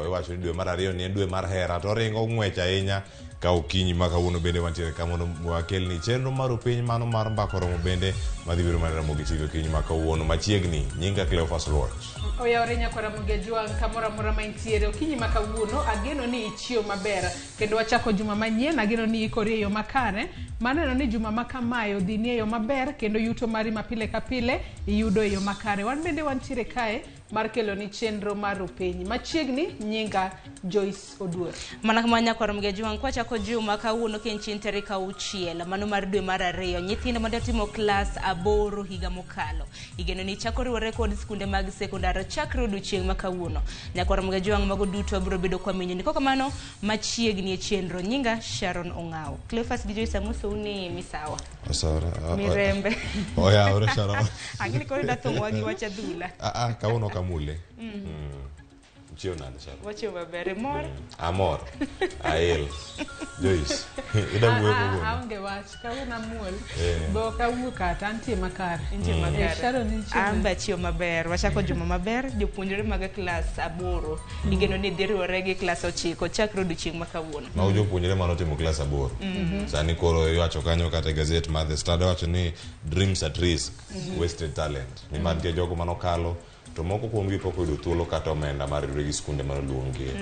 Iwacho ni dwe mar ariyo ni en dwe mar hera to oringo ng'wech ahinya ka okinyi ma kawuono bende wantiere ka mondo wakelni chenro mar upiny mano mar mbaka oromo bende madhi biro mana Ramogi TV okinyi ma kawuono machiegni. Nyinga Cleophas Luoch. Oyawore nyakwa Ramogi Ajwang' kamoro amora ma intiere okinyi ma kawuono ageno ni ichiew maber kendo wachako juma manyien ageno ni ikori e yo makare maneno ni juma ma kamae odhini e yo maber kendo yuto mari ma pile ka pile iyudo e yo makare. Wan bende wantiere kae mar keloni chenro mar Rupiny. Machiegni nyinga Joyce Oduor. Mana kama nyakwar Mgejuang' kwachako juma kawuono ka en chieng' tarik 6 mano mar dwe mar 2 nyithindo mane otimo klas 8 higa mokalo igeno ni chako riwore kod skunde mag sekondar chakre odiochieng' ma kawuono. Nyakwar Mgejuang' mago duto biro bedo kwa minyoni kokamano machiegni e chenro. Nyinga Sharon Ong'awo. Cleophas gi Joyce amosou ni misawa. Osore. Mirembe. Oyawore Sharon. Ang'e ni koro ida thung'wa gi wach adhula. Ah, kawuono ok amule. Chiew nade Sharon? Wachiew maber. Imor? Amor. Ail. Joyce. Ida wuoyo kawuono. Aonge wach, kawuono amuol. Eh. Be ok awuo kata, antie makare. Intie makare. Sharon intie An be achiew maber. Wachako juma maber. Jopuonjre mag klas 8 igeno ni dhi riwore gi klas 9 chakre odiochieng' ma kawuono. Mago jopuonjre mane otimo klas 8. Sani koro iwacho kanyo kata e gazet mar The Standard iwacho ni dreams at risk, wasted talent. Nimar nitie jogo manokalo to moko kuomgi pok oyudo thuolo kata omenda mar riwre gi skunde mane oluongie.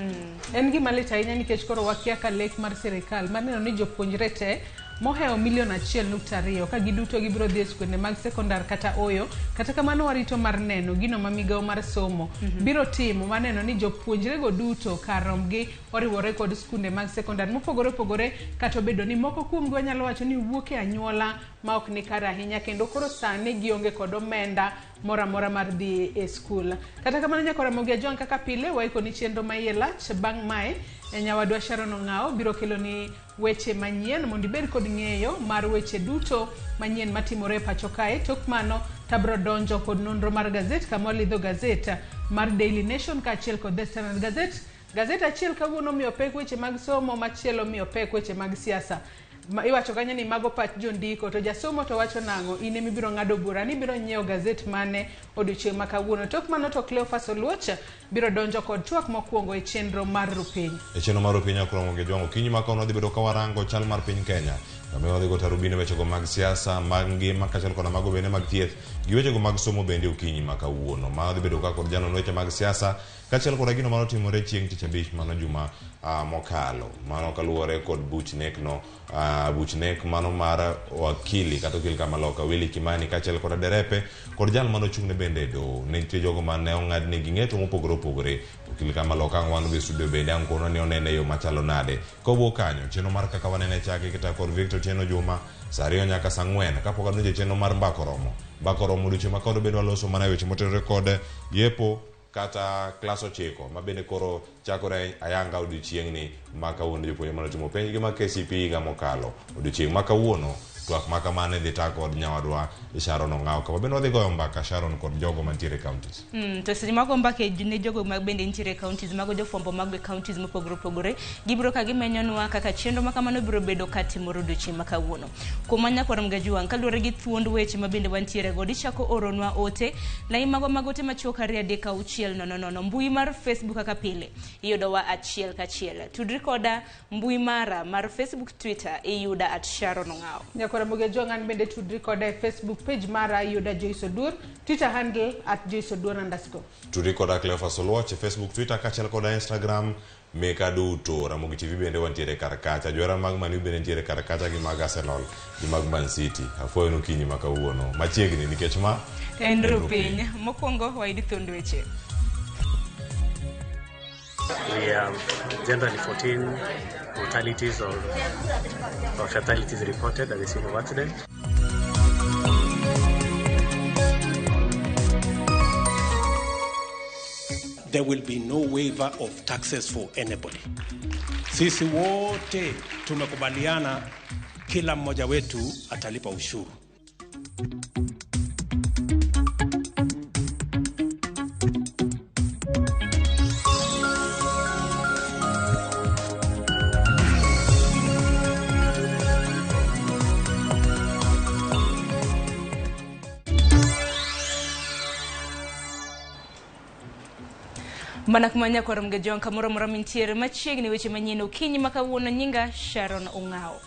En gima lit ahinya nikech koro wakia ka lek mar sirikal mar neno ni jopuonjre te mohewo milion 1.2 ka giduto gibiro dhi e skunde mag sekondar kata oyo. Kata kamano warito mar neno gino ma migawo mar somo biro timo mar neno ni jopuonjre go duto kar rombgi oriwore kod skunde mag sekondar mopogore opogore, kata obedo ni moko kuomgi wanyalo wacho ni wuok e anyuola ma ok ni kare ahinya kendo koro sani gionge kod omenda moro amora mar dhi e skul. Kata kamano nyakora Ramogi Ajwang' kaka pile waikoni chenro ma iye lach. Bang' mae nyawadwa Sharon Ong'awo biro keloni weche manyien mondo ibed kod ng'eyo mar weche duto manyien matimore e pacho kae. Tok mano tabro donjo kod nonro mar gazet kama walidho gazet mar Daily Nation kaachiel kod The Standard Gazette. Gazet achiel kawuono miyo pek weche mag somo, machielo miyo pek weche mag siasa. Iwacho kanyo ni mago pach jondiko, to jasomo to wacho nang'o? In ema ibiro ng'ado bura ni ibiro nyiewo gazet mane odiochieng' ma kawuono. Tok mano to Cleophas Oluoch biro donjo kod twak mokwongo e chenro mar Rupiny. E chenro mar Rupiny ok romo gi jwang'o. Okinyi ma kawuono wadhi bedo ka warango chal mar piny Kenya. Kama wadhi go tarubini wechego mag siasa, mag ngima, kaachiel koda mago bende mag thieth, gi wechego mag somo bende okinyi ma kawuono. Ma wadhi bedo ka kod janon weche mag siasa, kaachiel koda gino manotimore chieng' tich abich mano juma mokalo. Mano kaluwore kod buch nek no, buch nek mano mar wakili kata okil kamaloka Willy Kimani kaachiel koda derepe kod jal manochung'ne bende e doho. Ne nitie jogo mane ong'adnegi ng'eto mopogore opogore. Okil kamaloka ang' wan go e studio bende ang' konwa ni onene e yo machalo nade. Kowuok kanyo, chenro mar kaka wanene chake kita kod Victor Otieno Juma saa 2 nyaka saa 4 kapok adonjo e chenro mar Mbaka Oromo. Mbaka Oromo odiochieng' ma kawuono bende waloso mana e weche motenore kod yepo kata klas 9 ma bende koro chakore ayanga odiochieng'ni ma kawuono jopuonjre mane otimo penj gi mag KCPE higa mokalo. Odiochieng' ma kawuono twak ma kamano idhi ta kod nyawadwa Sharon Ong'awo kama bende wadhi goyo mbaka Sharon kod jogo mantiere e counties. To seche mago mbaka ne jogo ma bende nitiere e counties, mago jofwambo mag e counties mopogore opogore, gibiro ka gimenyonwa kaka chenro ma kamano biro bedo ka timore odiochieng' ma kawuono. Kuom ma nyakwar Mgajuang', kaluwore gi thuond weche ma bende wantiere godo, ichako oronwa ote, lai magwa mag ote machuok 2 3 6 0 0, mbui mar Facebook kaka pile, iyudowa achiel kachiel. Tudri koda mbui mara mar Facebook, Twitter, iyuda at Sharon Ong'awo. Nyakwar Mgajuang', an bende tudri koda e Facebook page mara, iyuda Joyce Oduor, Twitter handle at Joyce Oduor underscore. Tudri koda Cleophas Oluoch e Facebook, Twitter kaachiel koda Instagram meka duto. Ramogi TV bende wantiere kar kacha. Johera mag Man U bende nitiere kar kacha gi mag Arsenal gi mag Man City. Afuoyo nokinyi ma kawuono. Machiegni nikech ma en Rupiny. Mokwongo wayud thuond weche. We have generally 14 mortalities or fatalities reported at the scene of accident. There will be no waiver of taxes for anybody. Sisi wote tumekubaliana kila mmoja wetu atalipa ushuru. Mana kuma nyakwar Mgejong kamoro amora mintiere machiegni weche manyien okinyi ma kawuono nyinga Sharon Ong'ao.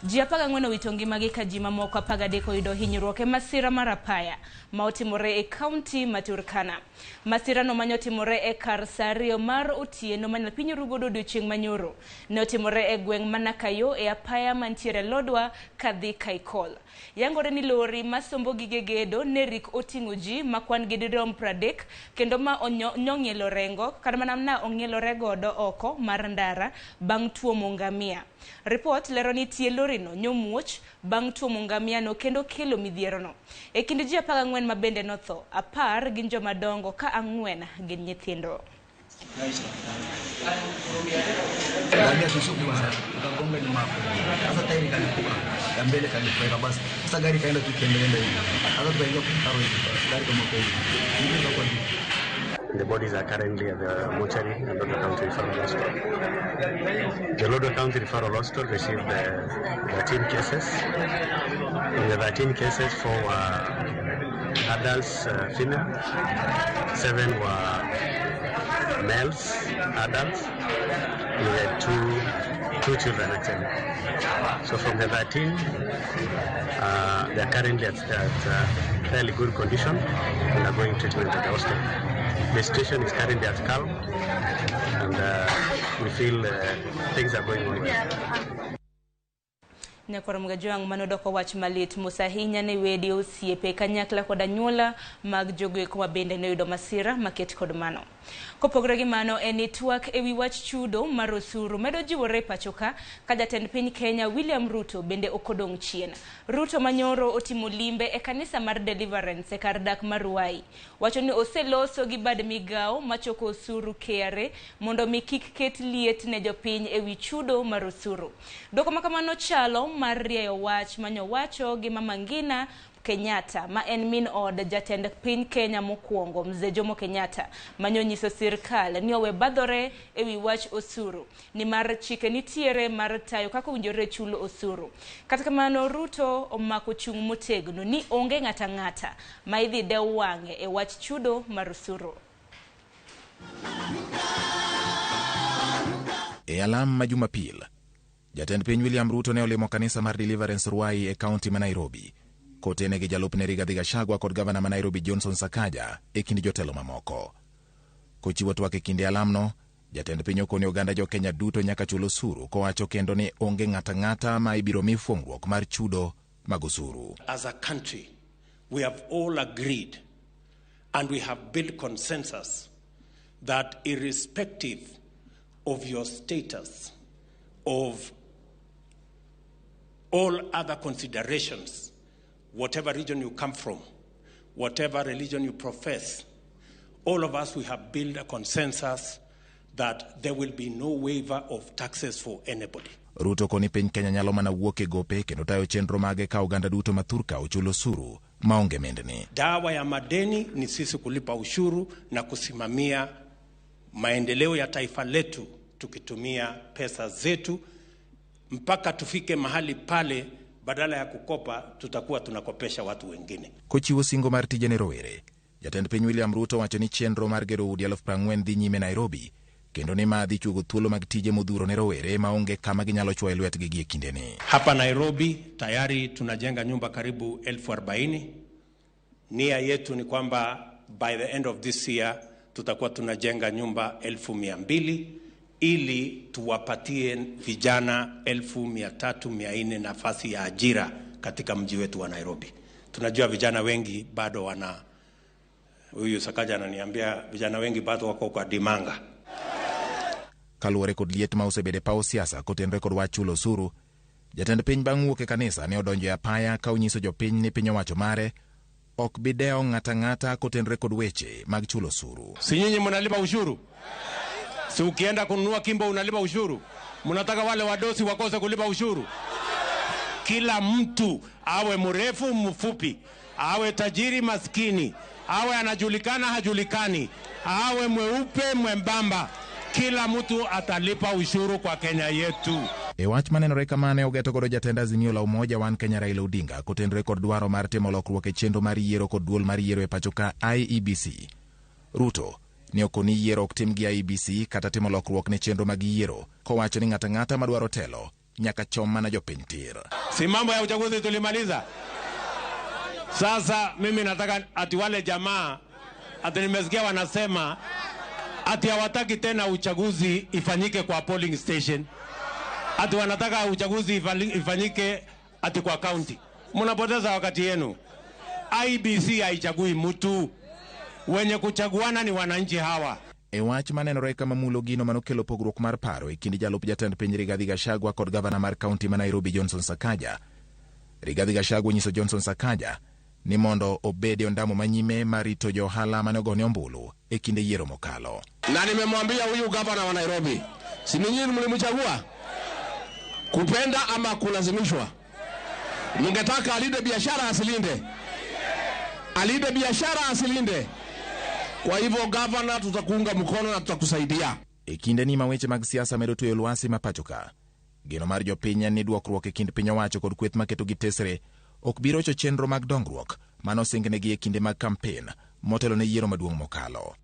Ji 14 owito ngimagi ka ji mamoko 13 oyudo hinyruok e masira mar apaya ma otimore e kaunti ma Turkana. Masirano mane otimore e kar saa 2 mar otieno mane piny orugodo odiochieng' manyoro. Ne otimore e gweng' ma Nakayo e apaya mantiere Lodwar kadhi Kaikol. Yangore ni lori masombo gige gedo ne rik oting'o ji ma kwan gi dirom 30 kendo ma nyong'ielo rengo kata mana na ong'ielore godo oko mar ndara bang' tuomo ngamia. Ripot lero ni tie lorino nyomuoch bang' tuomo ngamia no kendo kelo midhierono. E kind ji 14 ma bende notho, 10 gin joma dongo ka 4 gin nyithindo. Sasa tairi kalikuwa ya mbele kalikuwa basi. Sasa gari kaenda tu kiendelea hivi. Sasa tukaingia kwa mtaro hivi. Gari kama kwa hivi. The bodies are currently at the mortuary at Lodwar County Referral Hospital. The Lodwar County Referral Hospital received 13 cases. In the 13 cases, 4 were adults, female, 7 were males, adults. We had two children actually. So from the 13, they are currently at fairly good condition and are going treatment at the hospital. The situation is currently at calm, and we feel things are going well. Nyakwar Mgajwang' manodoko wach malit mos ahinya ne wede osiepe kanyakla kod anyuola mag jogoeko ma bende noyudo masira maket kod mano. Kopogore gi mano en ni twak ewi wach chudo mar osuru medo jiwore pacho ka jatend piny Kenya William Ruto bende ok odong' chien. Ruto manyoro otimo limbe e kanisa mar Deliverance e kar dak mar Ruai. Wacho ni oseloso gi bad migao machoko osuru KRA mondo mi kik ket liet ne jopiny ewi chudo mar osuru. Dwoko ma kamano chalo mar rieyo wach manyowacho gi Mama Ngina Kenyatta ma en min od jatend piny Kenya mokwongo Mzee Jomo Kenyatta manonyiso sirkal ni owe badhore ewi wach osuru nimar chike nitiere mar tayo kaka owinjore chulo osuru. Kata kamano Ruto omako chung' motegno ni onge ng'ata ng'ata ma idhi dew wang'e e wach chudo mar osuru. E alam ma Jumapil, jatend piny William Ruto ne olimo kanisa mar Deliverance Ruai e kaunti ma Nairobi kotene gi jalupne Rigathi Gachagua kod gavana ma Nairobi Johnson Sakaja e kind jotelo mamoko. Kochiwo twak e kinde alamno, jatend piny okoni oganda jo Kenya duto nyaka chul osuru kowacho kendo ni onge ng'ata ng'ata ma ibiro mi fuong'ruok mar chudo mag osuru. As a country, we have all agreed and we have built consensus that irrespective of your status, of all other considerations, whatever region you come from, whatever religion you profess, all of us, we have built a consensus that there will be no waiver of taxes for anybody. Ruto koni piny Kenya nyalo mana wuok e gope kendo tayo chenro mage ka oganda duto ma thurka ochulo osuru maonge mindni. Dawa ya madeni ni sisi kulipa ushuru na kusimamia maendeleo ya taifa letu tukitumia pesa zetu mpaka tufike mahali pale badala ya kukopa tutakuwa tunakopesha watu wengine. Kochiwo singo mar tije ne rowere, jatend piny William Ruto wacho ni chenro mar gero udi 40,000 dhi nyime Nairobi kendo ni ma dhi chuogo thuolo mag tije modhuro ne rowere maonge kama ginyalo chwoye lwetgi gi e kindeni. Hapa Nairobi tayari tunajenga nyumba karibu 40,000. Nia yetu ni kwamba by the end of this year tutakuwa tunajenga nyumba 200,000 ili tuwapatie vijana 300,000-400,000 nafasi ya ajira katika mji wetu wa Nairobi. Tunajua vijana wengi bado wana, huyu Sakaja ananiambia vijana wengi bado wako kwa dimanga. Kaluwore kod liet ma osebedo e paw siasa kotenore kod wach chulo osuru, jatend piny bang' wuok e kanisa ne odonjo e apaya ka onyiso jopiny ni piny owacho mare ok bi dewo ng'ata ng'ata kotenore kod weche mag chulo osuru. Si nyinyi mnalipa ushuru? Si ukienda kununua kimbo unalipa ushuru? Mnataka wale wadosi wakose kulipa ushuru? Kila mtu awe mrefu mfupi, awe tajiri maskini, awe anajulikana hajulikani, awe mweupe mwembamba, kila mtu atalipa ushuru kwa Kenya yetu. E wach manenore kama ne ogeto godo jatend Azimio la Umoja One Kenya Raila Odinga kotenore kod dwaro mar timo lokruok e chenro mar yiero kod duol mar yiero e pacho ka IEBC. Ruto Ne okoni yiero ok tim gi IEBC kata timo lokruok ne chenro mag yiero, kowacho ni ng'ato ang'ata madwaro telo nyaka chom mana jopiny tir. Si mambo ya uchaguzi tulimaliza? Sasa mimi nataka ati wale jamaa ati nimesikia wanasema ati hawataki tena uchaguzi ifanyike kwa polling station, ati wanataka uchaguzi ifanyike ati kwa county. Mnapoteza wakati yenu. IEBC haichagui mtu, wenye kuchaguana ni wananchi hawa. E wach manenore kama mulo gino manokelo pogruok mar paro e kind jalup jatend piny Rigathi Gachagua kod gavana mar kaunti ma Nairobi Johnson Sakaja. Rigathi Gachagua onyiso Johnson Sakaja ni mondo obed e ondamo manyime mar rito jo ohala mane ogone ombulu e kinde yiero mokalo. Na nimemwambia huyu gavana wa Nairobi, si ninyi mlimchagua kupenda ama kulazimishwa? Mngetaka alinde biashara asilinde? Alinde biashara asilinde? Kwa hivyo gavana, tutakuunga mkono na tutakusaidia. E kinde ni ma weche mag siasa medo tweyo lwasi ma pacho ka, geno mar jopiny en ni dwokruok e kind piny owacho kod kweth maketo gi tesre ok bi rocho chenro mag dongruok manosingnegi e kinde mag kampen motelo ne yiero maduong' mokalo.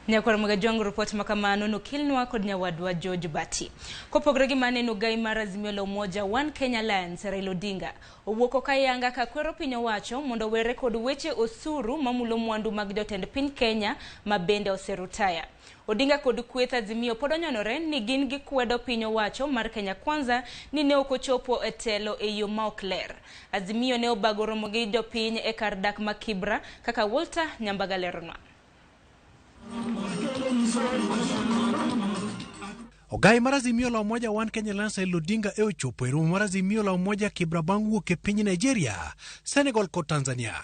Nyakwar Mgajwang' ripot makamano nokelnwa kod nyawadwa George Bati. Kopogore gi maneno gai mar Azimio la Umoja One Kenya Alliance Raila Odinga owuok kayanga ka kwero piny owacho mondo owere kod weche osuru mamulo mwandu mag jotend piny Kenya ma bende oserutaya. Odinga kod kweth Azimio pod onyonore ni gin gikwedo piny owacho mar Kenya Kwanza ni ne ok ochopo e telo e yo ma ok ler. Azimio ne obago romo gi jopiny e kar dak ma Kibra kaka Walter Nyambaga leronwa. Ogai mar Azimio la Umoja One Kenya Alliance Raila Odinga e ochopo e romo mar Azimio la Umoja Kibra bang' wuok e piny Nigeria, Senegal kod Tanzania.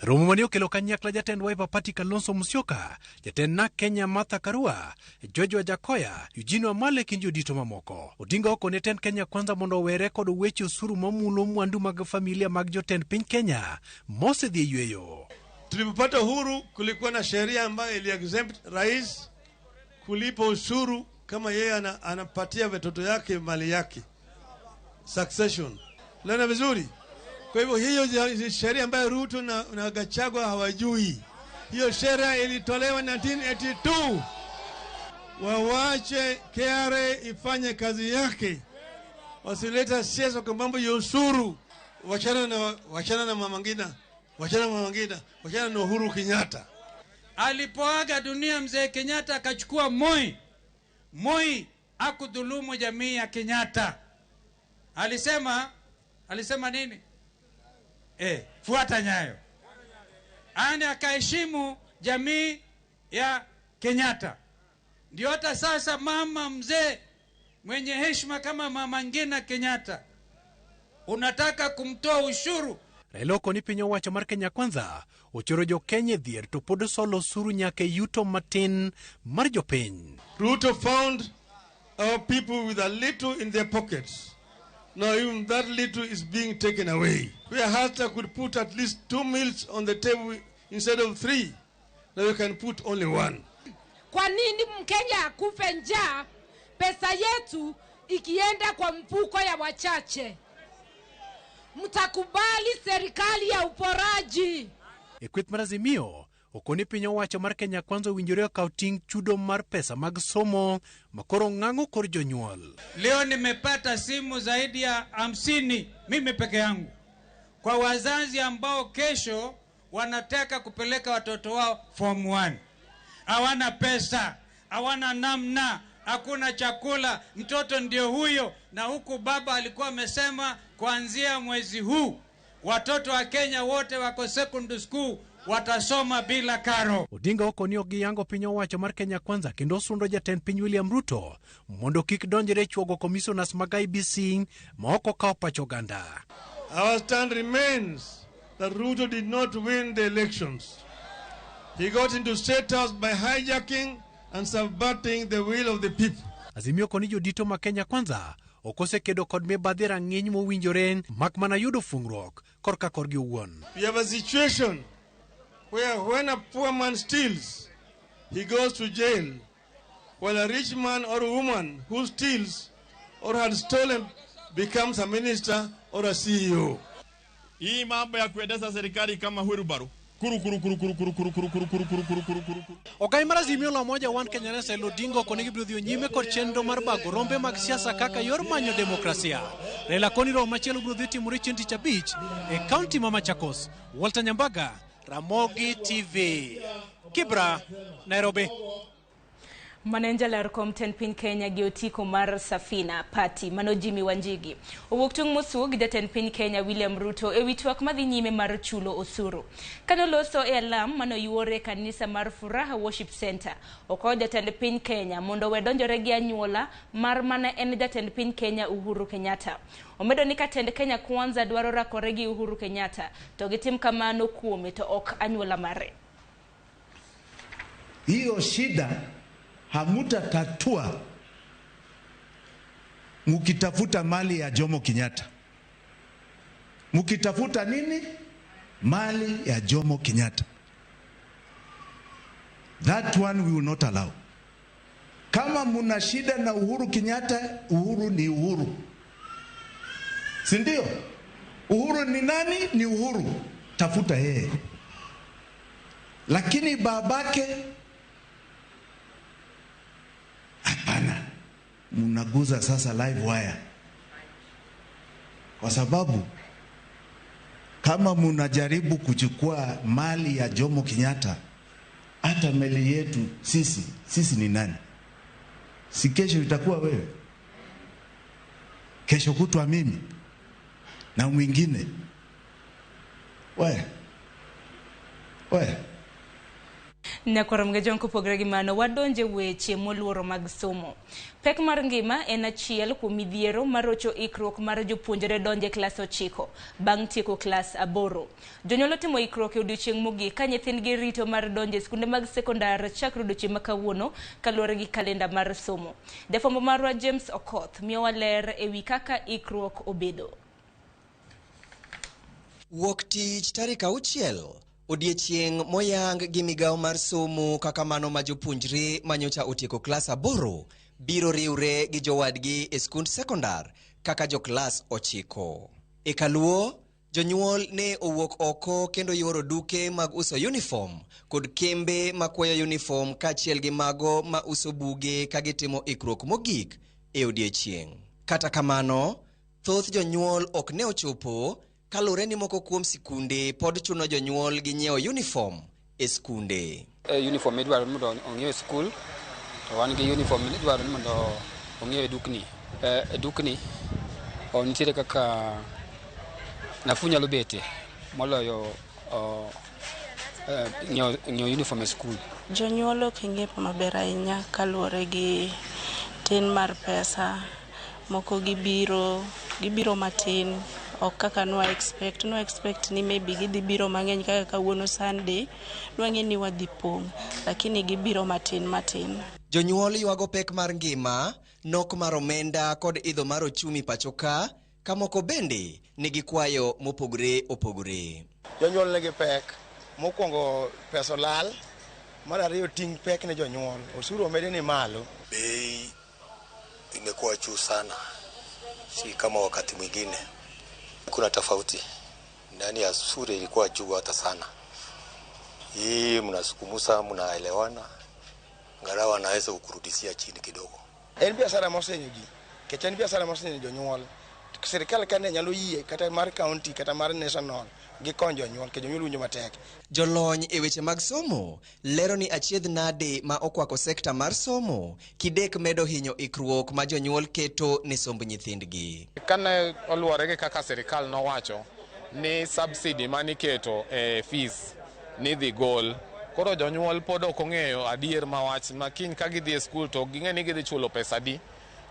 Romo mane okelo kanyakla jatend Wiper Party Kalonzo Musyoka, jatend NARC Kenya Martha Karua, George Wajackoyah, Eugene Wamalwa kind jodito mamoko. Odinga okone tend Kenya Kwanza mondo owere kod weche osuru mamulo mwandu mag familia mag jotend piny Kenya mosedhi e yweyo. Tulipopata uhuru kulikuwa na sheria ambayo ili exempt rais kulipa ushuru kama yeye anapatia watoto yake mali yake, succession. Lena vizuri. Kwa hivyo hiyo sheria ambayo Ruto na Gachagua hawajui, hiyo sheria ilitolewa 1982. Wawache KRA ifanye kazi yake, wasileta siasa kwa mambo ya ushuru. Wachana na Mama Ngina, wachana na Mama Ngina, wachana na Uhuru Kenyatta. Alipoaga dunia mzee Kenyatta akachukua Moi. Moi hakudhulumu jamii ya Kenyatta. Alisema nini? Fuata nyayo. Yaani akaheshimu jamii ya Kenyatta. Ndio hata sasa mama mzee mwenye heshima kama Mama Ngina Kenyatta unataka kumtoa ushuru. Raila okoni piny owacho mar Kenya Kwanza ochoro jo Kenya e dhier to pod solo osuru nyaka e yuto matin mar jopiny. Ruto found our people with a little in their pockets. Now even that little is being taken away. Where Hasta could put at least 2 meals on the table instead of 3, now you can put only 1. Kwa nini Mkenya akufe njaa, pesa yetu ikienda kwa mfuko ya wachache? Mtakubali serikali ya uporaji? E kweth mar Azimio, okoni piny owacho mar Kenya Kwanza owinjore okaw ting' chudo mar pesa mag somo makoro ng'ang'o kor jonyuol. Leo nimepata simu zaidi ya 50 mimi peke yangu kwa wazazi ambao kesho wanataka kupeleka watoto wao form 1. Hawana pesa, hawana namna, hakuna chakula, mtoto ndio huyo. Na huku baba alikuwa amesema kuanzia mwezi huu watoto wa Kenya wote wako secondary school watasoma bila karo. Odinga okoni ok giyango piny owacho mar Kenya Kwanza kendo osundo jatend piny William Ruto mondo kik donjre e chuogo commissioners mag IEBC ma ok okawo pach oganda. Our stand remains that Ruto did not win the elections. He got into State House by hijacking and subverting the will of the people. Azimio koni jodito ma Kenya Kwanza ok osekedo kod mibadhi rang'iny mowinjore mak mana yudo fungruok korka korgi owuon. We have a situation where when a poor man steals, he goes to jail, while a rich man or woman who steals or had stolen becomes a minister or a CEO. Hii mambo ya kuendesha serikali kama wheelbarrow kuru kuru kuru kuru kuru kuru kuru kuru kuru kuru kuru kuru kuru kuru. Ogai mar Azimio la Umoja One Kenya Raila Odinga okone gibiro dhi nyime kod chenro mar bago rombe mag siasa kaka yor manyo demokrasia. Raila koni romo machielo biro dhi timore chieng' tich abich e kaunti ma Machakos. Walter Nyambaga, Ramogi TV, Kibra, Nairobi. Mano en jalar kom tend piny Kenya gi otiko mar Safina Party mano Jimmy Wanjigi. Owuok tung' mosuo gi jatend piny Kenya William Ruto ewi twak madhi nyime mar chulo osuru. Kanoloso e alam manoyuore e kanisa mar Furaha Worship Center, okwayo jatend piny Kenya mondo owe donjore gi anyuola mar mana en jatend piny Kenya Uhuru Kenyatta. Omedo ni ka tend Kenya Kwanza dwaro rakore gi Uhuru Kenyatta, to gitim kamano kuome to ok anyuola mare. Hiyo shida hamutatatua mukitafuta mali ya Jomo Kenyatta. Mukitafuta nini? Mali ya Jomo Kenyatta. That one we will not allow. Kama muna shida na Uhuru Kenyatta, Uhuru ni Uhuru. Si ndio? Uhuru ni nani? Ni Uhuru. Tafuta yeye. Lakini babake hapana. Mnaguza sasa live wire. Kwa sababu kama mnajaribu kuchukua mali ya Jomo Kenyatta, hata meli yetu sisi ni nani? Si kesho itakuwa wewe, kesho kutwa mimi na mwingine. We Nyakwar Mgejong kopogore gi mano, wadonje weche moluoro mag somo. Pek mar ngima en achiel kuom midhiero marocho ikruok mar jopuonjre donje klas 9 bang' tieko klas 8. Jonyuol otimo ikruok e odiochieng' mogik ka nyithindgi rito mar donje skunde mag sekondar chakre odiochieng' ma kawuono kaluwore gi kalenda mar somo. Jafwambo marwa James Okoth miyowa ler ewi kaka ikruok obedo. Wuok tich tarik 6 odiechieng' moyang gi migawo mar somo kaka mano ma jopuonjre manyocha otieko klas 8 biro riwre gi jowadgi e skund sekondar kaka joklas 9. E kaluo, jonyuol ne owuok oko kendo yuoro duke mag uso uniform kod kembe makwayo uniform kaachiel gi mago ma uso buge ka gitimo ikruok mogik e odiechieng'. Kata kamano, thoth jonyuol ok ne ochopo kaluwore ni moko kuom sikunde pod chuno jonyuol gi nyiewo uniform e skunde. Uniform idwaro ni mondo ong'iew e skul, to wan gi uniform idwaro ni mondo ong'iew e dukni. E dukni nitiere kaka nafuu nyalo bete moloyo ng'iewo uniform e skul. Jonyuol ok ng'iepo maber ahinya kaluwore gi tin mar pesa, moko gibiro matin. Ok kaka nwa expect ni maybe gidhi biro mang'eny kaka kawuono Sunday, nwang'e ni wadhi pong', lakini gibiro matin matin. Jonyuol ywago pek mar ngima, nok mar omenda kod idho mar ochumi pacho ka, ka moko bende nigi kwayo mopogore opogore. Jonyuol nigi pek, mokwongo pesa olal, mar ariyo ting' pek ne jonyuol, osuru omedi ni malo. Bei imekuwa juu sana, si kama wakati mwingine. Kuna tofauti. Ndani ya sura ilikuwa juu hata sana. Hii mnasukumusa, mnaelewana. Ngarawa anaweza kukurudishia chini kidogo. En biashara mosenyo ji. Kech en biashara mosenyo jonyuol. Sirikal kane nyalo yie kata mar county kata mar national gikony jonyuol ke jonyuol winjo matek. Jolony e weche mag somo lero ni achiedh nade ma okwako sekta mar somo kidek medo hinyo ikruok ma jonyuol keto ne somb nyithindgi. Kane oluwore gi kaka sirikal nowacho ni subsidy maniketo e fees ni dhi gol, koro jonyuol pod ok ong'eyo adier ma wach ma kiny ka gidhi e skul to ging'e ni gidhi chulo pesa di.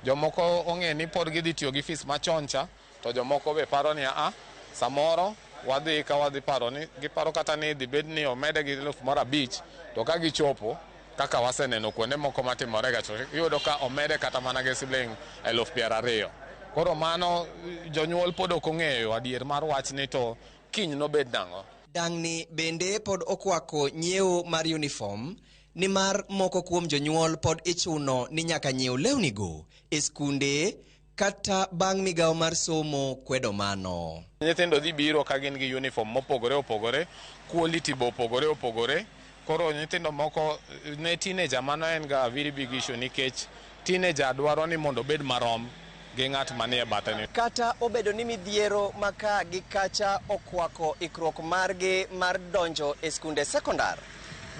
Jomoko ong'e ni pod gidhi tiyo gi fees machon cha, to jomoko be paro ni a samoro wadhi ka wadhi paro ni giparo kata ni dhi bed ni omede gi 5,000 to ka gichopo kaka waseneno kuonde moko matimore ga to iyudo ka omede kata mana gi siling 20,000. Koro mano jonyuol pod ok ong'eyo adier mar wach ni to kiny nobed nang'o. Dang'ni bende pod okwako nyiewo mar uniform nimar moko kuom jonyuol pod ichuno ni nyaka nyiew lewnigo e skunde kata bang' migawo mar somo kwedo mano. Nyithindo dhi biro ka gin gi uniform mopogore opogore, quality be opogore opogore. Koro nyithindo moko ne teenager mano en ga very big issue nikech teenager dwaro ni mondo obed marom gi ng'at manie bathe ni. Kata obedo ni midhiero ma ka gi kacha okwako ikruok margi mar donjo e skunde sekondar,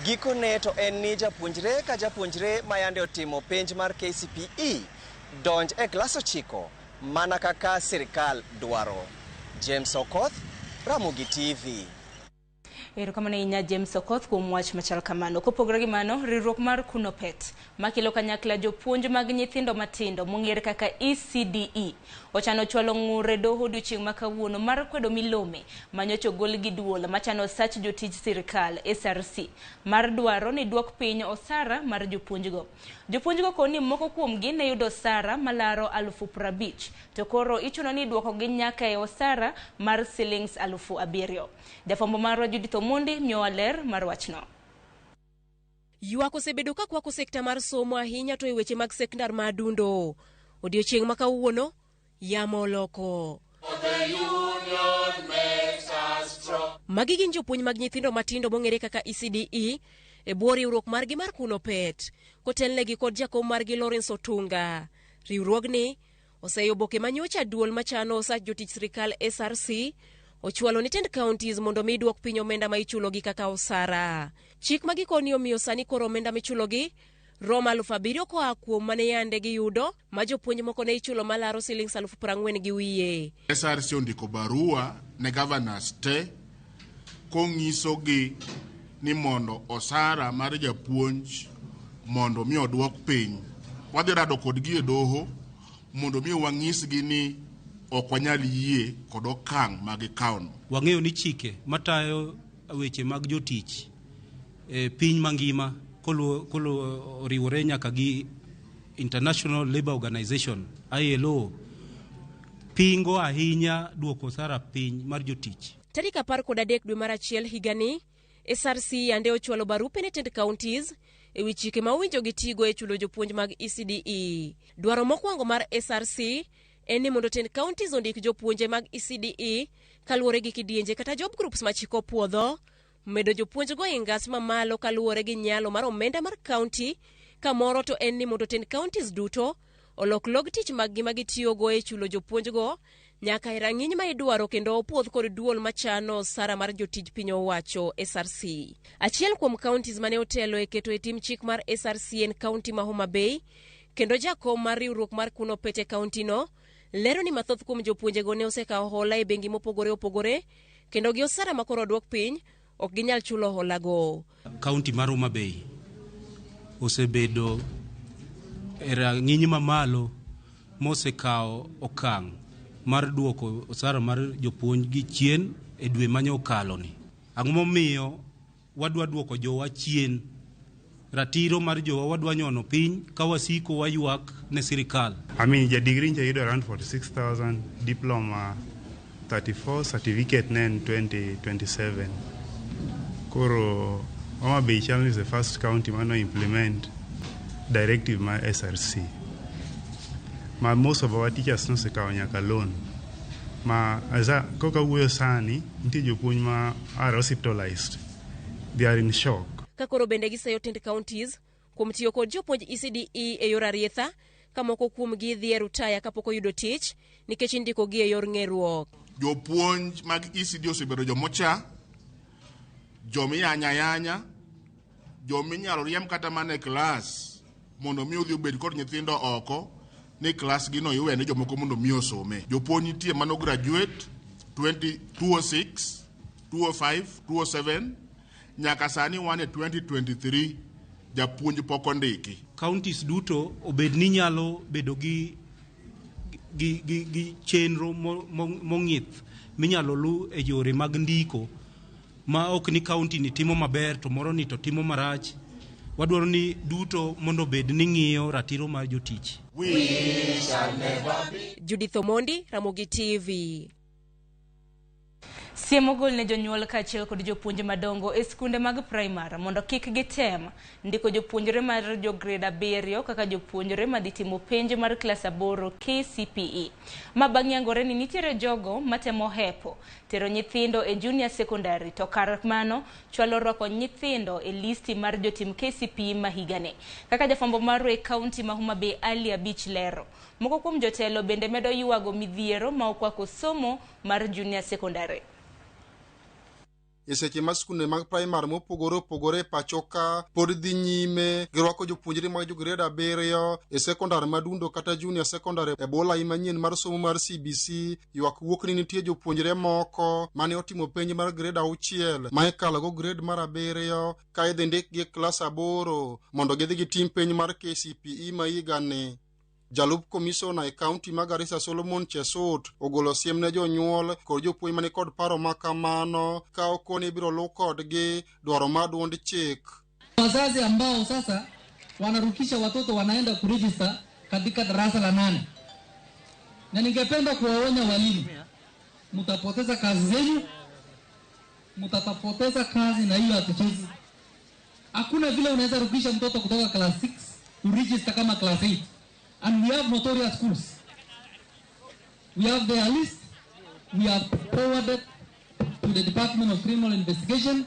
gikone to en ni japuonjre ka japuonjre ma yande otimo penj mar KCPE donj e klas 9 mana kaka sirikal dwaro. James Okoth, Ramogi TV. Erokamano ahinya James Okoth kuom wach machal kamano. Kopogore gi mano, riwruok mar Kunopet makelo kanyakla jopuonj mag nyithindo matindo mong'ere kaka ECDE ochano chwalo ng'ur e doho odiochieng' ma kawuono mar kwedo milome manyocha ogol gi duol machano osach jotij sirikal SRC mar dwaro ni duok piny osara mar jopuonjgo. Jopuonjgo koni moko kuomgi ne yudo osara malaro 50,000 to koro ichuno ni duokogi nyaka e osara mar silings 7,000. Jafwambo marwa Judith Omondi miyowa ler mar wachno. Ywak osebedo ka kwako sekta mar somo ahinya to e weche mag sekondar ma adundo. Odiochieng' ma kawuono, yamo oloko. Magi gin jopuonj mag nyithindo matindo mong'ere kaka ECDE e bwo riwruok margi mar Kunopet, kotelnegi kod jakom margi Lawrence Otunga. Riwruogni oseyo oboke manyocha duol machano osach jotich sirikal SRC ochwalo ne tend counties mondo mi duok piny omenda ma ichulogi kaka osara. Chik ma gikoni omiyo sani koro omenda michulogi romo 7,000 koa kuom mane yande giyudo ma jopuonj moko ne ichulo malaro silings 40,000. SRC ondiko barua ne governors te konyisogi ni mondo osara mar japuonj mondo mi oduok piny. Wadhi rado kodgi e doho mondo mi wanyisgi ni ok wanyal yie kod okang' ma gikawono. Wang'eyo ni chike matayo weche mag jotich e piny mangima oriwore nyaka gi International Labour Organization ILO pingo ahinya duoko osara piny mar jotich. Tarik 13 dwe mar 1 higani, SRC yande ochwalo barupe ne tend counties e wi chike ma owinjo gitigo e chulo jopuonj mag ECDE. Dwaro mokwongo mar SRC en ni mondo tend counties ondik jopuonje mag ECDE kaluwore gi kidienje kata job groups ma chik opuodho, medo jopuonjgo e ngas mamalo kaluwore gi nyalo mar omenda mar county, kamoro to en ni mondo tend counties duto olok log tich maggi ma gitiyogo e chulo jopuonjgo nyaka e rang'iny ma idwaro kendo opuodh kod duol machano osara mar jotij piny owacho SRC. Achiel kuom counties mane otelo e keto e tim chik mar SRC en county ma Homa Bay, kendo jakom mar riwruok mar Kunopet e county no lero ni mathoth kuom jopuonjego ne osekawo hola e bengi mopogore opogore kendo gi osara ma koro oduok piny ok ginyal chulo holago. County mar Homa Bay osebedo e rang'iny mamalo mosekawo okang' mar duoko osara mar jopuonj gi chien e dwe mane okalo ni. Ang'o momiyo wadwa duoko jowa chien? Ratiro mar jowa wadwa nyono piny ka wasiko waywak ne sirikal. I mean, ja degree nja yudo around 46,000, diploma 34, certificate ne en 2027. Koro Homa Bay chal is the first county mano implement directive mar SRC. Ma most of our teachers nosekawo nyaka loan. Ma asa koka wuoyo sani, nitie jopuonj ma are hospitalized. They are in shock. Ka koro bende giseyo tend counties kuom tiyo kod jopuonj ECDE e yor arietha, ka moko kuomgi dhi e rutaya kapok oyudo tich nikech indikogi e yor ng'eruok. Jopuonj mag ECD osebedo jomocha, jomiyanya-yanya, jominyalo riemb kata mana e klas mondo mi odhi obed kod nyithindo oko ni klas gino iwene jomoko mondo mi osome. Jopuonj nitie mano graduate 2006, 2005, 2007 nyaka sani wan e 2023 japuonj pok ondiki. Counties duto obed ni nyalo bedo gi chenro mong'ith minyalo lu e yore mag ndiko ma ok ni county ni timo maber to moro ni to timo marach. Wadwaro ni duto mondo obed ni ng'iyo ratiro mar jotich. Judith Omondi, Ramogi TV. Siem ogol ne jonyuol kaachiel kod jopuonj madongo e skunde mag primar mondo kik gitem ndiko jopuonjre mar jo grade 7 kaka jopuonjre madhi timo penj mar klas 8 KCPE. Ma bang' yangore ni nitiere jogo matemo hepo tero nyithindo e junior secondary to kar mano chwalo rwako nyithindo e listi mar jotim KCPE ma higani. Kaka jafwambo marwa e kaunti ma Homa Bay Ali Abich lero. Moko kuom jotelo bende medo ywago midhiero ma okwako somo mar junior secondary. E seche ma skunde mag primar mopogore opogore e pacho ka pod dhi nyime gi rwako jopuonjre mag jo grade 7 e sekondar madundo kata junior secondary e bwo lai manyien mar somo mar CBC, ywak wuok ni nitie jopuonjre moko mane otimo penj mar grade 6 ma ikalogo grade mar 7 ka idhi ndikgi e klas 8 mondo gidhi gitim penj mar KCPE ma higani. Jalup komisona e kaunti ma Garissa Solomon Chesut ogolo siem ne jonyuol kod jopuonj mani kod paro ma kamano ka okoni ibiro luw kodgi dwaro mar duond chik. Wazazi ambao sasa wanarukisha watoto wanaenda kurejista katika darasa la 8, na ningependa kuwaonya walimu, mtapoteza kazi zenu, mtapoteza kazi na hiyo hatuchezi. Hakuna vile unaweza rukisha mtoto kutoka class 6 kuregister kama class 8. And we have notorious schools. We have their list. We have forwarded to the Department of Criminal Investigation.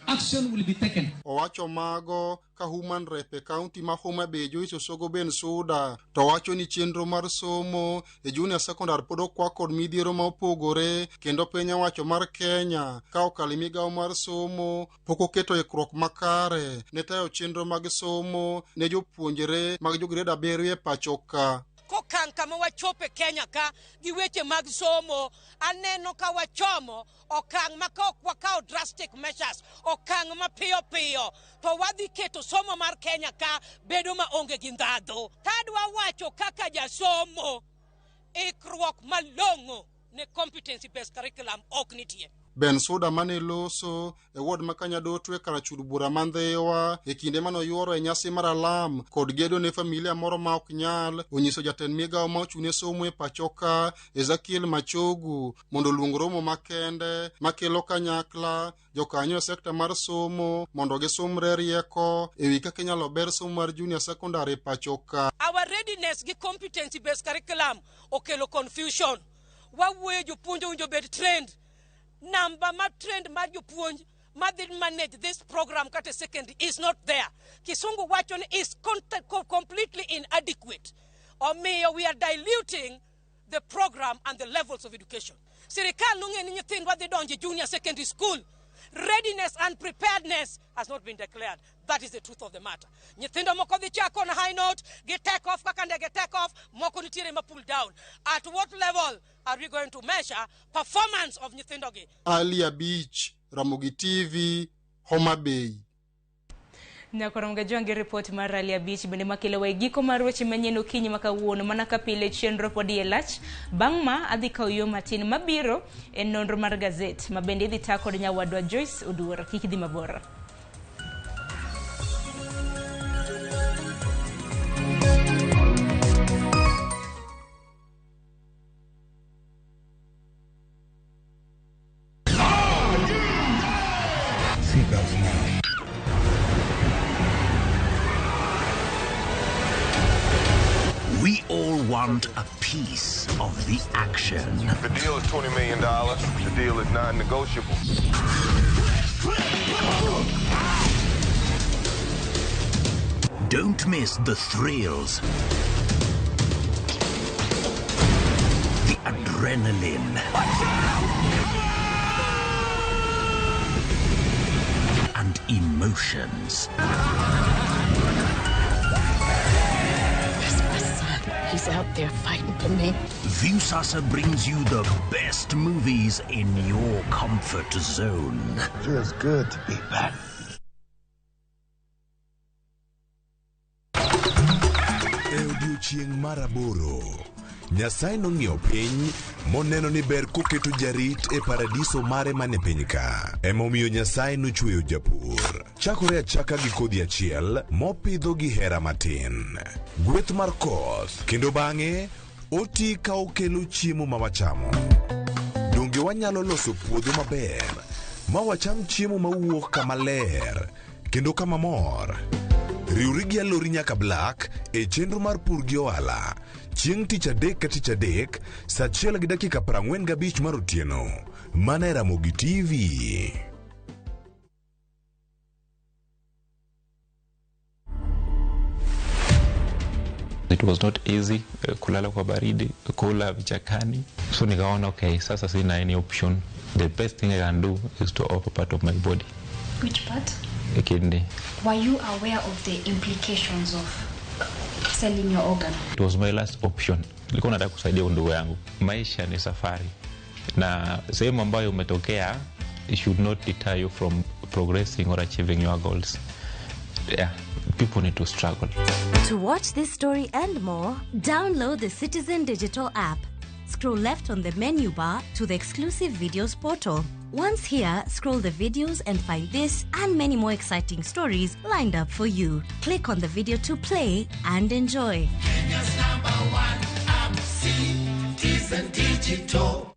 Action will be taken. Owacho mago ka Human Rep e kaunti ma Homa Bay Joyce Osogo Bensuda to wacho ni chenro mar somo e junior secondary pod okwa kod midhiero ma opogore kendo piny owacho mar Kenya ka okalo e migawo mar somo pok oketo ikruok makare ne tayo chenro mag somo ne jopuonjre mag jo grade 7 e pacho ka. Kokang' kama wachope Kenya ka gi weche mag somo, aneno ka wachomo okang' ma ka ok wakawo drastic measures, okang' mapiyo piyo, to wadhi keto somo mar Kenya ka bedo maonge gi ndhadhu. Tadwa wacho kaka jasomo, ikruok malong'o ne competency based curriculum ok nitie. Bensuda mane loso e ward ma Kanyadoto e kar chud bura ma Ndhiwa e kinde mane oyuoro e nyasi mar alam kod gedo ne familia moro ma ok nyal, onyiso jatend migawo ma ochung'ne somo e pacho ka Ezekiel Machogu mondo oluong romo makende makelo kanyakla jokanyo e sekta mar somo mondo gisumre rieko ewi kaka inyalo ber somo mar junior secondary e pacho ka. Our readiness gi competency based curriculum okelo confusion. Wawuoyo jopuonj owinjo bed trained. Number ma trend mar jopuonj madhi manage this program kata secondary is not there. Kisungu wacho ni is completely inadequate. Omiyo we are diluting the program and the levels of education. Sirikal nong'e ni nyithindwa dhi donjo junior secondary school. Readiness and preparedness has not been declared. That is the truth of the matter. Nyithindo moko dhi chako on high note, gi take off kaka ndege take off, moko nitiere ma pull down. At what level are we going to measure performance of nyithindo gi? Ali Abich, Ramogi TV, Homa Bay. Nyakwarom Gajuang' report mar Ali Abich bende makelo e giko mar weche manyien okinyi ma kawuono mana ka pile chenro pod iye lach. Bang' ma adhi kawo yo matin mabiro e nonro mar gazet ma bende idhi ta kod nyawadwa Joyce Oduor. Kik idhi mabor. Seatbelts now. We all want a piece of the action. The deal is $20 million. The deal is non-negotiable. Don't miss the thrills, the adrenaline, and emotions. That's my son. He's out there fighting for me. Viusasa brings you the best movies in your comfort zone. Feels good to be back. E odiechieng' mar 8, Nyasaye nong'iyo piny moneno ni ber koketo jarit e paradiso mare mane piny ka. Emomiyo Nyasaye nochweyo japur. Chakore achaka gi kodhi achiel mopidho gi hera matin. Gweth mar koth kendo bang'e oti ka okelo chiemo ma wachamo. Donge wanyalo loso puodho maber ma wacham chiemo mawuok kama ler kendo kama mor? Riwri gi Alori nyaka Black e chenro mar pur gi ohala chieng' tich adek ka tich adek saa 1:45 mar otieno mana e Ramogi TV. It was not easy, kulala kwa baridi, kula vichakani. So nikaona okay, sasa sina any option. The best thing I can do is to offer part of my body. Which part? A kidney. Were you aware of the implications of selling your organ? It was my last option. Nilikuwa nataka kusaidia ndugu yangu. Maisha ni safari, na sehemu ambayo umetokea it should not deter you from progressing or achieving your goals. Yeah, people need to struggle. To watch this story and more, download the Citizen Digital app. Scroll left on the menu bar to the exclusive videos portal. Once here, scroll the videos and find this and many more exciting stories lined up for you. Click on the video to play and enjoy. Kenya's number one app, Citizen Digital.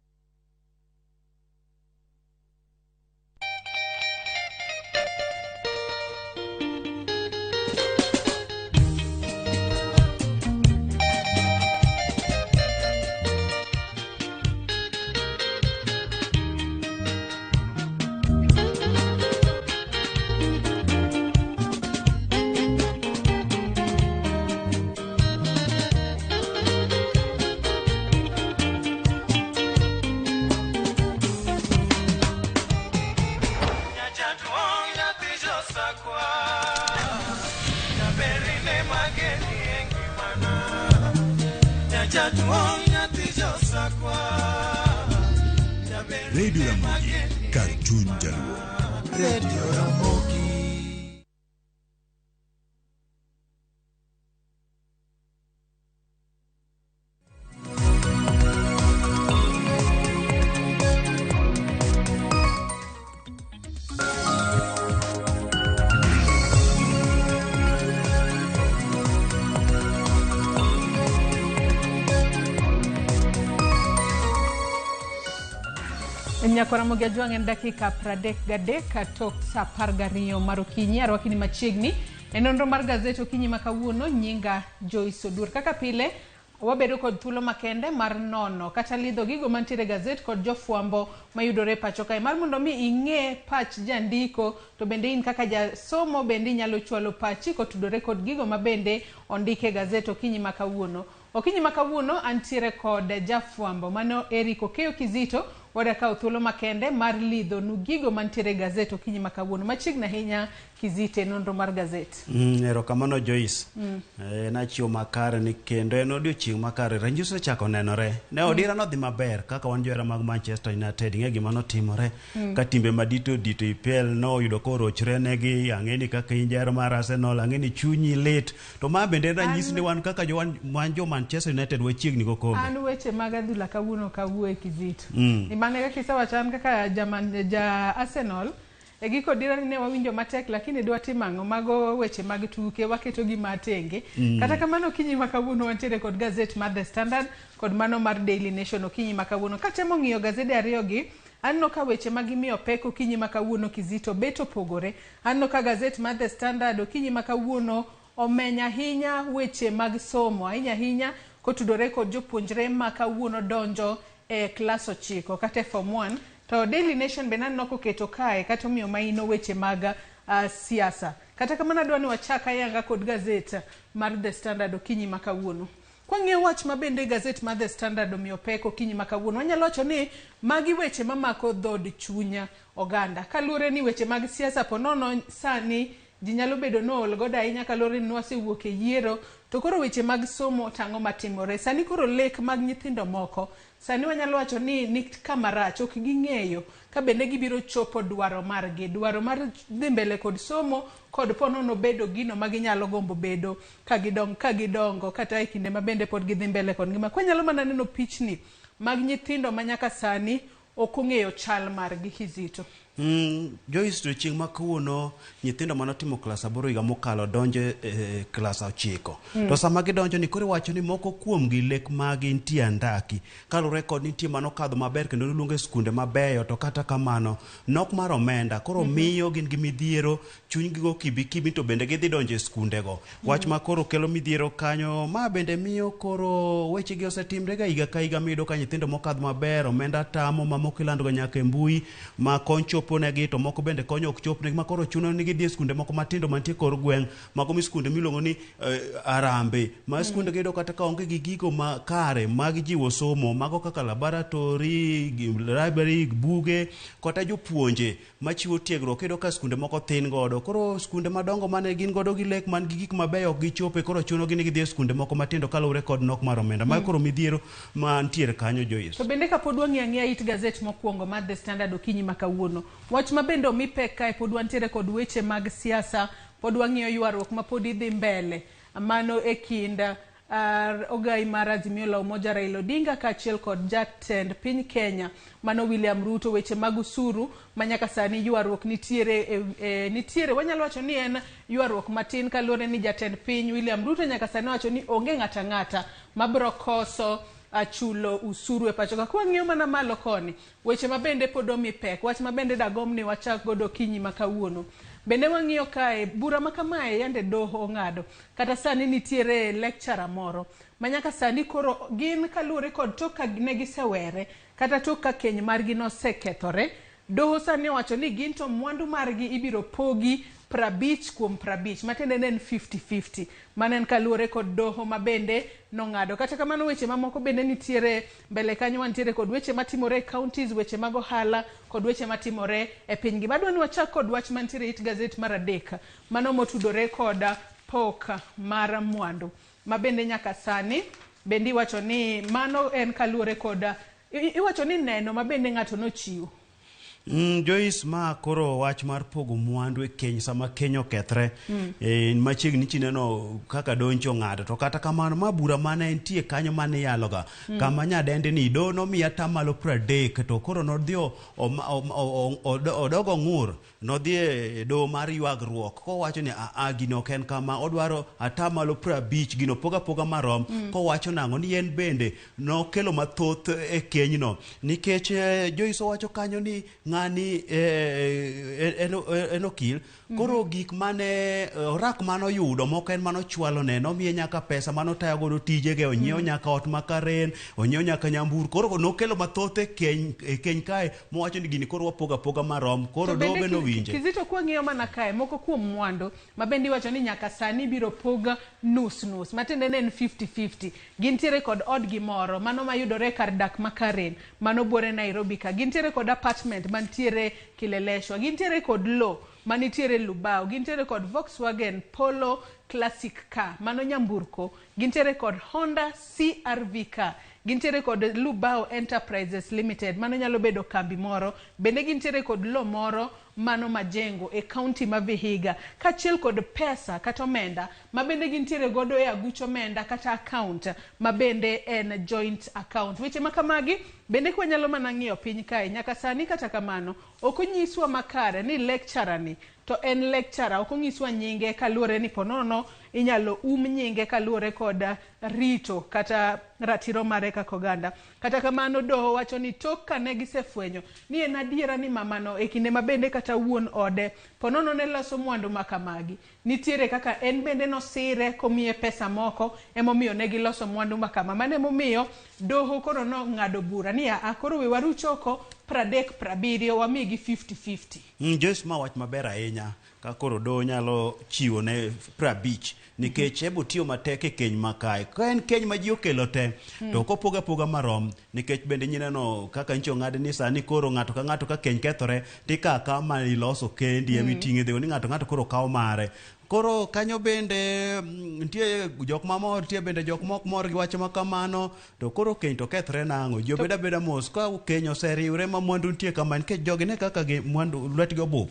Radio Ramogi, kar chuny Jaluo. Radio Ramogi. Nyakora Ramogi Ajwang' en dakika 33 tok sa 12 mar okinyi. Arwakini machiegni e nonro mar gazet okinyi ma kawuono. Nyinga Joyce Oduor. Kaka pile wabedo kod thuolo makende mar nono kata lidho gigo mantiere gazet kod jofwambo mayudore pacho kae, mar mondo mi ing'e pach jandiko, to bende in kaka jasomo bende inyalo chwalo pachi kotudore kod gigo ma bende ondike gazet okinyi ma kawuono. Okinyi ma kawuono antiere kod jafwambo mano Eric Okeyo Kizito. Wadakawo thuolo makende mar lidho nu gigo mantiere gazet okinyi ma kawuono. Machiegni ahinya Kizito e nonro mar gazet. Erokamano Joyce. En achiew makare ni kendo en odiochieng' makare. Ranyisi osechako nenore. Ne odira nodhi maber kaka wan johera mag Manchester United. Ing'e gima notimore ka timbe madito dito EPL noyudo korochre negi. Ang'e ni kaka in jahera mar Arsenal, ang'e ni chunyi lit. To ma bende en ranyisi ni wan kaka jo wan jo Manchester United wachiegni go kombe. An weche mag adhula kawuono ok awuoye Kizito. Ni mane kaka isewacho, an kaka ja Arsenal e giko dira ni ne wawinjo matek, lakini dwa timo ang'o? Mago weche mag tuke, waketo gi matenge. Kata kamano okinyi ma kawuono wantiere kod gazet mar The Standard kod mano mar Daily Nation okinyi ma kawuono. Katemo ng'iyo gazede ariyo gi, aneno ka weche ma gimiyo pek okinyi ma kawuono Kizito bet opogore. Aneno ka gazet mar The Standard okinyi ma kawuono omenya ahinya weche mag somo, ahinya ahinya kotudore kod jopuonjre ma kawuono donjo e klas 9 kata e form 1. To Daily Nation be naneno koketo kae kata omiyo maino weche mag siasa. Kata kamano adwa ni wachak ayanga kod gazet mar The Standard okinyi ma kawuono. Kwang'iyo wach ma bende gazet mar The Standard omiyo pek okinyi ma kawuono, wanyalo wacho ni magi weche mamako dhod chuny oganda. Kaluwore ni weche mag siasa ponono sani ji nyalo bedo nool godo ahinya, kaluwore ni nwasewuok e yiero, to koro weche mag somo tang'o matimore sani. Koro lek mag nyithindo moko sani wanyalo wacho ni kama rach, ok ging'eyo ka bende gibiro chopo dwaro margi, dwaro mar dhi mbele kod somo kod ponono bedo gino ma ginyalo gombo bedo ka gidongo kata e kinde ma bende pod gidhi mbele kod ngima. Kwanyalo mana neno pichni mag nyithindo ma nyaka sani ok ong'eyo chal margi Kizito. Joyce, odiochieng' ma kawuono nyithindo manotimo klas 8 higa mokalo donjo e klas 9. To sama gidonjo ni koro iwacho ni moko kuomgi lek magi nitie andaki kaluwore kod nitie manokadho maber kendo noluongo e skunde mabeyo, to kata kamano nok mar omenda koro miyo gin gi midhiero, chunygi go kibikibi, to bende gidhi donjo e skundego. Wach ma koro kelo midhiero kanyo, ma bende miyo koro wechegi osetimre ga higa ka higa, miyudo ka nyithindo mokadho maber omenda tamo, mamoko ilandoga nyaka e mbui ma kony chopo negi, to moko bende kony ok chop negi, ma koro chuno ni gidhi e skunde moko matindo mantie kor gweng', mago mi skunde miluongo ni arambe ma skunde gi yudo kata ka onge gi gigo makare mag jiwo somo, mago kaka laboratory, library, buge kata jopuonje machiwo tiegruok. Iyudo ka skunde moko thin godo, koro skunde madongo mane gin godo gi lek man gi gik mabeyo ok gichope, koro chuno gi ni gidhi e skunde moko matindo kaluwore kod nok mar omenda. Mago koro midhiero mantiere kanyo, Joyce. To bende kapod wang'iyo ang'iya it gazet mokwongo mar The Standard okinyi ma kawuono, wach ma bende omi pek kae, pod wantiere kod weche mag siasa, pod wang'iyo ywaruok ma pod idhi mbele mano e kind ogai mar Azimio la Umoja Raila Odinga kaachiel kod jatend piny Kenya mano William Ruto, weche mag usuru ma nyaka sani ywaruok nitiere, wanyalo wacho ni en ywaruok matin kaluwore ni jatend piny William Ruto nyaka sani wacho ni onge ng'ata ng'ata mabro koso chulo usuru e pacho ka. Kwang'iyo mana malo koni, weche ma bende pod omi pek, wach ma bende dagomb ni wachak godo okinyi ma kawuono. Bende wang'iyo kae, bura ma kamae yande doho ong'ado. Kata sani nitiere lecturer moro ma nyaka sani koro gin kaluwore kod tok ka ne gisewere kata tok ka keny margi nosekethore, doho sani owacho ni gin to mwandu margi ibiro pogi 50 kuom 50, matiende ne en 50-50. Mano en kaluwore kod doho ma bende nong'ado. Kata kamano weche mamoko bende nitiere mbele kanyo, wantiere kod weche matimore e counties, weche mag ohala kod weche matimore e piny ngima. Adwa ni wachak kod wach mantiere e it gazet mar 3, mano motudore kod pok mar mwandu ma bende nyaka sani bende iwacho ni mano en kaluwore kod iwacho ni neno ma bende ng'ato nochiwo. Joyce, ma koro wach mar pogo mwandu e keny sama keny okethre. Machiegni chineno kaka doncho ng'ado, to kata kamano ma bura mane entie kanyo mane iyaloga kama nyadendi ni do nomiya 30%, to koro nodhi odogo ng'ur, nodhi e doho mar ywagruok kowacho ni aa gino ok en kama, odwaro 50%, gino poga poga marom. Kowacho nang'o ni en bende nokelo mathoth e kenyno nikech Joyce owacho kanyo ni ng'ani en okil, koro gik mane orak manoyudo moko en manochwalo ne nomiye nyaka pesa manotayo godo tijege, onyiewo nyaka ot ma Karen, onyiewo nyaka nyamburko, koro nokelo mathoth e keny kae, mowacho ni gini koro wapogo apoga marom, koro To doho bende be nowinje. Kizito, kwang'iyo mana kae, moko kuom mwandu ma bende iwacho ni nyaka sani biro pog nus nus, matiende ne en 50-50. Gintiere kod odgi moro mano mayudore kar dak ma Karen, mano buore Nairobi ka. Gintiere kod apartment mantiere Kileleshwa. Gintiere kod lo manitiere Lubao. Gintiere kod Volkswagen Polo Classic car, mano nyamburko. Gintiere kod Honda CRV car. Gintiere kod Lubao Enterprises Limited, mano nyalo bedo kambi moro. Bende gintiere kod lo moro mano Majengo e kaunti ma Vihiga, kaachiel kod pesa kata omenda ma bende gintiere godo e aguch omenda kata account ma bende en joint account. Weche ma kamagi bende kwanyalo mana ng'iyo piny kae nyaka sani, kata kamano ok onyiswa makare ni lecturer ni to en lecturer, ok onyiswa nyinge kaluwore ni ponono inyalo um nyinge kaluwore kod rito kata ratiro mare kaka oganda. Kata kamano doho wacho ni tok kane gisefwenyo ni en adiera ni mamano e kinde ma bende kata wuon ode ponono ne loso mwandu ma kamagi, nitiere kaka en bende nosire komiye pesa moko, emomiyo ne giloso mwandu ma kama. Mano emomiyo doho koro nong'ado bura ni aa koro we waruch oko 30 70, wamigi 50-50. Joyce, ma wach maber ahinya ka koro doho nyalo chiwo ne 50, nikech ebo tiyo matek e keny ma kae, ka en keny ma ji okelo te to ok opog apoga marom, nikech bende nyineno kaka nyicho ong'ad ni sani koro ng'ato ka ng'ato ka keny kethore tikawo akawa ma iloso kendi emiting'e dhigo ni ng'ato ng'ato koro kawo mare. Koro kanyo bende nitie jok mamor, nitie bende jok mok mor gi wach ma kamano. To koro keny to kethre nang'o? Ji obed abeda mos ka keny oseriwre ma mwandu nitie kama, nikech jogi ne kaka gi mwandu lwetgi obup.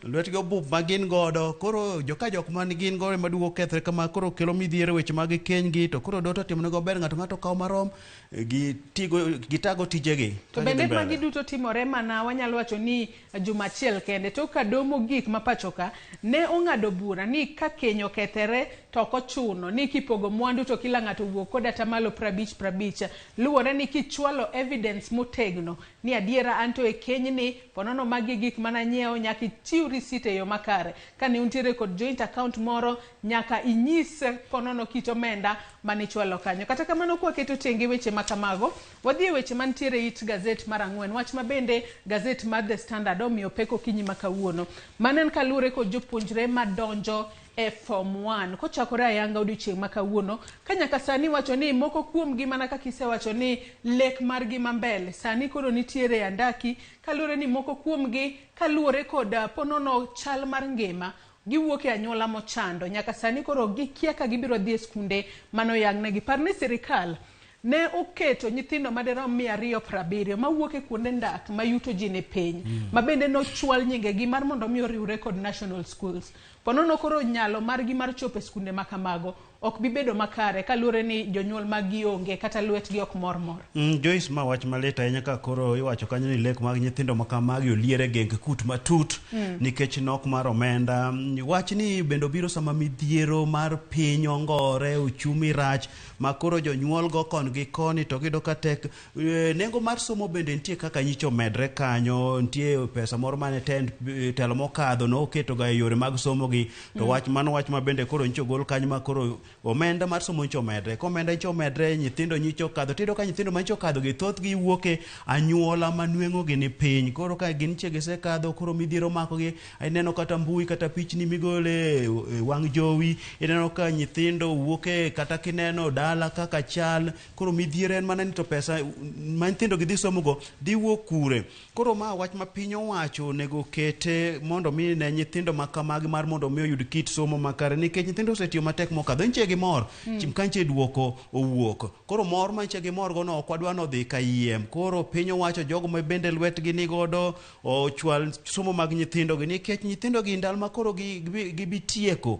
Lwetgi obup ma gin godo. Koro joka jok man gin godo ema duogo kethre kama, koro kelo midhiero weche mag keny gi, to koro doto timo nego ber ng'ato ng'ato kaw marom gitigo gitago tijegi. To ka bende gidhi mbele. magi duto timore mana wanyalo wacho ni juma achiel kende tok ka doho mogik ma pacho ka ne ong'ado bura ni ka keny okethore to ok ochuno ni kipogo mwandu to kila ng'ato wuok kod atamalo 50 50, luwore ni kichwalo evidence motegno ni adiera anto e kenyni ponono magi gik mananyiewo, nyaka ichiw receipt e yo makare. Kane untiere kod joint account moro, nyaka inyis ponono kit omenda manichwalo kanyo. Kata kamano, kwaketo tenge weche ma kamago, wadhi e weche mantiere it gazet mar ang'wen, wach ma bende gazet mar The Standard omiyo pek okinyi ma kawuono. Mano en kaluwore kod jopuonjre madonjo e form 1 kochakore ayanga odiochieng' ma kawuono, ka nyaka sani wacho ni moko kuomgi, mana kaka isewacho ni lek margi ma mbele sani koro nitiere e andaki, kaluwore ni moko kuomgi kaluwore kod ponono chal mar ngima giwuok e anyuola mochando, nyaka sani koro gikia ka gibiro dhi e skunde manoyangnegi. Par ni sirikal ne oketo nyithindo madirom 270 mawuok e kuonde ndak ma yuto ji ni piny, ma bende nochwal nyingegi mar mondo mi oriwre kod national schools. Ponono koro nyalo margi mar chopo e skunde ma kamago ok bi bedo makare kaluwore ni jonyuol maggi onge kata lwetgi ok mor mor. Joyce, ma wach malit ahinya ka koro iwacho kanyo ni lek mag nyithindo ma kamagi oliere geng kut matut nikech nok mar omenda. Wach ni bende obiro sama midhiero mar piny ongore, uchumi rach, ma koro jonyuol go kon gi koni to giyudo ka tek. Nengo mar somo bende nitie kaka nyicho omedre kanyo, nitie pesa moro mane tend telo mokadho noketo ga e yore mag somo gi to wach mano wach ma bende koro nyicho ogol kanyo ma koro omenda mar somo nyicho omedre. Ka omenda nyicho omedre, nyithindo nyicho okadho, tiyudo ka nyithindo ma nyicho okadho gi thothgi wuok e anyuola ma nweng'o gi ni piny. Koro ka gin nyiche gisekadho, koro midhiero omakogi, ineno kata mbui kata pichni migole e wang' jowi, ineno ka nyithindo wuok e kata kineno dala kaka chal, koro midhiero en mana ni to pesa ma nyithindo gi dhi somo go dhi wuok kure. Koro ma wach ma piny owacho onego kete mondo mi ne nyithindo ma kamagi mar mondo mi oyud kit somo makare, nikech nyithindo osetiyo matek mokadho, nyiche gimor ka nyiche duoko owuok. Koro mor ma nyiche gimor go no ok wadwa nodhi kayiem. Koro piny owacho jogo ma bende lwetgi ni godo ochwal somo mag nyithindo gi, nikech nyithindo gi ndalo ma koro gibi tieko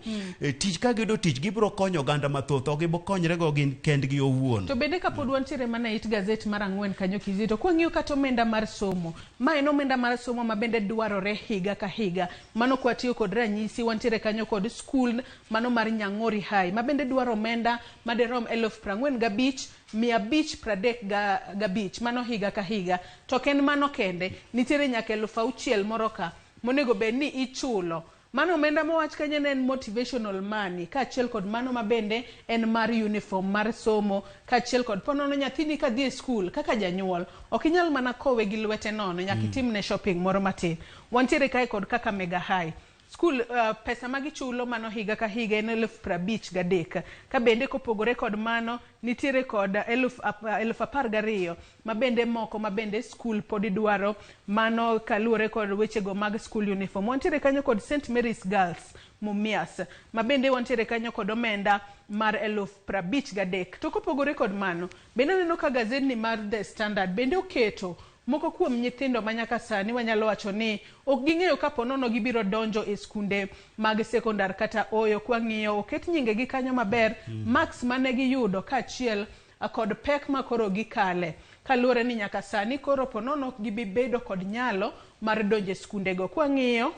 tich, ka giyudo tich gibiro konyo oganda mathoth, ok gibo konyre go gin kendgi owuon. To bende kapod wantiere mana it gazet mar ang'wen kanyo Kizito, kwang'iyo kata omenda mar somo, ma en omenda mar somo ma bende dwarore higa ka higa. Mano kwatiyo kod ranyisi, wantiere kanyo kod skul mano mar Nyang'ori High ma bende dwaro omenda madirom 45,535, mano higa ka higa. To ok en mano kende, nitiere nyaka 6,000 moro ka monego bed ni ichulo. Mano omenda mowach kanyo ne en motivational money, kaachiel kod mano ma bende en mar uniform mar somo, kaachiel kod ponono nyathini kadhi e skul kaka janyuol ok inyal mana kowe gi lwete nono, nyaka itimne shopping moro matin. Wantiere kae kod Kakamega High School, pesa ma gichulo mano higa ka higa en 53,000. Ka bende kopogore kod mano, nitiere kod 12,000 ma bende moko ma bende skul podi dwaro, mano kaluwore kod wechego mag school uniform. Wantiere kanyo kod St Mary's Girls Mumias ma bende wantiere kanyo kod omenda mar 53,000. To kopogore kod mano, bende aneno ka gazetni mar The Standard bende oketo moko kuom nyithindo ma nyaka sani wanyalo wacho ni ok ging'eyo ka ponono gibiro donjo e skunde mag sekondar kata oyo. Kwang'iyo oket nyingegi kanyo maber, marks mane giyudo kaachiel kod pek ma koro gikale, kaluwore ni nyaka sani koro ponono ok gibi bedo kod nyalo mar donjo e skundego. Kwang'iyo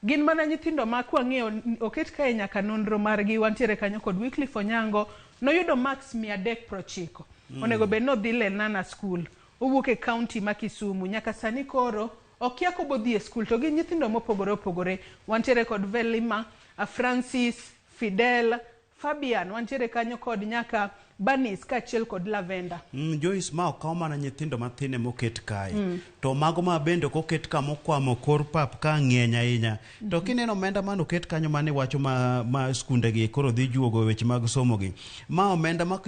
gin mana nyithindo ma kwang'iyo oket kae nyaka nonro margi, wantiere kanyo kod Wycliffe Onyango noyudo marks 390. Onego bed ni odhi Lenana School, owuok e county ma Kisumu. Nyaka sani koro okia kobodhi e skul, to gin nyithindo mopogore opogore. Wantiere kod Velima, Francis, Fidel, Fabian, wantiere kanyo kod nyaka Banis kaachiel kod Lavender. Joyce, ma okaw mana nyithindo mathin emoket kae. To mago ma bende ok oket ka mokwamo kor pap ka ng'eny ahinya. To kineno omenda mane oket kanyo mane wacho ma skunde gi koro dhi juogo weche mag somo gi. Ma omenda ma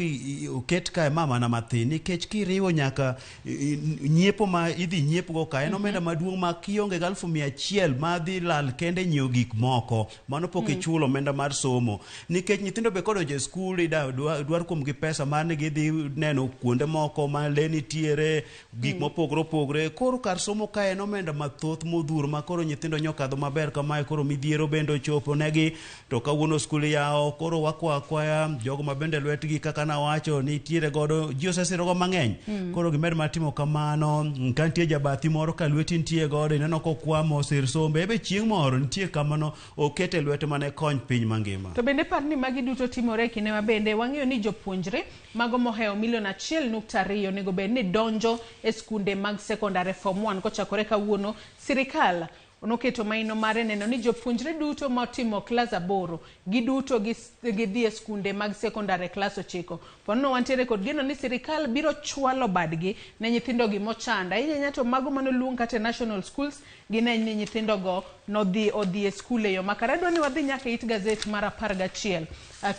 oket kae ma mana mathin nikech kiriwo nyaka nyiepo ma idhi nyiepgo ka en omenda maduong' ma kionge gi 100,000 ma dhi lal kende nyiewo gik moko. Mano pok ichulo omenda mar somo. Nikech nyithindo be kodonjo e skul ida dwar kuomgi pesa mar ni gidhi neno kuonde moko ma lee nitiere gik mopogore opogore. Koro kar somo ka en omenda mathoth modhuro ma koro nyithindo nyokadho maber kamae koro midhiero bende ochopo negi to kawuono skul yawo koro wakwa akwaya jogo ma bende lwetgi kaka nawacho nitiere godo ji osesirogo mang'eny. Koro gimed mar timo kamano ka nitie jabathi moro ka lweti nitie godo ineno kokwamo sir sombe ebe chieng' moro nitie kamano okete lwete mane kony piny mangima. To bende par ni magi duto timore e kinde ma bende wang'eyo ni jopuonjre mago mohewo milion 1.2 onego bed ni donjo e skunde mag sekondar form 1 kochakore kawuono. Sirikal noketo maino mare neno ni jopuonjre duto motimo klas 8 giduto gidhi e skunde mag sekondar e klas 9. Ponono wantiere kod geno ni sirikal biro chwalo badgi ne nyithindogi mochando ahinya to mago manoluong kata national schools gine ni nyithindogo nodhi odhi e skul e yo makare. Adwa ni wadhi nyaka it gazet mar 11.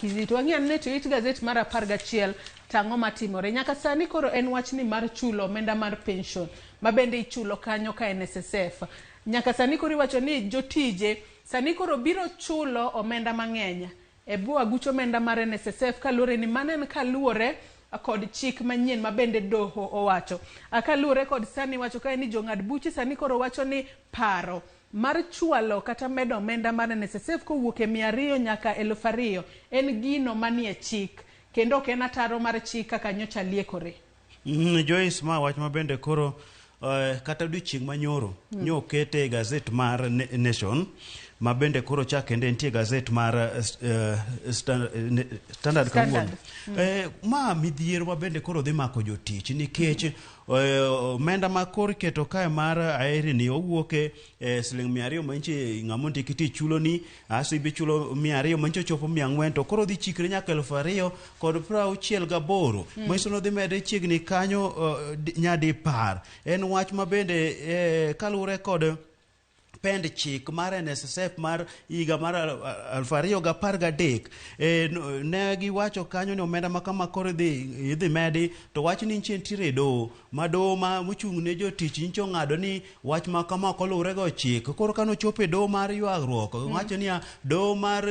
Kizito wang'i ane to it gazet mar 11 tang'o matimore. Nyaka sani koro en wachni mar chulo omenda mar pension ma bende ichulo kanyo ka NSSF. Nyaka sani koro iwacho ni jotije sani koro biro chulo omenda mang'eny e bwo aguch omenda mar NSSF kaluwore ni mano en kaluwore kod chik manyien ma bende doho owacho. Kaluwore kod sani wacho kae ni jong'ad buche sani koro wacho ni paro mar chwalo kata medo omenda mar NSSF kowuok e 200 nyaka 2000 en gino manie chik kendo ok en ataro mar chik kaka nyocha liekore. Joyce, ma wach ma bende koro kata odiochieng' manyoro nyo okete e gazet mar Nation ma bende koro chak kende nitie gazet mar Standard kawuono. Ma midhiero ma bende koro dhi mako jotich nikech omenda ma koro iketo kae mar aeri ni owuok e siling 200 manchi ng'ama ondiki tich chulo ni aso ibi chulo 200 manchi ochopo 400 to koro dhi chikre nyaka 2068. Manyiso ni odhi mede chiegni kanyo nyadipar. En wach ma bende kaluwore kod pend chik mar NSSF mar higa mar 2013 ne giwacho kanyo ni omenda ma kama koro idhi medi to wach ni nitiere doho ma doho ma mochung' ne jotich nyicho ong'ado ni wach ma kama ok oluwore go chik. Koro kane ochopo e doho mar ywaruok wacho niya doho mar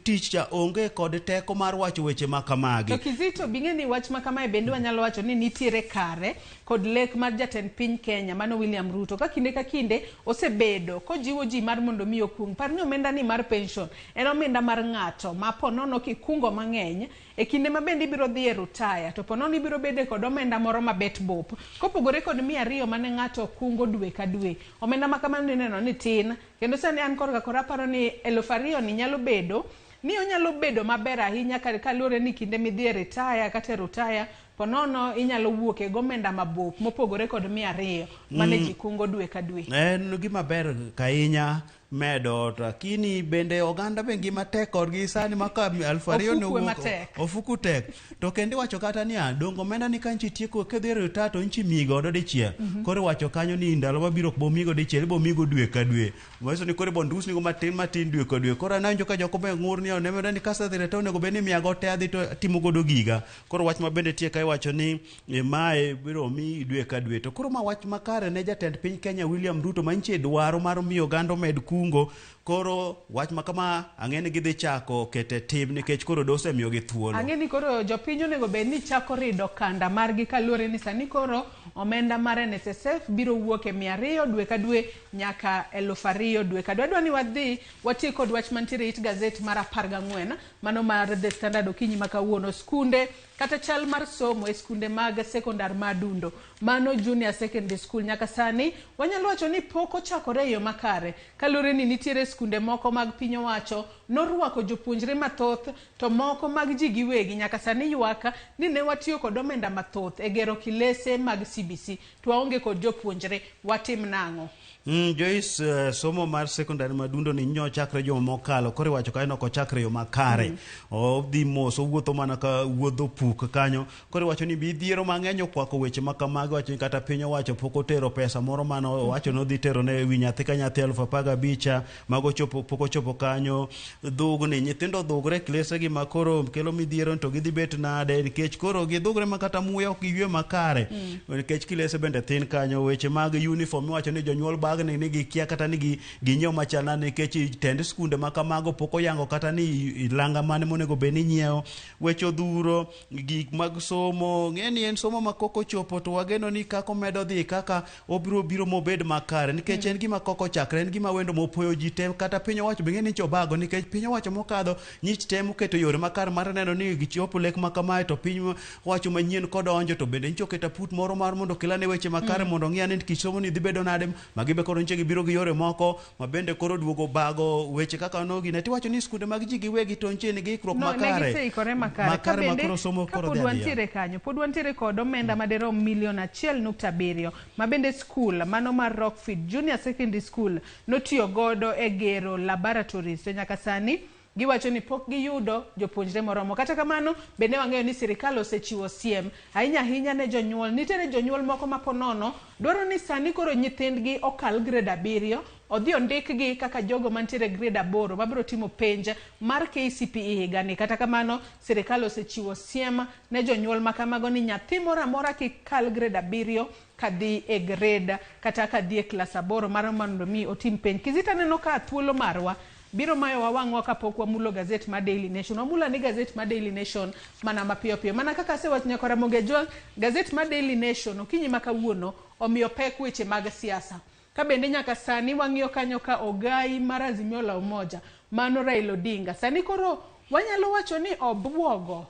tich cha onge kod teko mar wacho weche ma kamagi. To Kizito bing'e ni wach ma kamae bende wanyalo wacho ni nitiere kare kod lek mar jatend piny Kenya mano William Ruto ka kinde ka kinde osebedo kojiwo ji mar mondo mi okung. Par ni omenda ni mar pension en omenda mar ng'ato ma ponono kikungo mang'eny e kinde ma bende ibiro dhi e rutaya to ponono ibiro bede kod omenda moro mabet bop kopogore kod 200 mane ng'ato kungo dwe ka dwe. Omenda ma kamano ineno ni tin kendo sani an korka kora aparo ni 2000 ni nyalo bedo ni onyalo bedo maber ahinya kaluwore ni kinde midhi e ritaya kata e rutaya ponono inyalo wuok e gomenda mabop mopogore kod 200 mane ji kungo dwe ka dwe. En gima ber ahinya medo lakini bende oganda be ngima tek kodgi sani ma ka 2000 ne owuok ofuku tek. To kendo iwacho kata niya dongo omenda ni ka nchi tieko kidhi e retire to nchi miyi godo dichiel. Koro iwacho kanyo ni ndalo mabiro ok bomigo dichiel ibomigo dwe ka dwe. Manyiso ni koro ibondusni go matin matin dwe ka dwe. Koro anawinjo ka joko be ng'ur ni omenda ni kasedhi retire onego bed ni imiya go te adhi to atimo godo giga. Koro wach ma bende tie ka iwacho ni mae biro miyi dwe ka dwe. To koro ma wach makare ne jatend piny Kenya William Ruto ma nchi dwaro mar miyo oganda omed kungo. Koro wach ma kama ang'e ni gidhi chako kete tim nikech koro doho osemiyogi thuolo. Ang'e ni koro jopiny onego bed ni chako rido kanda margi kaluwore ni sani koro omenda mar NSSF biro wuok e 200 dwe ka dwe nyaka 2000 dwe ka dwe. Adwa ni wadhi wati kod wach mantiere it gazet mar 14 mano mar The Standard okinyi ma kawuono. Skunde kata chal mar somo e skunde mag sekondar ma Adundo mano junior secondary school nyaka sani wanyalo wacho ni pok ochakore e yo makare kaluwore ni nitiere skunde moko mag piny owacho norwako jopuonjre mathoth to moko mag ji giwegi nyaka sani ywak ni ne watiyo kod omenda mathoth e gero kilese mag CBC to waonge kod jopuonjre, watim nang'o? Joyce, somo mar secondary madundo ni nyochakre juma mokalo, koro iwacho kanyo ok ochakre yo makare. Odhi mos, owuotho mana ka wuodho puk kanyo. Koro iwacho ni midhiero mang'eny okwako weche ma kamago. Wacho ni kata piny owacho pok otero pesa moro mane owacho ni odhi tero ne wi nyathi ka nyathi 15,000, mago chopo pok ochopo kanyo. Dhugni nyithindo dhugre e klese gi ma koro kelo midhiero to gidhi bet nade, nikech koro gidhugre ma kata muya ok giywe makare, nikech kilese bende thin kanyo. Weche mag uniform iwacho ni jonyuol bagni ni gikia kata ni ginyiew machal nade, nikech tend skunde ma kamago pok oyango kata ni langa mane monego bed ni inyiewo. Weche odhuro, gik mag somo ng'e ni en somo ma kok ochopo, to wageno ni kaka omedo dhi kaka obiro biro mobed makare, nikech en gima kok ochakre, en gima wendo mopoyo ji te. Kata piny owacho be ng'e ni chobago, nikech piny owacho mokadho nyich temo keto yore makare mar neno ni gichopo lek ma kamae, to piny owacho manyien kodonjo to bende nyicho keto aput moro mar mondo okelane weche makare, mondo ong'i ane ni kit somo ni dhi bedo nade. Magi be koro nyiche gibiro gi yore moko ma bende koro duogo bago weche kaka nogi ne tiwacho ni skunde mag ji giwegi to nitie nigi ikruok No, ne makare giseikore makare. Makare ma Kabende, koro somo koro kapod dhi adhiya. Wantiere kanyo, pod wantiere kod omenda maderom milion 1.7 ma bende skul mano mar Rockfield Junior Secondary School notiyo godo e gero laboratories, to nyaka sani giwacho ni pok giyudo jopuonjre moromo. Kata kamano, bende wang'eyo ni sirikal osechiwo siem ahinya ahinya ne jonyuol. Nitiere jonyuol moko ma ponono dwaro ni sani koro nyithindgi okal grade 7, odhi ondikgi kaka jogo mantiere grade 8 mabiro timo penj mar KCPE higani. Kata kamano, sirikal osechiwo siem ne jonyuol ma kamago ni nyathi moro amora kik kal grade 7 kadhi e grade kata kadhi e klas 8 mar mondo mi otim penj. Kizito, aneno ka thuolo marwa biro mayowa wang'wa kapok wamulo gazet mar Daily Nation. Wamulo ni gazet mar Daily Nation mana mapiyo piyo. Mana kaka asewacho, nyakora Ramogi Ajwang', gazet mar Daily Nation okinyi ma kawuono omiyo pek weche mag siasa. Ka bende nyaka sani wang'iyo kanyo ka ogai mar Azimio la Umoja, mano Raila Odinga. Sani koro wanyalo wacho ni obuogo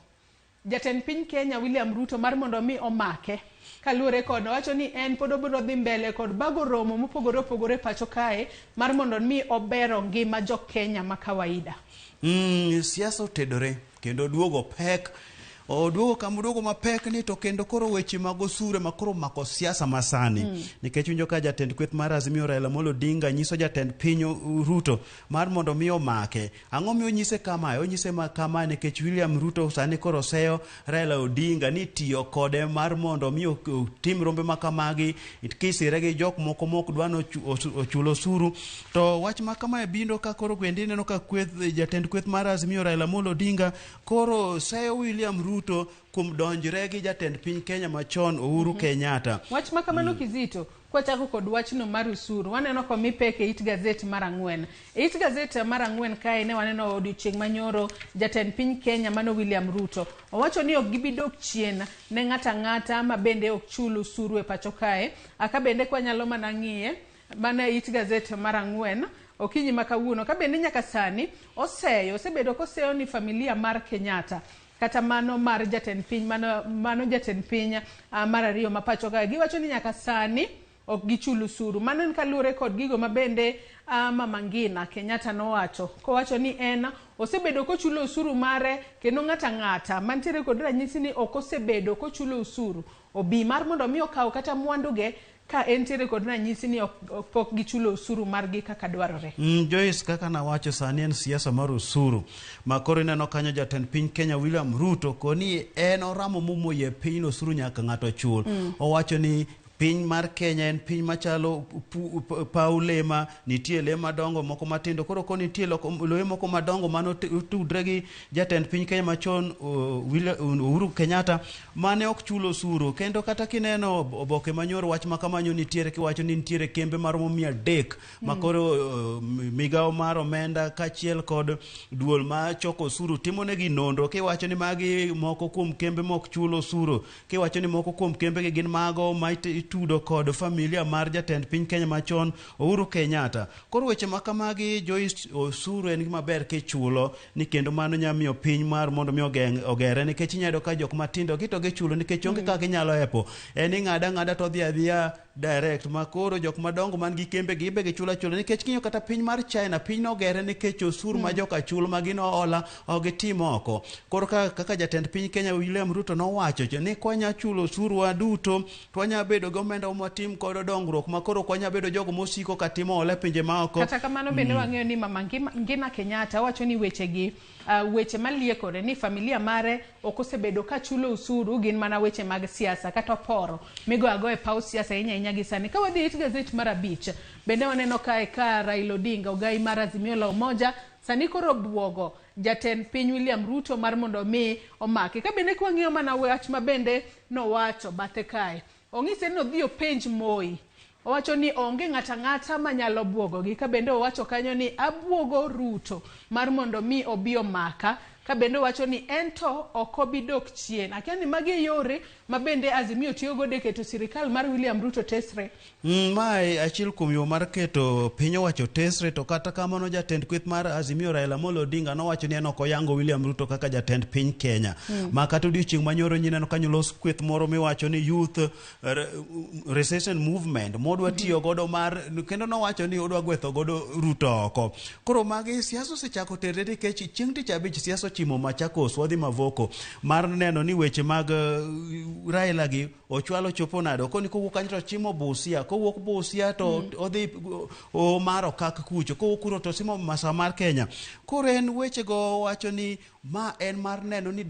jatend piny Kenya William Ruto mar mondo mi omake, kaluwore kod owacho ni en pod obiro dhi mbele kod bago romo mopogore opogore pacho kae mar mondo mi obero ngima jo Kenya ma kawaida. Siasa otedore kendo duogo pek, oduogo kama oduogo mapek ni to kendo koro weche mag osuru ema koro mako siasa masani, nikech winjo ka jatend kweth mar Azimio Raila Amolo Odinga nyiso jatend piny Ruto mar mondo mi omake. Ang'o miyo onyise kamae? Onyise ma kamae nikech William Ruto sani koro seyo Raila Odinga ni tiyo kode mar mondo mi otim rombe ma kamagi kisire gi jok moko mok dwa ni ochul osuru. To wach ma kamae biro ka koro bende ineno ka kweth jatend kweth mar Azimio Raila Amolo Odinga koro seyo William Ruto kuom donjre gi jatend piny Kenya machon Uhuru Kenyatta. Wach ma kamano, Kizito, kwachako kod wachno mar osuru, waneno komi pek e it gazet mar 4. E it gazet mar 4 kae ne waneno odiochieng' manyoro jatend piny Kenya mano William Ruto owacho ni ok gibi dok chien ne ng'ato ang'ata ma bende ok chul osuru e pacho kae. Aka bende kwanyalo mana ng'iye mana e it gazet mar 4 okinyi ma kawuono, ka bende nyaka sani oseyo osebedo koseyo ni familia mar Kenyatta kata mano mar jatend piny mano jatend piny mar ariyo ma pacho kae, giwacho ni nyaka sani ok gichul osuru. Mano en kaluwore kod gigo ma bende Mama Ngina Kenyatta nowacho kowacho ni en osebedo kochulo osuru mare, kendo ng'ato ang'ata mantiere kod ranyisi ni ok osebedo kochulo osuru obi mar mondo mi okaw kata mwanduge ka entiere kod ranyisi ni ok pok gichulo osuru margi kaka dwarore. Joyce, kaka nawacho, sani en siasa mar osuru ma koro ineno kanyo jatend piny Kenya William Ruto koni en oramo momoyie piny osuru nyaka ng'ato chul. Owacho ni piny mar Kenya en piny machalo paw le ma nitie le madongo, moko matindo. Koro ko nitie loye moko madongo mane otudre gi jatend piny Kenya machon Uhuru Kenyatta mane ok chul osuru. Kendo kata kineno oboke manyoro, wach ma kamanyo nitiere kiwacho ni nitiere kembe maromo 300 ma koro migawo mar omenda kaachiel kod duol ma choko osuru timonegi nonro, kiwacho ni magi moko kuom kembe mok chul osuru, kiwacho ni moko kuom kembegi gin mago ma itudo kod familia mar jatend piny Kenya machon Uhuru Kenyatta. Koro weche ma kamagi, Joyce, osuru en gima ber kichulo ni kendo mano nyalo miyo piny mar mondo mi ogeng' ogere, nikech inyalo yudo ka jok matindo gi to gichulo nikech onge kaka ginyalo epo en ing'ada ang'ada to odhi adhiya direct, ma koro jok madongo man gi kembe gi be gichulo achula, nikech king'iyo kata piny mar China, piny nogere nikech osuru ma joka chulo ma gin ohola ok gitim oko. Koro kaka jatend piny Kenya William Ruto nowacho ni kwanya chulo osuru wa duto to wanya bedo gi omenda mwatim kodo dongruok ma koro ok wanyal bedo jogo mosiko ka timo hola e pinje maoko. Kata kamano bende wang'eyo ni Mama Ngina Kenyatta wacho ni wechegi weche maliekore ni familia mare ok osebedo ka chulo usuru gin mana weche mag siasa kata oporo migo ago e paw siasa ahinya ahinya gi sani. Ka wadhi it gazet mar 5 bende waneno kae ka Raila Odinga ogai mar Azimio la Umoja sani koro buogo jatend piny William Ruto mar mondo mi omake. Ka bende kwang'iyo mana wach ma bende nowacho bathe kae, ong'ise ni odhi openj Moi. Owacho ni onge ng'ato ang'ata manyalo buogogi. Ka bende owacho kanyo ni abuogo Ruto mar mondo mi obi omaka. Ka bende owacho ni en to ok obi dok chien. Akia ni magi e yore ma bende Azimio tiyo godo e keto sirikal mar William Ruto tesre. Mae achiel kuom yo mar keto piny owacho tesre, to kata kamano jatend kweth mar Azimio Raila Amolo Odinga nowacho ni en ok oyango William Ruto kaka jatend piny Kenya. Ma kata odiochieng' manyoro nyineno kanyo los kweth moro miwacho ni Youth Resistance Movement modwa tiyo godo mar kendo nowacho ni odwa gwetho godo Ruto oko. Koro magi siasa osechako terre nikech chieng' tich abich siasa ochimo Machakos wadhi Mavoko mar neno ni weche mag Raila gi ochwalo chopo nade. Koni kowuok kanyo to ochimo Busia, kowuok Busia to odhi omaro kak kucho, kowuok kuro to osimo Masawa mar Kenya. Koro en wechego wacho ni ma en mar neno ni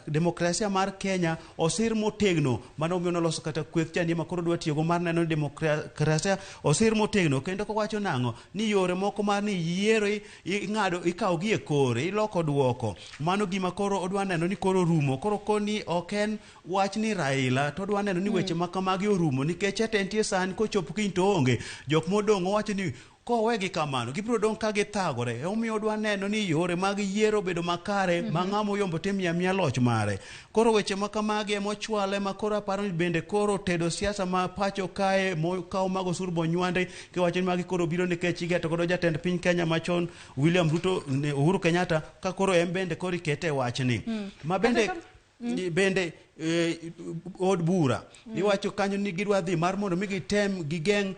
demokrasia mar Kenya osir motegno. Mano omiyo noloso kata kweth chanie ma koro dwa tiyogo mar neno ni demokrasia osir motegno. Kendo kowacho nang'o ni yore moko mar ni yiero ing'ado ikawo gi e kore iloko duoko. Mano gima koro odwa neno ni koro rumo. Koro koni ok en wach ni Raila to odwa neno ni weche ma kamagi orumo nikech ete entie sani kochopo kiny to onge. Jok modong' owacho ni kowegi kamano gibiro dong' ka githagore. Emomiyo odwa neno ni yore mag yiero obedo makare ma ng'ama oyombo timiyo amiya loch mare. Koro weche ma kamagi emochwale ma koro aparo ni bende koro tedo siasa ma pacho kae mokaw mag osuru bonywande kiwacho ni magi koro biro nikech igeto godo jatend piny Kenya machon William Ruto Uhuru Kenyatta ka koro en bende koro ikete e wachni. Ma bende bende od bura iwacho kanyo ni gidwa dhi mar mondo mi gitem gigeng'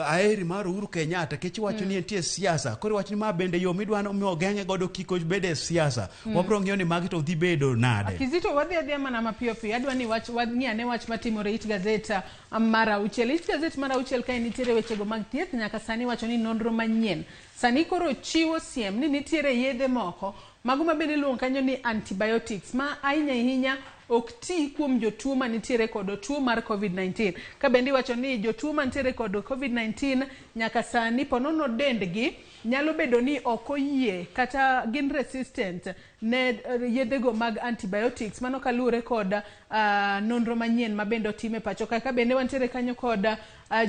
aheri mar Uhuru Kenyatta kech iwacho ni entie siasa. Koro iwacho ni ma bende yo midwa ni ogeng'e godo kik obed e siasa. Wabro ng'iyo ni magi to dhi bedo nade. Kizito wadhi adhiya mana mapiyo piyo. Adwa ni wach wang'i ane wach matimore it gazet mar 6. It gazet mar 6 kae nitiere wechego mag thieth nyaka sani wacho ni nonro manyien sani koro chiwo siem ni nitiere yedhe moko mago ma bende iluongo kanyo ni antibiotics ma ahinya ahinya ok ti kuom jotuo manitiere kod tuo mar COVID-19. Ka bende iwacho ni jotuo manitiere kod COVID-19 nyaka sani ponono dendgi nyalo bedo ni ok oyie kata gin resistant ne yedhego mag antibiotics. Mano kaluwore kod nonro manyien ma bende otim e pacho ka. Ka bende wantiere kanyo kod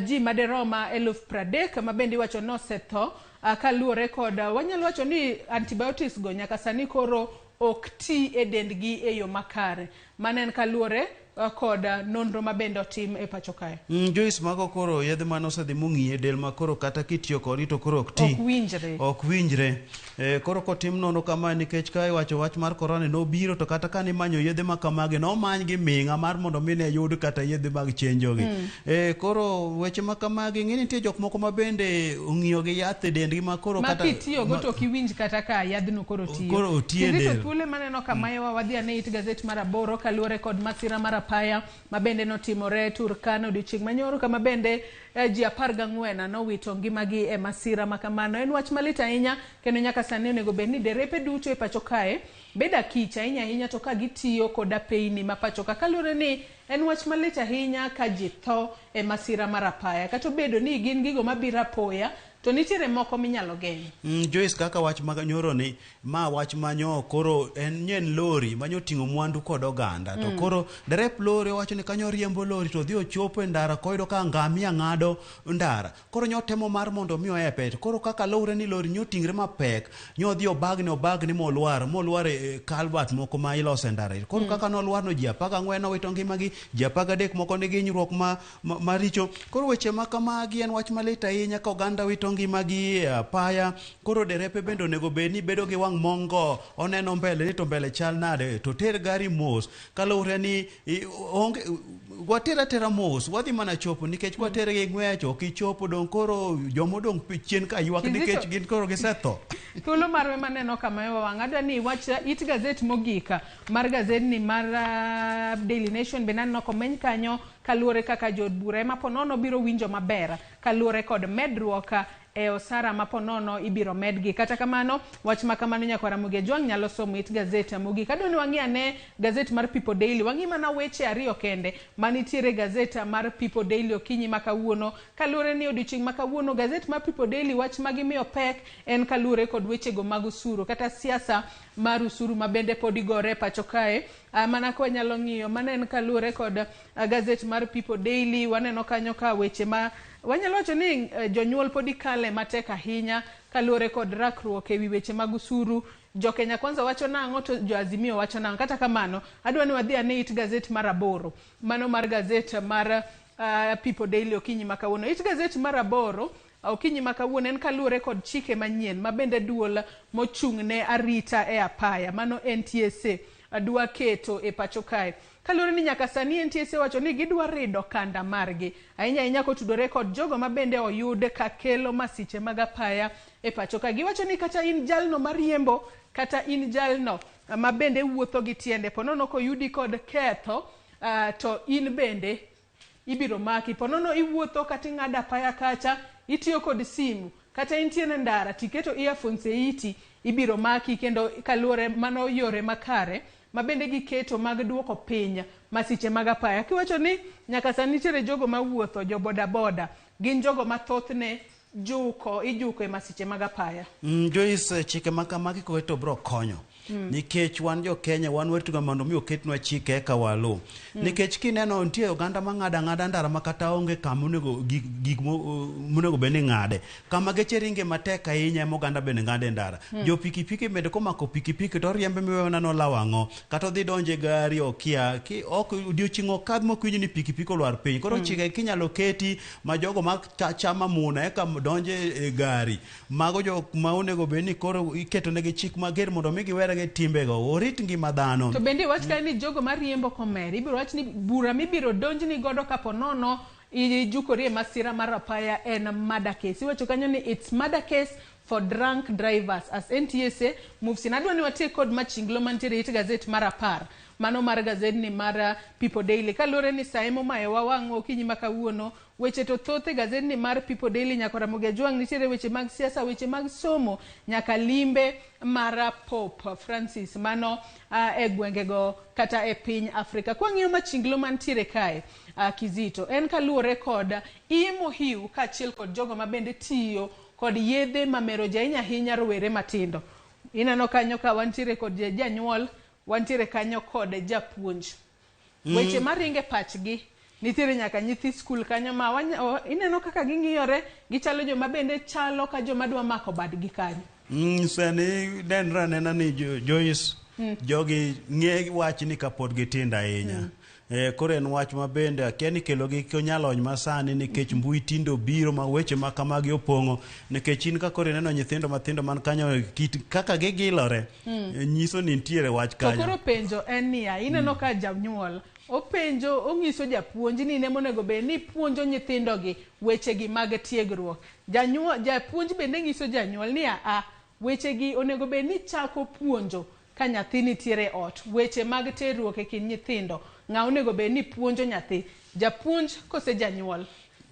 ji maderoma 30,000 ma bende iwacho ni osetho kaluwore kod wanyalo wacho ni antibiotics go nyaka sani koro ok ti e dendgi e yo makare. Mano en kaluwore kod nonro ma bende otim e pacho kae. Joyce, mago koro yedhe mane osedhi mong'iye del ma koro kata kitiyo kodgi to koro ok ti. Ok winjre. Ok winjre. Koro kotim nonro kama nikech ka iwacho wach mar corona nobiro to kata kane imanyo yedhe ma kamagi nomany gi ming'a mar mondo mi ne yud kata yedhe mag chenjogi. Koro weche ma kamagi ng'e ni nitie jok moko ma bende ong'iyo gi yath e dendgi ma koro ma kata kitiyogo to ok iwinj kata ka yadhno koro tiyo. Koro otiyo e Kizito del. thuolo maneno kamaewa wadhi ane it gazet mar 8 kaluwore kod masira mar apaya ma bende notimore Turkana odiochieng' manyoro kama bende ji 14 nowito ngimagi e masira ma kamano. En wach malit ahinya kendo nyaka sani onego bed ni derepe duto e pacho kae bedo akich ahinya ahinya to ka gitiyo kod apeyni ma pacho ka. Kaluwore ni en wach malit ahinya ka ji tho e masira mar apaya. Kata obedo ni gin gigo mabiro apoya to nitiere moko minyalo geng'. Joyce, kaka wach ma nyoro ni ma wach manyo koro en nyen lori manyo ting'o mwandu kod oganda to koro derep lori owacho ni kanyo riembo lori to odhi ochopo e ndara koyudo ka ngamia ng'ado ndara koro nyo temo mar mondo mi oepe koro kaka luwre ni lori nyo ting're mapek nyo odhi obagni molwar e culvert moko ma iloso e ndara koro kaka nolwar no ji 14 nowito ngimagi ji 13 moko nigi hinyruok maricho. Koro weche ma kamagi en wach malit ahinya ka oganda wito ngimagi e apaya. Koro derepe bende onego bed ni bedo gi wang' mongo oneno mbele ni to mbele chal nade to ter gari mos kaluwore ni onge water atera mos wadhi mana chopo nikech kwatere gi ng'wech ok ichopo dong' koro jomodong' chien ka ywak nikech gin koro gisetho. Thuolo marwe maneno kama ewa wang' adwa ni wach it gazet mogik mar gazetni mar Daily Nation bende aneno komeny kanyo Kaluwore kaka jood bura ema ponono biro winjo maber kaluwore kod medruok e osara ma ponono ibiro medgi. Kata kamano, wach ma kamano nyakwar Ramogi Ajwang' nyalo somo it gazet mogik. Adwa ni wang'i ane gazet mar People Daily. Wang'i mana weche ariyo kende manitiere gazet mar People Daily okinyi ma kawuono. Kaluwore ni odiochieng' ma kawuono gazet mar People Daily wach ma gimiyo pek en kaluwore kod wechego mag usuru kata siasa mar usuru ma bende pod igore e pacho kae. Mana ka wanyalo ng'iyo, mano en kaluwore kod gazet mar People Daily. Waneno kanyo ka weche ma wanyalo wacho ni jonyuol pod ikale matek ahinya kaluwore kod rakruok ewi weche mag usuru. Jo Kenya Kwanza wacho nang'o to jo Azimio wacho nang'o. Kata kamano, adwa ni wadhi ane it gazet mar 8, mano mar gazet mar People Daily okinyi ma kawuono. It gazet mar 8 okinyi ma kawuono en kaluwore kod chike manyien ma bende duol mochung' ne arita e apaya, mano NTSA dwa keto e pacho kae. Kaluwore ni nyaka sani NTSA wacho ni gidwa rido kanda margi ahinya ahinya kotudore kod jogo ma bende oyud ka kelo masiche mag apaya e pacho kae. Giwacho ni kata in jalno mariembo kata in jalno ma bende wuotho gi tiende, ponono koyudi kod ketho to in bende ibiro maki. Ponono iwuotho kata ing'ado apaya kacha, itiyo kod simu kata intiere ndara tiketo earphones e iti, ibiro maki. Kendo kaluwore mano yore makare ma bende giketo mag duoko piny masiche mag apaya. Kiwacho ni nyaka sani nitiere jogo mawuotho, jo boda boda, gin jogo ma thothne juko, ijuko e masiche mag apaya. Joyce, chike ma kamagi koketo biro konyo. Nikech wan jo Kenya wan waritoga mondo mi oketnwa chike eka waluw. Nikech kineno nitie oganda mang'ado ang'ada ndara ma kata onge kama onego gik monego bed ni ng'ade. Kama geche ringe matek ahinya ema oganda bende ng'ade ndara. Jo pikipiki bende komako pikipiki to oriembe miweyo mana nolawo ang'o. Kata odhi donjo e gari okia. Ok odiochieng' ok kadh mok iwinjo ni pikipiki olwar piny. Koro chike kinyalo keti ma jogo ma chamo amuna eka donjo e gari. Mago jok ma onego bed ni koro iketonegi chik mager mondo mi giwere gi timbego, orit ngima dhano. To bende wach kae ni jogo mariembo komer, ibiro wach ni bura mibiro donjni godo kapo nono ijukori e masira mar apaya en murder case. Iwacho kanyo ni it's murder case for drunk drivers as NTSA moves in. Adwa ni watiek kod machinglo mantiere it gazet mar 10, mano mar gazet ni mar People Daily. Kaluwore ni sa emomayowa wang' okinyi ma kawuono, weche to thoth e gazet ni mar People Daily. Nyaka Ramogi Ajwang' nitiere weche mag siasa, weche mag somo, nyaka limbe mar Pope Francis mano e gwengego kata e piny Afrika. Kwang'iyo machinglo mantiere kae, Kizito, en kaluwore kod iye mohiu kaachiel kod jogo ma bende tiyo kod yedhe mamero ji ahinya ahinya rowere matindo. Ineno kanyo ka wantiere kod janyuol, wantiere kanyo kod japuonj. Weche maringe pachgi nitiere nyaka nyithi skul kanyo ma ineno kaka ging'iyore, gichalo joma bende chalo ka joma dwa mako badgi kanyo. Sani nenre anena ni Joyce, jogi ng'e wach ni kapod gitindo ahinya. Koro en wach ma bende akia ni kelo gi nyalony masani nikech mbui tindo biro ma weche ma kamagi opong'o. Nikech in ka koro ineno nyithindo mathindo man kanyo kit kaka gigilore, nyiso ni nitiere wach kanyo. To koro penjo en niya, ineno ka janyuol openjo, onyiso japuonj ni in ema onego bed ni puonjo nyithindogi wechegi mag tiegruok. Japuonj bende nyiso janyuol ni wechegi onego bed ni chako puonjo ka nyathi nitiere ot. Weche mag terruok e kind nyithindo, ng'a onego bed ni puonjo nyathi, japuonj kose janyuol?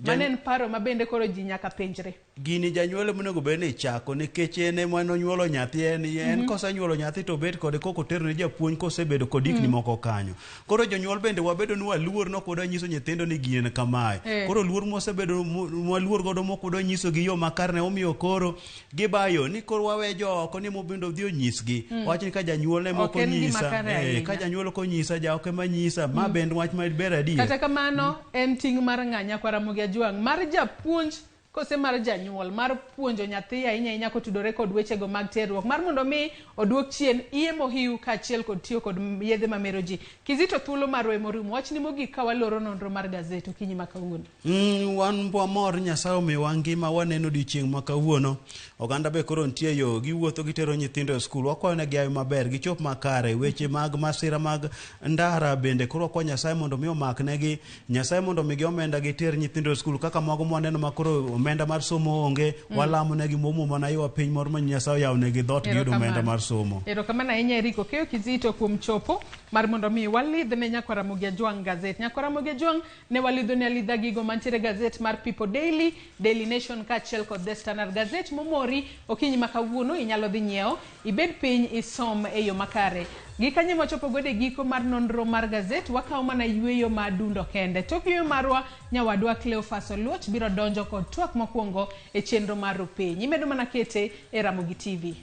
Mano en paro ma bende koro ji nyaka penjre. Gini janyuol ema onego bed ni chako nikech en ema nonyuolo nyathi, en kosenyuolo nyathi to obet kode kok otero ne japuonj kosebedo kod higni moko kanyo. Koro jonyuol bende wabedo ni waluor nok wadwa nyiso nyithindo ni gini en kamae. Koro luor mwasebedo mwaluor godo mok wadwa nyiso gi yo makare ne omiyo koro gibayo ni koro wawe jooko ni mobindo odhi onyisgi. Wach ni ka janyuol ema ok onyisa, ka janyuol ok onyisa, jaoko ema nyisa, ma bende wach maber adier. Kata kamano en ting' mar ng'a nyakwar Ramogi Ajwang', mar japuonj kose mar janyuol mar puonjo nyathi ahinya ahinya kotudore kod wechego mag terruok, mar mondo mi oduok chien iye mohiu kaachiel kod tiyo kod yedhe mamero ji. Kizito, thuolo marwa emorumo. Wachni mogik ka waloro nonro mar gazet okinyi ma kawuono. Wan wamor Nyasaye omiyowa ngima waneno odiochieng' ma kawuono. Oganda be koro nitie yo, giwuotho gitero nyithindo e skul. Wakwayo negi ayo maber, gichop makare. Weche mag masira mag ndara bende koro wakwayo Nyasaye mondo mi omaknegi. Nyasaye mondo migi omenda giter nyithindo e skul kaka mago mwaneno ma koro omenda mar somo onge. Walamo negi momo mana ywa piny moro ma Nyasaye oyawnegi dhoot giyud omenda mar somo. Erokamano ahinya Eric Okeyo Kizito kuom chopo mar mondo mi walidh ne Nyakwar Ramogi Ajwang' gazet. Nyakwar Ramogi Ajwang' ne walidho ne alidha gigo mantiere gazet mar People Daily, Daily Nation kaachiel kod The Standard. Gazet momori okinyi ma kawuono inyalo dhi nyiewo, ibed piny isom e yo makare. Gi kanye mwachopo godo e giko mar nonro mar gazet, wakawo mana yueyo ma dundo kende. Tok yueyo marwa, nyawadwa Cleophas Oluoch biro donjo kod twak mokwongo e chenro mar Rupiny. Imedo mana kete e Ramogi TV.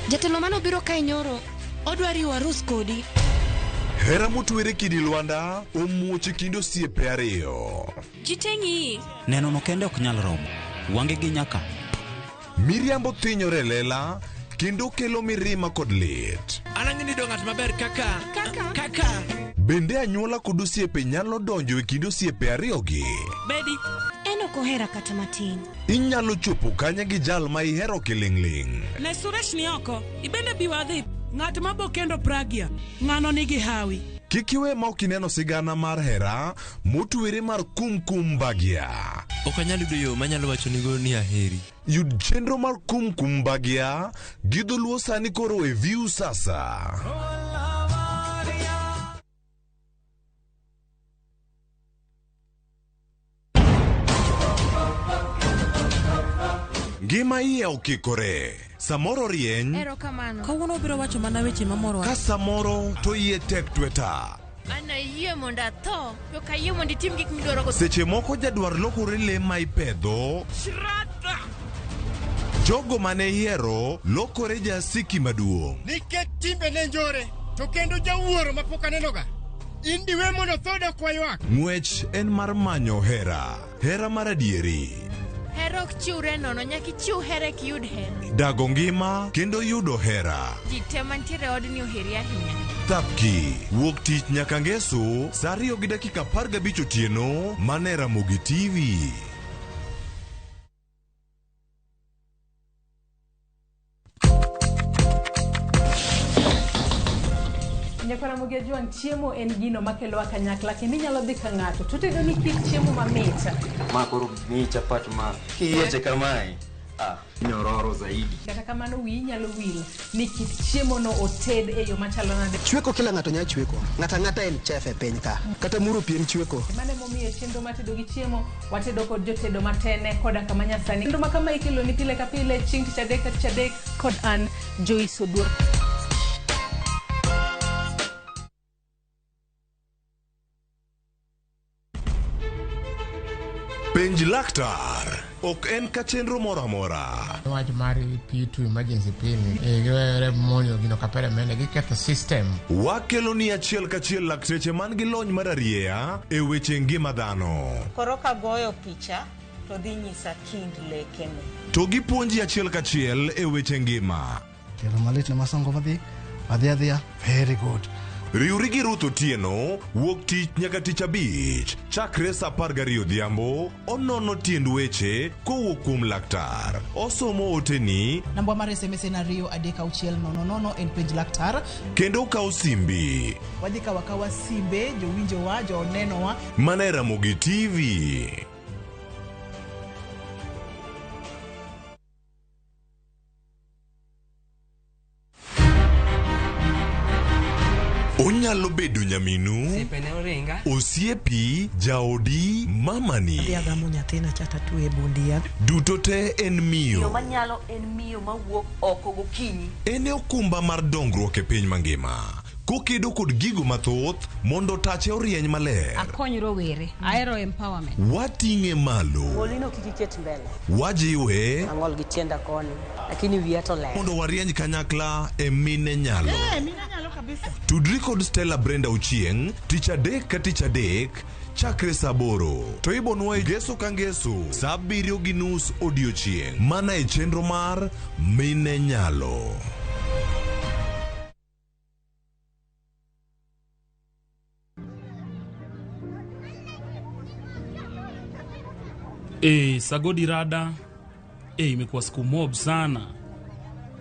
Jatelo manobiro kae nyoro odwa riwo arus kodi. Hera motwere kidi Lwanda omuoch e kind osiepe ariyo. Ji te ng'iyi. Neno no kende ok nyal romo. Wange gi nyaka. Miriambo thinyore e lela kendo kelo mirima kod lit. An ang'e ni do ng'at maber kaka kaka kaka. Bende anyuola kod osiepe nyalo donjo e kind osiepe ariyogi? Bedi. En ok ohera kata matin. Inyalo chopo kanye gi jal ma ihero kiling'ling'? Ne Suresh ni oko, ibende bi wadhi. Ng'at ma bo kendo Pragya, ng'ano nigi hawi. Kik iwe ma ok ineno sigana mar hera motwere mar Kumkum Bhagya. Ok anyal yudo yo manyalo wachonigo ni aheri. Yud chenro mar Kumkum Bhagya gi dholuo sani koro e View Sasa. Ngima iye okikore. Samoro rieny. Erokamano. Kawuono obiro wacho mana weche mamoro. Ka samoro to iye tek tweta. An ayie mondo atho, to ok ayie mondo itim gik midwaro go. Seche moko jadwar lokore le ma ipedho. Shraddha! Jogo mane ihero lokore jasiki maduong'. Nikech timbe ne njore, to kendo jawuoro mapok anenoga. In diwe mondo tho dok waywak. Ng'wech en mar manyo hera. Hera mar adieri. Hera ok chiwre nono, nyaka ichiw hera eka iyud hera. Dago ngima kendo yudo hera. Ji te mantiere e odni oheri ahinya. Thapki, wuok tich nyaka ngeso, saa 2:15 otieno, mana e Ramogi TV. Nyakwar Ramogi Ajwang', chiemo en gino makelowa kanyakla kendo inyalo dhi ka ng'ato to otedo ni kit chiemo mamit. Ma koro miyi chapat ma kiyieche kamae, ah, nyororo zaidi. Kata kamano wiyi nyalo wil ni kit chiemo no oted e yo machalo nade. Chweko kila ng'ato nyalo chweko. Ng'ato ang'ata en chef e piny ka. Kata muro pi en chweko. Mano emomiyo e chenro mar tedo gi chiemo watedo kod jotedo matene koda kama nyasani. Chenro ma kama ikelo ni pile ka pile chieng' tich adek ka tich adek kod an Joyce Oduor. Penj laktar ok en ka chenro moro amora. Wach mar P2 emergency pill ni, giwere monjo gino kapere mende giketho system. Wakelo ni achiel kachiel lakteche man gi lony mar arieya e weche ngima dhano. Koro kagoyo picha to dhi nyisa kind lekene. To gipuonji achiel kachiel e weche ngima. Tielo malit ne masongo madhi, adhi adhiya, very good. Riwri gi Ruth Otieno wuok tich nyaka tich abich chakre saa 12 odhiambo onono tiend weche kowuok kuom laktar. Osomo oteni Namba mar SMS en 2 3 6 0 0 en penj laktar. kendo okawo simbi. Wadhi kawo akawa simbe jowinjowa, jonenowa. Mana e Ramogi TV. Onyalo bedo nyaminu, osiepi, jaodi, mamani. Adhi agamo nyathina cha tatwe e bund yath. Duto te en miyo. Miyo manyalo en miyo mawuok oko gokinyi. En e okumba mar dongruok e piny mangima. Kokedo kod gigo mathoth mondo tache orieny maler. Akony rowere. Ahero empowerment. Wating'e malo. Golino kik iket mbele. Wajiwe. Ang'ol gi tienda koni, lakini wiya to ler. Mondo warieny kanyakla e mine nyalo. Mine nyalo. Kabisa. Tudri kod Stella Brenda Ochieng' tich adek ka tich adek chakre saa aboro to ibonwa e ngeso ka ngeso saa abiriyo gi nus odiochieng' mana e chenro mar Mine Nyalo. Sagodi rada. Imekuwa siku mob sana.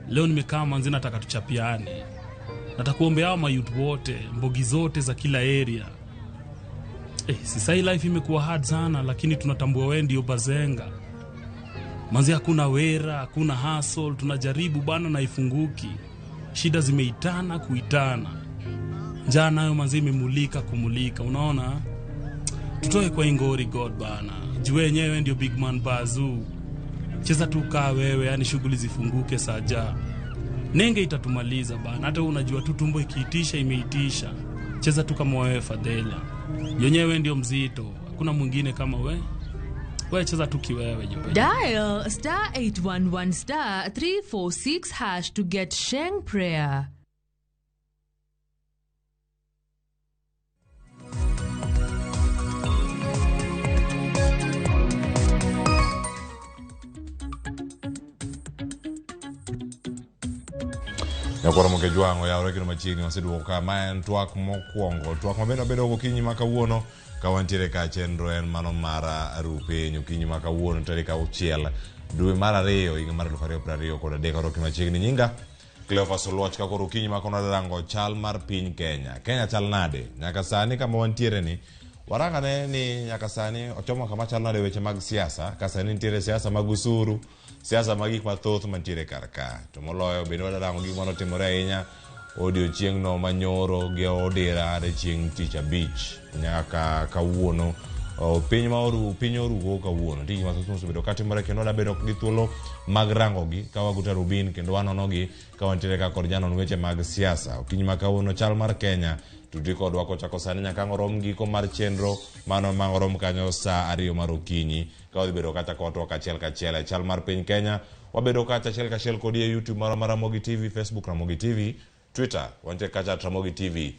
Leo nimekaa manzi, nataka tuchapiane. Nataka kuombea hao mayouth wote, mbogi zote za kila area. Sasa hii life imekuwa hard sana, lakini tunatambua wewe ndio bazenga. Manzi hakuna wera, hakuna hustle, tunajaribu bana na ifunguki. Shida zimeitana kuitana. Njaa nayo manzi imemulika kumulika, unaona? Tutoe kwa ingori God bana. Juu wenyewe ndio big man bazoo. Cheza tu kaa wewe, yani shughuli zifunguke saja. Nenge itatumaliza bana. Hata unajua tu tumbo ikiitisha imeitisha. Cheza tu kama wewe Fadhela. Yenyewe ndio mzito. Hakuna mwingine kama we. Wewe cheza tu kiwewe jope. Dial star 811 star 346 hash to get Sheng prayer. Nyakwara Mokejwang'o yawre kendo machiegni waseduogo ka ma en twak mokwongo twak mabende wabedo gokinyi ma kawuono ka wantiere ka chenro en mano mar Rupiny okinyi ma kawuono tarik 6 dwe mar 2 higa mar 2023 Aroki machiegni nyinga Cleophas Oluoch ka koro okinyi ma kono rango chal mar piny Kenya. Kenya chal nade nyaka sani kama wantiere ni warangane ni nyaka sani ochomo kama chal nade weche mag siasa ka sani nitiere siasa mag usuru siasa mag gik mathoth mantiere kar ka to moloyo bende wadarango gik manotimore ahinya odiochieng'no manyoro gi odira e chieng' tich abich nyaka kawuono piny ma piny orugo kawuono nitie gik mathoth mosebedo katimore kendo wadabedo gi thuolo mag rangogi ka waguto rubin kendo wanonogi ka wantiere ka kod janon weche mag siasa okinyi ma kawuono chal mar Kenya tudri kodwa kochako sani nyaka ang' orom giko mar chenro mano ma orom kanyo saa 2 mar okinyi ka wadhi bedo kacha kotwa kachiel kachiel e chal mar piny Kenya wabedo kacha achiel kachiel kodi e YouTube marwa Ramogi TV, Facebook Ramogi TV, Twitter wantie kacha at Ramogi TV.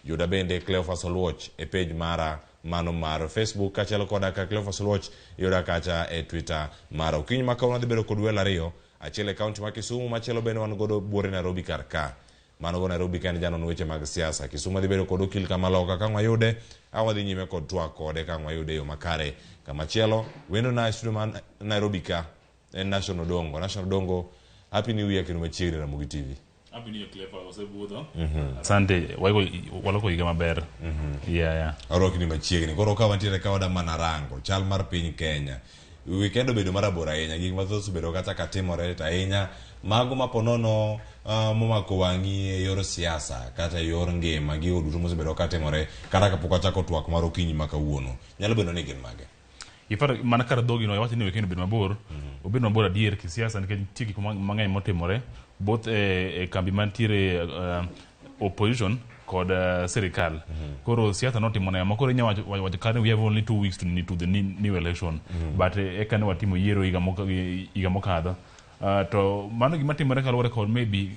Yuda bende Cleophas Oluoch e page mara mano mar Facebook kaachiel koda ka Cleophas Oluoch yuda kacha e Twitter mara. Okinyi ma kawuono wadhi bedo kod welo ariyo, achiel e kaunti ma Kisumu, machielo bende wan godo buore Nairobi kar ka. Mano go Nairobi ka en janon weche mag siasa. Kisumu dhi bedo kod okil Kamaloka ka wayude, wadhi nyime kod twak kode ka wayude e yo makare. Kamachielo wendo na e studio ma Nairobi ka en Nation Odongo. Nation Odongo, happy new year kendo machiegni Ramogi TV. Happy New Year Cleophas osebudho. Asante, waloko higa maber. Yeah. Arwaki ni machiegni. Koro ka wantiere ka wada mana rango chal mar piny Kenya. Weekend obedo marabora ahinya, gik mathoth osebedo kata katimore to ahinya mago maponono momako wang'i e yor siasa kata e yor ngima gigo duto mosebedo katimore kata kapok wachako twak mar okinyi ma kawuono nyalo bedo ni gin mage. Ifar mana kar dhogi no iwacho ni weekend obedo mabor, obedo mabor adier kisiasa nikech nitie gik mang'eny motimore both e kambi mantiere opposition kod sirikal. Koro siasa notimo ne koro inya wacho kare we have only 2 weeks to the new election. But eka ne watimo yiero higa mokadho. To mano gima timore kaluwore kod maybe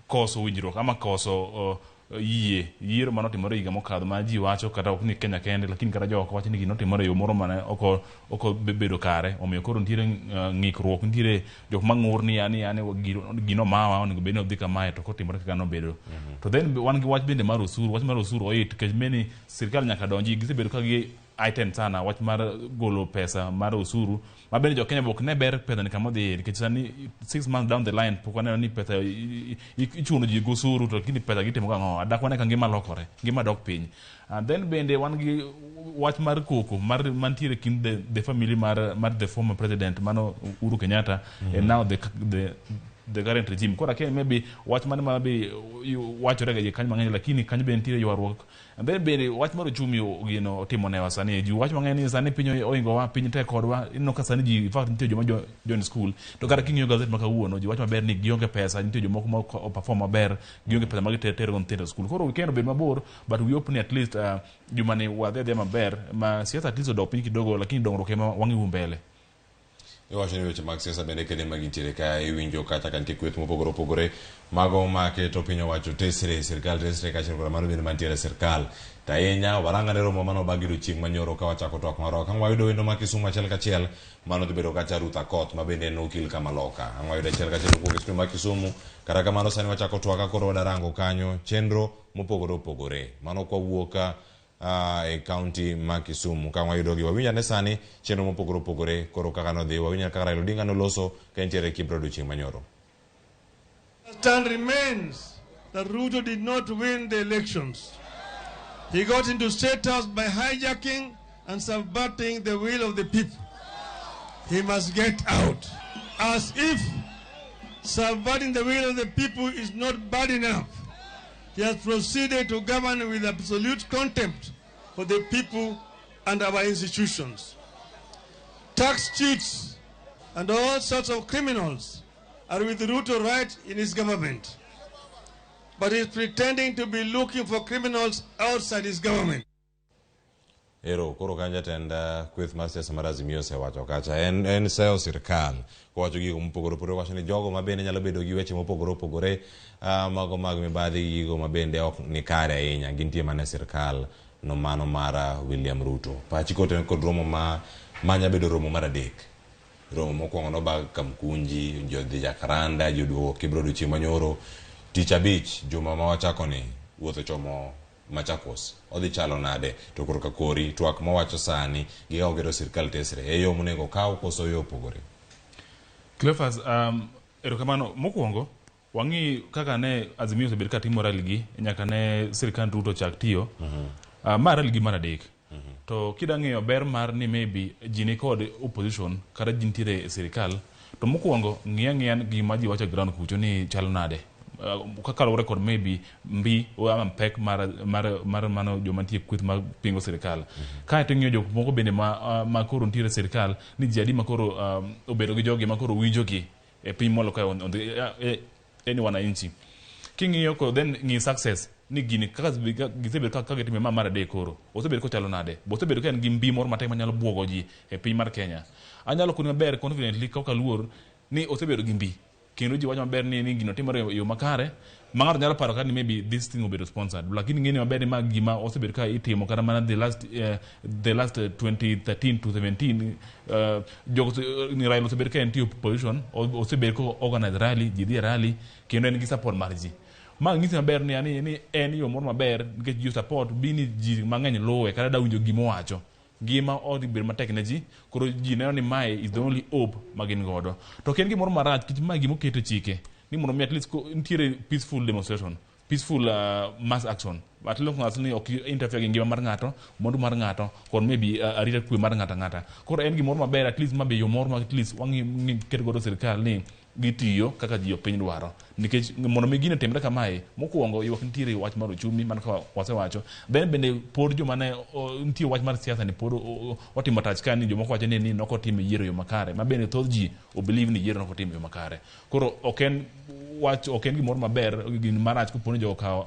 koso winjruok ama koso yie yiero manotimore higa mokadho ma ji wacho kata ok ni Kenya kende lakini kata joko wacho ni gino timore e yo moro mane ok bedo kare omiyo koro nitiere ng'ikruok nitiere jok mang'ur ni yani gino mawa onego bed ni odhi kamae to kotimore kaka nobedo. To then wan gi wach bende mar osuru wach mar osuru oit nikech many sirikal nyaka donji gisebedo ka gi item sana wach mar golo pesa mar osuru ma bende jo Kenya ok ne ber pesa ni kama odhiye nikech sani 6 months down the line pok waneno ni pesa ichuno ji gi osuru to lakini pesa gitimo gang'o adak wane ka ngima lokore ngima dok piny. And then bende wan gi wach mar koko mar mantiere kind the family mar the former president mano Uhuru Kenyatta and now the current regime. Koro akia maybe wach mane ma be wachore ga kanyo mang'eny lakini kanyo be nitiere ywaruok. And then bende wach mar uchumi gino otimo newa sani ji wach mang'eny ni sani piny oingo wa piny tek kodwa ineno ka sani ji in fact nitie joma join school to kata king'iyo gazet ma kawuono ji wacho maber ni gionge pesa nitie jomoko ma ok perform maber gionge pesa ma gitero go nyithindo e school. Koro weekend obed mabor but we hope ni at least juma ni wadhi adhiya maber ma siasa at least odok piny kidogo lakini dongruok ema wang'iu mbele. Iwacho ni weche mag siasa bende kede ma gintiere ka iwinjo kata ka nitie kweth mopogore opogore mago maketo piny owacho tesre sirkal tesre kaachiel koda mano bende mantiere e sirkal. To ahinya warang ane romo mane obag odiochieng' manyoro ka wachako twak marwa. Ka wayudo wendo ma Kisumu achiel kachiel mano dhi bedo kacha Ruth Akoth ma bende en okil kamaloka. Ang' wayudo achiel kachiel kowuok e studio ma Kisumu. Kata kamano sani wachako twak ka koro wadarango kanyo chenro mopogore opogore. Mano kwawuok e kaunti ma Kisumu ka wayudogi. Wawinj ane sani chenro mopogore opogore koro kaka nodhi. Wawinj ane kaka Raila Odinga noloso ka entiere Kibra odiochieng' manyoro. Stand remains that Ruto did not win the elections. He got into State House by hijacking and subverting the will of the people. He must get out. As if subverting the will of the people is not bad enough, he has proceeded to govern with absolute contempt for the people and our institutions. Tax cheats and all sorts of criminals are with Ruto right in his government. But he's pretending to be looking for criminals outside his government. Ero koro ka jatend kweth mar siasa mar Azimio osewacho kacha en seyo sirkal kowacho gigo mopogore opogore owacho ni jogo ma bende nyalo bedo gi weche mopogore opogore mago mag mibadhi gi gigo ma bende ok ni kare ahinya gintie mana e sirkal no mano mar William Ruto. Pachi kotenore kod romo ma manya bedo romo mar adek. Romo mokwongo nobag Kamkunji, jodhi Jacaranda, joduogo Kibra odiochieng' manyoro. Tich abich juma ma wachako ni wuoth ochomo Machakos odhi chalo nade to koro ka kori twak mowacho sani gi kaka oketo sirkal tesre e yo monego okaw koso yo opogore. Cleophas, erokamano. Mokwongo wang'i kaka ne Azimio osebet ka timo rally gi nyaka ne sirkand Ruto chak tiyo. Ma rally gi mar adek. To kida ng'iyo ber mar ni maybe ji ni kod opposition kata ji nitiere e sirikal to mokwongo ng'i ang'iya gima ji wacho e ground kucho ni chalo nade. Kaluwore kod maybe mbi ama pek mar mano joma nitie kweth ma pingo sirikal. Kae to ing'iyo jok moko bende ma koro nitiere e sirikal ni ji adi ma koro obedo gi jogi ma koro winjogi e piny molo ka en wananchi. King'iyo ko then ng'i success ni gini kaka gisebedo kaka gitime ma mar adek koro osebedo kochalo nade bo osebedo ka en gi mbi moro matek manyalo buogo ji e piny mar Kenya. Anyalo koni maber confidently kaka luor ni osebedo gi mbi kendo ji wacho maber ni gino timore e yo makare ma ng'ato nyalo paro kata ni maybe this thing obedo sponsored lakini ng'eni maber ni ma gima osebedo ka itimo kata mana the last 2013 to 17 jogo ni Raila osebedo ka entie opposition osebedo ka organize rally ji dhi e rally kendo en gi support mar ji ma nyisi maber ni yani ni en yo moro maber nikech ji support bi ni ji mang'eny luwe kata da winjo gima owacho ngima odhi bedo matek ne ji koro ji neno ni mae is the only hope ma gin godo to ok en gimoro marach nikech mae gima oket e chike ni mondo mi at least nitiere peaceful demonstration, peaceful mass action at least ng'ato ni ok interfere gi ngima mar ng'ato, mwandu mar ng'ato kod maybe arita kwe mar ng'ato ang'ata. Koro en gimoro maber at least mabe yo moro ma at least wang'i ni ket godo sirikal ni gitiyo kaka ji piny dwaro nikech mondo mi gini timre kamae mokwongo ywak nitiere wach mar uchumi mana kaka wasewacho. Then bende pod joma ne nitie wach mar siasa ni pod otimo tach ka ni jomoko wacho ni nokotim yiero e yo makare ma bende thoth ji o believe ni yiero nokotim e yo makare. Koro ok en wach, ok en gimoro maber, gin marach kopo ni jogo okawo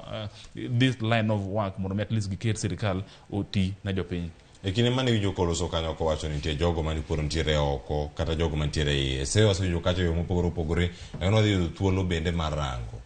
this line of work mondo mi at least giket sirikal oti ne jopiny. E kinde mane iwinjo koloso kanyo kowacho ni nitie jogo mane pod nitiere oko kata jogo mantiere iye. Se wasewinjo kacha e yo mopogore opogore, lakini wadhi yudo thuolo bende mar rango.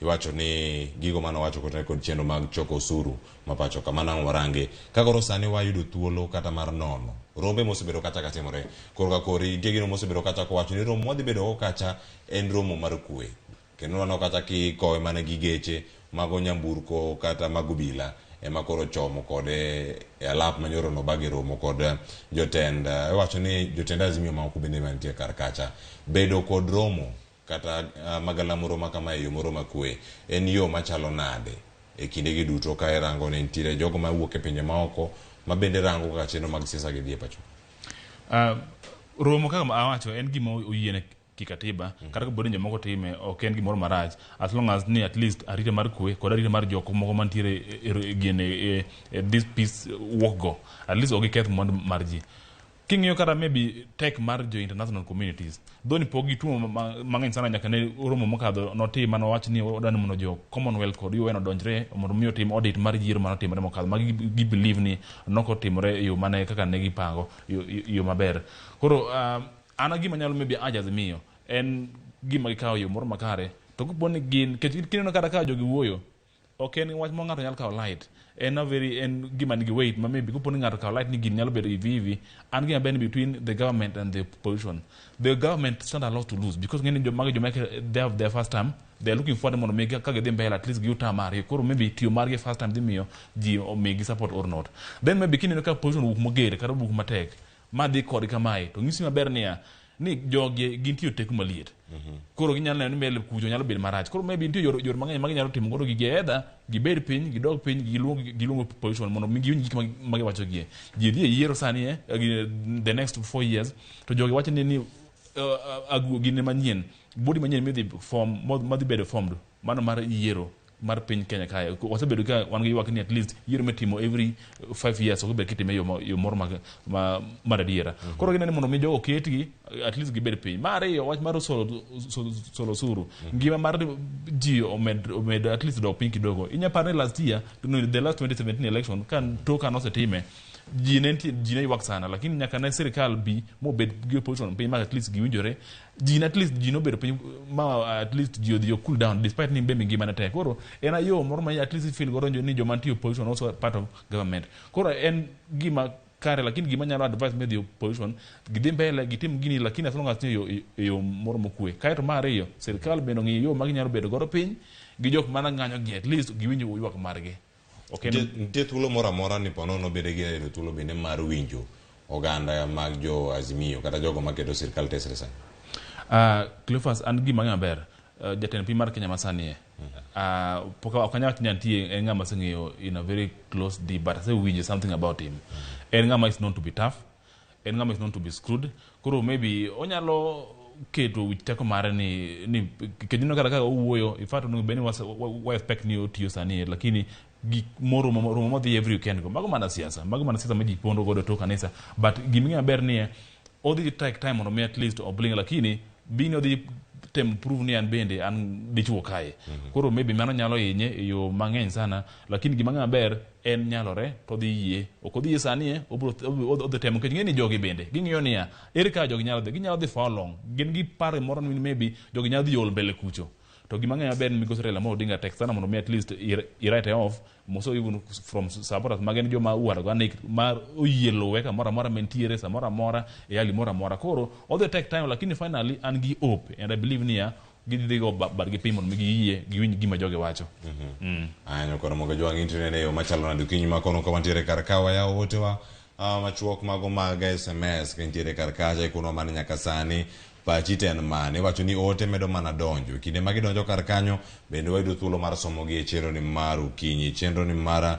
Iwacho ni gigo mane owacho kotenore kod chenro mag choko osuru ma pacho ka, mano ang' warange. Ka koro sani wayudo thuolo kata mar nono rombe mosebedo kacha ka timore. Koro ka kori nitie gino mosebedo kacha kowacho ni romo mwadhi bedo go kacha en romo mar kwe. Kendo waneno kacha kikowe mana gi geche mago nyamburko kata mag obila ema koro chomo kode e alap manyoro nobag e romo kod jotend iwacho ni jotend Azimio mamoko bende mantie kar kacha. Bedo kod romo kata magalamoro ma kama e yo moro makwe en yo machalo nade e kindegi duto ka irango ni nitiere jogo mawuok e pinje maoko ma bende rango kaka chenro mag siasa gi dhi e pacho. Romo kaka awacho en gima oyiene kikatiba kata kapo ni jomoko time ok en gimoro marach as long as ni at least arita mar kwe kod arita mar jok moko mantiere gine e this peace walk go at least ok giketh mwandu mar ji. King'iyo kata maybe tek mar jo international communities though ni pok gitumo mang'eny sana nyaka ne romo mokadho notim manowach ni odwani mondo jo Commonwealth kod UN odonjre mondo mi otim audit mar yiero manotimore mokadho ma gi believe ni nokotimore e yo mane kaka ne gipango yo maber. Koro An gima nyalo maybe urge Azimio en gima gikawo yo moro makare, to kopo ni gin, nikech kineno kata ka jogi wuoyo, ok en wach ma ng'ato nyalo kawo light, en a very, en gima nigi weight ma maybe kopo ni ng'ato kawo light ni gini nyalo bedo hivi hivi. An gima ber ni between the government and the opposition, the government stand a lot to lose, because ng'eni joma joma they have their first term, they are looking forward mondo mi ka gidhi mbele at least giyud term ariyo. Koro maybe tiyo margi first time dhi miyo ji omigi support or not. Then maybe kineno ka opposition owuok mager kata owuok matek ma dhi kodgi kamae, to nyisi maber niya ni jogi gintie teko maliet. Koro ginyalo neno ni mbele kucho nyalo bedo marach. Koro maybe nitie yor mang'eny ma ginyalo timo godo gigi, either gibed piny, gidog piny, giluong opposition mondo mi giwinj gik ma giwacho gie. Ji dhi e yiero sani, the next 4 years, to jogi wacho ni gine manyien, body manyien midhi form, madhi bedo formed mano mar yiero mar piny Kenya kae. Wasebedo ka wan gi ywak ni at least yiero mitimo every 5 years ok obed kitime e yo moro mar adiera. Koro gineno ni mondo mi jogo oketgi at least gibed piny. Mar ariyo, wach mar solo osuru, ngima mar ji omed at least dok piny kidogo. Inya paro ni last year, no, the last 2017 election, ka tok ka nosetime, ji ne nitie, ji ne ywak sana, lakini nyaka ne sirikal bi mobed gi opposition piny ma at least giwinjore, ji ne at least ji nobedo piny ma at least ji odhi o cool down, despite ni bende ngima ne tek. Koro en a yo moro ma at least feel godo ni joma nitie opposition also part of government. Koro en gima kare, lakini gima nyalo advice me the opposition, gidhi mbele gitim gini, lakini as long as ni e yo moro mokwe. Kaeto mar ariyo, sirikal bende ong'i yo ma ginyalo bedo godo piny gi jok mana ng'anyo gi, at least giwinj ywak margi. Ok en Nitie thuolo moro amora ni ponono bende ginyalo yudo thuolo bende mar winjo oganda mag jo Azimio kata jogo maketo sirikal tesre sani? Cleophas, an gima ng'eyo maber, jatend piny mar Kenya masani e, pok ok anyal wacho ni antie en ng'ama aseng'eyo in a very close deep, but asewinjo something about him. En ng'ama is known to be tough, en ng'ama is known to be screwed. Koro maybe onyalo keto wich teko mare ni kendo ineno kata kaka owuoyo. In fact, onego bed ni wa expect ni otiyo sani, lakini gik moromo romo modhi every weekend go, mago mana siasa ma ji pondo godo tok kanisa. But gima ing'eyo maber ni odhi take time mondo mi at least obling, lakini bini odhi temo prove ni an bende an dichuo kae. Koro maybe mano nyalo hinye e yo mang'eny sana, lakini gima ng'eyo maber en nyalore to odhi yie, ok odhi yie sani, obiro odhi temo, nikech ng'e ni jogi bende ging'iyo niya, ere kaka jogi nyalo dhi, ginyalo dhi for how long. Gin gi paro moro ni maybe jogi nyalo dhi ol mbele kucho. To gima ng'eyo maber ni migosi Raila Amolo Odinga tek sana mondo mi at least i write off moso even from supporters magen joma uarganic ma oyie luwe kamoro amora mentiere samoro amora e hali moro amora. Koro odhi take time, lakini finally an gi hope and I believe niya gidhi go badgi piny mondo mi giyie giwinj gima jogi wacho. Aya, koro mogo jwang' internet e yo machalo nade okinyi ma kono ka wantiere kar ka wayawo otewa machuok mago mag SMS ka intiere kar kacha, ikonwa mana nyaka sani pachi to en mane. Iwacho ni ote medo mana donjo kinde ma gidonjo kar kanyo, bende wayudo thuolo mar somogi e chenro ni mar okinyi, chenro ni mar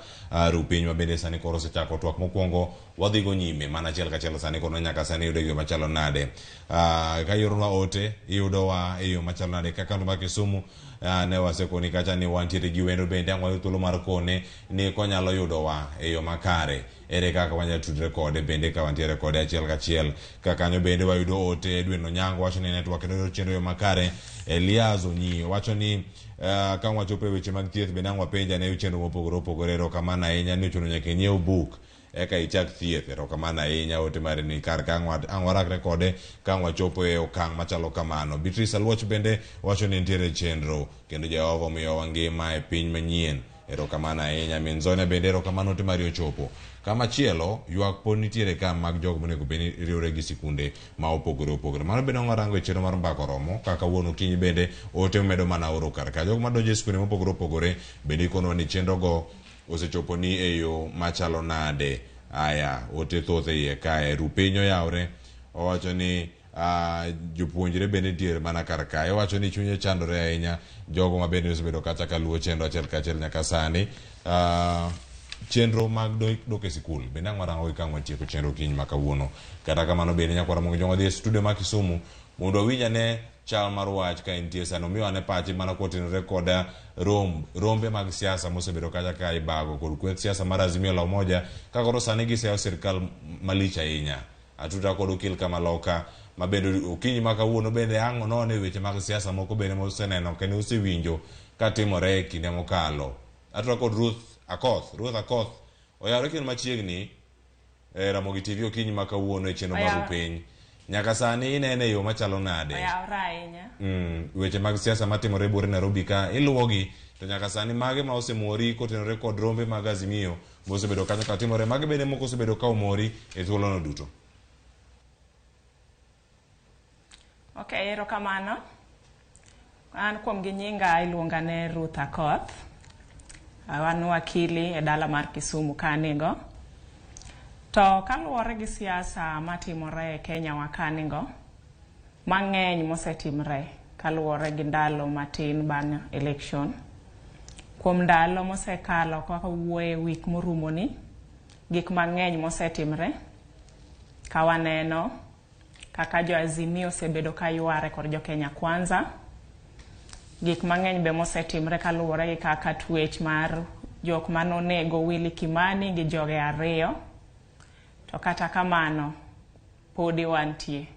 rupiny ma bende sani koro osechako twak mokwongo. Wadhigo nyime mana achiel kachiel sani kono nyaka sani yudo e yo machalo nade. Ka ioronwa ote, iyudowa e yo machalo nade ka kaunti mar Kisumu? Ne wasekoni kacha ni wantiere gi wendo bende ang' wayud thuolo mar kone ni konyalo yudowa e yo makare, ere kaka wanyalo tudre kode bende ka wantiere kode achiel kachiel. Ka kanyo bende wayudo ote. Edwin Onyango wacho ni network kendo chenro yo makare. Elias Onyi wacho ni ka wachopo e weche mag thieth bende ang' wapenja ne chenro mopogore opogore. Erokamano ahinya ni ochuno nyaka inyiew buk eka ichak thieth. Erokamano ahinya, ote mari ni kar ka ang' warakre kode ka ang' wachopo e okang' machalo kamano. Beatrice Aluoch bende wacho ni nitiere chenro kendo Jehova omiyowa ngima e piny manyien. Erokamano ahinya. Min Zonia bende erokamano, ote mari ochopo. Kamachielo, ywak pod nitiere ka mag jogo monego bed ni riwre gi sikunde ma opogore opogore. Mano bende warango e chenro mar mbaka oromo kaka wuon okinyi bende ote medo mana oro kar ka jogo madonjo e sikunde mopogore opogore bende ikonwa ni chenro go osechopo ni e yo machalo nade. Aya, ote thoth e iye kae. Rupiny oyawre owacho ni jopuonjre bende nitiere mana kar kae. Owacho ni chunye chandore ahinya jogo ma bende osebedo kacha kaluwo chenro achiel kachiel nyaka sani. Chenro mag dok e sikul bende ang' warango gi ka ang' watieko chenro kiny ma kawuono. Kata kamano bende nyakwara mondo jong'o dhi e studio ma Kisumu mondo wawinj ane chal mar wach ka entie sani, omiyo ane pache mana kotenore koda rombe mag siasa mosebedo kacha ka ibago kod kweth siasa mar Azimio la Umoja ka koro sani giseyo sirikal malich ahinya. Atuta kod okil kamaloka ma bende okinyi ma kawuono bende ang' onone weche mag siasa moko bende moseneno kendo osewinjo katimore e kinde mokalo. Atuta kod Ruth Akoth. Ruth Akoth oyawre kendo machiegni e Ramogi TV okinyi ma kawuono e chenro mar Rupiny. Nyaka sani inene e yo machalo nade? Oyawre ahinya. Weche mag siasa matimore buore Nairobi ka iluwogi, to nyaka sani mage ma osemori kotenore kod rombe mag Azimio mosebedo kanyo katimore, mage bende moko osebedo ka omori e thuolono duto? Okay, erokamano. An kuom gi nyinga iluonga ne Ruth Akoth. An wakili e dala mar Kisumu kanigo. To kaluwore gi siasa matimore e Kenya wa kanigo, mang'eny mosetimre kaluwore gi ndalo matin bang' election. Kuom ndalo mosekalo kaka wuoye wik morumoni, gik mang'eny mosetimre ka waneno kaka jo Azimio osebedo ka yware kod jo Kenya Kwanza. Gik mang'eny be mosetimre kaluwore gi kaka twech mar jok manonego Willy Kimani gi joge ariyo. To kata kamano, podi wantie.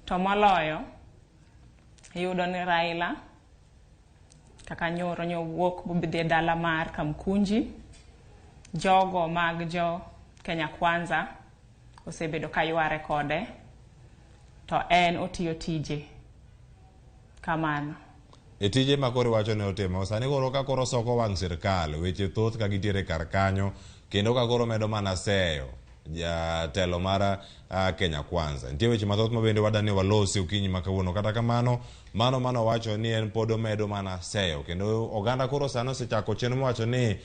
To moloyo, iyudo ni Raila kaka nyoro nyowuok bobidhi e dala mar Kamkunji, jogo mag jo Kenya Kwanza osebedo ka yware kode, to en otiyo tije kamano. E tije ma koro iwacho ne otimo, sani koro ka koro soko wang' sirkal, weche thoth ka gintiere kar kanyo, kendo ka koro medo mana seyo jatelo mar Kenya Kwanza. Nitie weche mathoth ma bende wadani walosi okinyi ma kawuono. Kata kamano, mano wacho ni en pod omedo mana seyo, kendo oganda koro sani osechako chenro mowacho ni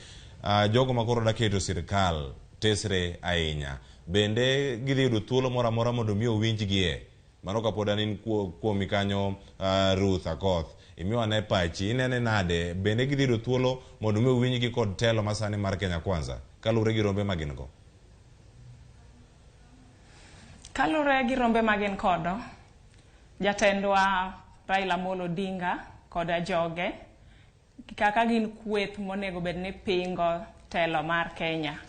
jogo ma koro daketo sirkal tesre ahinya. Bende gidhi yudo thuolo moro amora mondo mi owinjgie. Mano kapod an in kuomi kanyo, Ruth Akoth, imiyo ane pachi, inene nade? Bende gidhi yudo thuolo mondo mi owinjgi kod telo masani mar Kenya Kwanza kaluwore gi rombe ma gin go? Kaluwore gi rombe ma gin kodo, jatendwa Raila Amolo Odinga koda joge, kaka gin kweth monego bed ni pingo telo mar Kenya,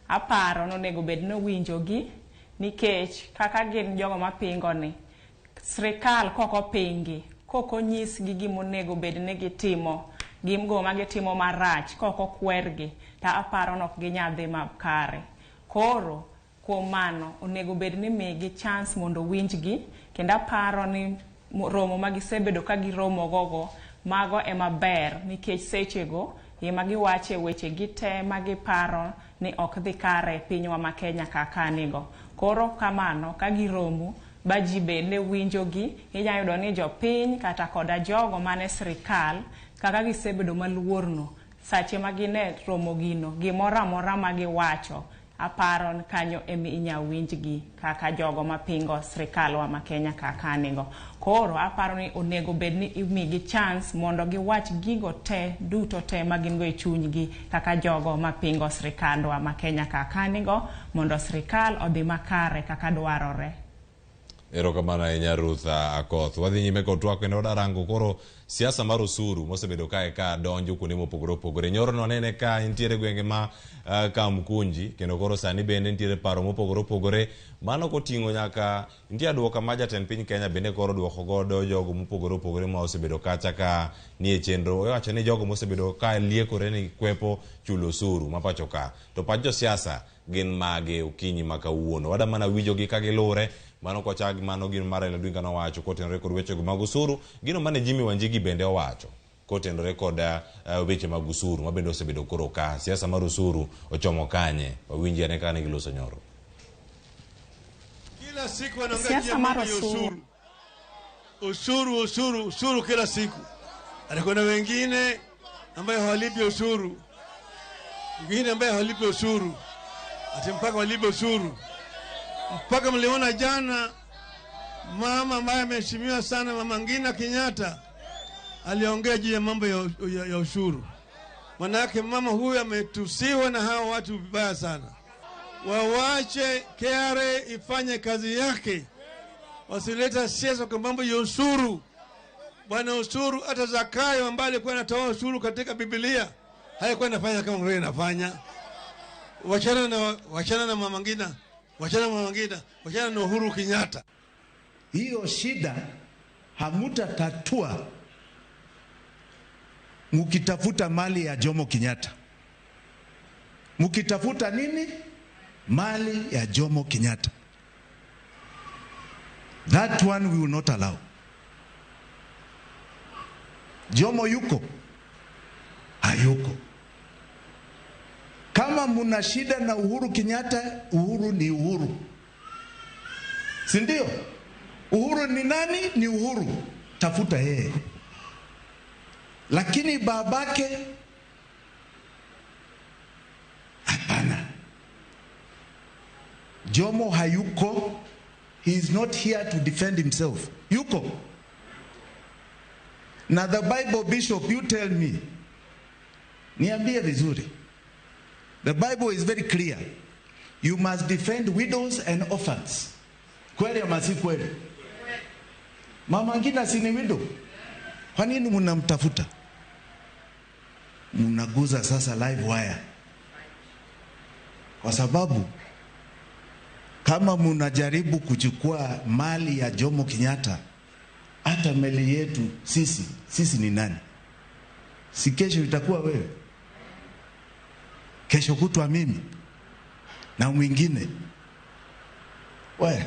aparo nonego bed ni owinjogi, nikech kaka gin jogo mapingo ni, sirikal kok opingi, kok onyisgi gimonego bed ni gitimo, gimgo ma gitimo marach, kok okwergi, to aparo ni ok ginyal dhi makare. Koro, kuom mano, onego bed ni migi chance mondo owinjgi, kendo aparo ni romo ma gisebedo ka giromo gogo, mago ema ber, nikech sechego ema giwache weche gi te ma giparo ni ok dhi kare e pinywa ma Kenya kaka nigo. Koro kamano, ka giromo, ba ji bende winjogi, inyalo yudo ni jopiny kata koda jogo mane sirikal, kaka gisebedo maluorno, sache ma gine romo gino, gimoro amora ma giwacho, aparo ni kanyo ema inyalo winjgi kaka jogo mapingo sirikalwa ma Kenya kaka nigo. Koro aparo ni onego bed ni imigi chance mondo giwach gigo te duto te ma gin go e chunygi kaka jogo mapingo sirikandwa ma Kenya kaka nigo, mondo sirikal odhi makare kaka dwarore. Erokamano ahinya Ruth Akoth. Wadhi nyime kod twak kendo wadarango koro siasa mar osuru mosebedo kae ka donjo kuonde mopogore opogore. Nyoro nwanene ka nitiere gwenge ma Kamkunji, kendo koro sani bende nitiere paro mopogore opogore. Mano koting'o nyaka nitie duoka ma jatend piny Kenya bende koro duoko godo jogo mopogore opogore ma osebedo kacha ka nie chenro. Owacho ni jogo mosebedo ka liekore ni kwepo chulo osuru ma pacho ka. To pach josiasa gin mage okinyi ma kawuono. Wada mana winjogi ka gilure. Mano kochak mano gino mar Raila Odinga nowacho kotenore kod weche mag osuru, gino mane Jimmy Wanjigi bende owacho kotenore kod weche mag osuru ma bende osebedo koro ka siasa mar osuru ochomo kanye. Wawinji ane kaka ne giloso nyoro. Kila siku wanaongea mambo ya osuru. Ushuru, ushuru, ushuru kila siku. Kuna wengine ambaye hawalipi ushuru. Wengine ambaye hawalipi ushuru. Ati mpaka walipe ushuru. Mpaka mliona jana mama ambaye ameheshimiwa sana, Mama Ngina Kenyatta, aliongea juu ya mambo ya ushuru. Manake mama huyu ametusiwa na hao watu vibaya sana. Wawache KRA ifanye kazi yake. Wasileta siasa kwa mambo ya ushuru. Bwana ushuru, hata Zakayo ambaye alikuwa anatoa ushuru katika Biblia haikuwa anafanya kama vile anafanya. Wachana na Mama Ngina. Wachana na Mama Ngina, wachana na Uhuru Kenyatta. Hiyo shida hamutatatua mukitafuta mali ya Jomo Kenyatta. Mukitafuta nini? Mali ya Jomo Kenyatta. That one we will not allow. Jomo yuko? Hayuko. Kama muna shida na Uhuru Kenyatta, Uhuru ni Uhuru, si ndio? Uhuru ni nani? Ni Uhuru, tafuta yeye. Lakini babake, hapana. Jomo hayuko. He is not here to defend himself. Yuko? Na the Bible bishop, you tell me. Niambie vizuri. The Bible is very clear. You must defend widows and orphans. Kweli ama si kweli? Mama Ngina si ni widow? Kwa nini mnamtafuta? Mnaguza sasa live wire. Kwa sababu kama mnajaribu kuchukua mali ya Jomo Kenyatta, hata meli yetu sisi ni nani? Si kesho itakuwa wewe, kesho kutwa mimi na mwingine. We,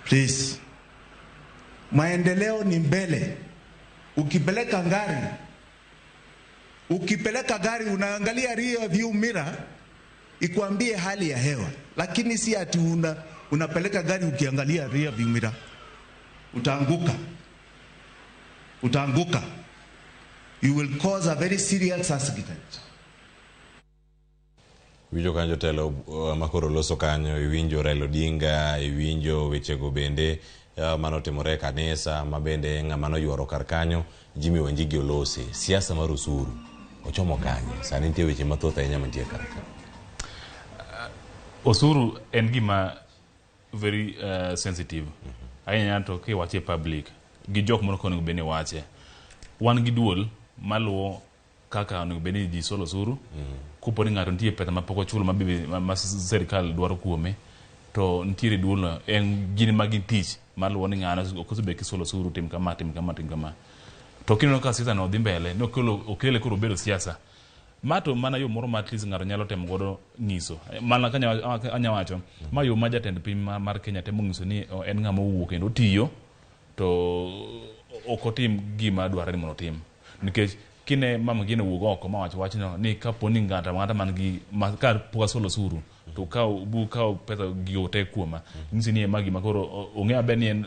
please, maendeleo ni mbele. Ukipeleka gari unaangalia rear view mirror ikuambie hali ya hewa, lakini si ati unapeleka gari ukiangalia rear view mirror. Utaanguka. Utaanguka. You will cause a very serious accident. Iwinjo kanyo jotelo makoro loso kanyo, iwinjo Raila Odinga, iwinjo wechego bende manotimore e kanisa, ma bende ng'ama noyuoro kar kanyo, Jimmy Wanjigi olose. Siasa mar osuru ochomo kanye? Sani nitie weche mathoth ahinya mantie kar ka. Osuru en gima very sensitive. Ahinya to kiwache e public gi jok moro onego bed ni wache. Wan gi duol maluwo kaka onego bed ni ji solo osuru. Kopo ni ng'ato nitie pesa mapok ochulo ma sirikal dwaro kuome, to nitiere duolno, en gin ma gin tich maluwo ni ng'ano ok osebet kisolo osuru, tim kama, tim kama, tim kama. To kineno ka siasa no dhi mbele, no okele koro obedo siasa. Ma to mana yo moro ma at least ng'ato nyalo temo godo ng'iso. Mana ka anya wacho, ma yo ma jatend piny mar Kenya temo ng'iso ni en ng'ama owuok kendo otiyo, to ok otim gima dwarore ni mondo otim. Nikech kine mama gine wuok oko ma wacho wachno ni kapo ni ng'ato ang'ata man gi ka pok asolo osuru to kaw pesa gigo te kuoma, nyisi ni ma gima koro ong'e maber ni en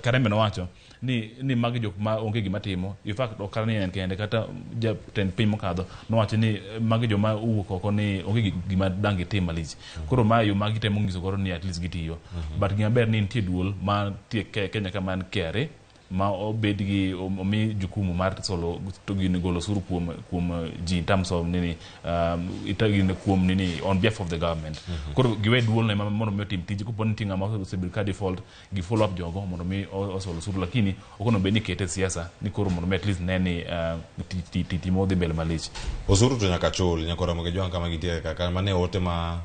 Karembe nowacho ni magi jok ma onge gima timo. In fact ok ni en kende, kata jatend piny mokadho nowacho ni magi joma owuok oko ni onge gima dang' gitim malich. Koro ma yo ma gitemo nyiso koro ni at least gitiyo. But gima ber ni nitie duol ma nitie Kenya ka man KRA ma obed gi omi jukumu mar solo to gin golo osuru kuom ji in terms of nini, gin kuom nini on behalf of the government. Koro giwe duol no ema mondo mi otim tije. Kopo ni nitie ng'ama osebedo ka default, gi follow up jogo mondo mi osol osuru, lakini ok onego bed ni ikete e siasa ni koro mondo mi at least ne ni timo dhi mbele malich. Osuru to nyaka chul, nyaka Ramogi Jwang' kama gintiere kaka mane ote ma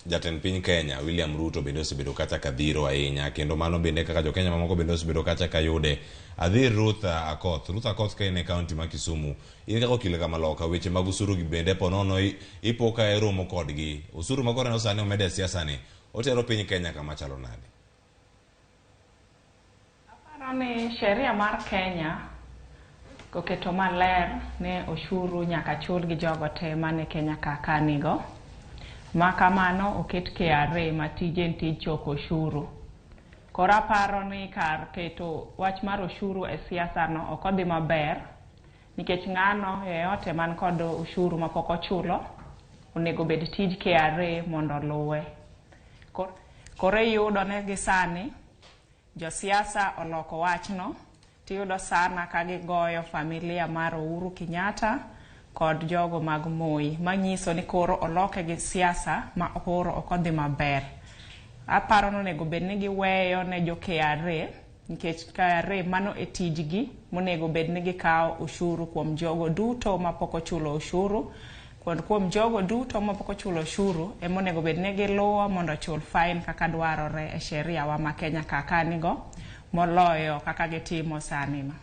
jatend piny Kenya William Ruto bende osebedo kacha ka dhiro ahinya, kendo mano bende kaka jo Kenya mamoko bende osebedo kacha ka yude. Adhi Ruth Akoth. Ruth Akoth ka in e kaunti ma Kisumu, in kaka okil kama loka, weche mag osuru gi bende po nono ipo ka iromo kodgi. Osuru ma koro sani omed e siasa ni, otero piny Kenya kama chalo nade? Aparo ni sheria mar Kenya oketo maler ni oshuru nyaka chul gi jogo te mane Kenya kaka nigo. Ma kamano oket KRA ma tije en tij choko oshuru. Koro aparo ni kar keto wach mar oshuru e siasa no ok odhi maber, nikech ng'ano yeyote man kod oshuru mapok ochulo onego bed tij KRA mondo oluwe. Koro iyudo ni gi sani josiasa oloko wachno, tiyudo sana ka gigoyo familia mar Uhuru Kenyatta kod jogo mag Moi, manyiso ni koro oloke gi siasa ma koro ok odhi maber. Aparo ni onego bed ni giweyo ne jo KRA, nikech KRA mano e tijgi monego bed ni gikawo oshuru kuom jogo duto mapok ochulo oshuru. Kod kuom jogo duto mapok ochulo oshuru ema onego bed ni giluwo mondo ochul fine kaka dwarore e sheria wa ma Kenya kaka nigo, moloyo kaka gitimo sani ma.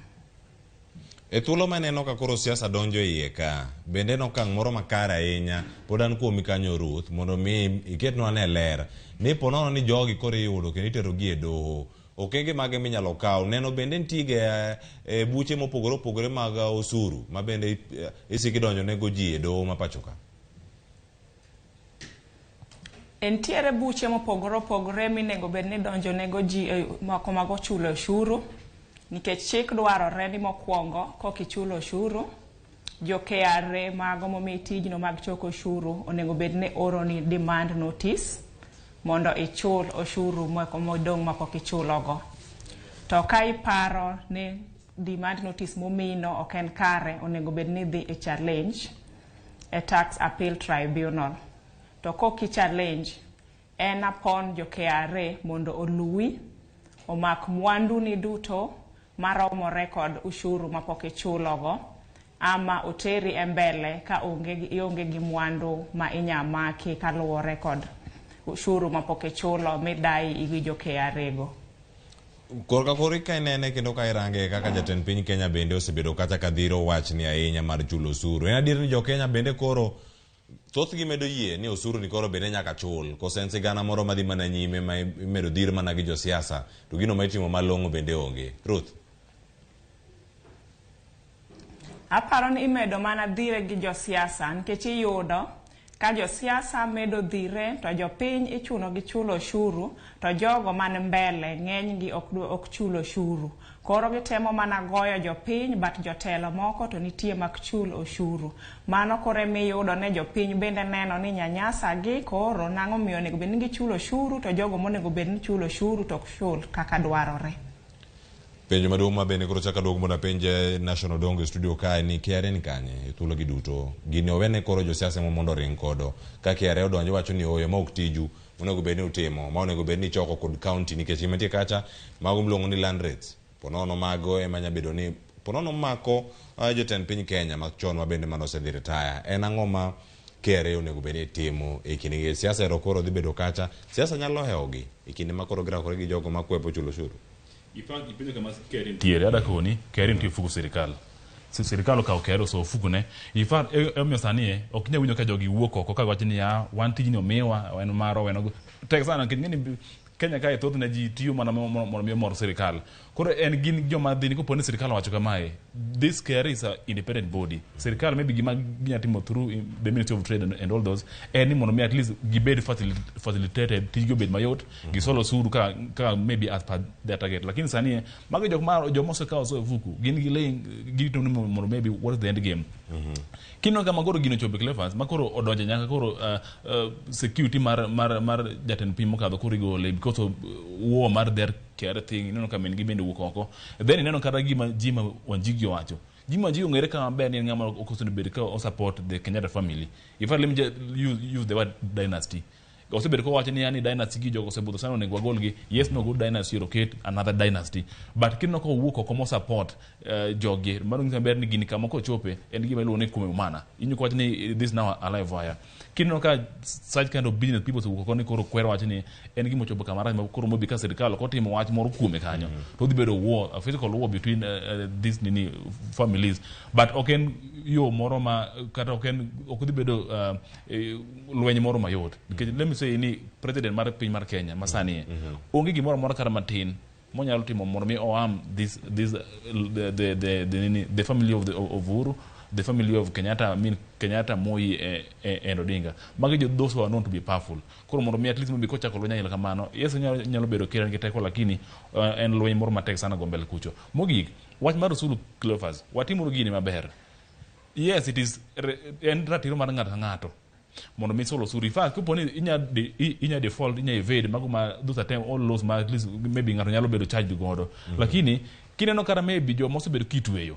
E thuolo ma ineno ka koro siasa donjo e iye ka, bende en okang' moro makare ahinya, pod an kuomi kanyo Ruth, mondo mi iketnwa ane ler ni po nono ni jogi koro iyudo kendo iterogi e doho, okenge mage minyalo kaw? Neno bende nitie ga e buche mopogore opogore mag osuru ma bende isiko idonjo nego ji e doho ma pacho ka. Entiere buche mopogore opogore minego bed ni donjo nego ji e moko mag chulo osuru nikech chik dwarore ni mokwongo kokichulo osuru jo KRA mago momi tijno mag choko osuru onego bed ni oroni demand notice mondo ichul osuru moko modong' mapok ichulogo. To ka iparo ni demand notice momino ok en kare, onego bed ni idhi e challenge e Tax Appeal Tribunal. To kok i challenge, en upon jo KRA mondo oluwi, omak mwandu ni duto maromore kod ushuru mapok ichulogo, ama oteri e mbele ka onge ionge gi mwandu ma inya maki kaluwore kod ushuru mapok ichulo midai gi jo KRA go. Korka koro ka inene kendo ka irange kaka jatend piny Kenya bende osebedo kata ka dhiro wachni ahinya mar chulo osuru. En adier ni jo Kenya bende koro thothgi medo yie ni osuru ni koro bende nyaka chul. Koso en sigana moro madhi mana nyime ma imedo dhir mana gi josiasa to gino ma itimo malong'o bende onge. Ruth. Aparo ni imedo mana dhire gi josiasa nikech iyudo ka josiasa medo dhire to jopiny ichuno gi chulo osuru to jogo man mbele ng'eny gi ok chul osuru. Koro gitemo mana goyo jopiny but jotelo moko to nitie mak chul osuru. Mano koro emiyudo ne jopiny bende neno ni nyanyasa gi koro nang'o miyo onego bed ni gichulo osuru to jogo monego bed ni chulo osuru to ok chul kaka dwarore. Penjo maduong' ma bende koro chaka duogo mondo apenj National Odongo e studio kae ni KRA ni kanye e thuolo gi duto. Gini owene koro josiasa ema mondo oring kodo. Ka KRA odonjo wacho ni ooyo ma ok tiju onego bed ni utimo, ma onego bed ni ichoko kod county nikech gima nitie kacha mago miluongo ni land rates. Ponono mago ema nya bedo ni ponono mako jotend piny Kenya machon ma bende mane osedhi retire. En ang'o ma KRA onego bed ni timo e kinde gi siasa ero koro dhi bedo kacha. Siasa nyalo hewogi e kinde ma koro girakore gi jogo makwepo chulo osuru. Ipenjo kama KRA nitiere, ada koni KRA nitie ofuko sirikal. Sirikal okawo KRA osoyo ofuko ne. In fact, emomiyo sani e, ok inyal winjo ka jogi wuok oko ka wacho ni ya, wan tijni omiwa, en marwa, en tek sana nikech ing'eni Kenya kae thothne ji tiyo mana mondo mi omor sirikal. Koro en gin joma dhi ni kopo ni sirikal owacho kamae, this KRA is a independent body. Sirikal maybe gima ginya timo through the Ministry of Trade and all those, en ni mondo mi at least gibed facilitated, tijgi obed mayot, gisol osuru ka maybe as per their target. Lakini sani e, mago jok ma joma osekawo osoyo ofuku, gin giling, girito ni mondo maybe what is the end game. Kineno kama koro gino ochopo e Cleophas, ma koro odonjo nyaka koro security mar jatend piny mokadho koro igole because of war mar their KRA thing, ineno ka min gi bende wuok oko. Then ineno kata gima Jim Wanjigi owacho. Jim Wanjigi ong'ere kama maber ni en ng'ama ok osebedo bed ka o support the Kenyatta family. In fact, let me just use the word dynasty. Osebedo kowacho ni yani dynasty gi jogo osebudho sana onego wagolgi. Yes, no good dynasty or oket another dynasty. But kineno ka owuok oko mo support jogi, mano nyiso maber ni gini kama kochope en gima iluongo ni kume umana. Inyo kowacho ni this now a live wire. Kineno ka such kind of business people osewuok oko ni koro kwero wach ni en gima ochopo kama rach ma koro mobi ka sirikal ok otimo wach moro kuome kanyo. To odhi bedo war, a physical war between these nini families. But ok en yo moro ma kata ok en ok odhi bedo lweny moro mayot. Nikech let me say ni president mar piny mar Kenya ma sani onge gimoro amora kata matin monyalo timo mondo mi oam this this the, nini, the family of Uhuru, the family of Kenyatta, I mean Kenyatta, Moi and Odinga. Magi jo those who are known to be powerful. Koro mondo mi at least maybe kochako lweny aila kamano, yes nyalo bedo kira gi teko lakini en lweny moro matek sana go mbele kucho. Mogik, wach mar osuru Cleophas, watimuru gini maber. Yes, it is en ratiro mar ng'ato ka ng'ato mondo mi sol osuru. In fact, kopo ni inya default, inya evade mago ma those attempt all laws ma at least maybe ng'ato nyalo bedo charged godo. Lakini kineno kata maybe joma osebedo kitweyo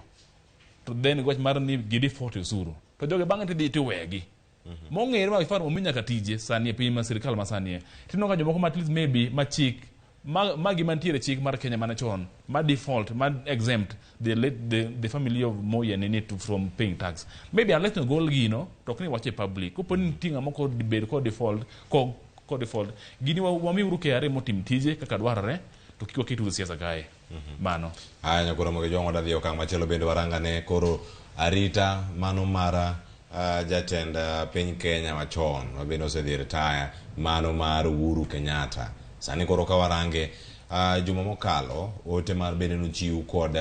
to then wach mar ni gi default e osuru to jogi bang'e tidhi tiwegi. Mong'ere ma ifar omi nyaka tije sani e piny ma sirikal ma sani e. Tineno ka jomoko ma at least maybe ma chik ma gima nitiere chik mar Kenya mana chon ma default ma exempt the family of Moi and Nini from paying tax. Maybe unless no gol gino to ok ni wache public. Kopo ni nitie ng'ama ko default ko default gini wamiuru KRA motim tije kaka dwarore. To kik waket siasa kae. Mano. Aya nyakoro moge jwang' wadhi e okang' machielo bende warangane koro arita mano mara jatend piny Kenya machon ma bende osedhi retire mano mar Uhuru Kenyatta. Sani koro ka warange juma mokalo ote mar bende nochiw kod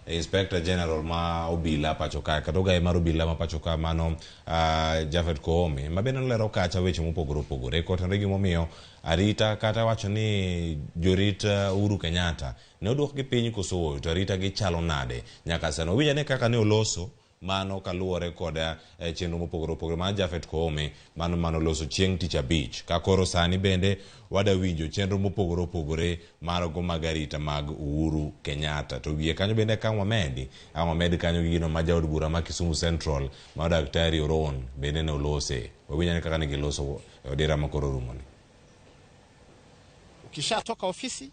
Inspector General ma obila pacho kae kata ogaye mar obila ma pacho ka mano Japhet Koome ma bende nolero kacha weche mopogore opogore kotenore gimomiyo arita kata wacho ni jorit Uhuru Kenyatta ne oduokgi piny koso ooyo to arita gi chalo nade nyaka sani wawinj ane kaka ne oloso mano kaluwore kod chenro mopogore opogore mar Japhet Koome mano manoloso chieng' tich abich ka koro sani bende wada winjo chenro mopogore opogore mar go mag arita mag Uhuru Kenyatta to wiye kanyo bende ka wamedi ang' wamed kanyo gi gino ma jaod bura ma Kisumu Central ma Daktari Oron bende ne olose wawinj ane kaka ne giloso e odira ma koro rumoni. Ukishatoka ofisi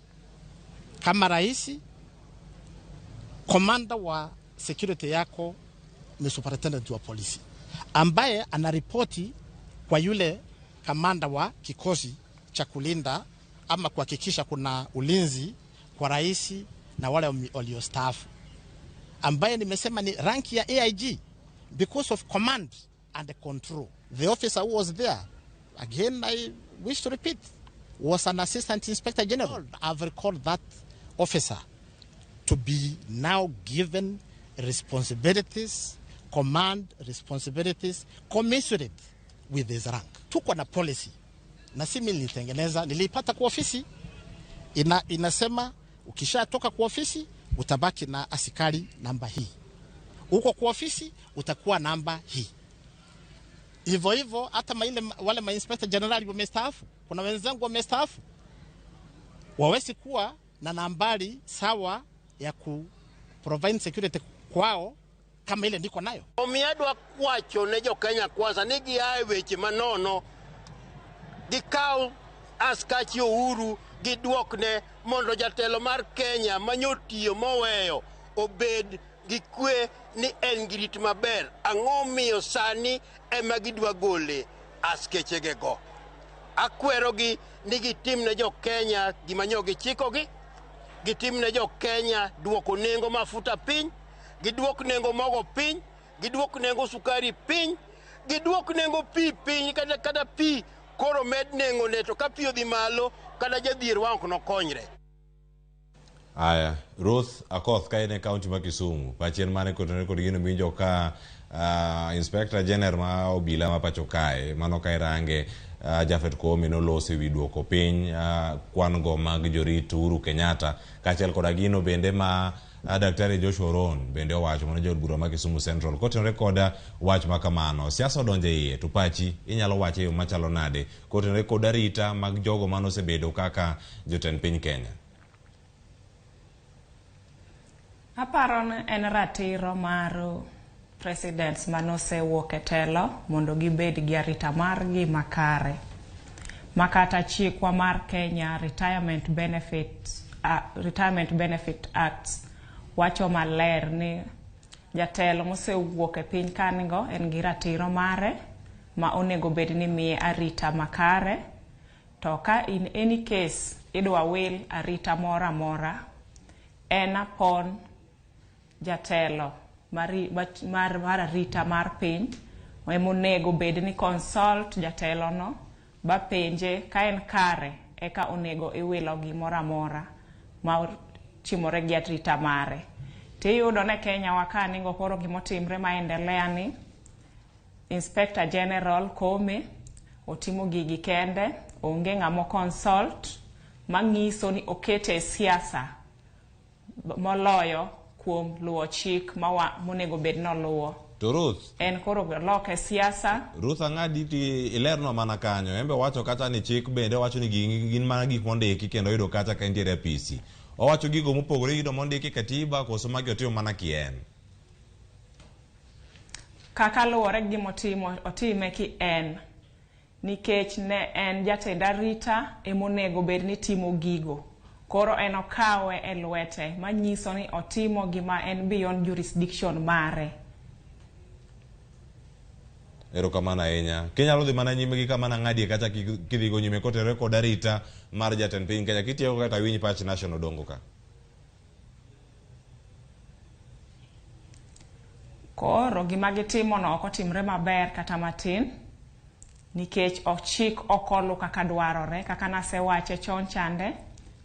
kama rais, komanda wa security yako ni superintendent wa polisi ambaye anaripoti kwa yule kamanda wa kikosi cha kulinda ama kuhakikisha kuna ulinzi kwa rais na wale waliostaafu, ambaye nimesema ni rank ya AIG because of command and control. The officer who was there, again I wish to repeat, was an assistant inspector general. I've recalled that officer to be now given responsibilities, command responsibilities commensurate with his rank. Tuko na policy na si mimi nilitengeneza, nilipata kwa ofisi. Inasema ukishatoka kwa ofisi utabaki na askari namba hii, uko kwa ofisi utakuwa namba hii. Hivyo hivyo hata wale ma inspector general wamestaafu, kuna wenzangu wamestaafu, wawezi kuwa na nambari sawa ya ku provide security kwao kama ile ndiko nayo. Omiyo adwa kwacho ne jo Kenya kwanza ni gia e weche manono, gikaw askachi Uhuru giduokne mondo jatelo mar Kenya manyotiyo moweyo obed gi kwe ni en gi rit maber. Ang'o miyo sani ema gidwa gole askechegego? Akwerogi ni gitim ne jo Kenya gima nyo gichikogi, gitim ne jo Kenya duoko nengo mafuta piny, giduok nengo mogo piny, giduok nengo sukari piny, giduok nengo pi piny, kata pi koro med nengo ne to ka pi odhi malo kata jadhier wang' ok nokonyre. Aya, Ruth Akoth ka en e kaunti ma Kisumu, pachien mane kotenore kod gino miwinjo ka Inspector General ma obila ma pacho kae, mano ka irange Japhet Koome noloso ewi duoko piny kwan go mag jorit Uhuru Kenyatta kaachiel koda gino bende ma Daktari Joshua Oron bende owacho mano jaod bura ma Kisumu Central kotenore koda wach ma kamano. Siasa odonjo e iye to pachi inyalo wache e yo machalo nade kotenore kod arita mag jogo manosebedo kaka jotend piny Kenya? Aparo ni en ratiro mar presidents manosewuok e telo mondo gibed gi arita margi makare. Makata chikwa mar Kenya Retirement Benefit Act wacho maler ni jatelo mosewuok e piny kanigo en gi ratiro mare ma onego bed ni miye arita makare. To ka in any case idwa wil arita moro amora, en upon jatelo mar arita mar piny emonego bed ni consult jatelo no ba penje ka en kare eka onego iwilo gimoro amora ma timore gi arita mare. Tiyudo ne Kenya wa ka ningo koro gimotimre maendelea ni Inspector General Koome otimo gigi kende, onge ng'amo consult mang'iso ni okete e siasa moloyo kuom luwo chik monego bed noluwo. To Ruth, en koro loke siasa. Ruth ang'adi ti ilerno mana kanyo. Embe wacho kata ni chik bende wacho ni gin mana gik mondiki kendo yudo kata ka entiere apisi. Owacho gigo mopogore gi mondiki katiba koso magi otimo mana kien. Kaka luwore gi gimotimo, otime ki en. Nikech ne en jatend arita emonego bed ni timo gigo. Koro en okawe e lwete manyiso ni otimo gima en beyond jurisdiction mare. Erokamano ahinya. Kinyalo dhi mana nyime gi kama nang'adie kacha kidhigo nyime kotenore kod arita mar jatend piny Kenya kitieko kata winj pach Nation Odongo ka. Koro gima gitimono ok otimre maber kata matin nikech chik ok olu kaka dwarore. Kaka nasewache chon chande,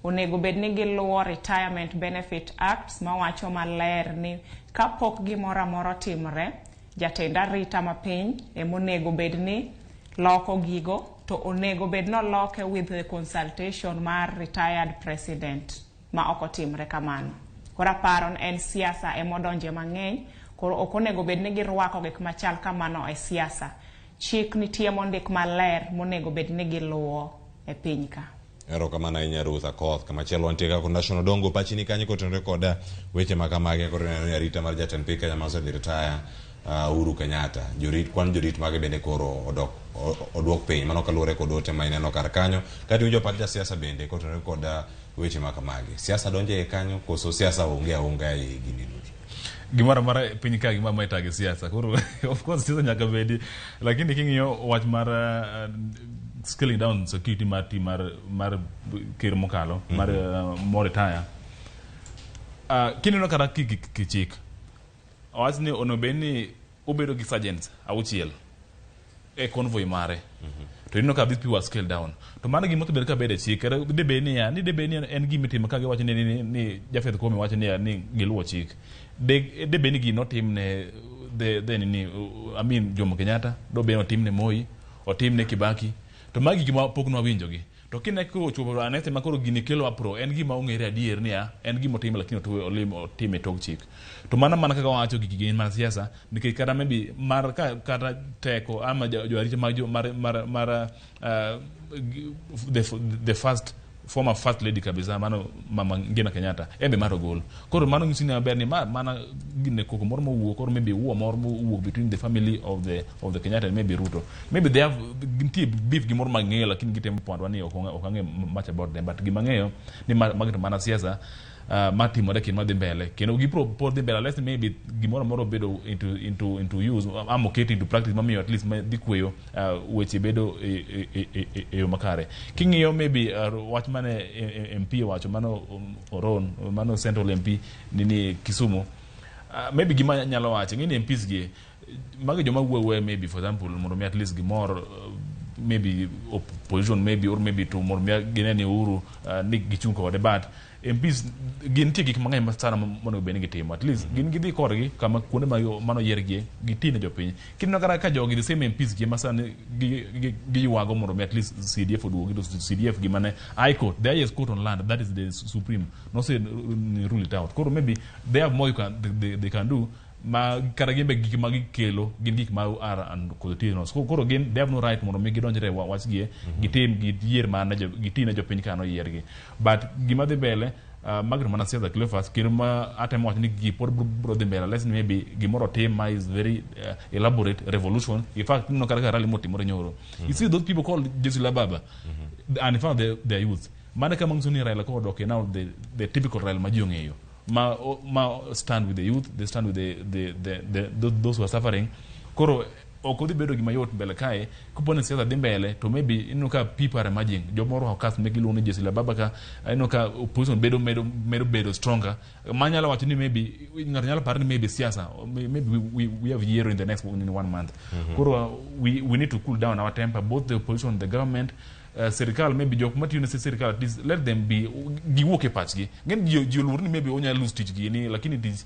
onego bed ni giluwo Retirement Benefit Act mawacho maler ni kapok gimoro amora otimre, jatend arita mapiny emonego bed ni loko gigo to onego bed ni oloke with the consultation mar retired president ma ok otimre kamano. Koro aparo ni en siasa emodonje mang'eny, koro ok onego bed ni girwako gik machal kamano e siasa. Chik nitie mondik maler monego bed ni giluwo e piny ka. Erokamano ahinya Ruth Akoth. Kamachielo wantie kaka National Odongo pachi ni kanyo kotenore kod weche ma kamagi koro ineno ni arita mar jatend piny Kenya ma osedhi retire Uhuru Kenyatta jorit kwan jorit mage bende koro odok oduok piny mano kaluwore kod ote ma ineno kar kanyo kata iwinjo pach jasiasa bende kotenore kod weche ma kamagi siasa donjo e kanyo koso siasa onge aonga e gini duto Gimoro amora e piny ka gimoro amora itago gi siasa. Koro of course siasa nyaka bedi. Lakini king'iyo wach mar scaling down security mar team mar ker mokalo mar mo retire. Kineno kata kichik owach ni onego bed ni obedo gi sergeants auchiel e convoy mare. To ineno ka these people are scaled down. To mano gima osebedo ka bedo e chik. Kata debed niya, ni debed ni en gima itimo ka giwacho ni Japheth Koome wacho niya ni giluwo chik. De debed ni gino otim ne the nini, I mean Jomo Kenyatta, dobed ni otim ne Moi, otim ne Kibaki. To magi gima pok nwawinjo gi. To kine kochopo anese ma koro gini kelo apro, en gima ong'ere adier niya, en gima otim lakini otime e tok chik. To mano mana kaka wawacho gigi gin mana siasa, nikech kata maybe mar ka, kata teko ama jo arita mag jo mar mar mar the first former first lady kabisa mano mama Ngina Kenyatta en be mar ogol. Koro mano nyiso ni maber ni ma mana gine koko moro mowuok or maybe wuo moro mowuok between the family of the Kenyatta and maybe Ruto. Maybe they have nitie beef gimoro mang'eyo lakini gitemo pandwa ni ok ang'eyo much about them, but gima ang'eyo ni magi to mana siasa matimore kendo madhi mbele kendo gibro pod dhi mbele unless maybe gimoro amora bedo into use ama oket into practice mamiyo at least dhi kweyo weche bedo e yo makare. King'iyo maybe wach mane MP owacho mano Oron mano Central MP nini Kisumu, maybe gima nyalo wacho ng'e ni MPs gi magi joma wuoyo wuoya maybe for example mondo mi at least gimor maybe opposition maybe or maybe to mondo mi gine ni Uhuru ni gichung' kode, but MPs gin nitie gik mang'eny ma sana monego bed ni gitimo. At least gin gidhi korgi kama kuonde ma manoyiergie giti ne jopiny. Kineno kata ka jogi the same MPs gi ma sani giywago mondo mi at least CDF oduogi, to CDF gima ne High Court, the highest court on land, that is the supreme, nose rule it out. Koro maybe they have more they can do ma kata gin be gik ma gikelo gin gik ma are unconstitutional. So koro gin they have no right mondo mi gidonjre wach gie gitim giyier mana giti ne jopiny ka noyiergi. But gima dhi mbele magi to mana siasa Cleophas, kendo ma atemo wacho ni gigi pod bro dhi mbele unless maybe gimoro otim ma is very elaborate revolution. In fact, ineno kata ka rally motimore nyoro, you see those people called Jeshi la Baba, and in fact they are youth. Mano kama nyiso ni Raila kodok e now the typical Raila ma ji ong'eyo ma stand with the youth, they stand with the those who are suffering. Koro ok odhi bedo gima yot mbele kae kopo ni siasa dhi mbele to maybe ineno ka people are emerging, jomoro orwako kas giluongo ni Jeshi la Baba ka ineno ka opposition bedo medo bedo stronger manyalo wacho ni maybe ng'ato nyalo paro ni maybe siasa maybe we have yiero in the next in one month. Koro we need to cool down our temper, both the opposition and the government. Sirikal maybe jok matiyo ne sirikal, at least let them be giwuok e pachgi. Ng'eny ji oluor ni maybe onyalo lose tich gini, lakini tich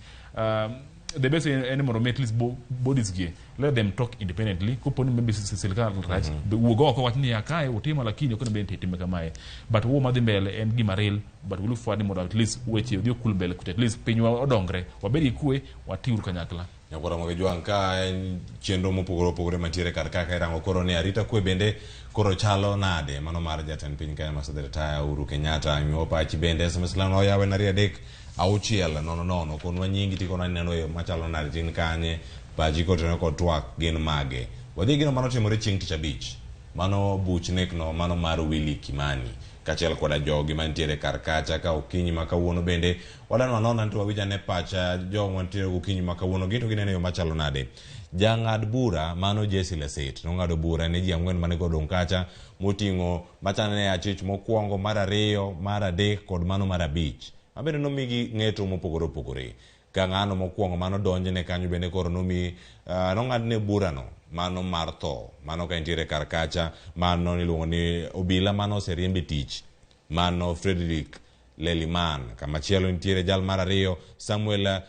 the best en mondo mi at least bodies gi let them talk independently. Kopo ni maybe sirikal rach, wuog oko wach ni ya kae utimo lakini ok onego bed ni itime kamae. But wuo madhi mbele en gima real, but we look forward ni mondo at least weche odhi okul mbele kucha, at least pinywa odongre, wabed gi kwe, watiuru kanyakla. Nyakwara Moge Jwang' ka en chenro mopogore opogore mantiere kar kaka irango koro ni arita kwe bende koro chalo nade mano mar jatend piny Kenya ma osedhi retire Uhuru Kenyatta. Miwa pachi bende SMS line oyawe en 23600. Konwa nyingi tikonwa ni neno yo machalo nade tin kanye pachi kotenore kod twak gin mage. Wadhi gino manotimore chieng' tich abich. Mano buch nekno mano mar Willy Kimani kaachiel koda jogi mantiere kar kacha ka okinyi ma kawuono bende wadano anona to wawinj ane pacha jogo mantiere gokinyi ma kawuono gin to gineno yo machalo nade. Jang'ad bura mano Jesse Leset nong'ado bura ne ji ang'wen mane kodong' kacha moting'o machano ne achich mokwongo, mar ariyo, mar adek kod mano mar abich. Mabende nomigi ng'eto mopogore opogore. Ka ng'ano mokwongo mano donjne kanyo bende koro nomi nong'adne burano mano mar tho mano ka entiere kar kacha mano niluongo ni obila mano oseriemb e tich mano Frederick Leliman. Kamachielo nitiere jal mar ariyo Samuel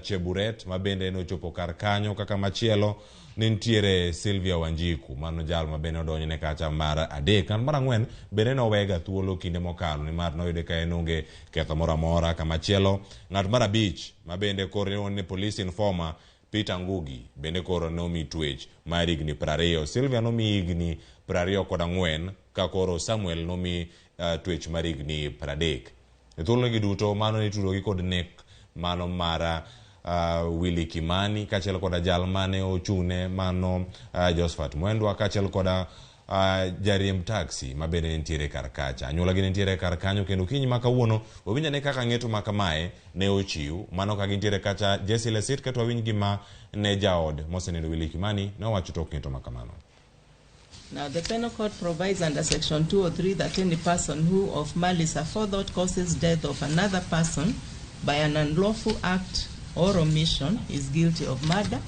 Cheburet ma bende nochopo kar kanyo kaka machielo ne nitiere Sylvia Wanjiku mano jal ma bende odonjne kacha mar adek. Ng'at mar ang'wen bende nowega thuolo kinde mokalo nimar noyude ka en onge ketho moro amora. Kamachielo ng'at mar abich ma bende koro iluongo ni police informer Peter Ngugi bende koro nomi twech mar higni 20. Sylvia nomi higni 24 ka koro Samuel nomi twech mar higni 30. E thuologi duto mano nitudogi kod nek mano mar Willy Kimani kaachiel koda jal mane ochung'ne mano Josephat Mwendwa kaachiel koda jariemb taxi ma bende nitiere kar kacha. Anyuola gi nitiere kar kanyo kendo okinyi ma kawuono wawinj ane kaka ng'eto ma kamae ne ochiw. Mano ka gintiere kacha Jesse Lesit kato wawinj gima ne jaod mosenindo Willy Kimani nowacho tok ng'eto ma kamano. Now, the Penal Code provides under Section 203 that any person who of malice aforethought causes death of another person by an unlawful act or omission is guilty of murder.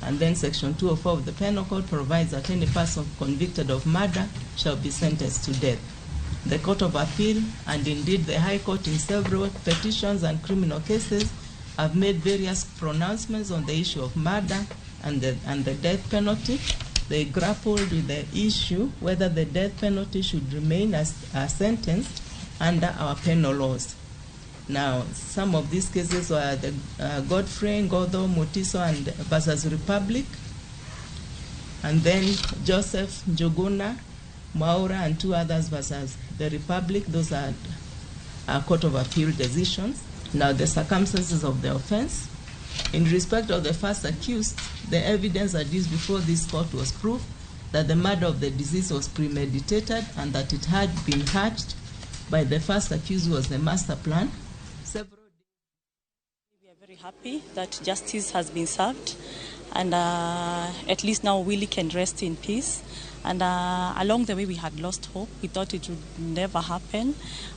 And then Section 204 of the Penal Code provides that any person convicted of murder shall be sentenced to death. The Court of Appeal and indeed the High Court in several petitions and criminal cases have made various pronouncements on the issue of murder and the death penalty. They grappled with the issue whether the death penalty should remain as a sentence under our penal laws. Now, some of these cases were the Godfrey Ngodo Mutiso and versus Republic, and then Joseph Njuguna Mwaura and two others versus the Republic. Those are Court of Appeal decisions. Now, the circumstances of the offense. In respect of the first accused, the evidence adduced before this court was proof that the murder of the deceased was premeditated and that it had been hatched by the first accused was the master plan. Several We are very happy that justice has been served, and at least now Willie can rest in peace. And along the way we had lost hope. We thought it would never happen,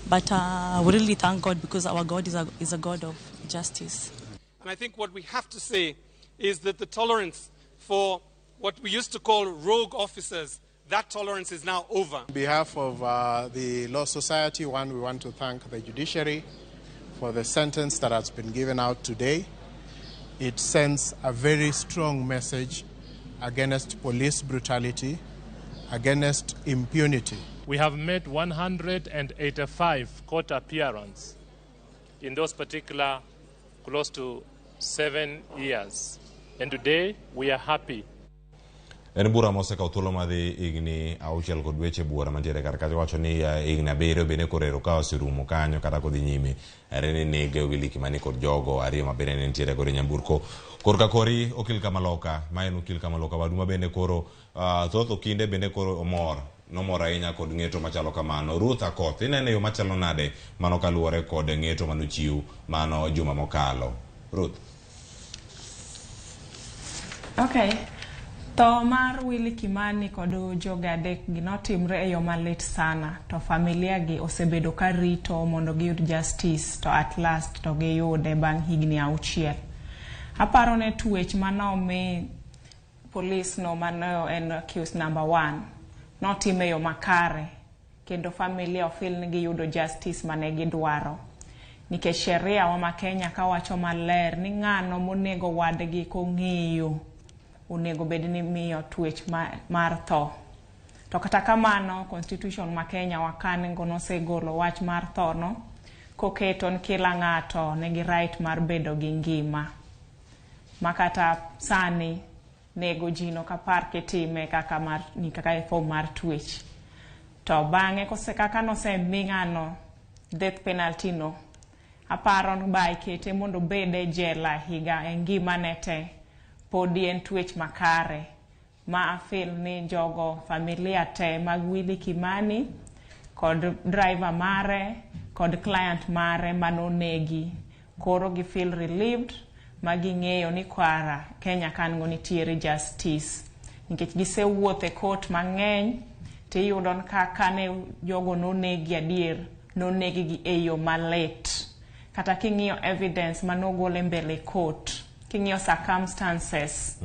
but we really thank God, because our God is a God of justice. And I think what we have to say is that the tolerance for what we used to call rogue officers, that tolerance is now over. On behalf of the Law Society, one, we want to thank the judiciary for the sentence that has been given out today. It sends a very strong message against police brutality, against impunity. We have made 185 court appearances in those particular close to 7 years. And today we are happy. En bura mosekawo thuolo madhi higni 6 kod dweche buora mantiere kar kacha wacho ni higni 7 bende korero ka oserumo kanyo kata kodhi nyime ere ni nege Willy Kimani kod jogo ariyo ma bende ne nitiere godo e nyamburko. Korka kori okil Kamaloka, ma en okil Kamaloka wadu ma bende koro thoth okinde bende koro omor nomor ahinya kod ng'eto machalo kamano. Ruth Akoth, inene yo machalo nade mano kaluwore kod ng'eto manochiw mano juma mokalo? Ruth. Okay. Tho mar Willy Kimani kod joge adek gi notimre e yo malit sana, to familia gi osebedo ka rito mondo giyud justice, to at last to giyude bang' higni 6. Aparo ne twech manomi police no mano en accused number 1 notime yo makare, kendo familia ofil ni giyudo justice mane gidwaro. Nikech sheria wa ma Kenya kawacho maler ni ng'ano monego wadgi kong'eyo onego bed ni miyo twech mar tho. To kata kamano, constitution ma Kenya wakango nosegolo wach mar tho no, koketo ni kila ng'ato nigi right mar bedo gi ngima. Ma kata sani nego ji no kapar kitime kaka mar ni kaka e form mar twech. To bang'e kose kaka nosemi ng'ano death penalty no, aparo ni ba ikete mondo obed e jela higa e ngimane te, podi en twech makare Ma afeel ni jogo familia te mag Willy Kimani kod driver mare kod client mare manonegi koro gi feel relieved ma ging'eyo ni kwara Kenya kan go nitiere justice nikech gisewuotho e court mang'eny tiyudo ka kane jogo nonegi adier nonegi gi e yo malit kata king'iyo evidence manogol e mbele court king'iyo circumstances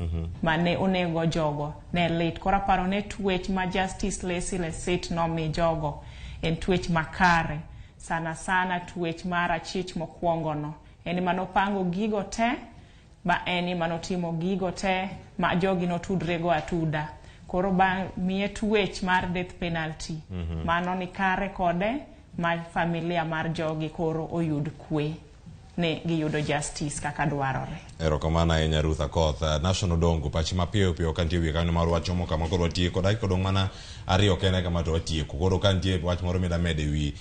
mane onego jogo ne lit. Koro aparo ne twech ma Justice Leslie Lesit nomi jogo en twech makare, sana sana twech mar achich mokwongo no en manopango gigo te ba en manotimo gigo te ma jogi notudre go atuda. Koro ba miye twech mar death penalty mano ni kare kode ma familia mar jogi koro oyud kwe ne giyudo justice kaka dwarore. Erokamano ahinya Ruth Akoth. National Dongo, pachi mapiyo piyo ka nitie wiye kanyo mar wachomo kama koro watieko. Dakika odong' mana 2 kende kama to watieko. Koro ka nitie wach moro mida medo e wi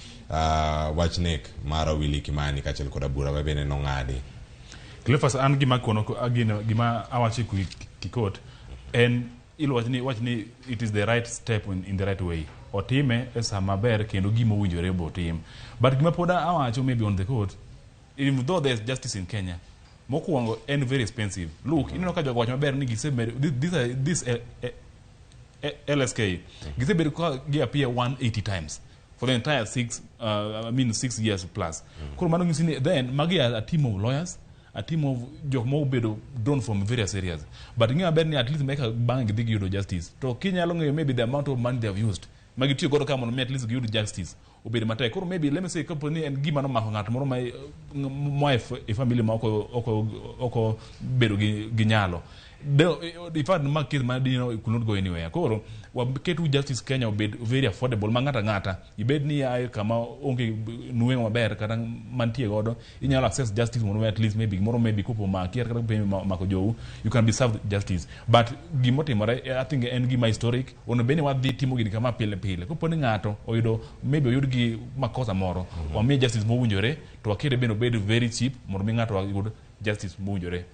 wach nek mar Willy Kimani kaachiel koda bura ma bende nong'adi. Cleophas, an gima kono gima awacho kikot en iluwacho ni wach ni it is the right step in the right way. Otime e saa maber kendo gima owinjore bo tim. But gima pod awacho maybe on the court, even though there's justice in Kenya, mokwongo en very expensive. Look, ineno ka jogo wacho maber ni gisebedo this LSK gisebedo ka gi appear 180 times for the entire 6 years plus. Koro mano nyisi ni then magi are a team of lawyers, a team of jok mobedo drawn from various areas. But ing'eyo maber ni at least meka bang'e gidhi giyudo justice. To kinyalo ng'eyo maybe the amount of money they have used magitiyo godo ka mondo mi at least giyud justice obedo matek. Koro maybe let me say kapo ni en gima nomako ng'at moro ma moa e family ma oko bedo gi nyalo. In fact, ma case ma dino could not go anywhere. Koro waketu justice Kenya obed very affordable ma ng'ata ng'ata ibed ni ae kama onge nueng'o maber kata mantie godo inyalo access justice mondo at least maybe gimoro maybe kopo maki kata kopo mako jou you can be served justice. But gimotimore I think en gima historic onego bed ni wadhi timo gini kama pile pile. Kopo ni ng'ato oyudo maybe oyud gi makosa moro wamiye justice mowinjore to wakete bende obed very cheap mondo mi ng'ato oyud justice mowinjore.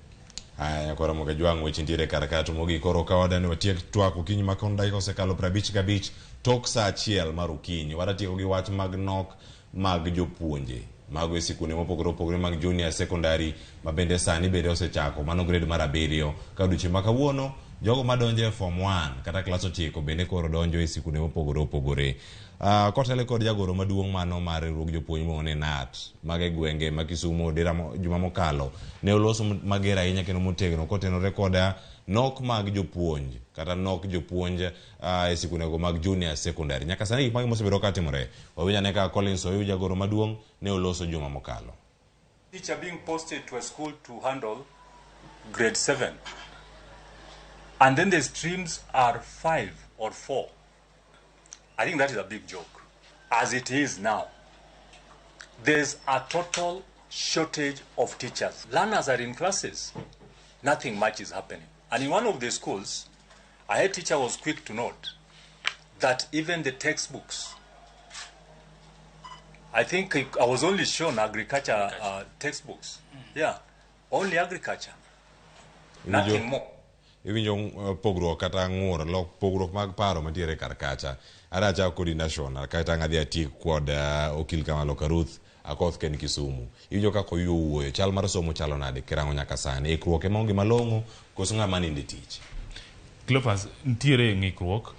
Aya, koro moga jwang' weche nitiere kar ka to mogik koro ka wadani watiek twak okinyi ma kono dakika osekalo 55 tok saa 1 mar okinyi. Wadatieko gi wach mag nok mag jopuonje mago e sikunde mopogore opogore mag junior secondary ma bende sani bende osechako mano grade mar 7 ka odiochieng' ma kawuono jogo madonjo e form 1 kata klas 9 bende koro donjo e sikunde mopogore opogore. Kotele kod jagoro maduong' mano mar riwruog jopuonj miluongo ni KNUT mag e gwenge ma Kisumu dira juma mokalo ne oloso mager ahinya kendo motegno kotenore koda nok mag jopuonj kata nok jopuonj e sikundego mag junior secondary. Nyaka sani gik mage mosebedo katimore wawinj ane kaka Collins Oyu jagoro maduong' ne oloso juma mokalo. Teacher being posted to a school to handle grade 7 and then the streams are 5 or 4. I think that is a big joke. As it is now, there's a total shortage of teachers. Learners are in classes. Nothing much is happening. And in one of the schools, a head teacher was quick to note that even the textbooks, I think I was only shown agriculture textbooks. Yeah, only agriculture. Nothing more. Iwinjo pogruok kata ng'ur lok pogruok mag paro mantiere kar kacha. Ara kodi national kata ng'adhi atiek kod okil Kamalo Ruth Akoth ken Kisumu. Iwinjo kaka oyuo wuoyo chal mar somo chalo nade kirango nyaka sani ikruok ema onge malong'o koso ng'ama ninde tich. Cleophas, nitiere ng'ikruok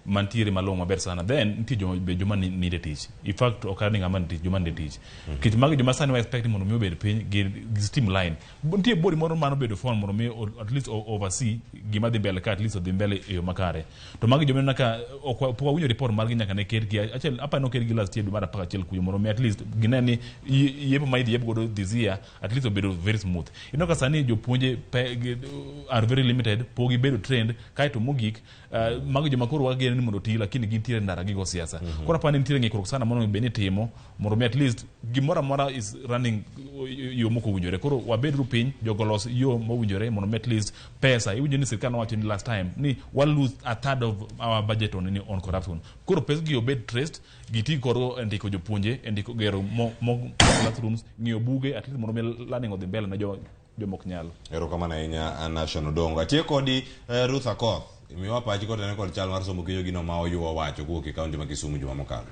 mantiere malong'o maber sana. Then nitie joma ninde tich. In fact ok ni ng'ama ninde tich, joma ninde tich. Nikech magi joma sani wa expect mondo mi obed piny gi streamline. Nitie body moro mano bedo form mondo mi at least oversee gima dhi mbele ka at least odhi mbele e yo makare. To magi joma ka ok pok wawinjo report margi nyaka ne ketgi. Achiel apa no ketgi last year dwe mar 11 kuyo mondo mi at least gine ni yepo ma idhi yep godo this year at least obedo very smooth. Ineno ka sani jopuonje are very limited, pok gibedo trained kaeto mogik magi joma koro wageno ni mondo oti lakini gintiere ndara gigo siasa. Koro apani nitiere ng'ikruok sana mondo bed ni timo mondo mi at least gimoro amora is running yo mok owinjore. Koro wabeduru piny jogo los yo mowinjore mondo mi at least pesa iwinjo ni sirikal nowacho ni last time ni wa lose a third of our budget on corruption. Koro pes gi obed traced giti koro e ndiko jopuonje e ndiko gero mo classrooms ng'iyo buge at least mondo mi learning odhi mbele ne jomok nyalo. Erokamano ahinya Nation Odongo. Atieko kodi Ruth Akoth. Miwa pachi kotenore kod chal mar somo kiyo gino ma oyuwa wacho kowuok e kaunti ma Kisumu juma mokalo.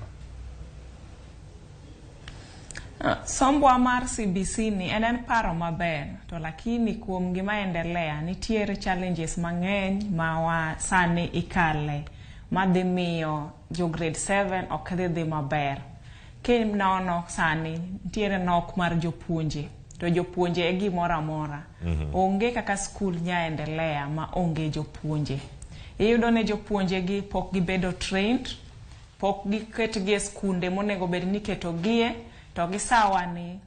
Sombwa mar CBC ni en paro maber to lakini kuom gima endelea nitiere challenges mang'eny ma wa sani ikale madhi miyo jo grade 7 ok dhi maber. Kinono sani nitiere nok mar jopuonje to jopuonje e gimoro amora. Onge kaka skul nya endelea ma onge jopuonje. Iyudo ni jopuonje gi pok gibedo trained, pok giketgi e skunde monego bed ni iketogie, to gisawa ni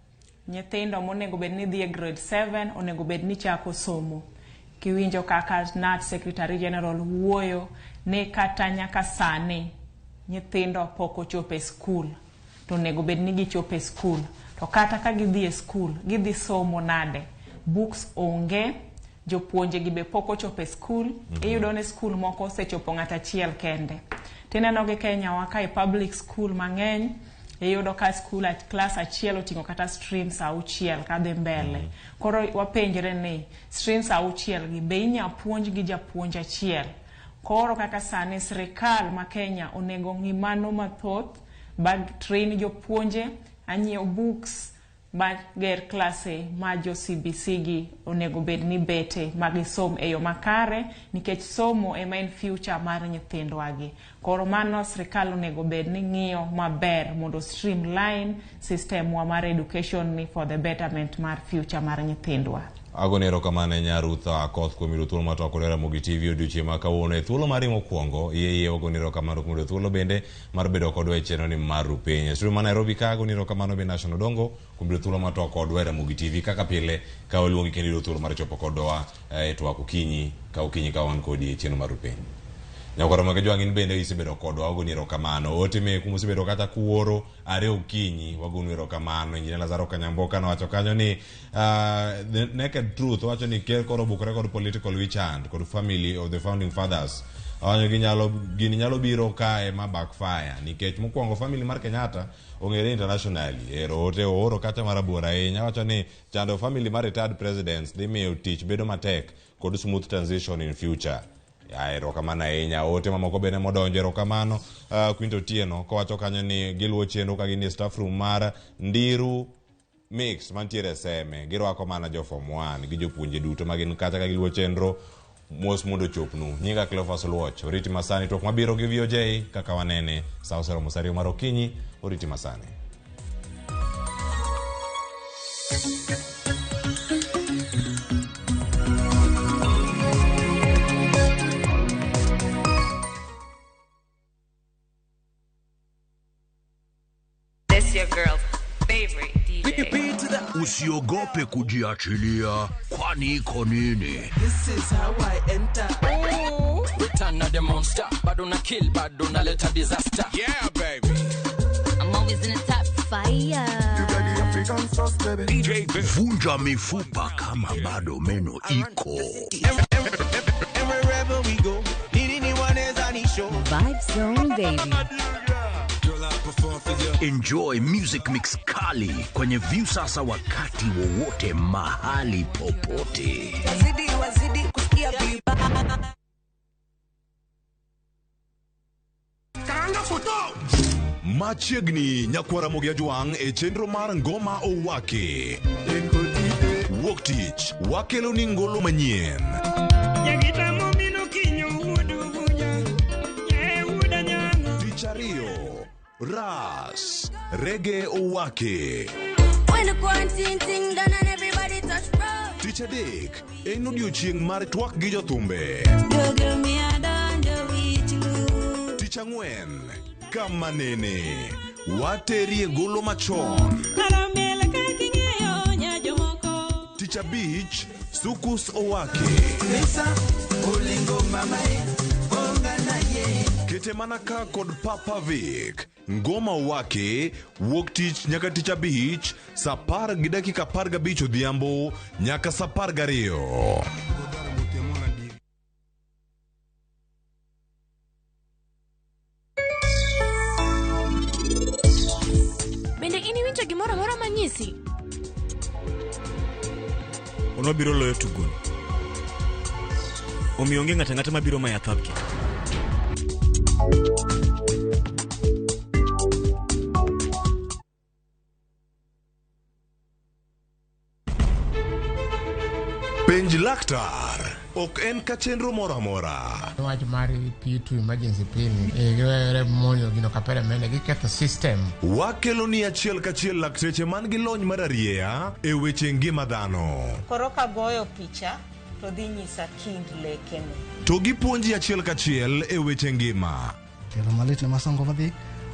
nyithindo monego bed ni dhi e grade 7 onego bed ni chako somo. Kiwinjo kaka KNUT Secretary General wuoyo ni kata nyaka sani nyithindo pok ochopo e skul to onego bed ni gichopo e skul. To kata ka gidhi e skul, gidhi somo nade? Books onge, jopuonje gi be pok ochopo e skul. Iyudo ni skul moko osechopo ng'at achiel kende. Tineno gi Kenya wa ka e public school mang'eny, iyudo ka skul klas achiel oting'o kata streams 6 kadhi mbele. Koro wapenjre ni streams 6 gi be inya puonj gi japuonj achiel? Koro kaka sani sirikal ma Kenya onego ng'i mano mathoth ba train jopuonje, anyiew books ba ger klase ma jo CBC gi onego bed ni bete ma gisom e yo makare nikech somo ema en future mar nyithindwa gi. Koro mano sirikal onego bed ni ng'iyo maber mondo streamline system wa mar education ni for the betterment mar future mar nyithindwa. Agoni erokamano ne Nyar Ruth Akoth kuom yudo thuolo mar twak kod Ramogi TV odiochieng' ma kawuono e thuolo mari mokwongo. Iye wagoni erokamano kuom yudo thuolo bende mar bedo kodwa e chenro ni mar Rupiny. E studio ma Nairobi ka agoni erokamano be Nation Odongo kuom yudo thuolo mar twak kodwa e Ramogi TV kaka pile ka waluongi kendo yudo thuolo mar chopo kodwa e twak okinyi ka okinyi ka wan kodi e chenro mar Rupiny. Nyakwar Ramogi Jwang' in bende isebedo kodwa, wagoni erokamano. Ote meku musebedo kata kuoro are okinyi, wagonu erokamano. Injinia Lazaro Kanyamboka nowacho kanyo ni the naked truth wacho ni ker koro obukore kod political witch hunt kod family of the founding fathers. Owacho gini nyalo biro kae ma backfire nikech mokwongo family mar Kenyatta ong'ere internationally. Ero ote ooro kata marabora ahinya wacho ni chando family mar retired presidents dhi miyo tich bedo matek kod smooth transition in future. Ya, erokamano ahinya. Ote mamoko bende modonjo erokamano. Quinto Otieno kowacho kanyo ni giluwo chenro ka gin e staff room mar Ndiru Mix mantiere Seme. Girwako mana jo form 1 gi jopuonje duto ma gin kacha ka giluwo chenro mos mondo ochopnu. Nyinga Cleophas Oluoch. Oriti masani twak mabiro gi VOJ kaka wanene sa oseromo sa 2 mar okinyi. Oriti masani. This your girl's favorite DJ. Usiogope kujiachilia, kwani iko nini? This is how I enter. Return of the monster. Bado na kill, bado na leta disaster. Yeah, baby. I'm always in the top fire. You got the African sauce, baby. DJ Vunja mifupa kama bado meno iko. Wherever we go, Vibe Zone, baby. Enjoy music mix kali kwenye Viusasa wakati wowote mahali popote. Wazidi, wazidi kusikia vibaya. Karanga foto. Machiegni nyakwar Ramogi Ajwang' e chenro mar Ngoma Owaki. Wuok tich wakelo ni ngolo manyien. Tich ariyo, Ras Reggae Owaki. When the quarantine thing done and everybody touch road. Tich adek en odiochieng' mar twak gi jothumbe. Tich ang'wen kama nene waterie golo machon. Tich abich Sukus Owaki. Kete mana ka kod Papa Vic. Ngoma Owaki wuok tich nyaka tich abich saa 10:15 odhiambo nyaka saa 12. Bende in iwinjo gimoro amora manyisi? Unwabiro loyo tugoni. Omiyo onge ng'ato ang'ata mabiro maya thapki. Penj laktar ok en ka chenro moro amora. Wach mar P2 emergency pin giwere monjo gino kapere mende giketho system. Wakelo ni achiel kachiel lakteche man gi lony mar arieya e weche ngima dhano. Koro kagoyo picha to dhi nyisa kind lekene. To gipuonji achiel kachiel e weche ngima. Tielo malit ne masongo madhi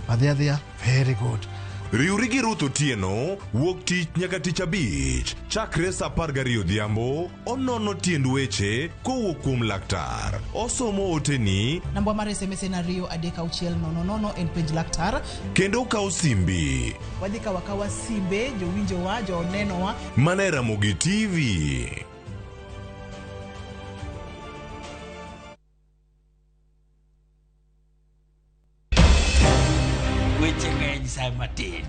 adhi adhiya very good. Riwri gi Ruth Otieno wuok tich nyaka tich abich chakre saa 12 odhiambo onono tiend weche kowuok kuom laktar. Osomo oteni Namba mar SMS en 2 3 6 0 0 en penj laktar. kendo okawo simbi Wadhi kawo akawa simbe jowinjowa jonenowa. mana e Ramogi TV. Weche ng'eny sa matin.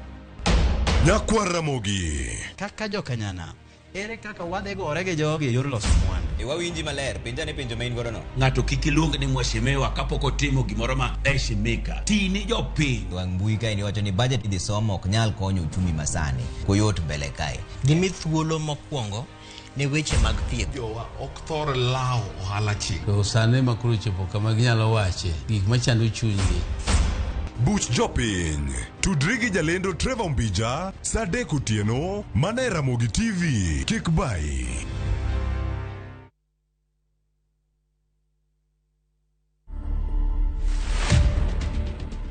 Nyakwar Ramogi. Kaka jokanyana, ere kaka wadhi gore gi jogi e yor loso mwandu? E wawinji maler, penja ne penjo ma in godo no. Ng'ato kik iluong ni mheshimiwa kapok otimo gimoro ma heshimika. Ti ni jopiny. Wang' mbui kae niwacho ni budget idhi somo ok nyal konyo uchumi masani. Koyot mbele kae. Gimi thuolo mokwongo ne weche mag thieth. Jowa ok thor lawo ohala chik. To sani ma koro ochopo kama ginyalo wache gik machando chunygi. Buch jopiny. Tudri gi jalendo Trevor Mbija saa 3 otieno mana e Ramogi TV. Kik bai.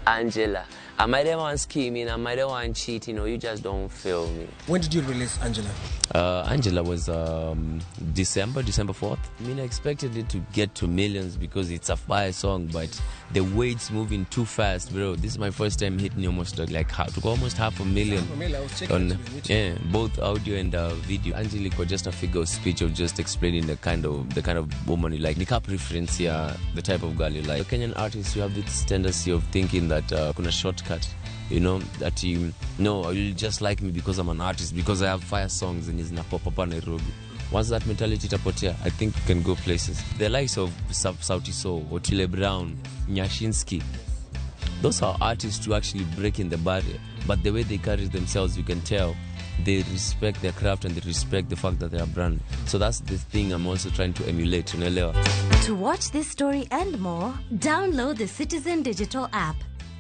Angela. Am I the one scheming? Am I the one cheating? Or you just don't feel me? When did you release Angela? Angela was December 4th. I mean, I expected it to get to millions because it's a fire song, but the way it's moving too fast, bro. This is my first time hitting almost like half, to almost 500,000. Half a million, I was checking on, actually on YouTube. yeah, both audio and video. Angelique was just a figure of speech of just explaining the kind of woman you like. Nika preference here, the type of girl you like. Kenyan artists, you have this tendency of thinking that kuna shortcut. You know, that you no, you'll just like me because I'm an artist, because I have fire songs and it's na pop up Nairobi. Once that mentality itapotea, I think you can go places. The likes of Sauti Sol, Otile Brown, Nyashinski, those are artists who actually break in the barrier. But the way they carry themselves, you can tell they respect their craft and they respect the fact that they are brand. So that's the thing I'm also trying to emulate. Unaelewa? To watch this story and more, download the Citizen Digital app.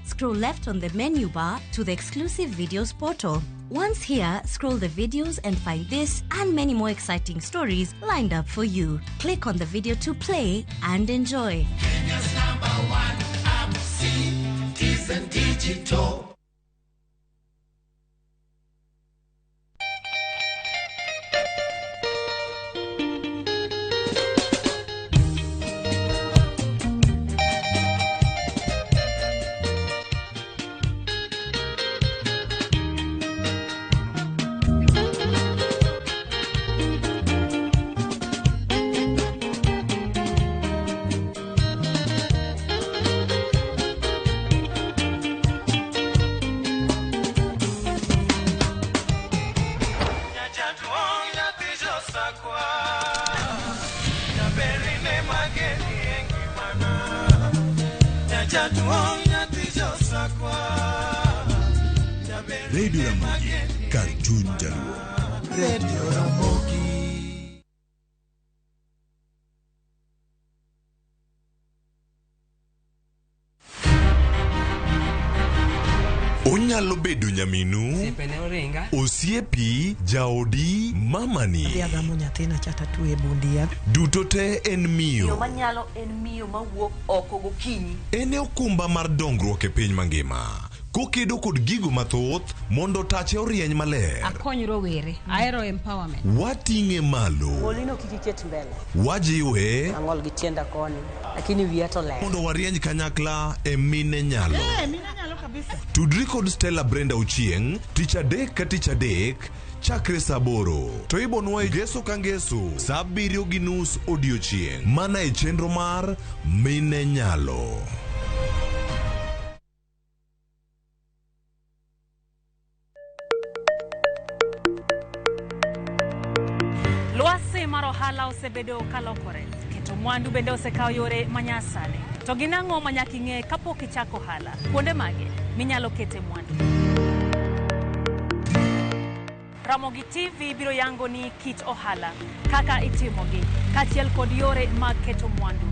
Scroll left on the menu bar to the exclusive videos portal. Once here, scroll the videos and find this and many more exciting stories lined up for you. Click on the video to play and enjoy. Kenya's number one app, Citizen Digital. Radio Ramogi, kar chuny jaluo. Radio Ramogi. Onyalo bedo nyaminu, osiepi, jaodi, mamani. Adhi agamo nyathina cha tatwe e bundia. Duto te en Miyo miyo. manyalo en miyo mawuok oko gokinyi. En e okumba mar dongruok e piny mangima. Kokedo kod gigo mathoth mondo tache orieny maler. Akony rowere, ahero empowerment. Wating'e malo. Golino kik iket mbele. Wajiwe Ang'ol gi tienda koni, lakini wiya to ler. mondo warieny kanyakla e mine nyalo. Mine nyalo kabisa. Tudri kod Stella Brenda Ochieng' tich adek ka tich adek chakre saa 8 to ibonwa e ngeso ka ngeso saa 7:30 odiochieng' mana e chenro mar Mine Nyalo. Lwasi mar ohala osebedo kalokore kendo Keto mwandu bende osekawo yore manyasani. To gin ang'o ma nyaka ing'e kapok ichako ohala? Kuonde mage minyalo kete mwandu? Ramogi TV biro yango ni kit ohala, kaka itimogi, kaachiel kod yore mag keto mwandu.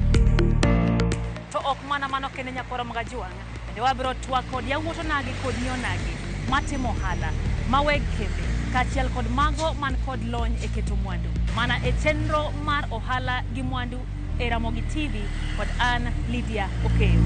To ok mana mano kende nyakwara mag Ajwang', bende wabiro twak kod yawuot onagi kod nyi onagi matimo ohala, ma weg kembe, kaachiel kod mago man kod lony e keto mwandu. Mana e chenro mar ohala gi mwandu e Ramogi TV kod an Lydia Okeyo.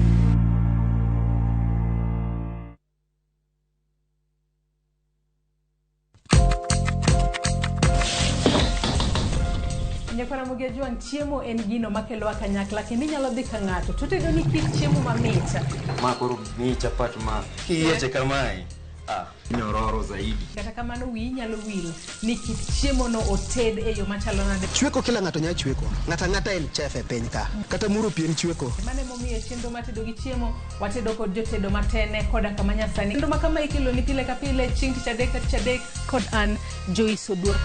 Nyakwara Ramogi Ajwang', chiemo en gino makelowa kanyakla kendo inyalo dhi ka ng'ato to otedo ni kit chiemo mamit. Ma koro miyi chapat ma kiyieche kamae, ah, nyororo zaidi. Kata kamano wiyi nyalo wil ni kit chiemo no oted e yo machalo nade. Chweko kila ng'ato nyalo chweko. Ng'ato ang'ata en chef e piny ka. Kata muro pi en chweko. Mano emomiyo e chenro mar tedo gi chiemo watedo kod jotedo matene koda kama nyasani. Chenro ma kama ikelo ni pile ka pile chieng' tich adek ka tich adek kod an Joyce Oduor.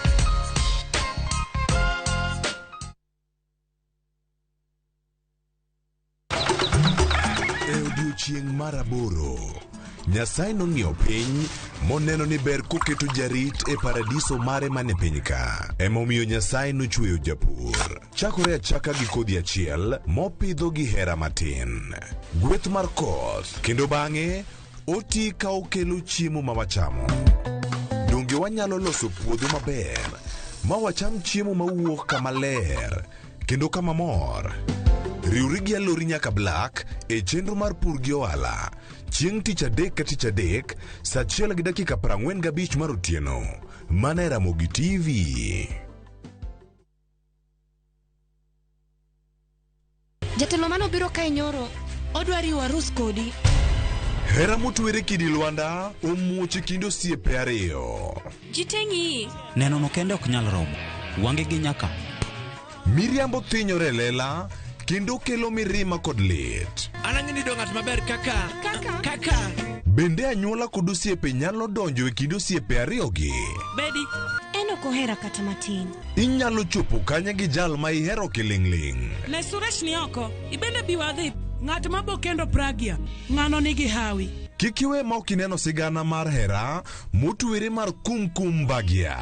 E odiechieng' mar aboro, Nyasaye nong'iyo piny moneno ni ber koketo jarit e paradiso mare man e piny ka. Emomiyo Nyasaye nochweyo japur. Chakore achaka gi kodhi achiel mopidho gi hera matin. Gweth mar koth kendo bang'e oti ka okelo chiemo ma wachamo. Donge wanyalo loso puodho maber ma wacham chiemo mawuok kama ler kendo kama mor? Riwri gi Alori nyaka Black e chenro mar pur gi ohala chieng' tich adek ka tich adek saa achiel gi dakika 45 mar otieno mana e Ramogi TV. Jatelo mane obiro kae nyoro odwa riwo arus kodi. Hera motwere kidi lwanda omuoch e kind osiepe ariyo. Ji te ng'iyi. Neno no kende ok nyal romo. Wange gi nyaka. Miriambo thinyore e lela kendo kelo mirima kod lit. An ang'e ni yudo ng'at maber kaka kaka kaka Bende anyuola kod osiepe nyalo donjo e kind osiepe ariyogi? Bedi. En ok ohera kata matin. Inyalo chopo kanye gi jal ma ihero kiling'ling'? Ne Suresh ni oko. Ibende bi wadhi. Ng'at ma bo kendo Pragya, ng'ano nigi hawi. Kik iwe ma ok ineno sigana mar hera motwere mar Kumkum Bhagya.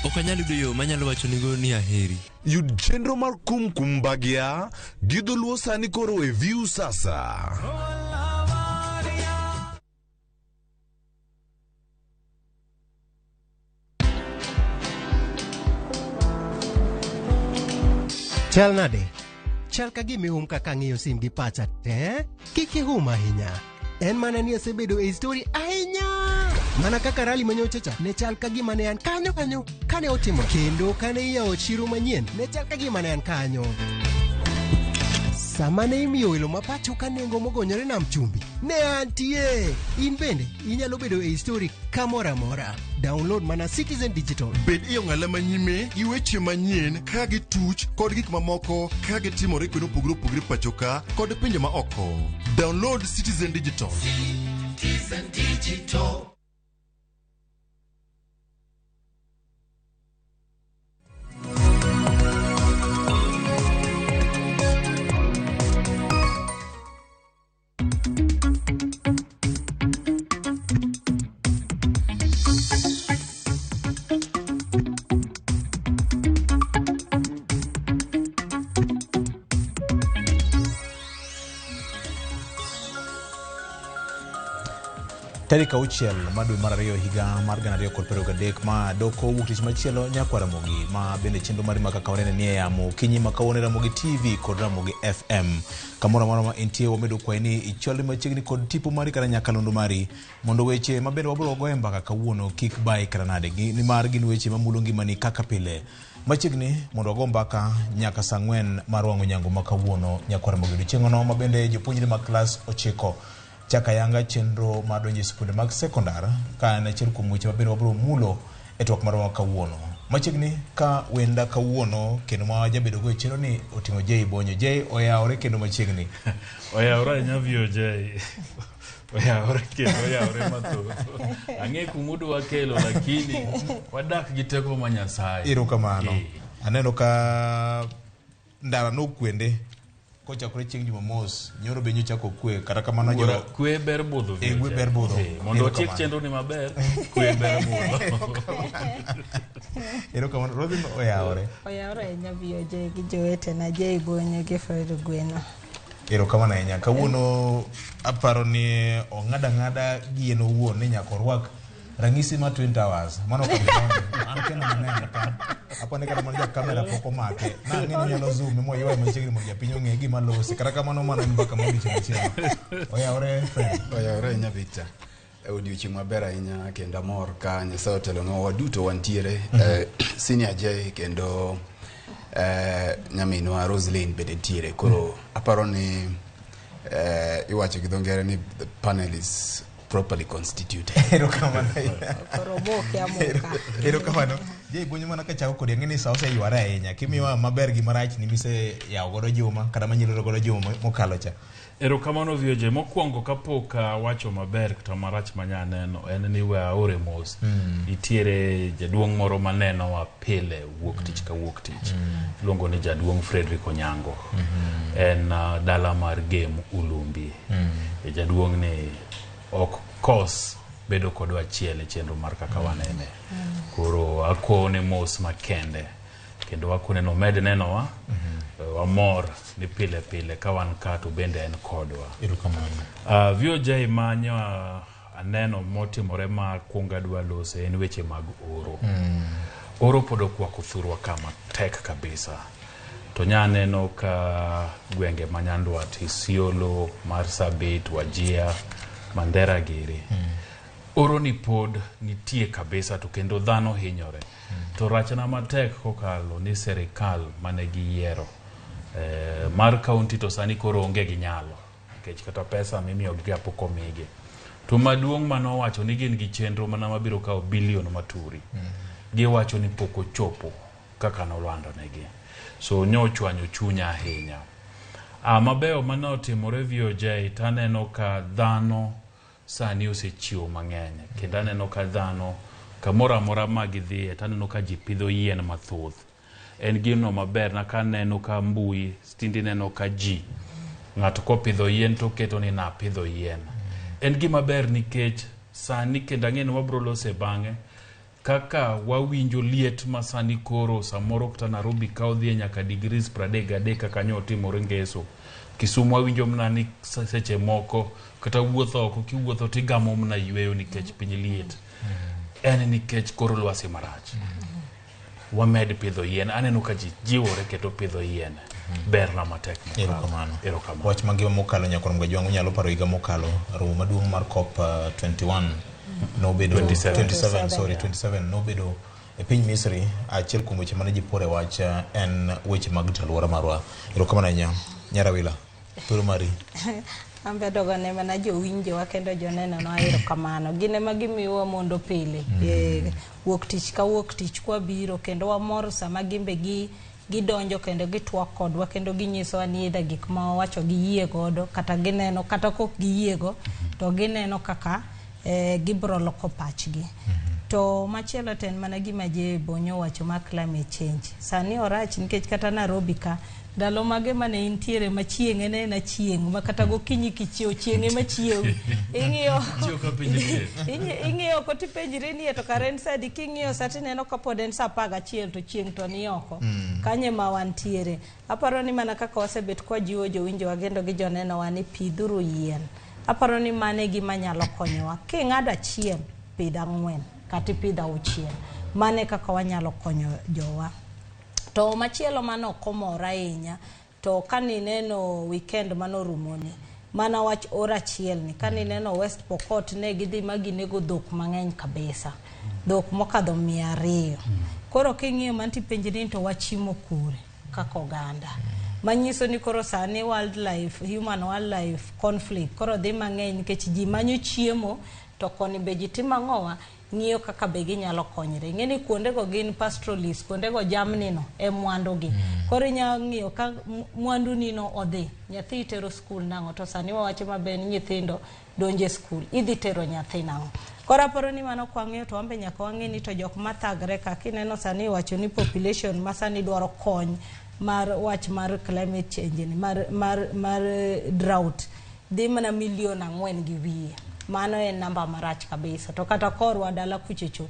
Ok anyal yudo yo manyalo wachonigo ni aheri. Yud chenro mar Kumkum Bhagya gi dholuo sani koro e View Sasa. Chal nade? Chal ka gima ihum kaka ang'iyo sim gi pacha te. Kik ihum ahinya. En mana ni asebedo e histori ahinya. Mana kaka rali manyocha cha ne chal ka gima ne an kanyo kanyo kane otimo kendo kane iyawo chiro manyien ne chal ka gima ne an kanyo. Sama ne imiyo welo ma pacho ka nengo mogonyore nam chumbi, ne antie. In bende inyalo bedo e histori kamoro amora. Download mana Citizen Digital. Bed e ong'ala manyime gi weche manyien ka gituch kod gik mamoko ka gitimore kuonde mopogore opogore pacho ka kod pinje ma oko. Download Citizen Digital. Citizen Digital. Tarik auchiel mar dwe mar ariyo higa mar 2023 ma doko wuok tich machielo nyakwa Ramogi ma bende chenro mari ma kaka wanene nie yamo okinyi ma kawuono e Ramogi TV kod Ramogi FM. Kamoro amora ma intie wamedo kwayi ni ichwalri machiegni kod tipo mari kata nyakalondo mari mondo weche ma bende wabiro goye mbaka kawuono kik bayi kata nade nimar gin weche mamulo ngimani kaka pile. Machiegni mondo wago mbaka nyaka saa ang'wen mar wang'o nyango ma kawuono nyakwa Ramogi odiochieng'ono ma bende jopuonjre mag klas ochiko chako ayanga chenro mar donjo e sikunde mag sekondar ka en achiel kuom weche mabende wabiro mulo e twak marwa ma kawuono. Machiegni ka wenda kawuono kendo ma wajabedo go e chenro ni oting'o Jay Bonyo. Jay oyawore kendo machiegni. Oyawore ahinya VOJ. Oyawore kendo oyawore mathoth. Ang'e kumudwa kelo lakini wadak gi teko ma Nyasaye. Erokamano. Aneno ka ndara nokwende kochakore chieng' Jumamos nyoro be nyocha kokwe kata kamano jo kwe ber budho kwe ber budho mondo otiek chenro ni maber kwe ber budho. Erokamano Robin oyawore. Oyawore ahinya VOJ gi jowetena Jay Bonyo gi Fred Gweno. Erokamano ahinya. Kawuono aparo ni ong'ada ng'ada gi en owuon ni nyaka orwak ranyisi mar Twin Towers. Mano an kendo maneno ka apani kata mana ja kamera pok omake. Nang'e ni nyalo zoom moywaye machiegni mondo japiny ong'e gima lose. Kata kamano mano en mbaka mar odiochieng' machielo. Oyawore Fred. Oyawore ahinya Victor. Odiochieng' maber ahinya kendo amor ka Nyasaye otelonwa waduto wantiere. Senior J kendo nyaminwa Roslyn bende nitiere. Koro aparo ni iwacho gi dho ngere ni the panel is properly constituted. Erokamano. Koro moke amoka. Erokamano. Jay Bonyo mana kachako kodi ang'e ni sa oseyware ahinya. Kimiwa maber gi marach ni mise yawo godo juma kata manyilore godo juma mokalo cha. Erokamano VOJ. Mokwongo kapok awacho maber kata marach manya neno en ni we aore mos. Nitiere jaduong' moro manenowa pile wuok tich ka wuok tich. Iluongo ni jaduong' Frederick Onyango. En dala mar Gem Ulumbi. Jaduong' ni ok kos bedo kodwa achiel e chenro mar kaka wanene. Koro akone mos makende kendo akone nomed nenowa. Wamor ni pile pile ka wan ka to bende en kodwa. Erokamano. VOJ manyo aneno motimore ma kuongo adwa lose en weche mag oro. Oro pod okwako thurwa kama tek kabisa. To nya neno ka gwenge ma Nyandwat, Isiolo, Marsabit, Wajir, Mandera giri. Oro ni pod nitie kabisa to kendo dhano hinyore. To rachna matek kokalo ni serikal mane giyiero mar kaunti to sani koro onge gi nyalo nikech kata pesa mimiyogi ga pok omigi. To maduong' manowacho ni gin gi chenro mana mabiro kawo bilion maturi. Giwacho ni pok ochopo kaka nolando negi. So nyochwanyo chunya ahinya. Mabeyo mane otimore VOJ taneno ka dhano sani osechiwo mang'eny kendo aneno ka dhano kamoro amora ma gidhiye taneno ka ji pidho yien mathoth. En gino maber na kaneno ka mbui tinde neno ka ji ng'ato kopidho yien to keto ni napidho yien. En gima ber nikech sani kendo ang'e ni wabro lose bang'e kaka wawinjo liet ma sani koro samoro kata Nairobi ka odhiye nyaka degrees 33 kaka nyo otimore Ngeso. Kisumu wawinjo mana ni seche moko kata wuotho oko kiwuotho tigamo mana yweyo nikech piny liet. En nikech koro lwasi marach. Wamed pidho yien. Aneno ka ji jiwore kendo pidho yien. Berna matek mokalo. Erokamano. Wach mangima mokalo nyakwar Mgajwang' unyalo paro higa mokalo romo maduong' mar COP 21 nobedo 27 nobedo e piny Misri. Achiel kuom weche mane ji pore wach en weche mag rito alwora marwa. Erokamano ahinya. Nyarawila, thuolo mari. An be adogone mana jowinjowa kendo jonenowa erokamano. Gin ema gimiyowa mondo pile. Wuok tich ka wuok tich kwabiro kendo wamor sama gimbe gidonjo kendo gitwak kodwa kendo ginyisowa ni either gik ma wawacho giyie godo kata gineno kata kok giyiego to gineno kaka gibro loko pachgi. To machielo to en mana gima Jay Bonyo owacho mar climate change. Sani orach nikech kata Nairobi ka ndalo mage mane intiere machieng' en ena chieng' ma kata gokinyi kichiewo chieng' ema chiewi. Ing'iyo ing'iyo oko tipenjri ni to kare en sa adi, king'iyo sa tineno kapod en sa 11 to chieng' to ni oko. Kanye ma wantiere. Aparo ni mana kaka wasebet kwajiwo jowinjowa kendo gi jonenowa ni pidhuru yien. Aparo ni mano e gima nyalo konyowa. King'ado achiel, pidh 4 kata ipidh 6. Mano e kaka wanyalo konyo jowa. To machielo mano ok omora ahinya, to kanineno weekend manorumoni, mana wach oro achiel ni, kanineno West Pokot ne gidhi ma ginego dhok mang'eny kabisa. Dhok mokadho 200. Koro king'iyo mano tipenjri ni to wachimo kure kaka oganda. Manyiso ni koro sani wildlife, human wildlife conflict koro dhi mang'eny nikech ji manyo chiemo to koni be ji timo ang'owa ng'iyo kaka be ginyalo konyre. Ing'e ni kuondego gin pastoralists, kuondego jamni no e mwandugi. Koro inyalo ng'iyo ka mwandu ni no odhi, nyathi itero skul nang'o, to sani wawacho maber ni nyithindo donjo e skul, idhi tero nyathi nang'o. Koro aparo ni mano kwang'iyo to wan be nyaka wang'e ni to jok mathagre ka kineno sani iwacho ni population ma sani dwaro kony mar wach mar climate change ni mar drought dhi mana milion 4.5. Mano en namba marach kabisa. To kata korwa dala kuchecho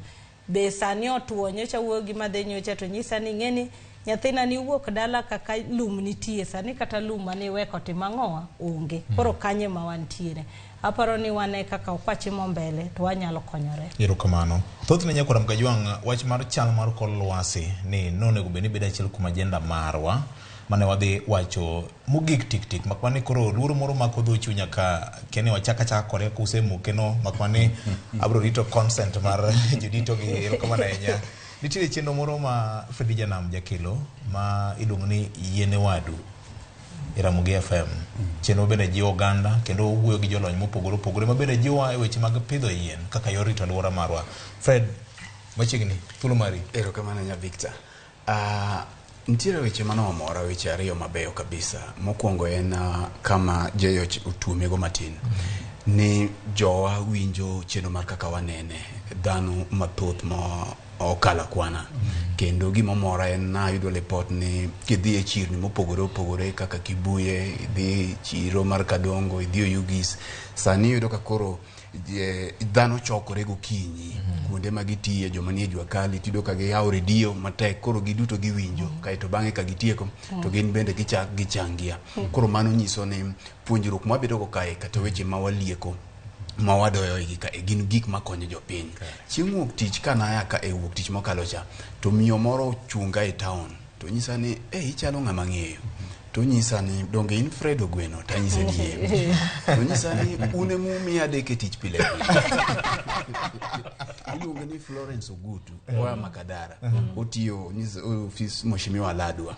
be sani otuo, nyocha wuoyo gi madhe nyocha to nyisa ni ng'eni nyathina ni wuok dala kaka lum nitie sani, kata lum mane iweko timo ang'owa onge. Koro kanye ma wantiere, aparo ni wane kaka okwachimo mbele to wanyalo konyore. Erokamano. Thothne nyakwar Mkajwang', wach mar chal mar kor lwasi ni nonego bed ni bedo achiel kuom agenda marwa mane wadhi wacho mogik tik tik, mak mana ni koro luoro moro mako dho chunya ka kene wachaka chaka kode kusemuke no, mak mana ni abro rito consent mar jodito gi. Erokamano ahinya. Nitiere chenro moro ma Fredi Janam jakelo ma iluongo ni Yiene Wadu e Ramogi FM. Chenro bende jiwo oganda kendo wuoyo gi jolony mopogore opogore ma bende jiwowa e weche mag pidho yien kaka yor rito alwora marwa. Fred, machiegni, thuolo mari. Erokamano nya Victor. Nitiere weche mane omora, weche ariyo mabeyo kabisa. Mokwongo en kama Jeyo otuomego matin. Ni jowa winjo chenro mar kaka wanene, dhano mathoth ma okalo akwana. Kendo gima omora en nayudo lipot ni kidhi e chirni mopogore opogore kaka Kibuye, idhi chiro mar Kadongo, idhi Oyugis, sani iyudo ka koro dhano chokore gokinyi kuonde ma gitiye, joma nie jua kali tiyudo ka giyawo redio matek, koro giduto giwinjo, kaeto bang'e ka gitieko to gin bende gichak gichangia. Koro mano nyiso ni puonjruok mwabedo go kae kata weche ma walieko ma wadoyo igi kae gin gik makonyo jopiny. Chieng' wuok tich kanaya ka e wuok tich mokalo cha, to miyo moro ochunga e town to nyisa ni "Ei, ichalo ng'ama ng'eyo." To nyisa ni "Donge in Fred Ogweno?" Tanyise ni "Ee." To nyisa ni "Un emumiya dek e tich pile pile." Iluonge ni Florence Ogutu, oa Makadara, otiyo ofis Mheshimiwa Ladwa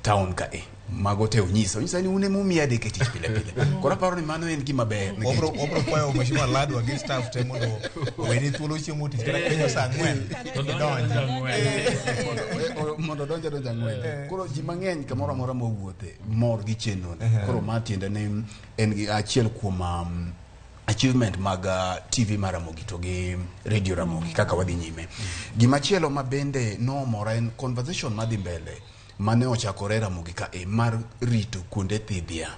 town ka e. Mago te onyisa, onyisa ni "Un emumiya dek e tich pile pile." Koro aparo ni mano en gima ber nikech- Wabro kwayo Mheshimiwa Ladwa gi staff te mondo oweni thuolo chieng' wuok tich kata penjo saa 4. Idonj. Mondo odonj adonja 4. Koro ji mang'eny kamoro amora mowuothe mor gi chenro ni. Koro ma tiende ni en gi achiel kuom achievement mag TV mar Ramogi to gi Radio Ramogi kaka wadhi nyime. Gimachielo ma bende nomora en conversation madhi mbele mane ochakore Ramogi ka e mar rito kuonde thidhia.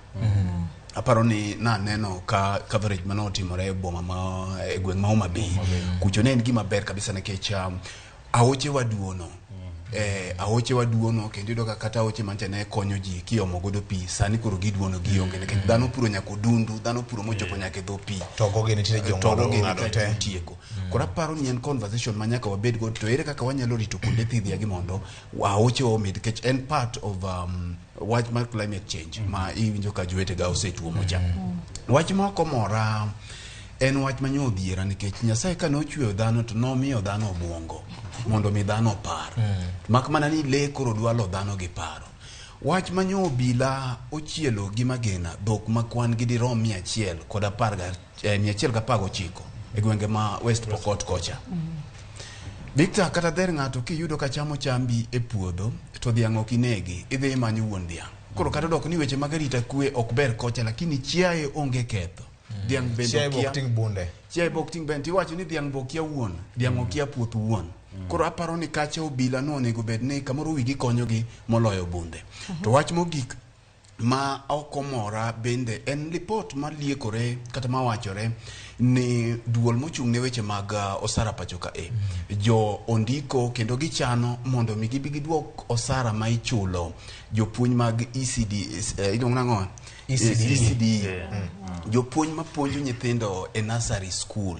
Aparo ni naneno ka coverage mane otimore e boma ma e gweng' ma Homa Bay kucho ne en gima ber kabisa nikech aoche waduono, aoche waduono kendo iyudo ka kata aoche mancha ne konyo ji kiomo godo pi, sani koro giduono gionge nikech dhano puro nyaka odundu, dhano puro mochopo nyaka e dho pi. Togo gi nitiere jong'ado Togo gi ng'ado nitie te. otieko. Koro aparo ni en conversation ma nyaka wabed go, to ere kaka wanyalo rito kuonde thidhia gi mondo aoche omed, nikech en part of wach mar climate change ma iwinjo ka jowetega osetuomo cha. Wach ma ok omora en wach ma nyodhiera nikech Nyasaye ka nochweyo dhano to nomiyo dhano obwongo mondo mi dhano opar, mak mana ni lee koro dwa lo dhano gi paro. Wach ma nyo obila ochielo gi magina dhok ma kwan gi dirom 119 e gwenge ma West Pokot kocha. Victor, kata dher ng'ato kiyudo ka chamo chambi e puodho to dhiang' ok inegi, idhi imanyo wuon dhiang'. Koro kata odok ni weche mag arita kwe ok ber kocha, lakini chiaye onge ketho. Dhiang' bende Chiaye be ok okia- ting' bunde. Chiaye be ok ting' bende iwacho ni dhiang' be okia wuon, dhiang' okia puoth wuon. Koro aparo ni kacha obila no onego bed ni kamoro wigi konyogi moloyo bunde. To wach mogik ma ok omora bende en lipot maliekore kata mawachore ni duol mochung' ne weche mag osara pacho ka e jo ondiko kendo gichano mondo mi gibi giduok osara ma ichulo jopuonj mag ECD, iluongo nang'o? ECDE. ECDE. Yeah. Jopuonj mapuonjo nyithindo e nursery school,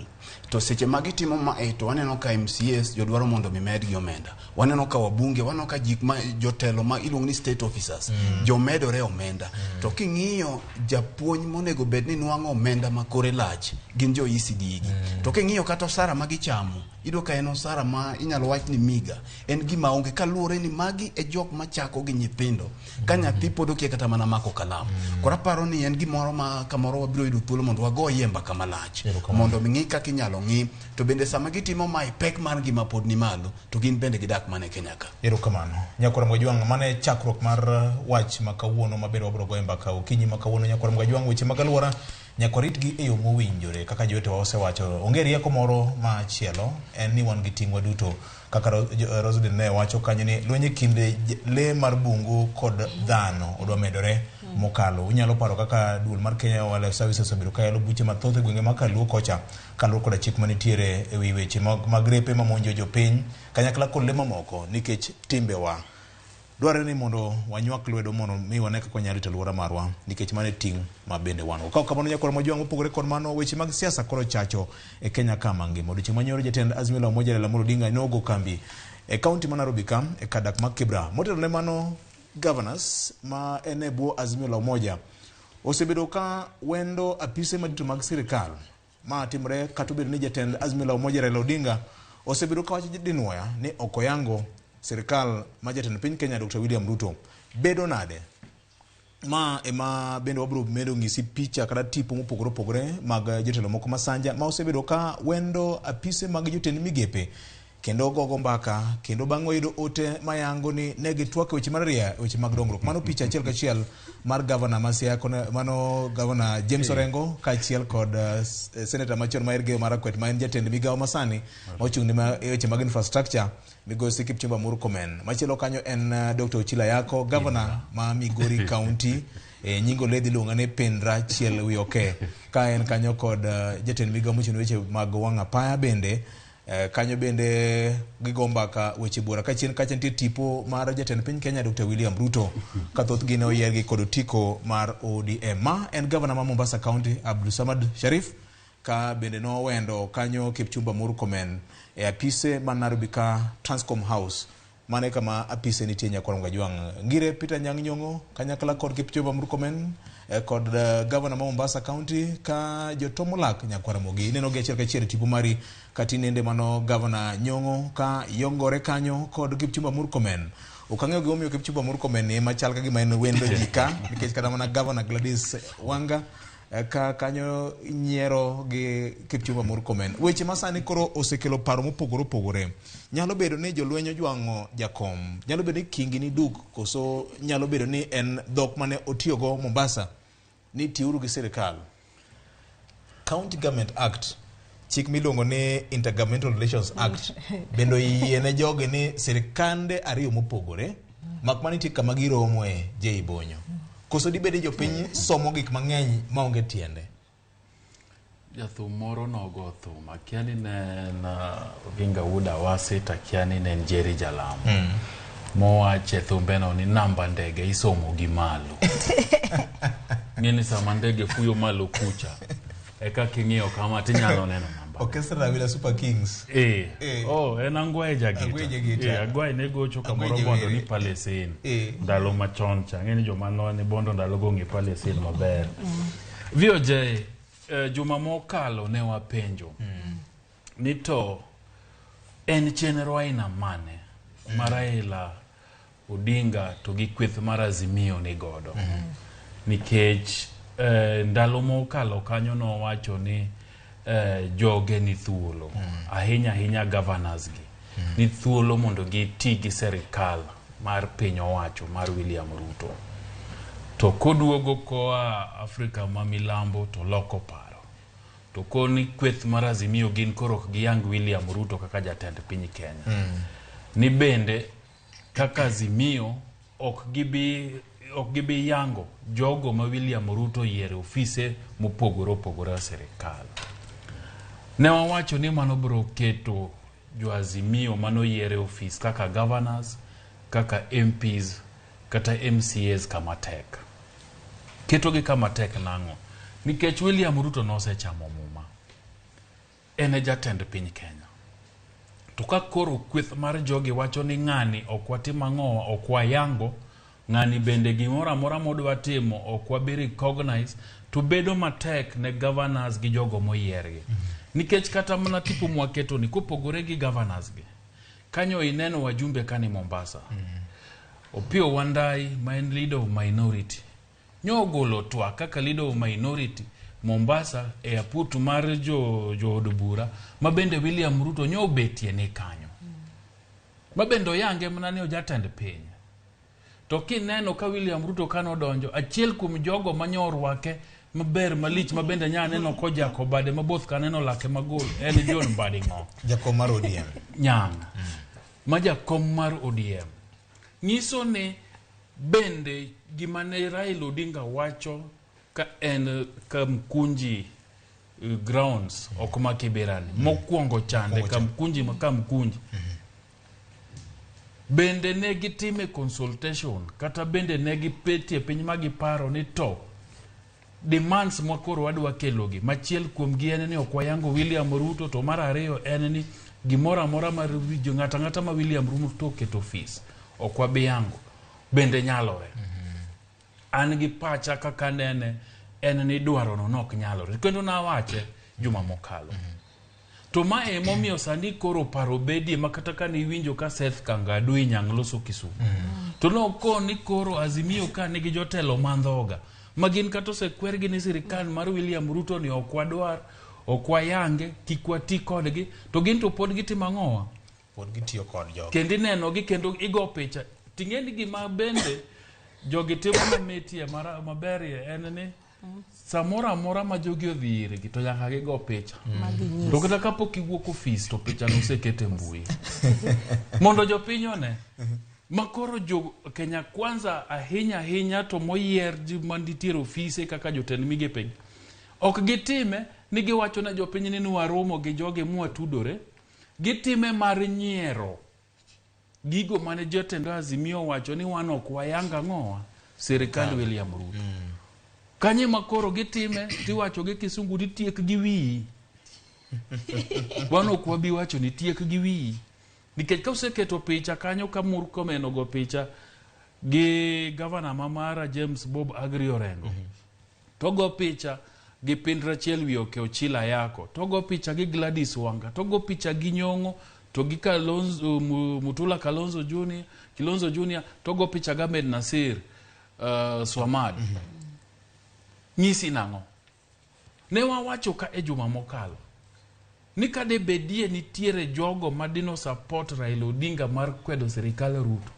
to seche ma gitimo mae to waneno ka MCAs jodwaro mondo mi medgi omenda, waneno ka wabunge, waneno ka jik ma jotelo ma iluongo ni state officers jomedore omenda, to king'iyo japuonj monego bed ni nwang'o omenda ma kore lach gin jo ECD gi. To king'iyo kata osara ma gichamo, iyudo ka en osara ma inyalo wach ni miga en gima onge, kaluwore ni magi e jok machako gi nyithindo ka nyathi pod okia kata mana mako kalam. Koro aparo ni en gimoro ma kamoro wabiro yudo thuolo mondo wagoye mbaka malach mondo mi ng'i kaka inyalo ng'i, to bende sama gitimo mae pek mar ngima pod ni malo to gin bende gidak mana e Kenya ka. Erokamano. Nyakwar Mgajwang', mano e chakruok mar wach ma kawuono ma bende wabiro goyo mbaka okinyi ma kawuono. Nyakwar Mgajwang', weche mag alwora Nyaka waritgi e yo mowinjore kaka jowetewa osewacho. Onge rieko moro machielo, en ni wan gi ting' waduto. Kaka Roselyn ne wacho kanyo ni lweny e kind lee mar bungu kod dhano odwa medore mokalo. Unyalo paro kaka duol mar Kenya Wildlife Services osebedo ka yalo buche mathoth e gwenge ma Kaluo kocha kaluwore koda chik manitiere e wi weche mag repe mamonjo jopiny kanyakla kod lee mamoko nikech timbewa. Dwarore ni mondo wanywak lwedo mondo mi wane kaka wanyalo rito alwora marwa nikech mano e ting' ma bende wan go. Ka ok kamano nyakwar Mojwang' mopogore kod mano weche mag siasa koro chacho e Kenya ka mangima. Odiochieng' manyoro jatend Azimio la Umoja Raila Amolo Odinga nogo kambi e kaunti ma Nairobi ka e kar dak ma Kibra. Motelo ne mano governors ma en e bwo Azimio la Umoja osebedo ka wendo apise madito mag sirikal. Ma timore kata obedo ni jatend Azimio la Umoja Raila Odinga osebedo ka wacho dinwoya ni ok oyango sirikal ma jatend piny Kenya Dr. William Ruto. Bedo nade? Ma ema bende wabiro medo ng'isi picha kata tipo mopogore opogore mag jotelo moko masanja ma osebedo ka wendo apise mag jotend migepe kendo gogo mbaka kendo bang' wayudo ote mayango ni ne gitwak e weche mar ria e weche mag dongruok. Mano picha achiel kachiel mar gavana ma Siaya mano gavana James Orengo kaachiel kod seneta machon ma Elgeyo Marakwet ma en jatend migawo masani ma ochung' ne weche mag infrastructure migosi Kipchumba Murkomen. Machielo kanyo en Dr. Ochila Yako, gavana ma Migori County. Nying oledhi iluongo ni Pindra Chiel Wi Oke. Ka en kanyo kod jatend migawo mochung' ne weche mag wang' apaya bende kanyo bende gigo mbaka weche buora. Kachien kacha nitie tipo mar jatend piny Kenya Dr. William Ruto ka thothgi ne oyiergi kod otiko mar ODM. Ma en gavana ma Mombasa County Abdulsamad Sharif ka bende nowendo kanyo Kipchumba Murkomen e apise man Nairobi ka Transcom House. Mano e kama apise nitie nyakwar Kajwang'. Ngire Peter Nyang' Nyong'o kanyakla kod Kipchumba Murkomen kod gavana ma Mombasa County ka jotomolak nyakwar Ramogi. Ineno gi achiel kachiel e tipo mari katinende mano gavana Nyong'o ka yongore kanyo kod Kipchumba Murkomen. Ok ang'eyo gimomiyo Kipchumba Murkomen ni ema chal ka gima en wendo ji ka nikech kata mana gavana Gladys Wanga ka kanyo nyiero gi Kipchumba Murkomen. Weche ma sani koro osekelo paro mopogore opogore. Nyalo bedo ni jolweny ojwang'o jakom, nyalo bedo ni kingi ni duk, koso nyalo bedo ni en dhok mane otiyogo Mombasa ni tiuru gi sirikal. County Government Act, chik miluongo ni Intergovernmental Relations Act, bende oyiene jogi ni sirikande ariyo mopogore mak mana nitie kama giromoe J Bonyo. Koso dibed ni jopiny somo gik mang'eny maonge tiende. Jathum moro nogo thum, akia ni ne en Oginga Wuod Awasi to akia ni ne en Jerry Jalamo. Mowacho e thumbeno ni namba ndege isomo gi malo. Ng'e ni sama ndege fuyo malo kucha, eka king'iyo kama tinyalo neno namba. Orchestra Awila Super Kings. Oh, en Angweja Gita. Angweja Gita. Agwai ne gocho kamoro Angweje bondo ni were. Palace Inn. Ndalo machon cha. Ng'e ni joma ne bondo ndalogo ong'e Palace Inn maber. VOJ, juma mokalo ne wapenjo ni to en chenro aina mane ma Raila Odinga to gi kweth mar Azimio ni godo. Nikech ndalo mokalo kanyo nowacho ni joge ni thuolo ahinya ahinya governors gi ni thuolo mondo giti gi serikal mar piny owacho mar William Ruto. To koduogo koa Afrika ma milambo to loko paro. To koni kweth mar Azimio gin koro ok giyang William Ruto kaka jatend piny Kenya. Ni bende kaka Azimio ok gibi yango jogo ma William Ruto yiero e ofise mopogore opogore e sirikal. Ne wawacho ni mano biro keto jo Azimio manoyier e ofis kaka governors, kaka MPs, kata MCAs kama tek. Ketogi kama tek nang'o? Nikech William Ruto nosechamo muma. En e jatend piny Kenya. To ka koro kweth mar jogi wacho ni ng'ani ok watim ang'owa, ok wayango, ng'ani bende gimoro amora modwa timo ok wabi recognize, to bedo matek ne governors gi jogo moyiergi. Nikech kata mana tipo mwaketo ni kopogore gi governors gi, kanyo ineno wajumbe kani Mombasa. Opiyo Wandayi ma en leader of minority nyogolo twak kaka leader of minority Mombasa e aputu mar jood bura ma bende William Ruto nyobetie ni kanyo. Ma bende oyange mana ni ojatend piny. To kineno ka William Ruto kanodonjo, achiel kuom jogo manyorwake maber malich ma bende nya neno kojako bade maboth kaneno lake magol en John Mbadi ng'o Jakom mar ODM. Nyang' ma jakom mar ODM nyiso ni bende gima ne Raila Odinga wacho ka en Kamkunji grounds ok ma Kibera ni mokwongo chande Kamkunji ma Kamkunji bende ne gitime consultation kata bende ne gipetie piny ma giparo ni to demands ma koro wadwa kelogi machiel kuomgi en ni ok wayango William Ruto to mar ariyo en ni gimoro amora mar winjo ng'ato ang'ata ma William Ruto oketo ofis ok wabi yango bende nyalore an gi pacha kaka nene en ni dwarono nok nyalore kendo nawache juma mokalo to ma emomiyo sani koro paro bedie ma kata kane iwinjo ka Seth Kangadu inyang' loso Kisumu to nokoni koro Azimio ka nigi jotelo mandhoga ma gin kata osekwergi ni sirikal mar William Ruto ni ok wadwar ok wayange kik wati kodgi to gin to pod gitimo ang'owa Pod gitiyo kod jogo. kendo inenogi kendo igo picha ting'e ni gima bende jogi timo mamitie maberie en ni samoro amora ma jogi odhi irgi to nyaka gigo picha Ma ginyis. to kata kapok iwuok ofis to picha no oseket e mbui mondo jopiny one ma koro jo Kenya Kwanza ahinya ahinya to moyier ji manitiere ofise kaka jotend migepe ok gitime ni giwacho ne jopiny ni nwaromo gi jogi mwatudore gitime mar nyiero gigo mane jotend Azimio owacho ni wan ok wayang ang'owa sirikand William Ruto kanye ma koro gitime tiwacho gi kisungu ni tiek gi wiyi wan ok wabi wacho ni tiek gi wiyi nikech ka oseketo picha kanyo ka Murkomen ogo picha gi gavana ma mara James Bob Agri Orengo togo picha gi Pind Rachiel Wioke Ochila Yako togo picha gi Gladys Wanga togo picha gi Nyong'o to gi Kalonzo, Mutula Kalonzo Junior, Kilonzo Junior togo picha gi Ahmed Nasir Swamad nyisi nang'o ne wawacho ka e juma mokalo ni ka de bedie nitiere jogo madino support Raila Odinga mar kwedo sirikal Ruto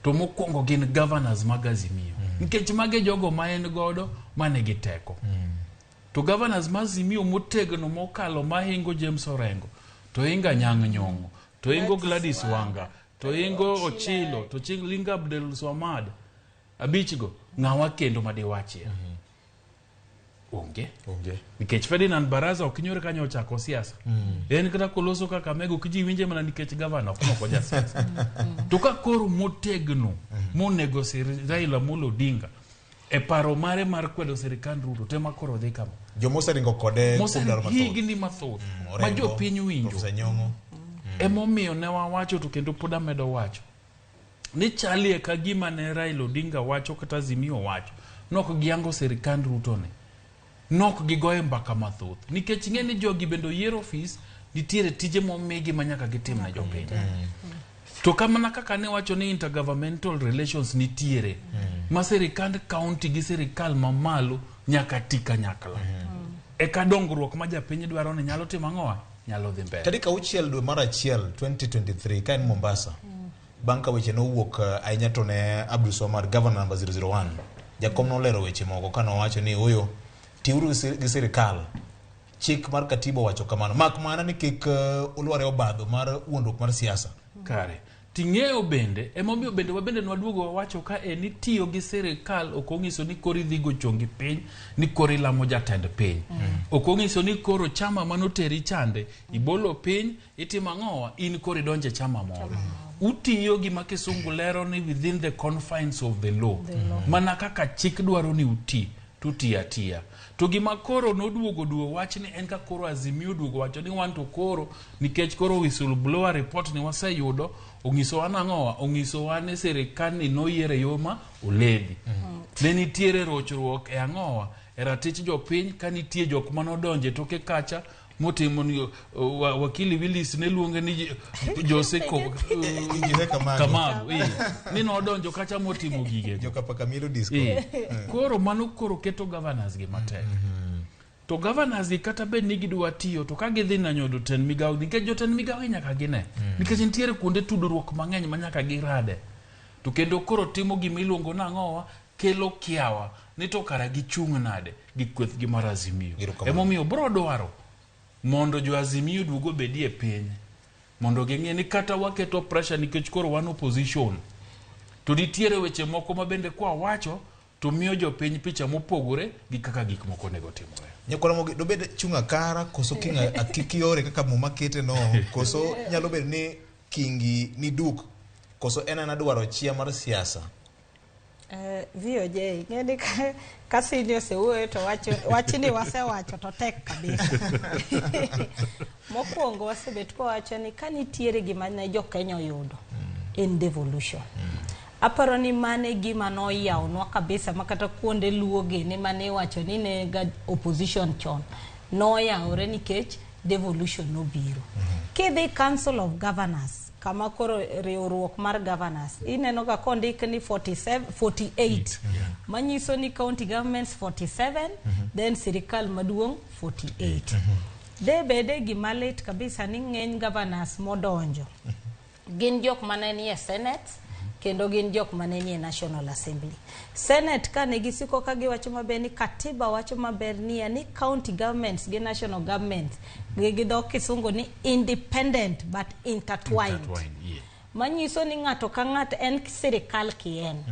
to mokwongo gin governors mag Azimio nikech mage jogo ma en godo manigi teko to governors ma Azimio motegno mokalo mahingo James Orengo to hingo Anyang' Nyong'o to hingo Gladys Wanga to hingo Ochilo to hingo Abdul Swamad abichgo ng'awa kendo madiwachie onge Onge. nikech Ferdinand Baraza ok nyore kanyo ochako siasa en kata koloso kaka mego ok ji winje mana nikech gavana ok moko jasiasa to ka koro motegno monego sir Raila Amolo Odinga e paro mare mar kwedo sirikand Ruto tema koro dhi kama Joma oseringo kode kuom ndalo mathoth. higni mathoth ma Orengo, jopiny winjo Professor Nyong'o. emomiyo ne wawacho to kendo pod amedo wacho ni chalie ka gima ne Raila Odinga wacho kata Azimio wacho nok giyango sirikand Ruto ni nok gigoye mbaka mathoth nikech ing'e ni jogi bende oyier ofis nitiere tije momigi ma nyaka gitim ne jopiny to kamana kaka ne wacho ni intergovernmental relations nitiere ma sirikand county gi sirikal mamalo nyaka ti kanyakla eka dongruok ma japiny dwaro ni nyalo timo ang'owa nyalo dhi mbele Tarik 6 dwe mar 1 2023 ka en Mombasa bang' ka weche nowuok ahinya to ne Abdul Swamad governor number 001 jakom nolero weche moko ka nowacho ni oyo tiuru gi sirikal chik mar katiba owacho kamano mak mana ni kik ulwar e obadho mar wuondruok mar siasa kare ting'eyo bende emomiyo bende wabende nwaduogo wawacho ka en itiyo gi sirikal ok onyiso ni koro idhi go chongi piny ni koro ilamo jatend piny ok onyiso ni koro chama manoteri chande ibolo piny itimo ang'owa in koro idonje e chama moro utiyo gima kisungu lero ni within the confines of the law mana kaka chik dwaro ni uti tutiyo atiya to gima koro noduogo duo wach ni en ka koro Azimio duogo wacho ni wan to koro nikech koro whistleblower report ni waseyudo onyisowa nang'owa onyisowa ni sirikal ni noyier e yo ma oledhi ne nitiere rochruok e ang'owa e ratich jopiny ka nitie jok manodonje toke kacha motimo ni wakili Willis ne luonge ni Jose Kamago ni nodonjo kacha motimo gige Joka Disco. Koro mano koro keto governors gi matek to governors gi kata bed ni gidwa tiyo to ka gidhi nanyo jotend migawo nikech jotend migawo nyaka gine nikech nitiere kuonde tudruok mang'eny ma nyaka girade to kendo koro timo gima iluongo nang'owa kelo kiawa ni to kara gichung' nade gi kwethgi mar Azimio. Emomiyo bro dwaro mondo jo Azimio duogo obedie piny mondo ging'e ni kata waketo pressure nikech koro wan opposition to nitiere weche moko ma bende kwa wacho to miyo jopiny picha mopogore gi kaka gik moko onego timore. Nyakwar Ramogi, dobed chung' akara koso king akikiore kaka muma kete no, koso nyalo bedo ni kingi ni duk, koso en ana dwaro chia mar siasa. VOJ, ng'eni ka sini osewuoyo to wachni wasewacho to tek kabisa. Mokwongo wasebet kwawacho ni ka nitiere gima ne jo Kenya oyudo en devolution. Aparo ni mane gima noyawnwa kabisa ma kata kuonde luo gini mane iwacho ni ne ga opposition chon noyawre nikech devolution nobiro. Kidhi Council of Governors kama koro riwruok mar governors ineno ga kondik ni 47 48 manyiso ni county governments 47, then sirikal maduong' 48. De bede gima lit kabisa ni ng'eny governors modonjo gin jok mane nie Senate kendo gin jok mane nie National Assembly. Senate kane gisiko ka giwacho maber ni katiba wacho maber niya ni county governments gi national governments gi dho kisungu ni independent but intertwined. Intertwined, yeah. Manyiso ni ng'ato ka ng'ato en sirikal kien.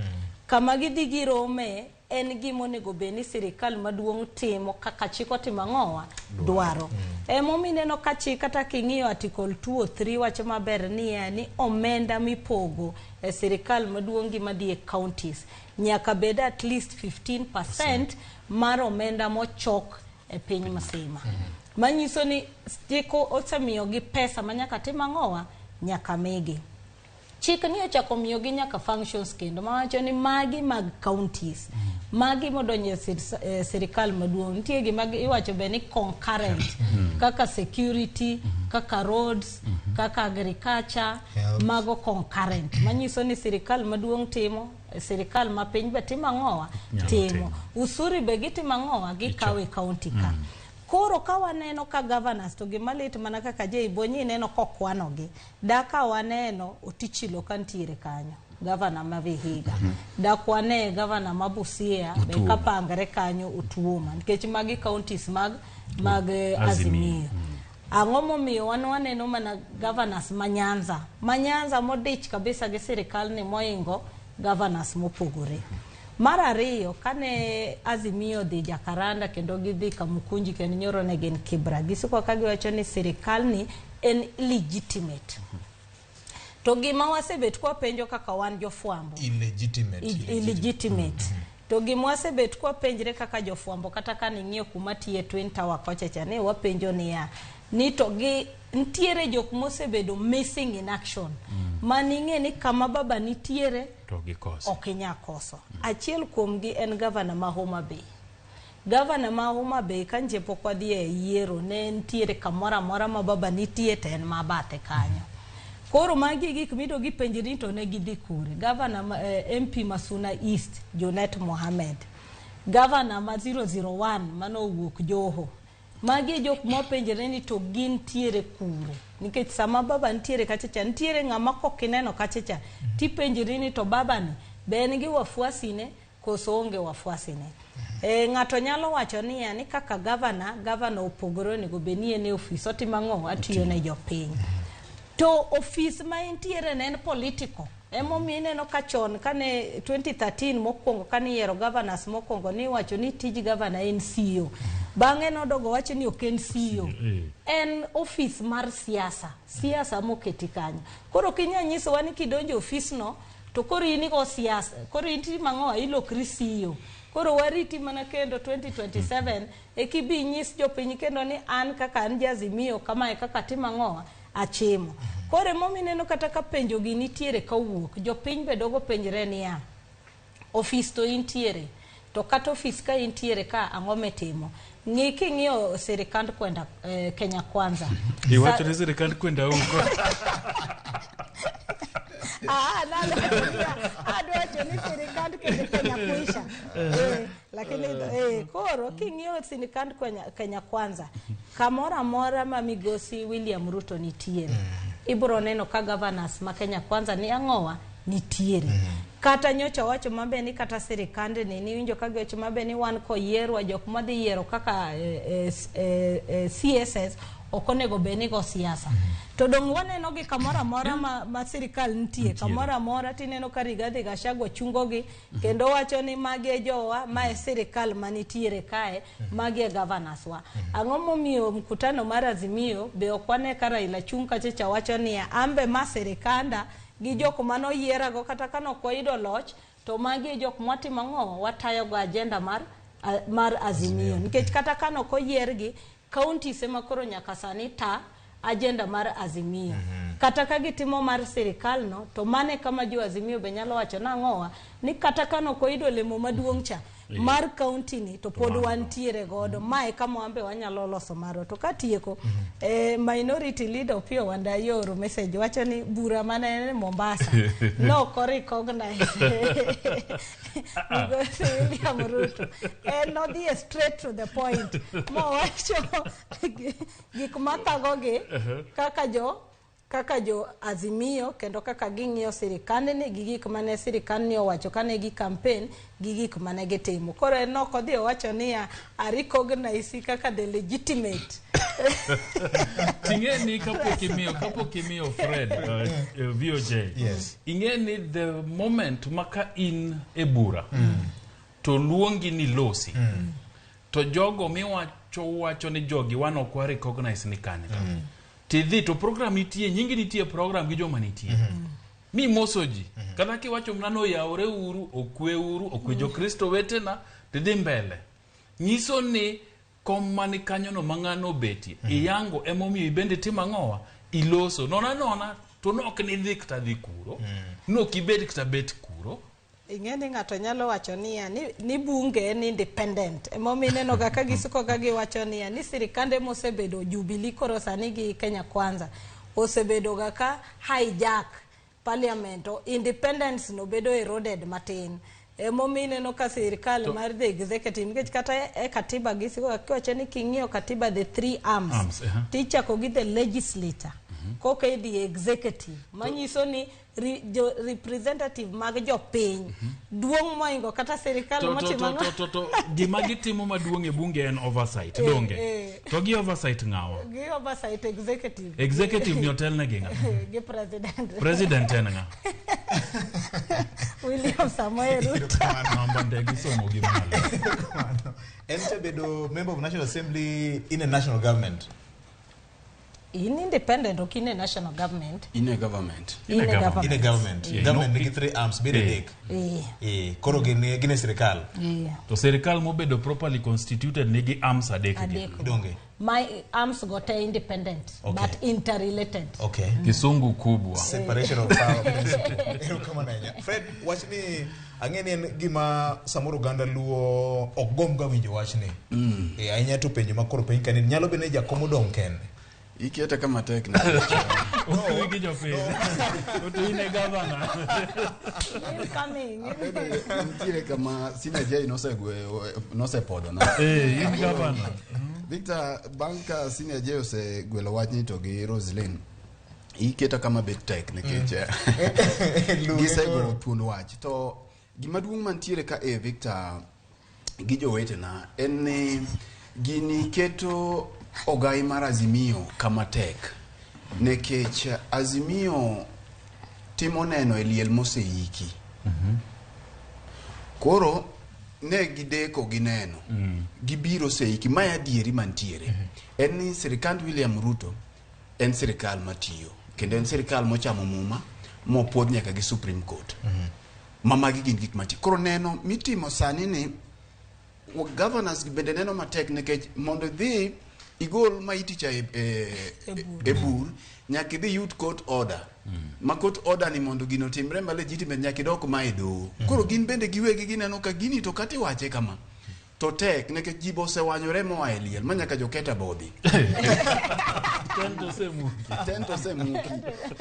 Kama gidhi girome en gima onego bed ni sirikal maduong' timo kaka chik otimo ang'owa dwaro. Emomiyo ineno ka chik kata king'iyo article 203 wacho maber niya ni omenda mipogo e sirikal maduong' gi madhi e counties nyaka bed at least 15% mar omenda mochok e piny msima. Manyiso ni chik osemiyogi pesa ma nyaka tim ang'owa nyaka migi. Chik ni ochako miyogi nyaka functions kendo mawacho ni magi mag counties, magi modonjo e sirikal maduong' nitie gima iwacho be ni concurrent kaka security, kaka roads, kaka agriculture. Health. Mago concurrent manyiso ni sirikal maduong' timo, sirikal ma piny be timo ang'owa Nyalo timo timo. Usuri be gitimo ang'owa gikawo e county ka. Koro ka waneno ka governors to gima lit mana kaka Jay Bonyi ineno kokwanogi daka waneno Otichilo ka ntiere kanyo, governor ma Vihiga, dak wane governor ma Busia be Otuoma. Kapangre kanyo Otuoma nikech magi counties mag Azimio. Azimio. Ang'o momiyo wan waneno mana governors ma Nyanza, ma Nyanza modich kabisa gi sirikal ni moingo governors mopogore. Mar ariyo, kane Azimio dhi Jakaranda kendo gidhi Kamukunji kendo nyoro ne gin Kibra, gisiko ka giwacho ni sirikal ni en legitimate. To gima wasebet kwapenjo kaka wan jofwambo Illegitimate. Illegitimate. To gima wasebet kwapenjre kaka jofwambo kata ka ning'iyo kuma tiye Twin Tower kocha cha ne wapenjo niya ni to gi nitiere jok mosebedo missing in action maning'e ni kama baba nitiere To gikoso. Ok inyal koso. Achiel kuomgi en gavana ma Homa Bay. Gavana ma Homa Bay ka nje pok wadhi e yiero ne nitiere kamoro amora ma baba nitie to en ma bathe kanyo. Koro magi e gik mido gipenjri ni to ne gidhi kure. Gavana ma, MP Masuna East, Junet Mohamed. Gavana ma 001 manowuok Joho. Magi e jok mapenjre ni to gintiere kure. Nikech sama baba nitiere kacha cha, nitiere ng'ama kok ineno kacha cha, tipenjri ni to baba ni be en gi wafuasi ne koso onge wafuasi ne. Ng'ato nyalo wacho niya ni kaka gavana, gavana opogore onego bed ni en e ofis otimo ang'o atiyo ne jopiny. To ofis ma entiere ne en political. Emomiyo ineno ka chon kane 2013 mokwongo kane iyiero governors mokwongo niwacho ni tij governor en CEO. Bang'e nodogo wacho ni ok en CEO. En ofis mar siasa, siasa moketi kanyo. Koro ok inyal nyisowa ni kidonjo e ofisno to koro in igo siasa, koro in timo ang'o ilokri CEO. Koro wariti mana kendo 2027 ekibi nyis jopiny kendo ni an kaka an Jazimio kamae kaka timo ang'owa achimo. Koro emomiyo ineno kata ka penjo gi nitiere kawuok, jopiny be dogo penjre niya, ofis to intiere, to kata ofis ka intiere ka ang'o mitimo? Ng'i king'iyo sirikand kwenda Kenya Kwanza. Iwacho ni sirikand kwenda huko. Ah, adwa wacho ni sirikand Kenya kuisha. Lakini koro king'iyo sirikand Kenya Kwanza, kamoro amora ma migosi William Ruto nitiere, ibiro neno ka governors ma Kenya Kwanza ni ang'owa nitiere. Kata nyocha wacho mabe ni kata sirikande ni niwinjo ka giwacho mabe ni wan koyierwa jok madhi yiero kaka CSS ok onego bed ni go siasa. To dong waneno gi kamoro amora ma sirikal nitie, kamoro amora tineno ka Rigathi Gachagua chungogi kendo wacho ni magi e jowa, ma e sirikal manitiere kae, magi e governors wa. Ang'o momiyo mkutano mar Azimio be ok wane ka Raila chung' kacha cha wacho niya ambe ma sirikanda gi jok manoyierago kata kanok wayudo loch to magi e jok mwatimo ang'o watayogo agenda mar Azimio. Nikech kata kanok oyiergi, counties ema koro nyaka sani ta agenda mar Azimio. Kata ka gitimo mar sirikal no, to mane kama jo Azimio be nyalo wacho nang'owa ni kata kanok oyudo lemo maduong' cha mar county ni to pod wantiere godo. Mae kama wambe wanyalo loso marwa. To katieko, minority leader Opiyo Wandayi ooro message wacho ni bura mane en Mombasa no ok recognize Migosi William Ruto. En nodhi straight to the point mowacho gik mathagogi kaka jo Azimio kendo kaka ging'iyo sirikandni gi gik mane sirikandni owacho kane gi campaign gi gik mane gitimo. Koro en ok odhi owacho niya a recognize kaka the legitimate. Ting'e ni kapok imiyo Fred VOJ. Yes. Ing'e ni the moment maka in e bura to luongi ni losi to jogo miwacho wacho ni jogi wan ok wa recognize ni kane tidhi to program nitie, nyingi nitie program gi joma nitie mi moso ji kata kiwacho mana ni oyawre uru, okwe uru, okwe jokristo wetena, tidhi mbele nyiso ni kom mani kanyono ma ng'ano obetie iyango emomiyo ibende timo ang'owa iloso nona nona to nok nidhi kata dhi kuro nok ibed kata bet kuro. Ing'e ni ng'ato nyalo wacho niya ni bunge en independent. Emomiyo ineno ga ka gisiko ka giwacho niya ni sirikande mosebedo Jubilee koro sani gi Kenya Kwanza osebedo ga ka hijack parliament to independence no bedo eroded matin. Emomiyo ineno ka sirikal mar the executive nikech kata e katiba gisiko ka kiwacho ni king'iyo katiba the three arms, tichako gi the legislature koka idhi executive manyiso ni jo representative mag jopiny duong' moingo kata sirikal motimo ang'o? To gima gitimo maduong' e bunge en oversight donge to gi oversight ng'awa? Gi oversight executive. Executive ni otelne gi ng'a? Gi president. President en ng'a? William Samoei Ruto. Namba ndege isomo gi malo. En chabedo member of National Assembly in a national government. In independent ok in a national government. In a government. In a government. In a government. Yeah. Government nigi three arms, bedo adek. Koro gin e sirikal. To sirikal mobedo properly constituted nigi arms adek gi. Adek. Donge. My arms go te independent but interrelated. Okay. Kisungu kubwa. Separation of power principle. Erokamano ahinya. Fred, wachni ang'e ni en gima samoro oganda luo ok gomb ga winjo wachni. Ahinya to penjo ma koro penj kani nyalo bedo ni jakom odong' kende. Ikete kama tek na. Okwi gi jopiny. To in e governor. Incoming. Nitiere kama Sina Jay nosepodho na. In governor. Victor, bang' ka Sina Jay osegwelo wachni to gi Roslyn, iketa kama bet tek nikech gisegolo thuond wach. To gima duong' mantiere ka e Victor gi jowetena en ni gini keto ogai mar Azimio kama tek nikech Azimio timo neno e liel moseiki. Koro ne gideko gineno gibiro seiki. Mae adieri mantiere en ni sirikand William Ruto en sirikal matiyo kendo en sirikal mochamo muma mopuodh nyaka gi Supreme Court. Ma magi gin gik matiyo. Koro neno mitimo sani ni governors bende neno matek nikech mondo idhi igol maiti cha e bur nyaka idhi yud court order. Ma court order ni mondo gino timre ma legitimate nyaka idok ma e doho. Koro gin bende giwegi gineno ka gini to kata iwache kama to tek nikech ji osewanyore moa e liel ma nyaka joketa bodhi. Tent osemuki.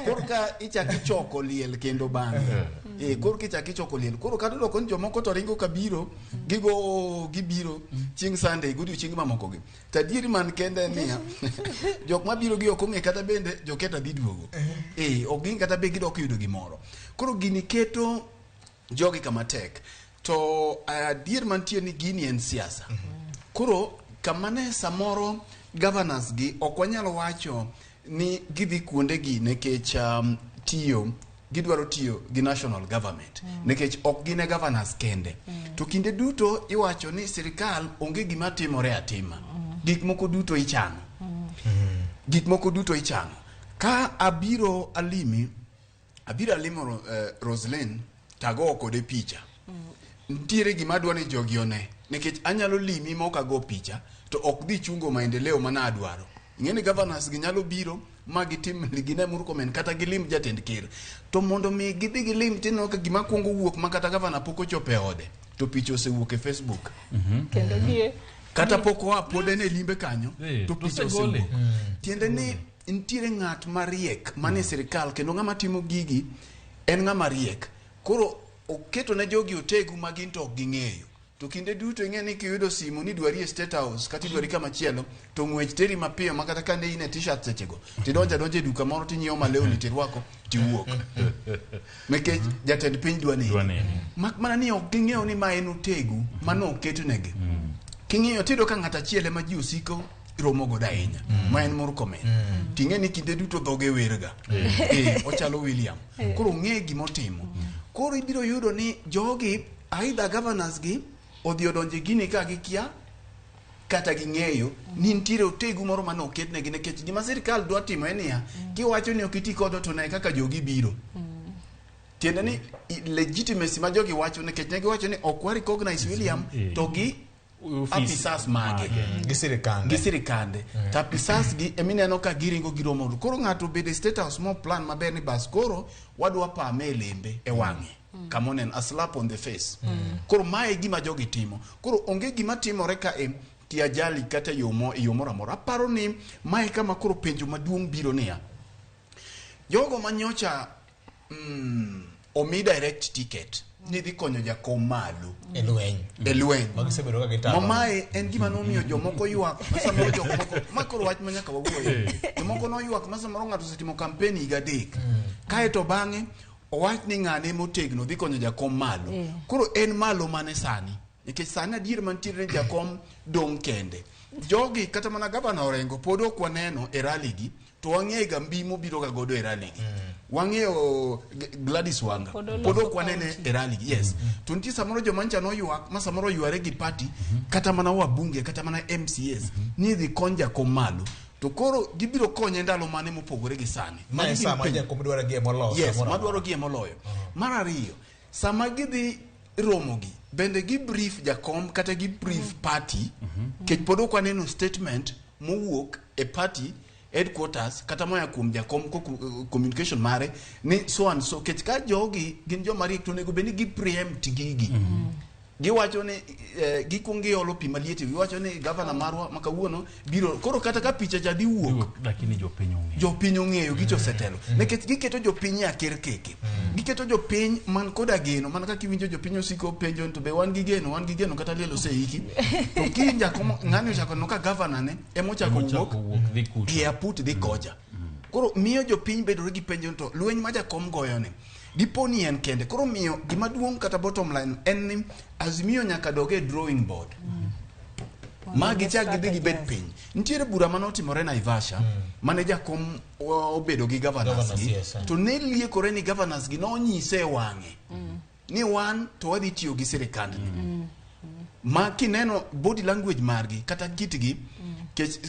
Koro ka ichak ichoko liel kendo bang'e. Koro kichak ichoko liel. Koro kata odoko ni jomoko to ringo kabiro, gigo gibiro chieng' Sunday godiochienge mamoko gi. To adieri man kende en niya, jok mabiro gi ok ong'e kata bende joketa dhi duogo. Ok ging'e kata be gidok yudo gimoro. Koro gini keto Jogi kama tek. To adier mantie ni gini en siasa. Koro kama ne samoro governors gi ok wanyal wacho ni gidhi kuonde gi nikech tiyo gidwaro tiyo gi national government nikech ok gin e governors kende. To kinde duto iwacho ni sirikal onge gima timore atima. Gik moko duto ichano. Gik moko duto ichano. Ka abiro alimi, abiro alimo Roslyn tago kode picha. Nitiere gima adwa ni jogi one nikech anyalo limi ma ok ago picha to ok dhi chungo maendeleo mana adwaro. Ing'e ni governors gi nyalo biro ma gitim gine Murkomen kata gilim jatend ker. To mondo mi gidhi gilim tineno ka gima kuongo wuok ma kata governor pok ochopo e ode to picha osewuok e Facebook. Kendo gie Kata pok oa pod en e limbe kanyo to picha osegole. osewuok. Tiende ni nitiere ng'at mariek manie sirikal kendo ng'ama timo gigi en ng'ama riek. Koro oketo ne jogi otegu ma gin to ok ging'eyo. To kinde duto ing'e ni kiyudo simu ni dwari e State House kata idwari kama chielo to ng'wech teri mapiyo ma kata ka ne in e t-shirt sechego tidonjo adonja e duka moro tinyiewo malewni tirwako tiwuok. Nikech jatend piny dwa neni. Mak mana ni ok ging'eyo ni ma en otegu mano oketnegi. King'iyo tiyudo ka ng'at achiel ema ji osiko romo godo ahinya ma en Murkomen. Ting'e ni kinde duto dhoge werga. Ochalo William. Koro ong'e gimotimo. Koro ibiro yudo ni jogi either governors gi odhi odonjo e gini ka gikia kata ging'eyo ni nitiere otegu moro mane oketnegi nikech gima sirikal dwa timo en niya kiwacho ni ok iti kodo to ne kaka jogi biro. Tiende ni legitimacy ma jogi wacho nikech ne giwacho ni ok wa recognize William to gi apisas mage gi sirikande. Gi sirikande. To apisas gi emineno ka giringo giromo. Koro ng'ato obedo e State House mo plan maber ni bas koro wadwa pame e lembe e wang'e. Kama oneno a slap on the face. Koro mae e gima jogi timo. Koro onge gima timore ka e kiajali kata yo moro amora. Aparo ni mae kama koro penjo maduong' biro niya. Jogo manyocha omi direct ticket ni dhi konyo jakom malo e lweny. E lweny. Magisebedo ka gitalo. Ma mae en gima nomiyo jomoko ywak ma samoro jomoko ma koro wach ma nyaka wawuoye. Jomoko noywak ma samoro ng'ato osetimo campaign higa 3. Kaeto bang'e owach ni ng'ane motegno dhi konyo jakom malo. Koro en malo mane sani? Nikech sani adier mantiere ni jakom dong' kende. Jogi kata mana gavana Orengo pod ok waneno e rally gi to wang'eyo ga mbi mobiro ga godo e rally gi. Wang'eyo Gladys Wanga pod ok wanene e rally gi. Yes. To nitie samoro joma ncha noywak ma samoro yware gi party kata mana wabunge kata mana MCAs ni dhi kony jakom malo. To koro gibiro konye ndalo mane mopogore gi sani. Ma sama jakom dwaro gie moloyo. Yes, madwaro gie moloyo. Mar ariyo, sama gidhi romo gi bende gi brief jakom kata gi brief party kech pod ok waneno statement mowuok e party headquarters kata moya kuom jakom communication mare ni so and so kech ka jogi gin joma riek to onego bed ni gi preempt gigi. Giwacho ni gikuongo giolo pi maliet giwacho ni gavana marwa ma kawuono biro koro kata ka picha cha dhi wuok lakini jopiny ong'eyo. Jopiny ong'eyo gicho osetelo nikech giketo jopiny e aker keke. Giketo jopiny man koda geno mana kaka iwinjo jopiny osiko penjo to be wan gi geno kata liel oseiki. To kiny jakom ng'ani ochako neno ka gavana ne emochako wuok dhi kucha. E aput dhi kocha. Koro miyo jopiny bedore gi penjo to lweny ma jakom goyo ni dipo ni en kende. Koro miyo gima duong' kata bottom line en ni Azimio nyaka dog e drawing board. Ma gichak gidhi gibed piny. Nitiere bura mane otimore Naivasha mane jakom obedo gi governors gi. To ne liekore ni governors gi nonyise e wang'e ni wan to wadhi tiyo gi sirikandni. Ma kineno body language margi kata kitgi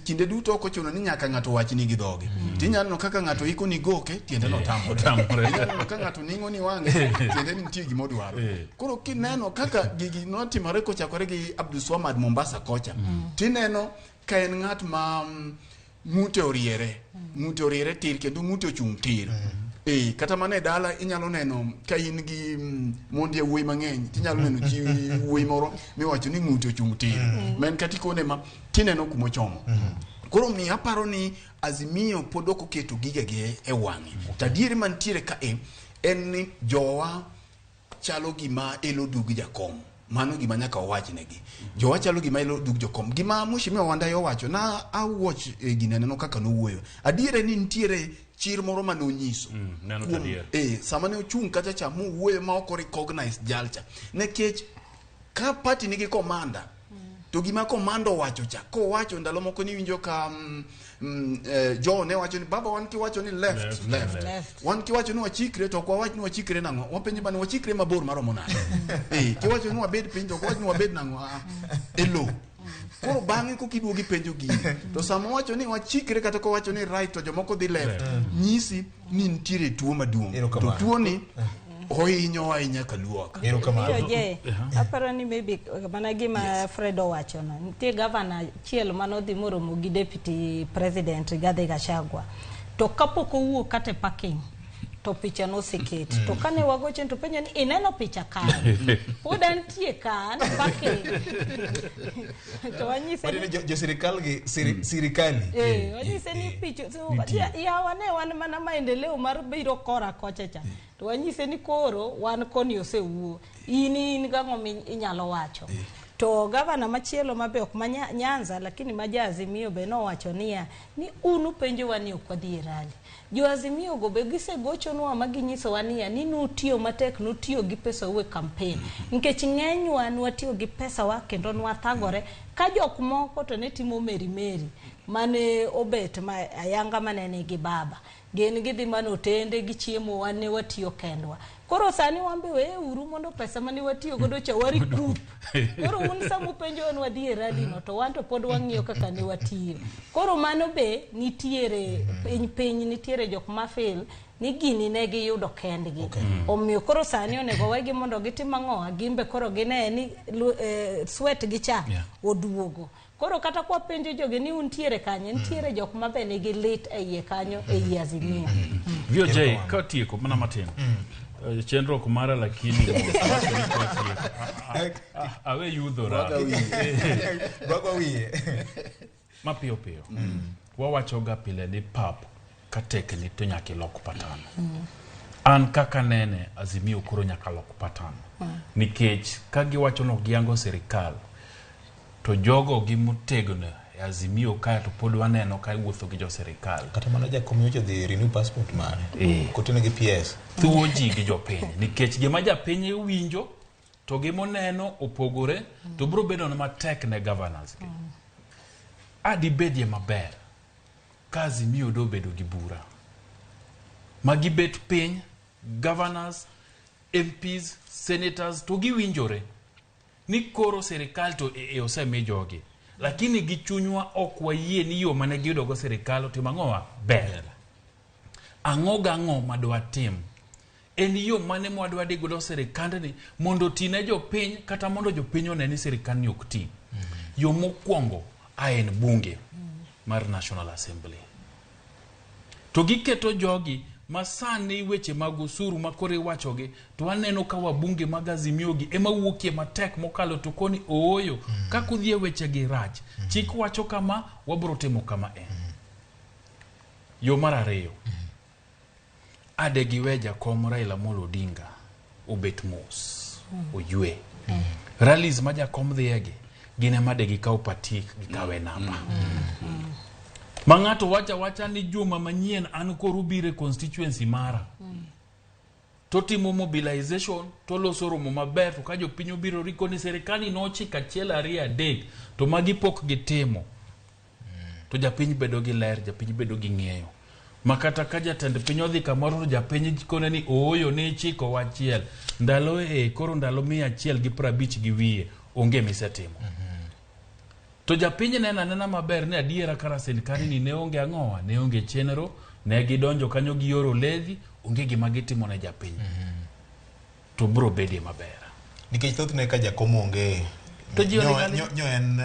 kinde duto ok ochuno ni nyaka ng'ato wachni gi dhoge. Tinyalo neno kaka ng'ato iko ni goke tiende no tamore. Inyalo neno ka ng'ato ning'o ni wang'e tiende ni nitie gima odwaro. Koro kineno kaka gigi notimore kochakore gi Abdulswamad Mombasa kocha. Tineno ka en ng'at ma ng'ute oriere. Ng'ute oriere tir kendo ng'ute ochung' tir. Kata mana e dala inyalo neno ka in gi mondi e wuoyi mang'eny tinyalo neno chi wuoyi moro miwacho ni ng'ute ochung' tir. Ma en kata ikone ma tineno kumochomo. Koro miyo aparo ni Azimio pod ok oketo gigegi e wang'e. To adieri mantiere ka en ni jowa chalo gima elo dug jakom. Mano gima nyaka wawachnegi. Jowa chalo gima elo dug jakom. Gima Mheshimiwa Wandayi owacho na awatch gineneno kaka nowuoyo. Adier en ni nitiere chir moro mane onyiso Neno kuom- tadier. sama ne ochung' kacha cha mowuoyo ma ok recognize jalcha nikech ka party nigi commander to gima komando owacho cha kowacho ndalo moko niwinjo ka jo ne wacho ni baba wan kiwacho ni left Left, left, left. wan kiwacho ni wachikre to ok wawach ni wachikre nang'o wapenjo bana wachikre mabor maromo nade kiwacho ni wabed piny to ok wawach ni wabed nang'o e lowo koro bang'e kokiduogi penjo gini to sama wacho ni wachikre kata kowacho ni right to jomoko dhi left nyisi ni nitiere tuo maduong' to Erokamano. tuo ni ohinyo ahinya kaluoka Iyo je, aparo ni maybe mana gima Fred owachono. Nitie gavana achiel manodhi moromo gi deputy president Rigathi Gachagua. To kapok owuok kata e parking to picha noseket. To kane wagochone to penjo ni ineno picha kanye? Pod antie ka, an e parking. To wanyise ni Jo sirikal gi sirikali. Wanyise ni picha so, yawa ne wan mana maendeleo mar biro kora kocha cha. To wanyise ni koro wan koni osewuo. In gang'o inyalo wacho. To gavana machielo mabe ok ma Nyanza lakini ma ja Azimio be nowacho niya ni un upenjowa ni ok wadhi e rally. Jo Azimio go be gisegochonwa ma ginyisowa niya ni nutiyo matek nutiyo gi pesau e campaign. Nikech ng'enywa nwatiyo gi pesawa kendo nwathagore ka jok moko to ne timo merimeri mane obet ma ayanga mane nigi baba. Gin gidhi mana otende gichiemo wan ne watiyo kendwa. Koro sani wan be weuru mondo pesa mane watiyo godo cha wa recoup. Koro un sama upenjowa ni wadhi e rally no to wan to pod wang'iyo kaka ne watiyo. Koro mano be nitiere piny nitiere jok ma feel ni gini ne giyudo kendgi. Omiyo koro sani onego wegi mondo gitim ang'o gimbe koro gine ni sweat gi cha oduogo. Koro kata kwa penjo jogi ni untiere kanye, nitiere jok ma be nigi lit e iye kanyo e iye Azimio. VOJ katieko mana matin. Chenro ok mara lakini mos, awacho ni kwatieko. Awe yudhora. Bwaga wiye. Mapiyo piyo. Wawacho ga pile ni pap ka tekni to nyaka ilok pattern. An kaka nene Azimio koro nyaka lok pattern. Nikech ka giwacho ni ok giyango sirikal to jogo gi motegno e Azimio kae to pod waneno ka iwuotho gi jo sirikal. Kata mana jakom nyocha dhi renew passport mare. Kotene gi PS. Thuo ji gi jopiny nikech gima japiny winjo to gimoneno opogore to biro bedo matek ne governors gi. Adibedie maber ka Azimio dobedo gi bura ma gibet piny governors, MPs, senators to giwinjore ni koro sirikal to osemi jogi lakini gi chunywa ok wayie ni yo mane giyudogo sirikal otimo ang'owa ber. Ang'o gang'o madwatim en yo mane mwadwa dhi godo sirikandni mondo oti ne jopiny kata mondo jopiny one ni sirikandni ok ti. Yo mokwongo a en bunge mar National Assembly. To giketo jogi ma sani weche mag osuru ma koro iwachogi to waneno ka wabunge mag Azimio gi ema wuokie matek mokalo to koni ooyo kaka udhi e weche gi rach. Chik wacho kama wabro timo kama e. Yo mar ariyo ade giwe jakom Raila Amolo Odinga obet mos oywe. Rallies ma jakom dhiye gin ema de gikaw patik gikawe namba. Ma ng'ato wacha wacha ni juma manyien an koro ubiro e constituency mara. Totimo mobilization toloso romo maber to ka jopiny obiro riko ni sirikal nochiko 1 2 3 to magi pok gitimo. To japiny bedo gi ler, japiny bedo gi ng'eyo. Ma kata ka jatend piny odhi kamoro to japiny kone ni ooyo ne ichiko achiel. Ndalo e koro ndalo 150 gi wiye onge misetimo. To japiny neno anena maber ni adiera kara sirikal ni ne onge ang'owa, ne onge chenro, ne gidonjo kanyo gi yor oledhi, onge gima gitimo ne japiny. To bro bedie maber. Nikech thothne ka jakom onge To ji oling' aling'a. nyo en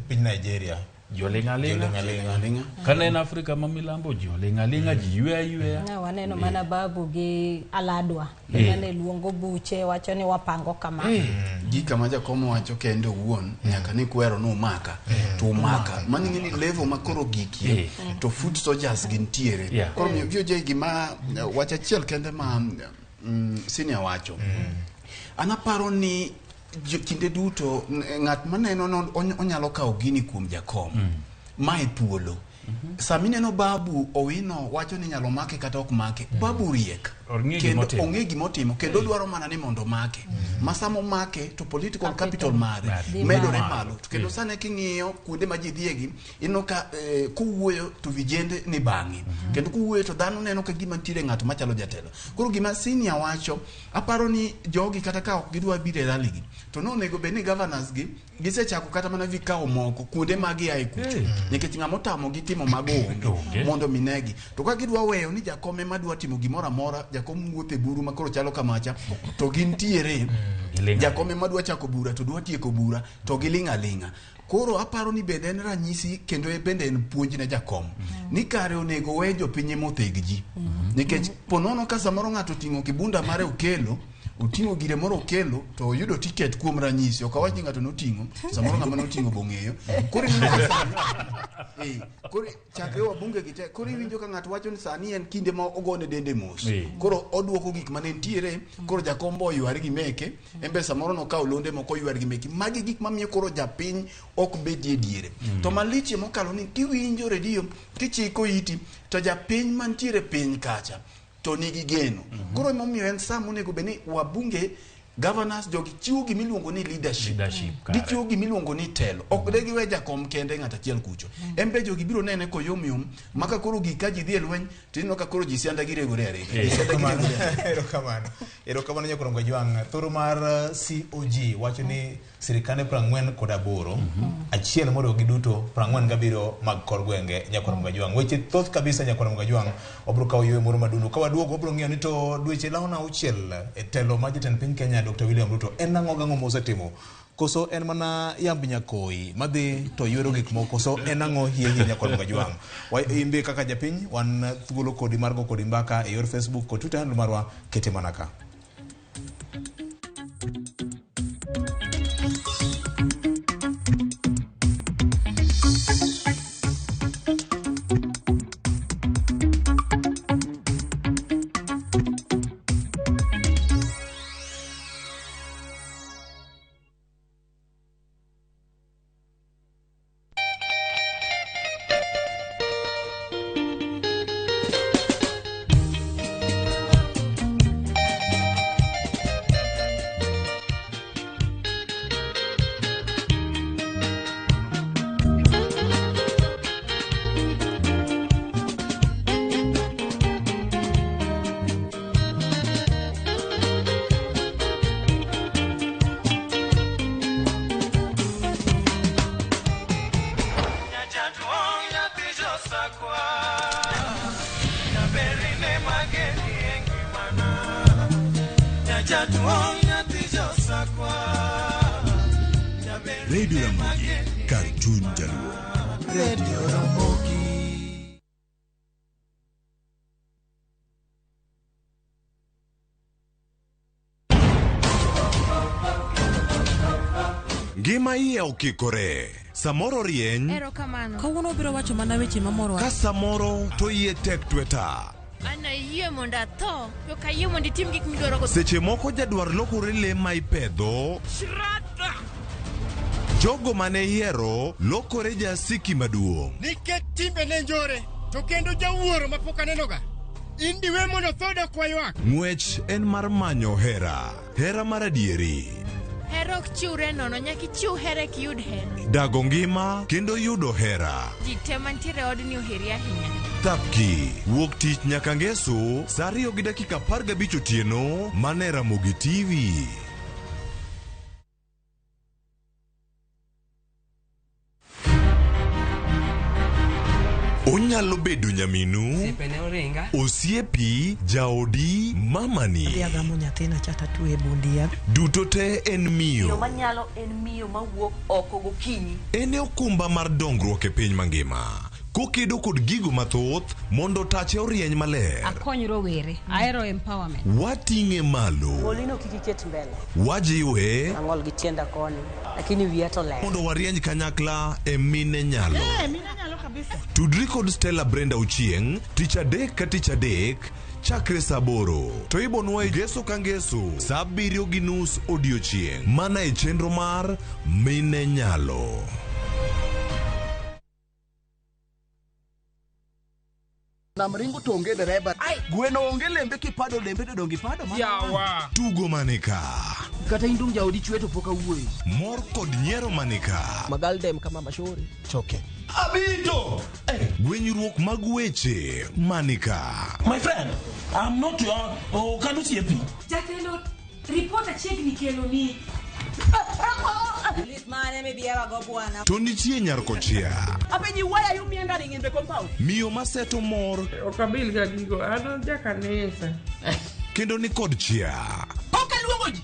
piny Nigeria. Ji oling' aling'a. Ji oling' aling'a. Kane en Afrika ma milambo ji oling' aling'a, ji ywe ayweya. Ne waneno mana babu gi aladwa mane luongo buche wacho ni wapango kama. Gika ma jakom wacho kende owuon nyaka ni kwero ni umaka to umaka mano ing'e ni level ma koro gikie to foot soldiers gintiere koro miyo VOJ gima wach achiel kende ma senior wacho an aparo ni kinde duto ng'at maneno no onyalo kawo gini kuom jakom mae thuolo. Sama ineno Babu Owino wacho ni nyalo make kata ok make, Babu riek. Ong'e Kendo gimotimo. ong'e gimotimo kendo dwaro mana ni mondo omake. Ma sama omake to political capital mare Dhi medore malo. malo. To kendo sani king'iyo kuonde ma ji dhiegi, ineno ka kowuoyo to vijende ni bang'e. Kendo kowuoyo to dhano neno ka gima nitiere ng'at machalo jatelo. Koro gima senior wacho, aparo ni jogi kata ka ok gidwa biro e rally gi, to nonego bed ni governors gi gisechako kata mana vikao moko kuonde ma giae kucho. Nikech ng'ama otamogi timo mago onge mondo minegi. To ka gidwa weyo ni jakom ema dwa timo gimoro amora, jakom wuotho e buru ma koro chalo kamacha, to gintiere jakom ema dwa chako bura to dwa tieko bura to giling' aling'a. Koro aparo ni bende en ranyisi kendo bende en puonj ne jakom ni kare onego we jopiny ema otheg ji. Nikech ponono ka samoro ng'ato oting'o kibunda mare okelo, oting'o gire moro okelo to oyudo tiket kuom ranyisi, ok awach ni ng'ato noting'o, samoro ng'ama noting'o bong'eyo. Koro ineno ka sani, koro chakre wabunge gi te, koro iwinjo ka ng'ato wacho ni sani en kinde ma ogone dende mos. Koro oduoko gik mane nitiere, koro jakom bo oyware gi meke, en be samoro nokawo londe moko oyware gi meke. Magi gik mamiyo koro japiny ok bedie diere. To malichie mokalo ni kiwinjo redio, kichiko iti, to japiny mantiere piny kacha to nigi geno. Koro emomiyo en sa monego bed ni wabunge, governors, jogi chiwo gimiluongo ni leadership. Kare. Gichiwo gimiluongo ni telo. Ok de giwe jakom kende ng'at achiel kucho. En be jogi biro nene koyom yom, maka koro gik ka ji dhi e lweny, to ineno ka koro ji sianda giregore arega. Ji sianda giregore arega. Erokamano. Erokamano nyakorongo Jwang'. Thoro mar COG wacho ni sirikande 48, achiel moriwo gi duto 47 mag kor gwenge nyakorongo Jwang'. Weche thoth kabisa nyakorongo Jwang'. Wabiro kawo yweyo moro madundo. Ka waduogo wabiro ng'iyo ni to dweche laona auchiel e telo mar jatend piny Kenya Dr. William Ruto en ang'o gang'o mosetimo? Koso en mana yamb nyakoi madhi to ywero gik moko, koso en ang'o hie hie nyakorongo Jwang'? Imbe kaka japiny wan thuolo kodi mar go kodi mbaka e yor Facebook kod Twitter handle marwa kete mana ka. Radio Ramogi, kar chuny jaluo. Radio Ramogi. Ngima iye okikore. Samoro rieny, Erokamano. Kawuono obiro wacho mana weche mamorowa. ka samoro to iye tek tweta. An ayie mondo atho, to ok ayie mondo itim gik midwaro go. Seche moko jadwar lokore le ma ipedho, jogo mane ihero lokore jasiki maduong'. Nikech timbene njore, to kendo jawuoro mapok anenoga. In diwe mondo tho dok waywak. Ng'wech en mar manyo hera, hera mar adieri. Hera ok chiwre nono, nyaka ichiw hera eka iyud hera. Dago ngima kendo yudo hera. Ji te mantiere e odni oheri ahinya. Thapki, wuok tich nyaka ngeso, sa 2:15 otieno, mana e Ramogi TV. Onyalo bedo nyaminu, Osiepene oringa. osiepi, jaodi, mamani. Adhi agamo nyathina cha tatwe e bund yath. Duto te en Miyo miyo. manyalo en miyo mawuok oko gokinyi. En e okumba mar dongruok e piny mangima. Kokedo kod gigo mathoth mondo tache orieny maler. Akony rowere. Ahero empowerment. Wating'e malo. Golino kik iket mbele. Wajiwe Ang'ol gi tienda koni, lakini wiya to ler. mondo warieny kanyakla e mine nyalo. Mine nyalo kabisa. Tudri kod Stella Brenda Ochieng' tich adek ka tich adek chakre saa 8 to ibonwa e ngeso ka ngeso saa 7:30 odiochieng' mana e chenro mar Mine Nyalo. Nam ringo to onge dereba. Gweno onge lembe kipado lembe to donge ipado mana. Yawa. Tugo manika. Kata indung jaodi chwe to pok awuoyo. Mor kod nyiero manika. Magaldem kama mashori. Choke. Abito! Gwenyruok mag weche manika. My friend, I'm not your oh, can you see Jatelo, ripot achiegni kelo ni. Lit mane mibiera go bwana. To nitie nyarkochia. Apenji why are you meandering in the compound? Miyo maseto mor Ok abil ga gigo, an jakanisa. kendo ni kod chia. Koka luongo ji.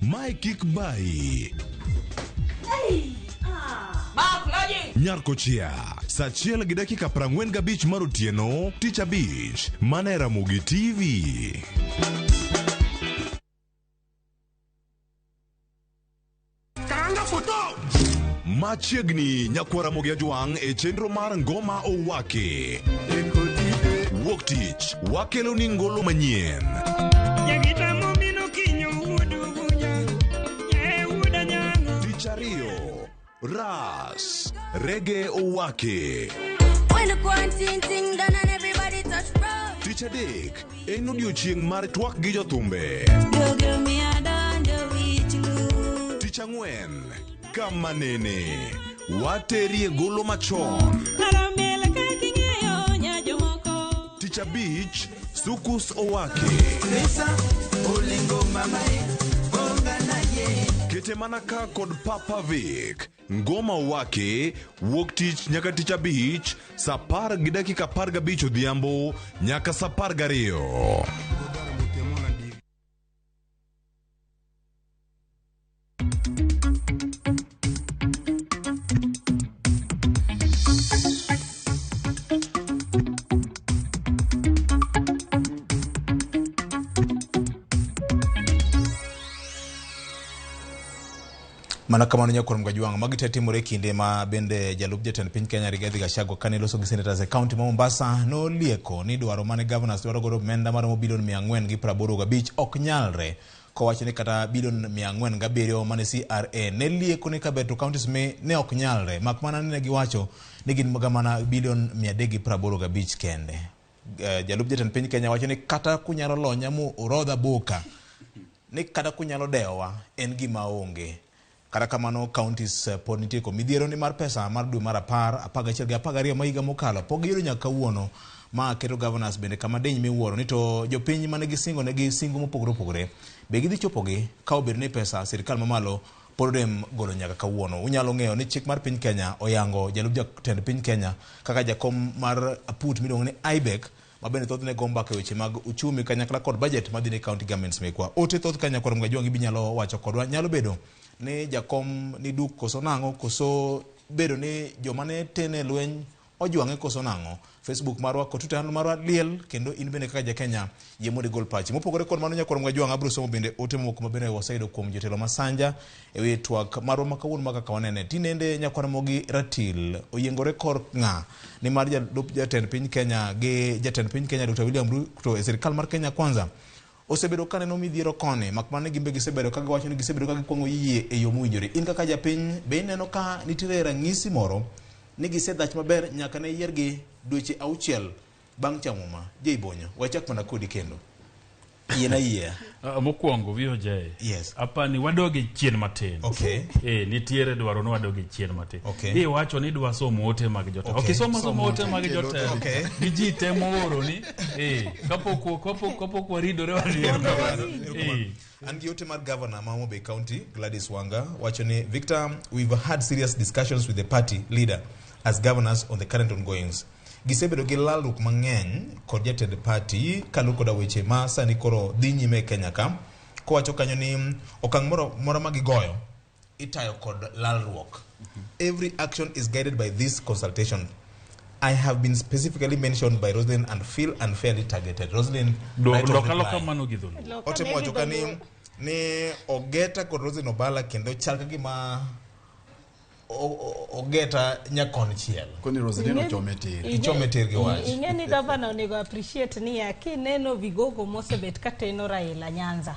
Mae kik bayi. Mark Loji. Nyarkochia. Saa 1:45 mar otieno, tich abich, mana e Ramogi TV. Karanga foto. Machiegni nyakwar Ramogi Ajwang' e chenro mar Ngoma Owaki. Wuok tich, wakelo ni ngolo manyien. Tich ariyo, Ras, Rege Owaki. When the quarantine thing done and everybody touch road. Tich adek, en odiochieng' mar twak gi jothumbe. Go give me a done the with you. Tich ang'wen, kama nene, waterie golo machon. Tich abich, Sukus Owaki. Kete mana ka kod Papa Vic. Ngoma Owaki, wuok tich nyaka tich abich, saa 10:15 odhiambo nyaka saa 12. Mana kamano nyakwar Mgajwang', magi te timore e kinde ma bende jalup jatend piny Kenya Rigathi Gachagua kane loso gi senators e kaunti ma Mombasa nolieko ni dwaro mane governors dwaro godo omenda maromo bilion 485 ok nyalre, kowacho ni kata bilion 407 mane CRA ne lieko ni kaber to counties me ne ok nyalre, mak mana ni ne giwacho ni gin ga mana bilion 385 kende. Jalup jatend piny Kenya wacho ni kata kunyalo lonya mu orodha boka ni kata kunyalo dewa en gima onge. Kata kamano counties pod nitie kod midhiero ni mar pesa mar dwe mar 10, 11 gi 12 ma higa mokalo pok giyudo nyaka kawuono, ma keto governors bende kama diny miwuoro ni to jopiny mane gisingo negi singo mopogore opogore be gidhi chopogi ka obedo ni pesa sirikal mamalo pod orem golo nyaka kawuono. Unyalo ng'eyo ni chik mar piny Kenya oyango jalup jatend piny Kenya kaka jakom mar aput miluongo ni IBEC ma bende thothne go mbaka e weche mag uchumi kanyakla kod budget madhi ne county governments mekwa. Ote thoth ka nyakwar Mgajwang' ibinyalo wacho kodwa nyalo bedo ni jakom ni duk koso nang'o, koso bedo ni joma ne tene lweny ojwang'e koso nang'o. Facebook marwa kod Twitter handle marwa liel, kendo in bende kaka jakenya yie mondo igol pachi. Mopogore kod mano nyakwar Mgajwang' abiro somo bende ote mamoko ma bende waseyudo kuom jotelo ma Sanja e wi twak marwa ma kawuono ma kaka wanene. Tinende nyakwar Mogi Ratil oyiengore kor ng'a ni mar jalup jatend piny Kenya gi jatend piny Kenya Dr. William Ruto e sirikal mar Kenya Kwanza osebedo ka neno midhiero koni, mak mana ni gimbe gisebedo ka giwacho ni gisebedo ka gikwong'o yie e yo mowinjore. In kaka japiny be ineno ka nitiere ranyisi moro ni gisedhach maber nyaka ne yiergi dweche 6 bang' chamo ma? Jay Bonyo, wachak mana kodi kendo. Yie na yie. Mokwongo VOJ. Yes. Apani wadoge chien matin. Okay. Nitiere dwaro ni wadoge chien matin. Okay. Iwacho ni idwa somo ote mag jotelo. Okay. Ok isomo Somo somo ote mag jotelo. Okay. Gi ji te mooro ni kapok waridore wadhi. An gi ote mar governor ma Homa Bay County Gladys Wanga wacho ni Victor, we've had serious discussions with the party leader as governors on the current ongoings. Gisebedo gi lalruok mang'eny kod jatend party kaluwore koda weche ma sani koro dhi nyime e Kenya ka, kowacho kanyo ni okang' moro mora ma gigoyo itayo kod lalruok. Every action is guided by this consultation. I have been specifically mentioned by Roslyn and feel unfairly targeted. Roslyn, right of Lokalo reply. kamano gi dholuo. Otemo wacho ka ni Ogeta kod Roslyn Obala kendo chal ka gima ogeta nyakonchiel. Koni Roselyn ochome tir. Ichome tir gi wach. Ing'e ni gavana onego appreciate niya kineno vigogo mosebet ka teno Raila Nyanza.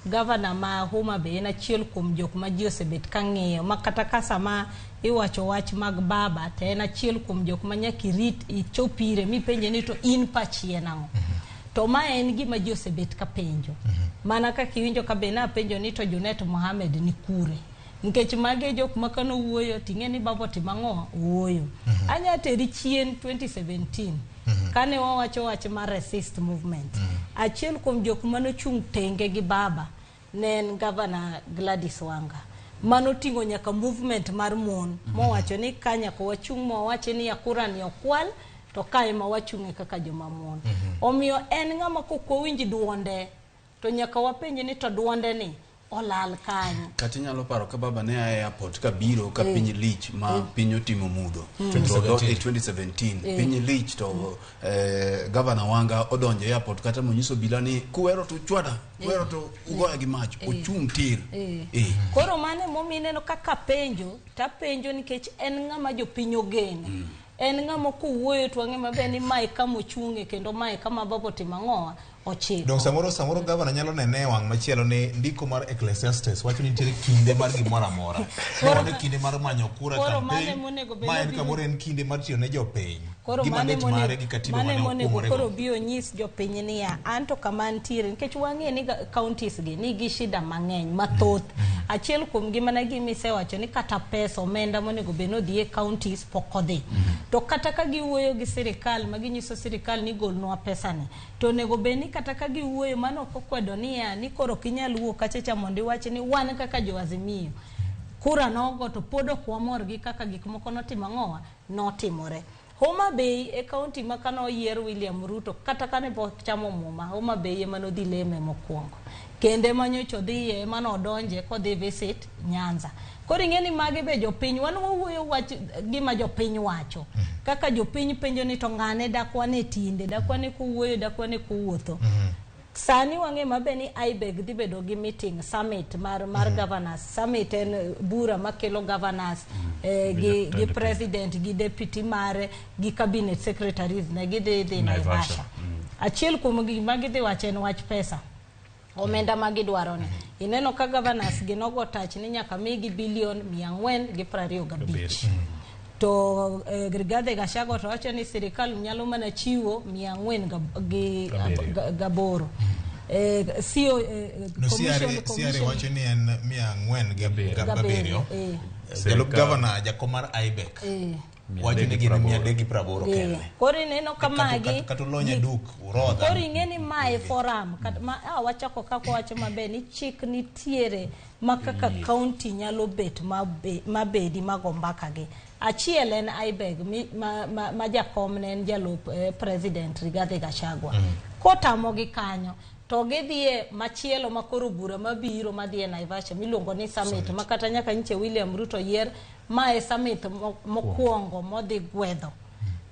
Gavana ma Homa Bay en achiel kuom jok ma ji osebet ka ng'iyo ma kata ka sama iwacho wach mag baba to en achiel kuom jok ma nyaka irit ichop ire mipenje ni to in pachi en ang'o. To ma en gima ji osebet ka penjo. Mana kaka iwinjo ka be napenjo ni to Junet Mohamed ni kure. Nikech mage jok ma kano wuoyo ting'e ni baba otimo ang'o wuoyo. Anya teri chien 2017 kane wawacho wach mar resist movement. Achiel kuom jok manochung' tenge gi baba ne en Gavana Gladys Wanga. Manoting'o nyaka movement mar mon mowacho ni ka nyaka wachung' mawache ni kura ni okwal to kae ma wachung'e kaka joma mon. Omiyo en ng'ama kok wawinj duonde to nyaka wapenje ni to duonde ni olal kanyo. Kata inyalo paro ka baba ne a e airport ka biro ka piny lich ma piny otimo mudho. 2017. 2017 piny lich to Gavana Wanga odonjo e airport kata monyiso bila ni kuwero to chwada, kuwero to ugoya gi mach, ochung' tir. Koro mano emomiyo ineno kaka penjo tapenjo nikech en ng'ama jopiny ogeno. En ng'ama kowuoyo to wang'e maber ni mae kama ochung'e kendo mae kama baba otimo ang'owa ochiko. Dong samoro gavana nyalo nene e wang' machielo ni ndiko mar Ecclesiastes wacho ni nitiere kinde mar gimoro amora. Koro kinde mar manyo kura campaign, ma en kamoro en kinde mar tiyo ne jopiny. Koro Gi mane mandate mare gi katiba mane mane monego okumore koro go. bi onyis jopiny niya anto kama ntiere nikech wang'e ni counties gi nigi shida mang'eny mathoth. Achiel kuom gi mana gima isewacho ni kata pesa omenda monego bed ni odhi e counties pok odhi. To kata ka giwuoyo gi sirikal ma ginyiso sirikal ni golnwa pesani to onego bed ni kata ka giwuoyo mano ok okwedo niya ni koro ok inyal wuok kacha cha mondo iwach ni wan kaka jo Azimio kura nogo to pod ok wamor gi kaka gik moko notimo ang'owa notimore. Homa Bay e county ma kane oyier William Ruto kata kane pok chamo muma Homa Bay ema nodhi leme mokwongo. Kendo ema nyocha odhiye ema nodonje kodhi visit Nyanza. Koro ing'e ni magi be jopiny wan wawuoyo wach gima jopiny wacho. Kaka jopiny penjo ni to ng'ane dak wane tinde dak wane kowuoyo dak wane kowuotho. Sani wang'e maber ni IBEC dhi bedo gi meeting summit mar governors. Summit en bura makelo governors gi president gi deputy mare gi cabinet secretaries ne gidhi dhi Naivasha. Achiel kuom gima gidhi wacho en wach pesa. Omenda ma gidwaro ni. Ineno ka governors gi nogo tach ni nyaka migi bilion 425. To Rigathi Gachagua to wacho ni sirikal nyalo mana chiwo 408. CO CRA wacho ni en 407. Jalup gavana jakom mar IBEC wacho ni gin 380 kende. Koro ineno ka magi kata ulonya duk urodha. Koro ing'e ni mae forum wachako kaka wacho maber ni chik nitiere ma kaka county nyalo bet mabedi mago mbaka gi. Achiel en IBEC ma jakom ne en jalup president Rigathi Gachagua. Kotamogi kanyo to gidhiye machielo ma koro bura mabiro madhi e Naivasha miluongo ni summit ma kata nyaka nyiche William Ruto yier ma e summit mokwongo modhi gwedho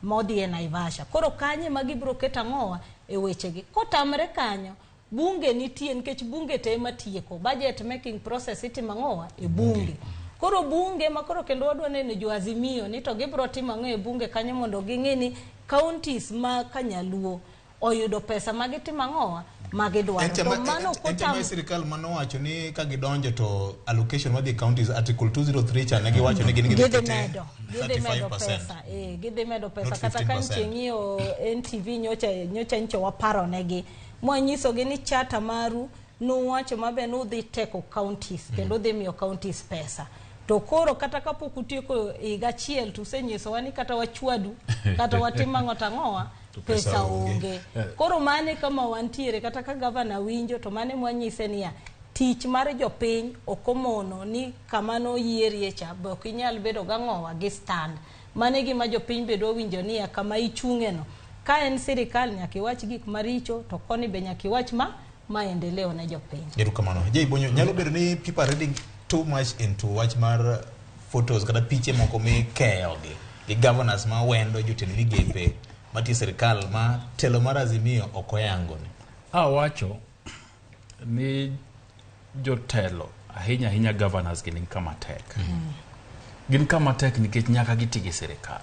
modhi e Naivasha. Koro kanye ma gibiro keto ang'owa e wechegi. Kotamre kanyo bunge nitie nikech bunge te ema tieko budget making process itimo ang'owa e bunge. Koro bunge ma koro kendo wadwa neno jo Azimio ni to gibiro timo ang'o e bunge kanyo mondo ging'e ni counties ma Kanyaluo oyudo pesa magitimo ang'owa magidwaro. To mano kotam sirikal manowacho ni ka gidonjo to allocation madhi counties article 203 cha ne giwacho ni gin gidhi medo 35%. Gidhi medo pesa kata ka nitie ng'iyo NTV nyocha ncho waparo negi mwanyisogi ni chata maru nuwacho maber ni udhi teko counties kendo udhi miyo counties pesa. To koro kata kapok utieko higa achiel to usenyisowa ni kata wachwadu kata watim ang'o tang'owa pesa onge. Koro mane kama wantiere kata ka gavana winjo to mane mwanyise niya tich mar jopiny ok omono ni kama noyierie cha be ok inyal bedo gang'owa gi stand. Mane gima jopiny be dwa winjo niya kama ichung'e no. Ka en sirikal nyaka iwach gik maricho to koni be nyaka iwach ma maendeleo ne jopiny. Erokamano. Jay Bonyo, nyalo bedo ni people are reading too much into wach mar photos kata piche moko mikeyo gi governors ma wendo jotend migepe matiyo sirikal ma telo mar Azimio ok oyango ni. Awacho ni jotelo ahinya ahinya governors gi ni kama tek. Gin kama tek nikech nyaka giti gi sirikal.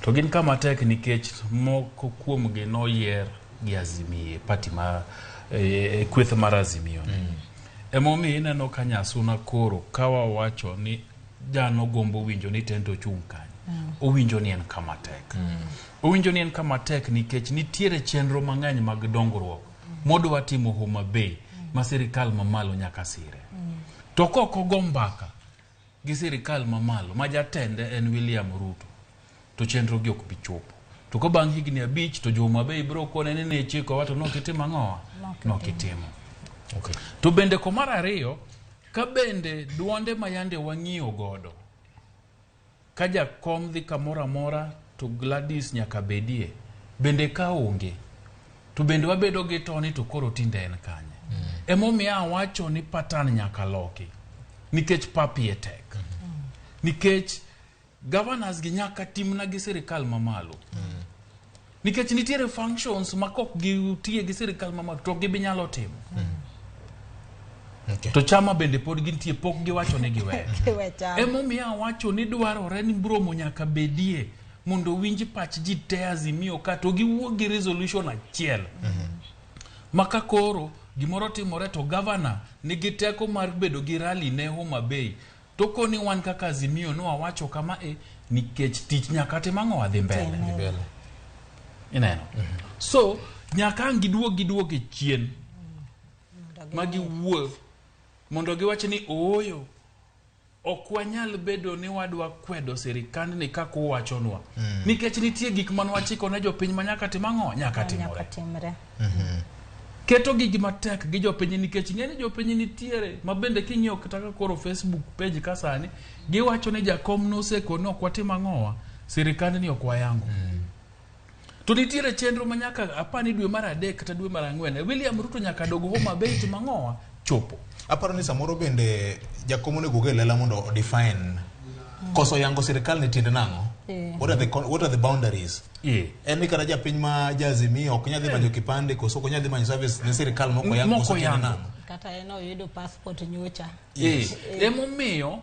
To gin kama tek nikech moko kuomgi noyier gi Azimio, party ma kweth mar Azimio ni. Emomiyo ineno ka Nyasuna koro ka wawacho ni jano gombo winjo ni tento ochung' kanye. Owinjo ni en kama tek. Owinjo ni en kama tek nikech nitiere chenro mang'eny mag dongruok modwa timo Homa Bay ma sirikal mamalo nyaka sire. To kok ogo mbaka gi sirikal mamalo ma jatende en William Ruto, to chenro gi ok bi chopo. To ko bang' higni 5 to jo Homa Bay biro kone ni ne chikowa to nokitimo ang'owa? Nokitimo. Okay. To bende komar ariyo, ka bende duonde ma yande wang'iyo godo, ka jakom dhi kamoro amora to Gladys nyaka bedie, bende ka onge, to bende wabedo gi Tony to koro tinde en kanye? Emomiyo awacho ni pattern nyaka loki, nikech pap iye tek. Nikech governors gi nyaka timna gi sirikal mamalo. Nikech nitiere functions ma kok gitiye gi sirikal mamalo to ok gibi nyalo timo. Okay. To chama bende pod gintie, pok giwacho ni giweyo. Giwe chama. Emomiyo awacho ni dwarore ni romo nyaka bedie mondo winj pach ji te Azimio ka to giwuog gi resolution achiel. Ma ka koro gimoro timore to governor nigi teko mar bedo gi rally ne Homa Bay. To koni wan kaka Azimio ne wawacho kama nikech tich nyaka tim ang'o wadhi mbele. Ineno? So nyaka ang' giduog e chien ma giwuo mondo giwach ni ooyo ok wanyal bedo ni wadwa kwedo sirikandni kaka uwachonwa. Nikech nitie gik mane wachiko ne jopiny ma nyaka tim ang'o? Nyaka timore. Timre. Keto gigi matek gi jopiny nikech ing'e ni jopiny nitiere ma bende king'iyo kata ka koro Facebook page ka sani giwacho ni jakom noseko ni ok watim ang'owa sirikandni ok wayango. To nitiere chenro ma nyaka apani dwe mar 3 kata dwe mar 4 William Ruto nyaka dog Homa Bay tim ang'owa chopo. Aparo ni samoro bende jakom onego okel lela mondo o define koso yango sirikal ni tiende nang'o? What are the boundaries? En ni kata japiny ma ja-Azimio ok nyal dhi manyo kipande koso ok nyal dhi manyo service ne sirikal moko yango koso tiende nang'o? Kata en oyudo passport nyocha. Emomiyo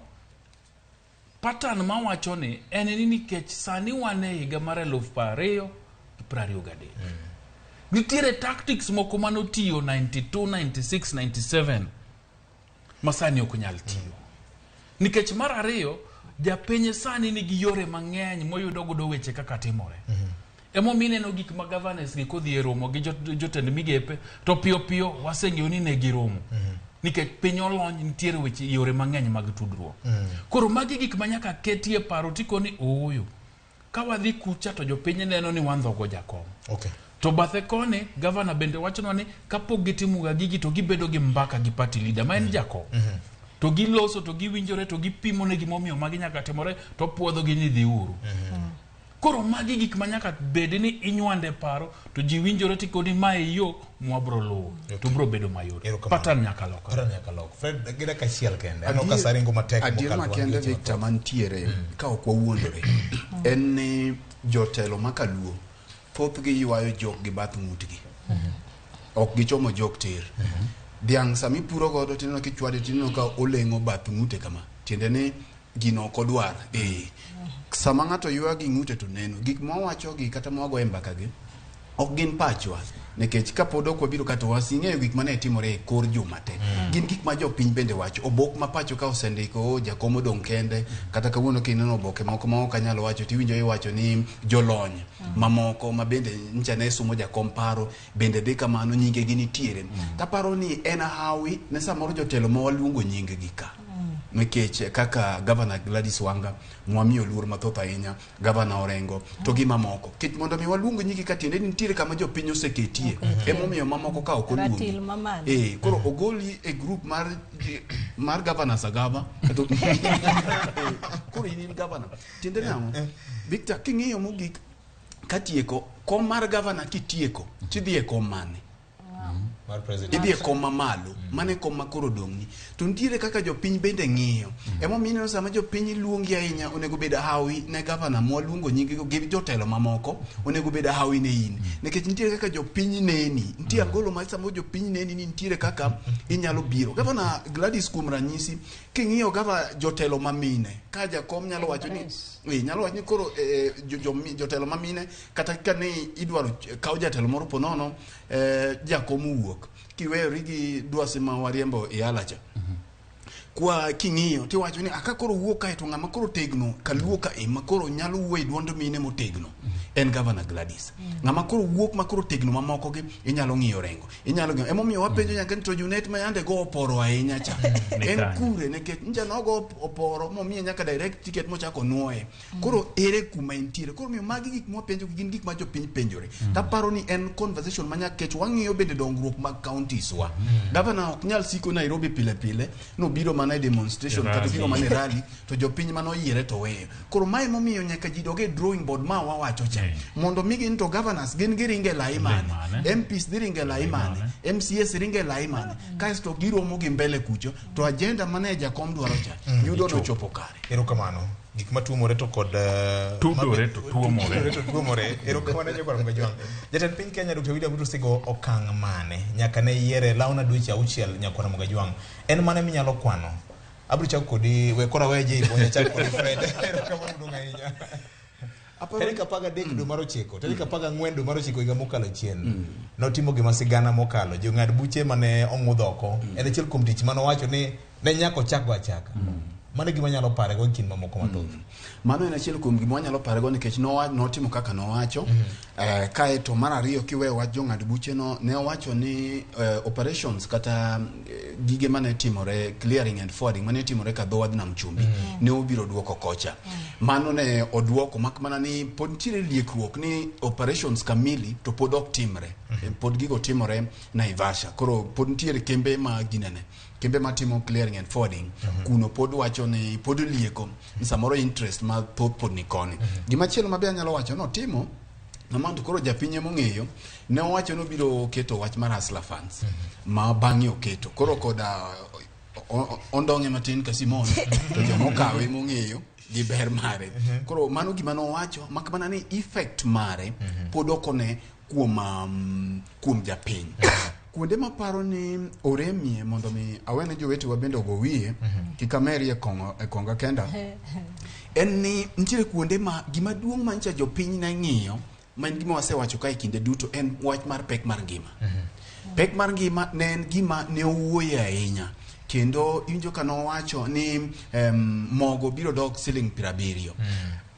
pattern mawacho ni en ni nikech sani wan e higa mar 2023. Nitiere tactics moko manotiyo 92, 96, 97 ma sani ok nyal tiyo. Nikech mar ariyo, japiny sani nigi yore mang'eny moyudo godo weche kaka timore. Emomiyo ineno gik ma governors gi kodhi e romo gi jotend migepe to piyo piyo waseng'eyo ni ne giromo. Nikech piny olony nitiere weche yore mang'eny mag tudruok. Koro magi gik ma nyaka ketie paro tikoni ooyo. Ka wadhi kucha to jopiny neno ni wandhogo jakom. Okay. To bathe koni, governor bende wachonwa ni kapok gitimo ga gigi to gibedo gi mbaka gi party leader ma en jakom. To giloso to giwinjore to gipimo ne gimomiyo magi nyaka timore to puodho gi ni dhiuru. Koro magi gik ma nyaka bed ni inywande paro to ji winjore tikoni mae yo mwabro luwo to bro bedo mayot. Pattern nyaka lokore. Pattern nyaka lokore. Fred, gi dakika achiel kende. Aneno ka sa ringo matek Adier mokalo makende wang' Victor mantiere ka ok wawuondore en ni jotelo ma kaluo thothgi ywayo jok gi bath ng'utgi. Ok gichomo jok tir. Dhiang' sama ipuro godo tineno kichwade tineno ka oleng'o bath ng'ute kama. Tiende ni gino ok odwar. Sama ng'ato ywayo gi ng'ute to neno. Gik mwawacho gi kata mwagoye mbaka gi ok gin pachwa. Nikech kapod ok wabiro kata wasing'eyo gik mane timore e kor juma te. Gin gik ma jopiny bende wacho. Obok ma pacho ka osendiko, jakom odong' kende, kata kawuono kineno oboke moko ma ok anyal wacho, tiwinjo iwacho ni jolony mamoko ma bende ncha ne sumo jakom paro, bende dhi kamano, nyingegi nitiere. Taparo ni en hawi ne samoro jotelo ma waluongo nyingegi ka. Nikech kaka Governor Gladys Wanga mwamiyo luor mathoth ahinya, Governor Orengo to gi mamoko. Kech mondo mi waluong nyingi ka tiende ni nitiere kama jopiny oseketie. Emomiyo mamoko ka ok oluongi. Ratil mamalo. Koro ogoli e group mar governors agava. Koro in governor. Tiende nang'o? Victor, king'iyo mogik katieko, kom mar governor kitieko, tidhi e kom mane? Mar president. Idhi e kom mamalo, mano e kom ma koro odong'ni. To nitiere kaka jopiny bende ng'iyo. Emomiyo ineno sama jopiny luongi ahinya, onego bed hawi ne gavana mwaluongo nyingego gi jotelo mamoko, onego bed hawi ne in. Nikech nitiere kaka jopiny neni. Nitie angolo ma sama jopiny neni ni nitiere kaka inyalo biro. Gavana Gladys kuom ranyisi, king'iyo gava jotelo mamine, ka jakom nyalo wacho ni nyalo wacho ni koro jotelo mamine kata ka ne idwaro kaw jatelo moro ponono, jakom owuok kiweyori gi dwasi ma wariembo e alacha kwa king'iyo tiwacho ni aka koro wuok kae to ng'ama koro tegno kaluo ka e ma koro nyalo wuoyo e duond mine motegno en Gavana Gladys. Ng'ama koro wuok ma koro tegno mamoko gi inyalo ng'iyo Rengo, inyalo ng'iyo. Emomiyo wapenjo nyaka ni to Junet ma yande go oporo ahinya cha en kure, nikech nja nogo oporo momiye nyaka direct ticket mochako nuoye. Koro ere kuma entiere? Koro miyo magi gik mwapenjo gin gik ma jopiny penjore. Taparo ni en conversation ma nyaka kech wang'iyo bende dongruok mag counties wa. Gavana ok nyal siko Nairobi pile pile, nobiro mana e demonstration kata biro mana e rally to jopiny mane oyiere to weyo. Koro mae momiyo nyaka ji dog e drawing board ma wawacho cha. Mondo mi gin to governors gin giringe lai mane, MPs dhi ringe lai mane, MCS ringe lai mane, kaeto giromo gi mbele kucho to agenda mane jakom dwaro cha yudo nochopo kare. Erokamano. Gik matuomore to kod tudore to tuomore. Tudore to tuomore. Erokamano nyakwar Mgajwang'. Jatend piny Kenya Dr. William Ruto osego okang' mane nyaka ne yiere lawna dweche 6 nyakwar Mgajwang'. En mane minyalo kwano? Abiro chako kodi, we koro awe Jay, mondo achak kodi Fred. Erokamano maduong' ahinya. Tarik 13 dwe mar 9, tarik 14 dwe mar 9 higa mokalo chien. Notimo gima sigana mokalo. Jong'ad buche mane ong'udh oko. En achiel kuom tich mane owacho ni ne nyaka ochak go achaka. Mano gima nyalo parego e kind mamoko mathoth. Mano en achiel kuom gima wanyalo parego nikech notimo kaka nowacho. Kaeto mar ariyo kiweyo wach jong'ad buche no, ne owacho ni operations kata gige mane timore clearing and forwarding mane timore ka dho wadh nam chumbi ne obiro duoko kocha. Mano ne oduoko mak mana ni pod nitiere liekruok ni operations kamili to pod ok timre. Pod gigo timore Naivasha. Koro pod nitiere kembe ma ginene. Kembe matimo clearing and forwarding kuno pod wacho ni pod lieko ni samoro interest ma thoth pod ni koni. Gimachielo mabe anyalo wacho notimo Mamanto koro japiny emong'eyo ne owacho ni obiro keto wach mar Hustler Funds ma bang'e oketo koro koda ondong'e matin ka Simon to jomokawe mong'eyo gi ber mare. Koro mano gima nowacho mak mana ni effect mare pod ok one kuom japiny. Kuonde maparo ni oremie mondo mi awene jowetewa bende ogo wiye kik amerie e konga kenda en ni nitiere kuonde ma gima duong' mancha jopiny ne ng'iyo ma en gima wasewacho ka e kinde duto en wach mar pek mar ngima. Pek mar ngima ne en gima ne owuoye ahinya kendo iwinjo ka nowacho ni mogo biro dok siling 70.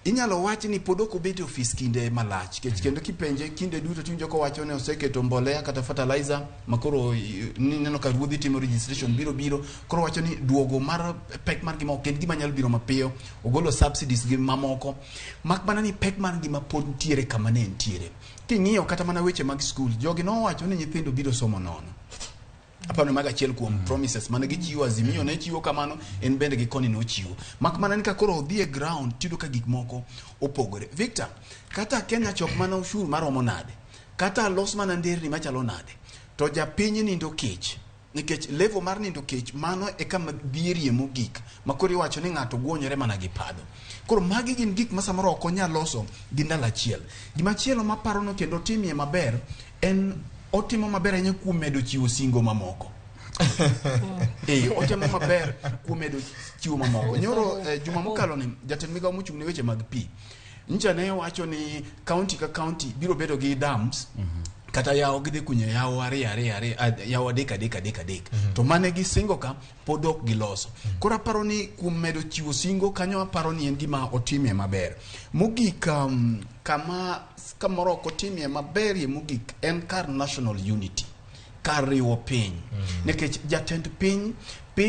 Inyalo wach ni pod ok obet e ofis kinde malach nikech kendo kipenje kinde duto tiwinjo kowacho ni oseketo mbolea kata fertilizer makoro nineno ka ruodhi timo registration biro koro wacho ni duogo mar pek mar ngima ok en gima nyalo biro mapiyo, ogolo subsidies gi mamoko mak mana ni pek mar ngima pod nitiere kama ne entiere. King'iyo kata mana weche mag skul, jogi nowacho ni nyithindo biro somo nono. Aparo ni mago achiel kuom promises mane gichiwo, Azimio ne chiwo kamano, en bende gi koni nochiwo. Mak mana ni ka koro odhi e ground tiyudo ka gik moko opogore. Victor, kata Kenya chok mana ushuru maromo nade, kata los mana nderni machalo nade, to japiny nindo kech. Nikech level mar nindo kech mano e kama dhierie mogik ma koro iwacho ni ng'ato guonyore mana gi pado. Koro magi gin gik ma samoro ok onyal loso gi ndalo achiel. Gimachielo maparo no kendo timie maber en otimo maber ahinya kuom medo chiwo singo mamoko. Otimo maber kuom medo chiwo mamoko. Nyoro juma mokalo ni jatend migawo mochung' ne weche mag pi ncha ne wacho ni county ka county biro bedo gi dams kata yawo gidhi kunyo yawo ariyo ariyo ariyo yawo adek adek adek adek to mane gisingo ka pod ok giloso. Koro aparo ni kuom medo chiwo singo kanyo aparo ni en gima otimie maber. Mogik kama kamoro ok otimie maberie mogik en kar national unity, kar riwo piny. Nikech jatend piny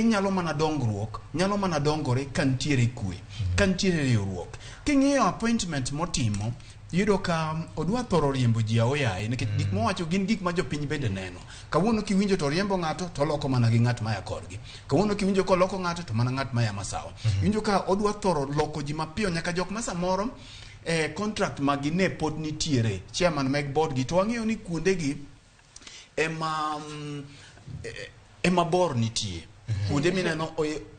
nyalo mana dongruok, nyalo mana dongore ka nitiere kwe, ka nitiere riwruok. King'iyo appointment motimo, iyudo ka odwa thoro riembo ji aoyaye nikech gik mowacho gin gik ma jopiny bende neno. Kawuono kiwinjo to riembo ng'ato to oloko mana gi ng'at maya korgi. Kawuono kiwinjo koloko ng'ato to mana ng'at maya masawa. Iwinjo ka odwa thoro loko ji mapiyo nyaka jok ma samoro contract magi ne pod nitiere chairman mag board gi to wang'eyo ni kuondegi ema ema bor nitie. Kuonde mineno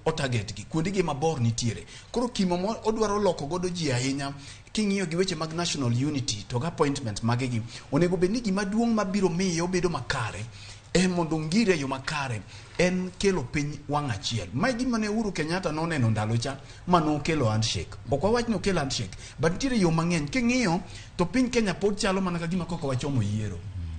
o target gi, kuonde gi mabor nitiere. Koro kimo mo odwaro loko godo ji ahinya king'iyo gi weche mag national unity to gi appointment mage gi, onego bed ni gima duong' mabiro miye obedo makare en mondo ongire e yo makare en kelo piny wang' achiel. Mae gima ne Uhuru Kenyatta noneno ndalo cha manokelo handshake. Ok wawach ni okelo handshake, but nitiere yo mang'eny. King'iyo to piny Kenya pod chalo mana ka gima koka wachomo yiero.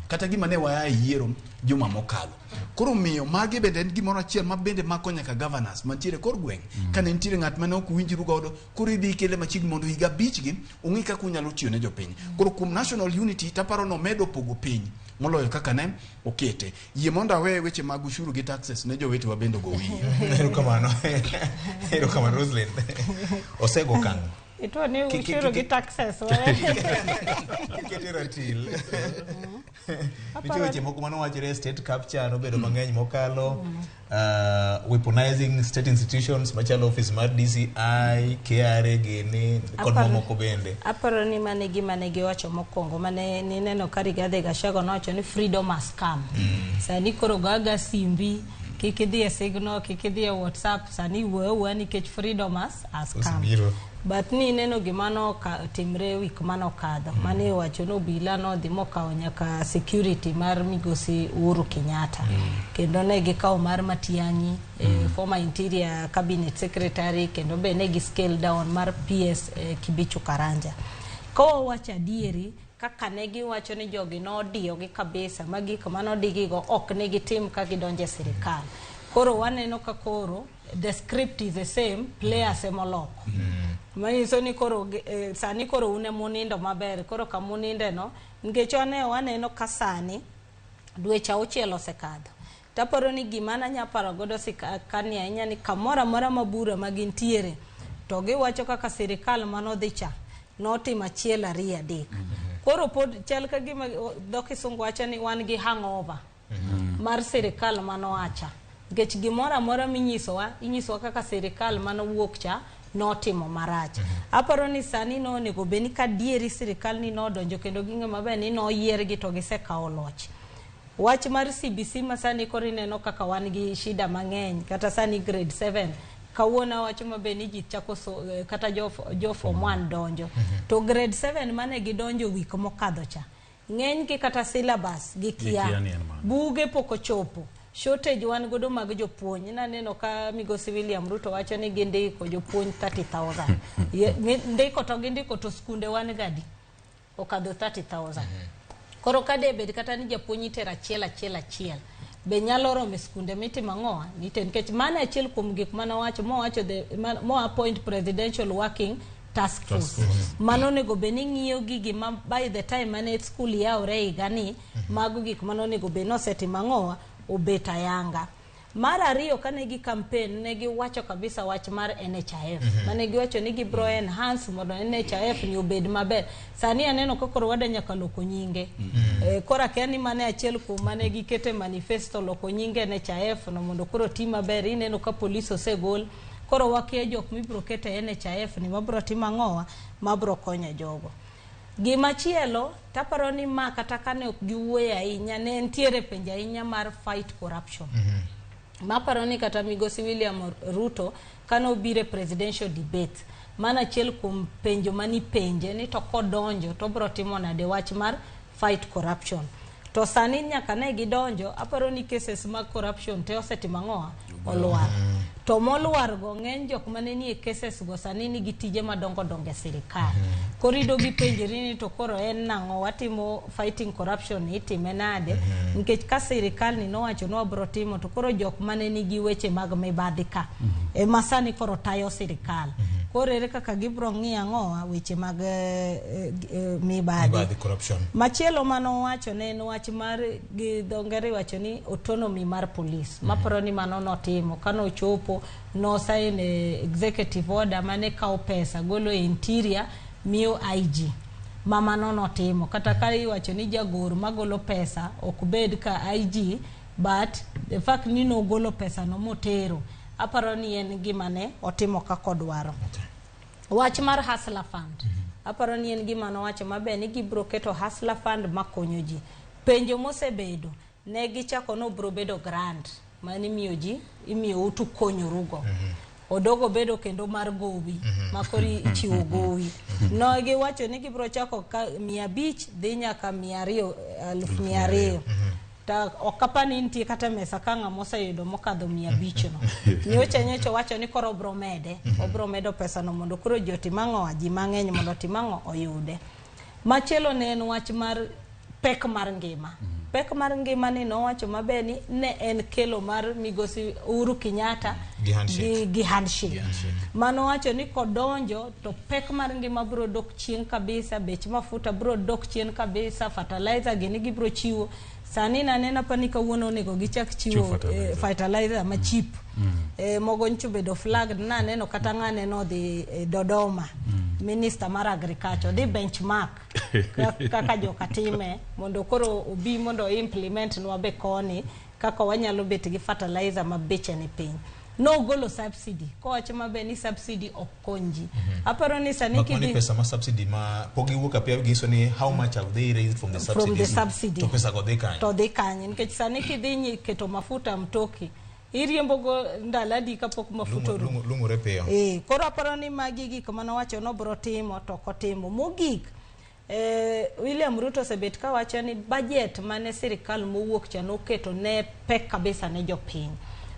Kata gima ne waya e yiero juma mokalo. Koro miyo magi bende en gimoro achiel ma bende mako nyaka governors mantiere kor gweng'. Kane nitiere ng'at mane ok winjru godo, koro idhi ikele machiegni mondo higa 5 gi ung'i kaka unyalo tiyo ne jopiny. Koro kuom national unity taparo nomedo pogo piny moloyo kaka ne okete. Yie mondo awe weche mag ushuru gi taxes ne jowetewa bende ogo wiye. Erokamano. Erokamano Roslyn. Osego okang'. Ituo ni ushuru gi taxes. Kikete ratil. Nitie weche moko manowachore state capture nobedo mang'eny mokalo. Weaponizing state institutions machalo office mar DCI, KRA gini kod mamoko bende. Aparo ni mane gima ne giwacho mokwongo mane nineno ka Rigathi Gachagua nowacho ni freedom has come. Sani koro gaga simbi, kik idhi e Signal, kik idhi e WhatsApp, sani wuoyo awuoya nikech freedom has come. Osebiro. But ni neno gima notimre wik manokadho. Mane iwacho ni obila nodhi mokawo nyaka security mar migosi Uhuru Kenyatta. Kendo ne gikawo mar Matiang'i, former interior cabinet secretary, kendo be ne gi scale down mar PS Kibichu Karanja. Ka wawacho adieri, kaka ne giwacho ni jogi nodiyogi kabisa, ma gik manodigigo ok ne gitim ka gidonjo e sirikal. Koro waneno ka koro the script is the same, players emoloko. Manyiso ni koro sani koro un emunindo maber, koro kamuninde no, nikech waneno ka sani dweche 6 osekadho. Taparo ni gima nanya paro godo kani ahinya ni kamoro amora ma bura ma gintiere, to giwacho kaka sirikal manodhi cha notimo 1 2 3. Koro pod chal ka gima dho kisungu wacho ni wan gi hangover mar sirikal manoacha. Nikech gimoro amora minyisowa, inyisowa kaka sirikal manowuok cha notimo marach. Aparo ni sani nonego bed ni ka dieri sirikal ni nodonjo kendo ging'e maber ni noyiergi to gisekawo loch. Wach mar CBC ma sani koro ineno kaka wan gi shida mang'eny, kata sani grade 7 kawuono awacho maber ni ji chako kata jo form 1 donjo. To grade 7 mane gidonjo wik mokadho cha, ng'eny gi kata syllabus gikia, buge pok ochopo. Shortage wan godo mag jopuonj. Naneno ka migosi William Ruto wacho ni gindiko jopuonj 30,000. Ndiko to gindiko to skunde wan gadi okadho 30,000. Koro ka debed kata ni japuonj itero achiel achiel achiel, be nyalo romo e skunde mitimo ang'owa? Nitie nikech mano achiel kuom gik manowacho mowacho mo appoint presidential working task force. Mano onego bed ni ng'iyo gigi ma by the time mane skul yawre higani, mago gik mano onego bed ni osetimo ang'owa? Obet ayanga. Mar ariyo kane gi campaign ne giwacho kabisa wach mar NHIF. Mane giwacho ni gibro enhance mondo NHIF ni obed maber. Sani aneno ka koro wada nyaka loko nyinge. Koro akia ni mane achiel kuom mane gikete manifesto loko nyinge NHIF no mondo koro ti maber. Ineno ka polis osegol. Koro wakia jok mibro kete NHIF ni mabro timo ang'owa, mabro konyo jogo. Gimachielo taparo ni ma kata kane ok giwuoyo ahinya ne nitiere penjo ahinya mar fight corruption. Maparo ni kata migosi William Ruto kane obiro e presidential debate, mano achiel kuom penjo manipenje ni to kodonjo to obro timo nade wach mar fight corruption. To sani nyaka ne gidonjo, aparo ni cases mag corruption te osetimo ang'owa? Olwar. To molwar go ng'eny jok mane nie cases go sani nigi tije madongo dongo e sirikal. Koro iyudo gipenjori ni to koro en nang'o watimo fighting corruption itime nade? Nikech ka sirikal ni nowacho ni wabro timo to koro jok mane nigi weche mag mibadhi ka ema sani koro tayo sirikal. Koro ere kaka gibro ng'iyo ang'owa weche mag mibadhi. Corruption. Machielo manowacho ne en wach mar gi dho ngere iwacho ni autonomy mar police. Maparo ni mano notimo kanochopo no sign executive order mane kawo pesa golo e interior miyo IG. Ma mano notimo kata ka iwacho ni jagoro magolo pesa ok bed ka IG, but the fact ni nogolo pesa no motero, aparo ni en gima ne otimo kaka odwaro. Wach mar Hustler Fund. Aparo ni en gima nowacho maber ni gibro keto Hustler Fund makonyo ji. Penjo mosebedo Ne gichako nobro bedo grant mane imiyo ji, imiyou to ukonyorugo. Odogo bedo kendo mar gowi, ma koro ichiwo gowi. No giwacho ni gibro chako ka 500 dhi nyaka 200, 200,000. Ta ok apar ni nitie kata mesa ka ng'ama oseyudo mokadho 500 no. Nyocha nyocha wacho ni koro obro mede, obro medo pesa no mondo koro ji otim ang'o, ji mang'eny mondo otim ang'o oyude. Machielo ne en wach mar pek mar ngima. Pek mar ngima ni nowacho maber ni ne en kelo mar migosi Uhuru Kenyatta Gi handshake. gi handshake. Gi handshake. Mano wacho ni kodonjo to pek mar ngima biro dok chien kabisa, bech mafuta biro dok chien kabisa, fertilizer gini gibiro chiwo. Sani naneno apa ni kawuono onego gichak chiwo Chiwo fertilizer. fertilizer ma cheap. Mogo nyocha obedo flagged, naneno kata ng'ane nodhi Dodoma, minister mar agriculture, odhi benchmark kaka joka time mondo koro obi mondo implement nwa be koni kaka wanyalo bet gi fertilizer ma beche ni piny. Nogolo subsidy kowacho maber ni subsidy ok kony ji. Aparo ni sani Mak mani kidhi pesa ma subsidy ma pok giwuok apiyo ginyiso ni how much have they raised from the From subsidies the subsidy. to pesa go dhi kanye. To dhi kanye nikech sani kidhi keto mafuta mtoki iriembo go ndalo adi kapok mafuta orumo. Lung'ore piyo. Koro aparo ni magi gik manowacho nobro timo to ok otimo. Mogik, William Ruto osebet kawacho ni budget mane sirikal mowuok cha noketo ne pek kabisa ne jopiny.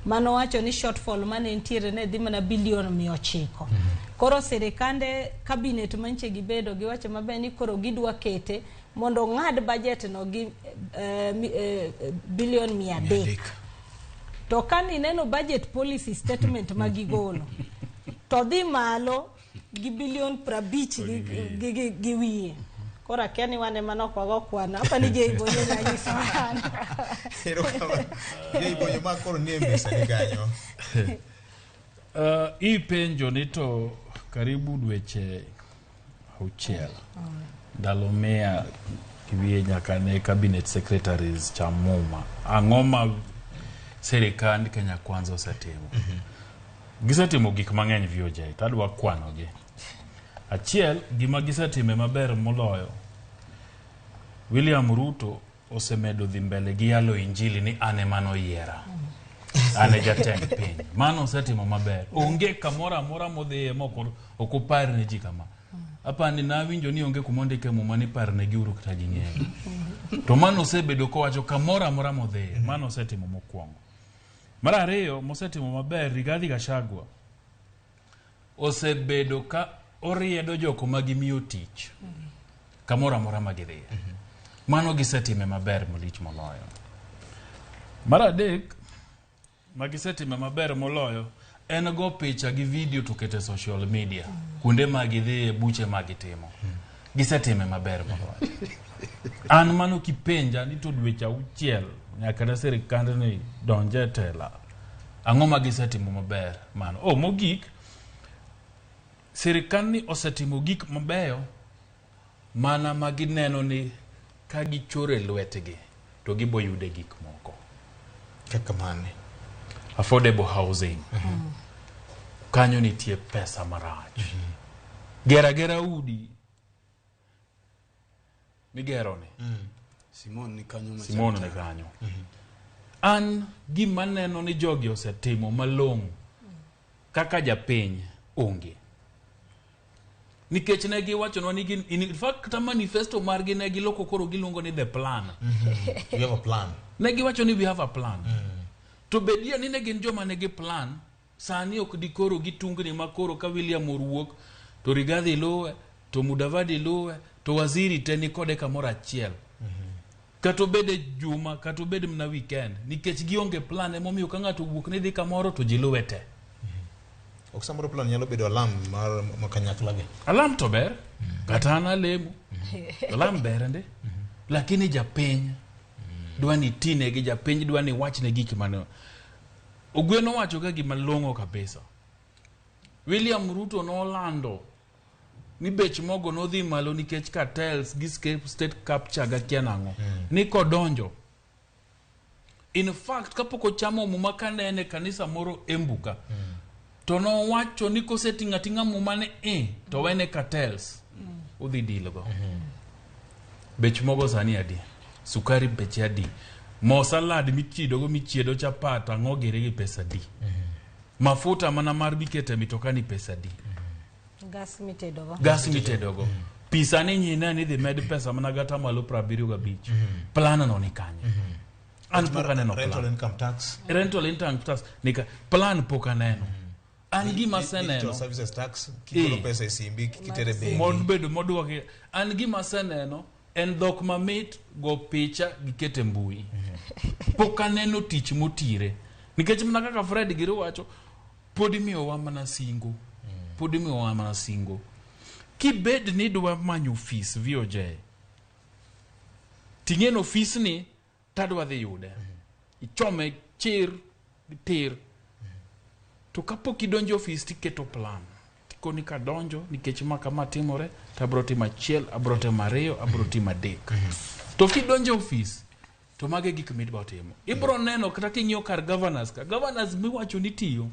Mano wacho ni shortfall mane nitiere ne dhi mana bilion 900. Koro sirikande cabinet manche gibedo giwacho maber ni koro gidwa kete mondo ng'ad budget no gi bilion 300. To ka nineno budget policy statement ma gigolo to dhi malo gi bilion 50 gi wiye. Koro akia ni wan ema nok wago kwan. Apa ni Jay Bonyo nyanyiso an. Erokamano. Jay Bonyo ma koro nie mesa ni kanyo. Ipenjo ni to karibu dweche 6 ndalo 100 gi wiye nyaka ne cabinet secretaries cham muma. Ang'o ma sirikand Kenya Kwanza osetimo? Gisetimo gik mang'eny VOJ, to adwa kwanogi. Achiel, gima gisetime maber moloyo, William Ruto osemedo dhi mbele gi yalo injili ni an ema noyiera. An e jatend piny. Mano osetimo maber. Onge kamoro amora modhiye mok ok opar ne ji kama. Apani nawinjo ni onge kuma ondike muma ni parnegi uru kata ging'eyo. To mano osebedo kowacho kamoro amora modhiye. Mano osetimo mokwongo. Mar ariyo mosetimo maber, Rigathi Gachagua osebedo ka oriedo joko ma gimiyo tich kamoro amora ma gidhiye. Mano gisetime maber malich moloyo. Mar adek ma gisetime maber moloyo en go picha gi video to kete social media kuonde ma gidhiye, buche ma gitimo. Gisetime maber moloyo. An mano kipenja ni to dweche 6 nyaka ne sirikandni donje e tela, ang'o ma gisetimo maber mano? Oh, mogik, sirikandni osetimo gik mabeyo mana ma gineno ni ka gichoro e lwetgi to gibo yude gik moko. Kaka mane? Affordable housing. Kanyo nitie pesa marach. Gera gera udi migero ni. Simon ni kanyo machal Simon ni ta. kanyo. An gima neno ni jogi osetimo malong'o kaka japiny onge. Nikech ne giwachonwa ni gin, in fact kata manifesto margi ne giloko koro giluongo ni the plan. We have a plan. Ne giwacho ni we have a plan. To bedie ni ne gin joma nigi plan, sani ok dikoro gitungni ma koro ka William owuok to Rigathi luwe, to Mudavadi luwe, to waziri te ni kode kamoro achiel. Kata obed e juma, kata obed mana weekend, nikech gionge plan emomiyo ka ng'ato owuok ni dhi kamoro to ji luwe te. Ok samoro plan nyalo bedo alarm mar ma kanyakla gi. Alarm to ber, kata an alemo. Alarm ber ndi. Lakini japiny dwa ni tine gi japiny dwa ni wachne gik mane. Ogweno wacho ka gima long'o kabisa. William Ruto nolando ni bech mogo nodhi malo nikech cartels gi state capture ga kia nang'o. Ni kodonjo. In fact, kapok ochamo muma kane en e kanisa moro Embu ka, to nowacho ni koseting'o ating'a muma ni to wene cartels. Odhi deal go. Bech mogo sani adi? Sukari beche adi? Mo salad mitidogo michiedo chapat ang'o gire gi pesa di? Mafuta mana mar mikete mitoka ni pesa di? Gas mitedogo. Gas mitedogo. Pi sani nyine ni dhi med pesa mana gata malo 75. Plan no ni kanye? An pok aneno rental plan. income tax. Rental income tax nika plan pok aneno. An gima aseneno Digital services tax kigolo pesa e simbi kitere bengi. Modbedo modwoki. An gima aseneno en dhok mamit go picha gikete mbui. Pok aneno tich motire. Nikech mana kaka Fred giri wacho, pod imiyowa mana singo. Pod imiyowa mana singo. Kibed ni idwa manyo ofis VOJ, ting'e ni ofisni tadwa dhi yude. Ichome chir tir. To kapok idonjo e ofis tiketo plan. Tikoni kadonjo nikech ma kama timore to abro timo achiel, abro timo ariyo, abro timo adek. To kidonjo e ofis to mago e gik midwa timo. Ibro neno kata king'iyo kar governors ka, governors miwacho ni tiyo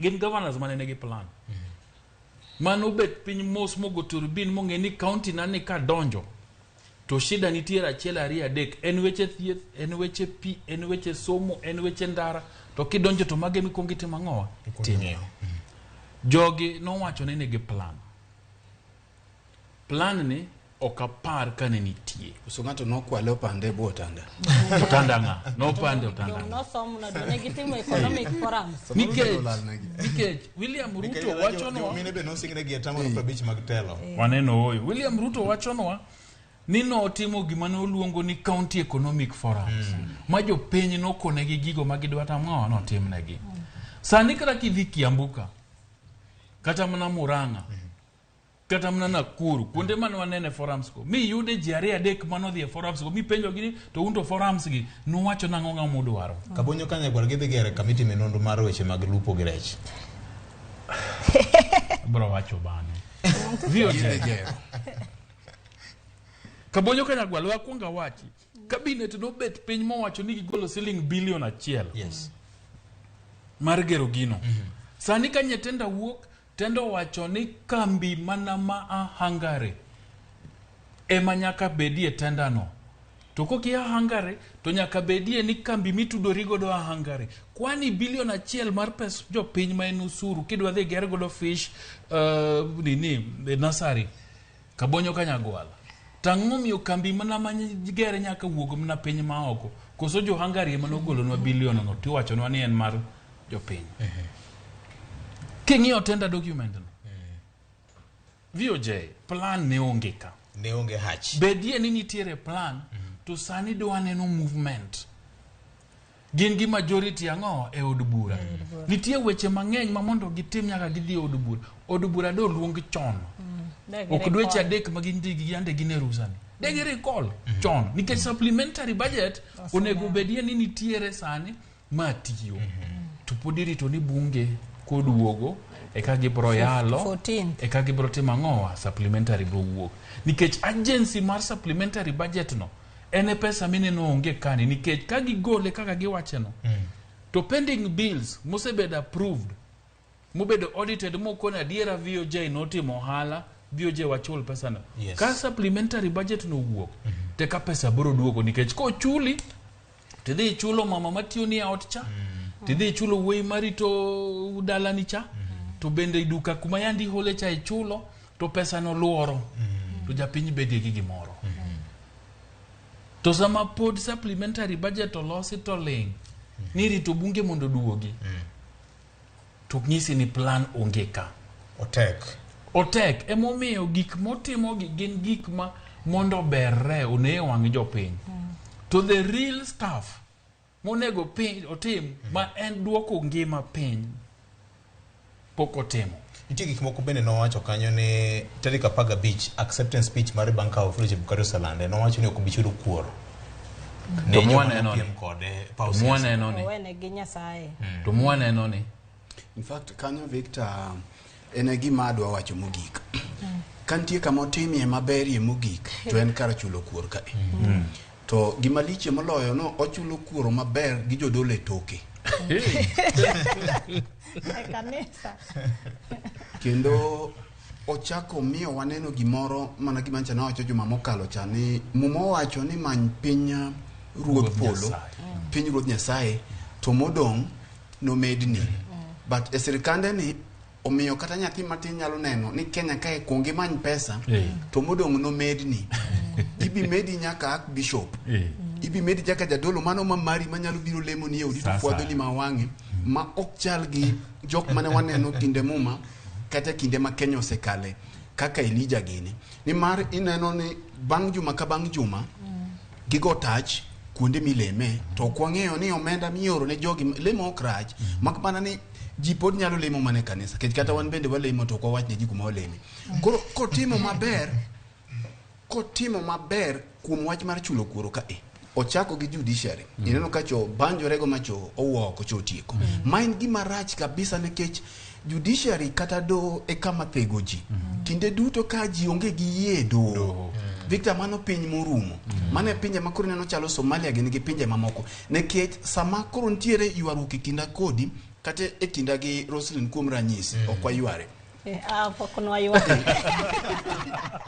gin governors mane nigi plan. Mano bet piny mos mogo turbin mong'e ni county na ni kadonjo to shida nitiere achiel ariyo adek en weche thieth en weche pi en weche somo en weche ndara to kidonjo to mage mikwongo itimo ang'owa timo jogi nowacho ni nigi plan plan ni ok apar ka ne nitie Koso ng'ato nokwale opande e bwo otanda. Otanda ng'a? Nopande otanda ng'a? Nosomno do ne gitimo economic forums. Nikech William Ruto wachonwa mine be nosingre gi atamalo 50 mag telo. Waneno oyo. William Ruto wachonwa ni notimo gima noluongo ni County Economic Forums ma jopiny nokonegi gigo ma gidwa tamo notimnegi. Sani kata kidhi Kiambu ka, kata mana Murang'a, kata mana Nakuru, kuonde mane wanene forums go, miyude ji ariyo adek manodhi e forums go, mipenjogi ni to un to forums gi nuwacho nang'o ng'ama udwaro. Kabonyo Kanyagwal gidhi gero kamiti minundu mar weche mag lupo gi rech. Abro wacho bang'e. VOJ. Kabonyo Kanyagwal wakwongo awachi. Cabinet nobet piny mowacho ni gigolo siling bilion 1. Yes. Mar gero gino. Sani ka nyithindo wuok, tendo wacho ni kambi mana ma a Hungary ema nyaka bedie tenda no. To kokia Hungary, to nyaka bedie ni kambi mitudori godo a Hungary. Kwani bilion 1 mar pes jopiny ma en usuru kidwa dhi ger godo fish nini nursery Kabonyo Kanyagwal. Tang'o miyo kambi mana ma gere nyaka wuog mana piny ma oko. Koso jo Hungary ema nogolonwa bilion no tiwachonwa ni en mar jopiny. King'iyo tender document no. VOJ plan ne onge ka. Ne onge hach. Bedie ni nitiere plan to sani dwa neno movement. Gin gi majority ang'o e od bura. Nitie weche mang'eny ma mondo gitim nyaka gidhi e od bura. Od bura do luong chon. Ok dweche adek ma gin yande gin e rusa ni. De gi recall chon nikech supplementary budget onego bedie ni nitiere sani ma tiyo. To pod irito ni bunge koduogo eka gibro yalo 14th. eka gibro timo ang'owa supplementary bro wuok nikech agency mar supplementary budget no en e pesa mineno onge kani nikech ka gigole kaka giwache no to pending bills mosebedo approved mobedo audited mokone adiera VOJ notimo ohala VOJ wachul pesa no Yes. ka supplementary budget no owuok te ka pesa biro duogo nikech kochuli tidhi ichulo mama matiyo ni e ot cha tidhi ichulo wuoyi marito dalani cha to bende duka kuma yandi ihole cha ichulo to pesa no luoro to japiny bedie gi gimoro to sama pod supplementary budget olosi to ling ni rito bunge mondo oduogi to nyisi ni plan onge ka otek otek emomiyo gik motimogi gin gik ma mondo oberre one e wang' jopiny to the real stuff monego piny otim ma en duoko ngima piny pok otimo Nitie gik moko bende nowacho kanyo ni tarik 15 acceptance speech mare bang' kawo Wafula Chebukati oselande nowacho ni ok obi chulo kuoro. Ne To joma mwaneno ni- nopiem kode paw to siasa. mwaneno ni Owene gi Nyasaye. to mwaneno ni In fact, kanyo Victor en e gima adwa wacho mogik. Ka nitie kama otimie maberie mogik to en kar chulo kuor kae. To gima lich moloyo no ochulo kuoro maber gi jodolo e toke. E kanisa. Kendo ochako miyo waneno gimoro mana gima ncha nawacho juma mokalo cha ni muma owacho ni many piny ruodh polo, piny ruodh Nyasaye, to modong' nomedni. But e sirikande ni omiyo kata nyathi matin nyalo neno ni Kenya kae kuong imany pesa to modong' nomedni. Ibi medi nyaka archbishop. Ibi medi nyaka jadolo mano ma mari manyalo biro lemo ni e odi to Sasa. fwadhoni ma wang'e ma ok chal gi jok mane waneno kinde muma kata kinde ma Kenya osekale kaka Elija gini. Nimar ineno ni bang' juma ka bang' juma gigo tach kuonde mileme to ok wang'eyo ni omenda mioro ne jogi lemo ok rach mak mana ni ji pod nyalo lemo mana e kanisa nikech kata wan bende walemo to ok wawach ne ji kuma waleme. Koro kotimo maber kotimo maber kuom wach mar chulo kuoro ka e ochako gi judiciary ineno ka cho banjorego ma cho owuok cho otieko ma en gima rach kabisa nikech judiciary kata doho e kama thego ji kinde duto ka ji onge gi yie e doho Victor mano piny morumo mano e pinje ma koro ineno chalo Somalia gin gi pinje mamoko nikech sama koro nitiere ywaruok e kinda kodi kata e kinda gi Roslyn kuom ranyisi ok wayware Pok nwaywak.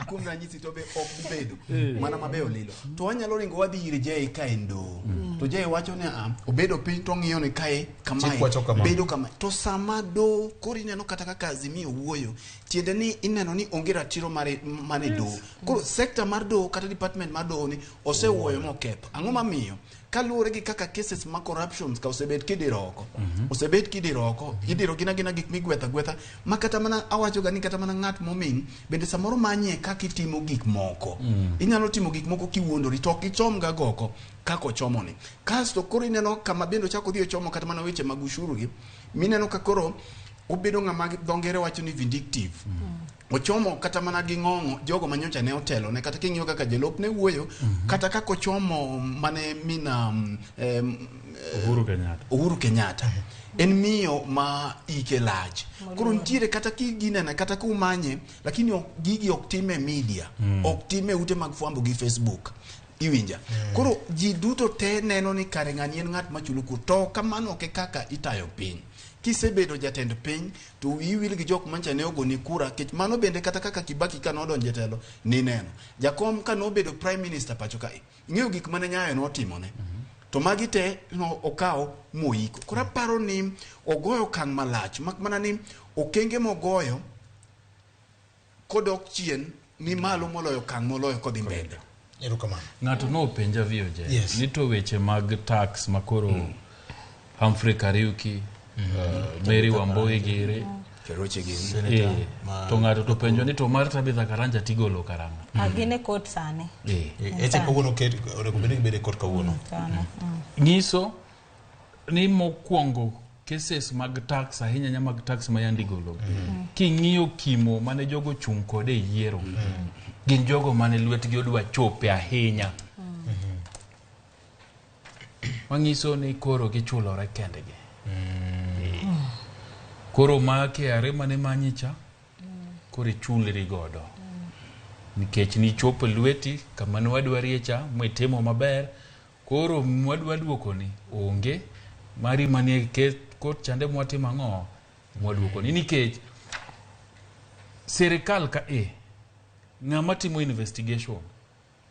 kuom ranyisi to be ok bibedo mana mabeyo lilo to wanyalo ringo wadhi ir Jay ka en doho to Jay wacho ni a obedo piny to ong'iyo ni kae kamae Chik wacho kama. bedo kama to sama doho koro ineno kata kaka Azimio wuoyo tiende ni ineno ni onge ratiro mare mane doho koro sector mar doho kata department mar doho ni osewuoyo moketho ang'o mamiyo kaluwore gi kaka cases ma corruptions ka osebet kidiro oko osebet kidiro oko idiro gina gina gik migwetho agwetha ma kata mana awacho ga ni kata mana ng'at moming bende samoro manyie kaka itimo gik moko inyalo timo gik moko kiwuondori to ok ichom ga goko kaka ochomoni kasto koro ineno kama bende ochako odhi ochomo kata mana weche mag ushuru gi mineno ka koro obedo ng'ama dho ngere wacho ni vindictive ochomo kata mana gi ng'ong'o jogo manyocha ne otelo ne kata king'iyo kaka jolup ne wuoyo kata kaka ochomo mane mina Uhuru Kenyatta. Uhuru Kenyatta en miyo ma ike lach koro nitiere kata kiginene kata kumanye lakini ok, gigi ok time e media ok time e ute mag fwambo gi Facebook iwinja koro ji duto te neno ni kare ng'ani en ng'at machulo kuor to kamano ok e kaka itayo piny kisebedo jatend piny to wiyi wil gi jok mancha ne ogoni kura kech mano bende kata kaka Kibaki ka nodonjo e telo nineno Jakom ka nobedo prime minister pacho kae ing'eyo gik mane Nyayo notimone to magi te no okawo moiko koro aparo ni ogoyo okang' malach mak mana ni okenge mogoyo kodok chien ni malo moloyo okang' moloyo kodhi mbele Erokamano. Ng'ato nopenja VOJ Yes. ni to weche mag tax makoro Humphrey Kariuki, Mary Wambui giri Keroche gini. Senator to ng'ato to penjo ni to mar Tabitha Karanja tigolo karang'o? Gin e court sani. Eche kawuono ket onego bed ni gibedo e court kawuono. Sani. Nyiso ni mokwongo cases mag tax ahinya ahinya mag tax ma yandi golo king'iyo kimo mane jogo chung' kode e yiero gin jogo mane lwetgi odwa chope ahinya manyiso ni koro gichulore kendgi koro ma KRA mane manyi cha koro ichulri godo nikech nichopo e lweti kama ne wadwarie cha mitimo maber koro mwadwa duokoni onge mari manie kot chande mwatimo ang'o mwaduokoni nikech sirikal ka e ng'ama timo investigation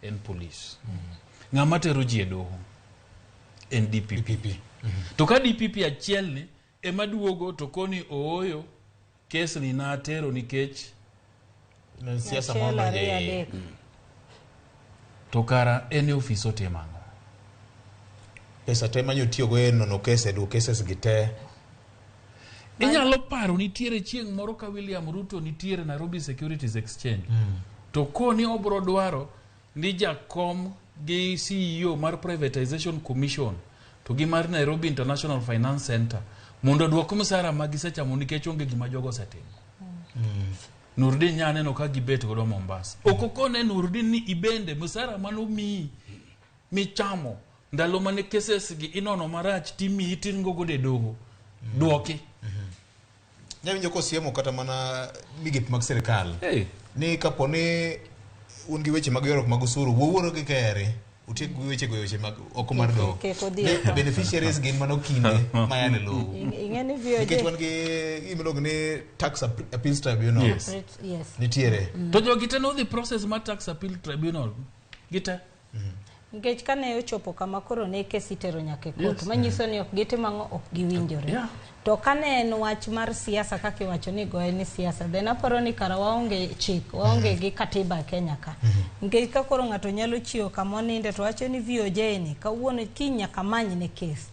en police ng'ama tero ji e doho en DPP, To ka DPP achiel ni ema duogo to koni ooyo kes ni natero nikech Ne siasa moro Achiel, donjo ariyo, e iye. adek. to kara en e ofis otimo ang'o Pesa te manyotiyogo e nono kese duo cases gi te. Inyalo paro nitiere chieng' moro ka William Ruto nitiere Nairobi Securities Exchange to koni obro dwaro ni jakom gi CEO mar Privatization Commission to gi mar Nairobi International Finance Center mondo oduok msara ma gisechamo nikech onge gima jogo osetimo. Nurdin nya neno ka gibet godo Mombasa. Ok okone Nurdin ni ibende msara manomiyi michamo ndalo mane cases gi inono marach timiyi tiringo godo e doho duoki. Nyawinjo kosiemo kata mana migepe mag sirikal Hey. ni kapo ni un gi weche mag ywaruok mag osuru wuowuoro gi KRA utiek gi weche go e weche mag oko mar doho. Kik odhi Ni oko. beneficiaries gin mano kinde ma yande lowo. Ing'e ni VOJ Nikech wan gi gima iluongo ni tax appeals tribunal. Yes. Yes. Nitiere. To jogi te nodhi process mar tax appeal tribunal. Gite. Nikech kane ochopo kama koro ne kes itero nyaka e court, Yes. manyiso ni ok gitimo ang'o, ok giwinjore. To kane en wach mar siasa kaka iwacho ni goye ni siasa, then aparo ni kara waonge chik, waonge gi katiba e Kenya ka. Nikech ka koro ng'ato nyalo chiewo kama oninde to wacho ni VOJ ni kawuono kiny nyaka manyne kes,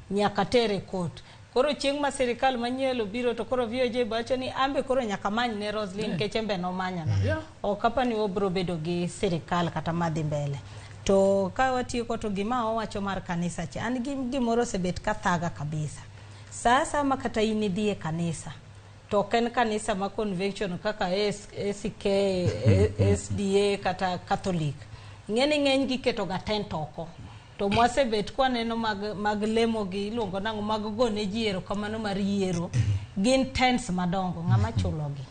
nyaka tere court. Koro chieng' ma sirikal manyien obiro to koro VOJ be wacho ni ambe koro nyaka manyne Roslyn nikech embe nomanyana. Ok apani wabro bedo gi sirikal kata madhi mbele. To ka watieko to gima owacho mar kanisa cha, an gi gimoro osebet ka thaga kabisa. Sa asaya ma kata in idhi e kanisa, to ok en kanisa ma convention kaka ACK, SDA kata Catholic. Ing'e ni ng'eny gi keto ga tent oko. To mwasebet kwaneno mag lemo gi iluongo nang'o mag gone ji erokamano mar yiero, gin tents madongo, ng'ama chulogi.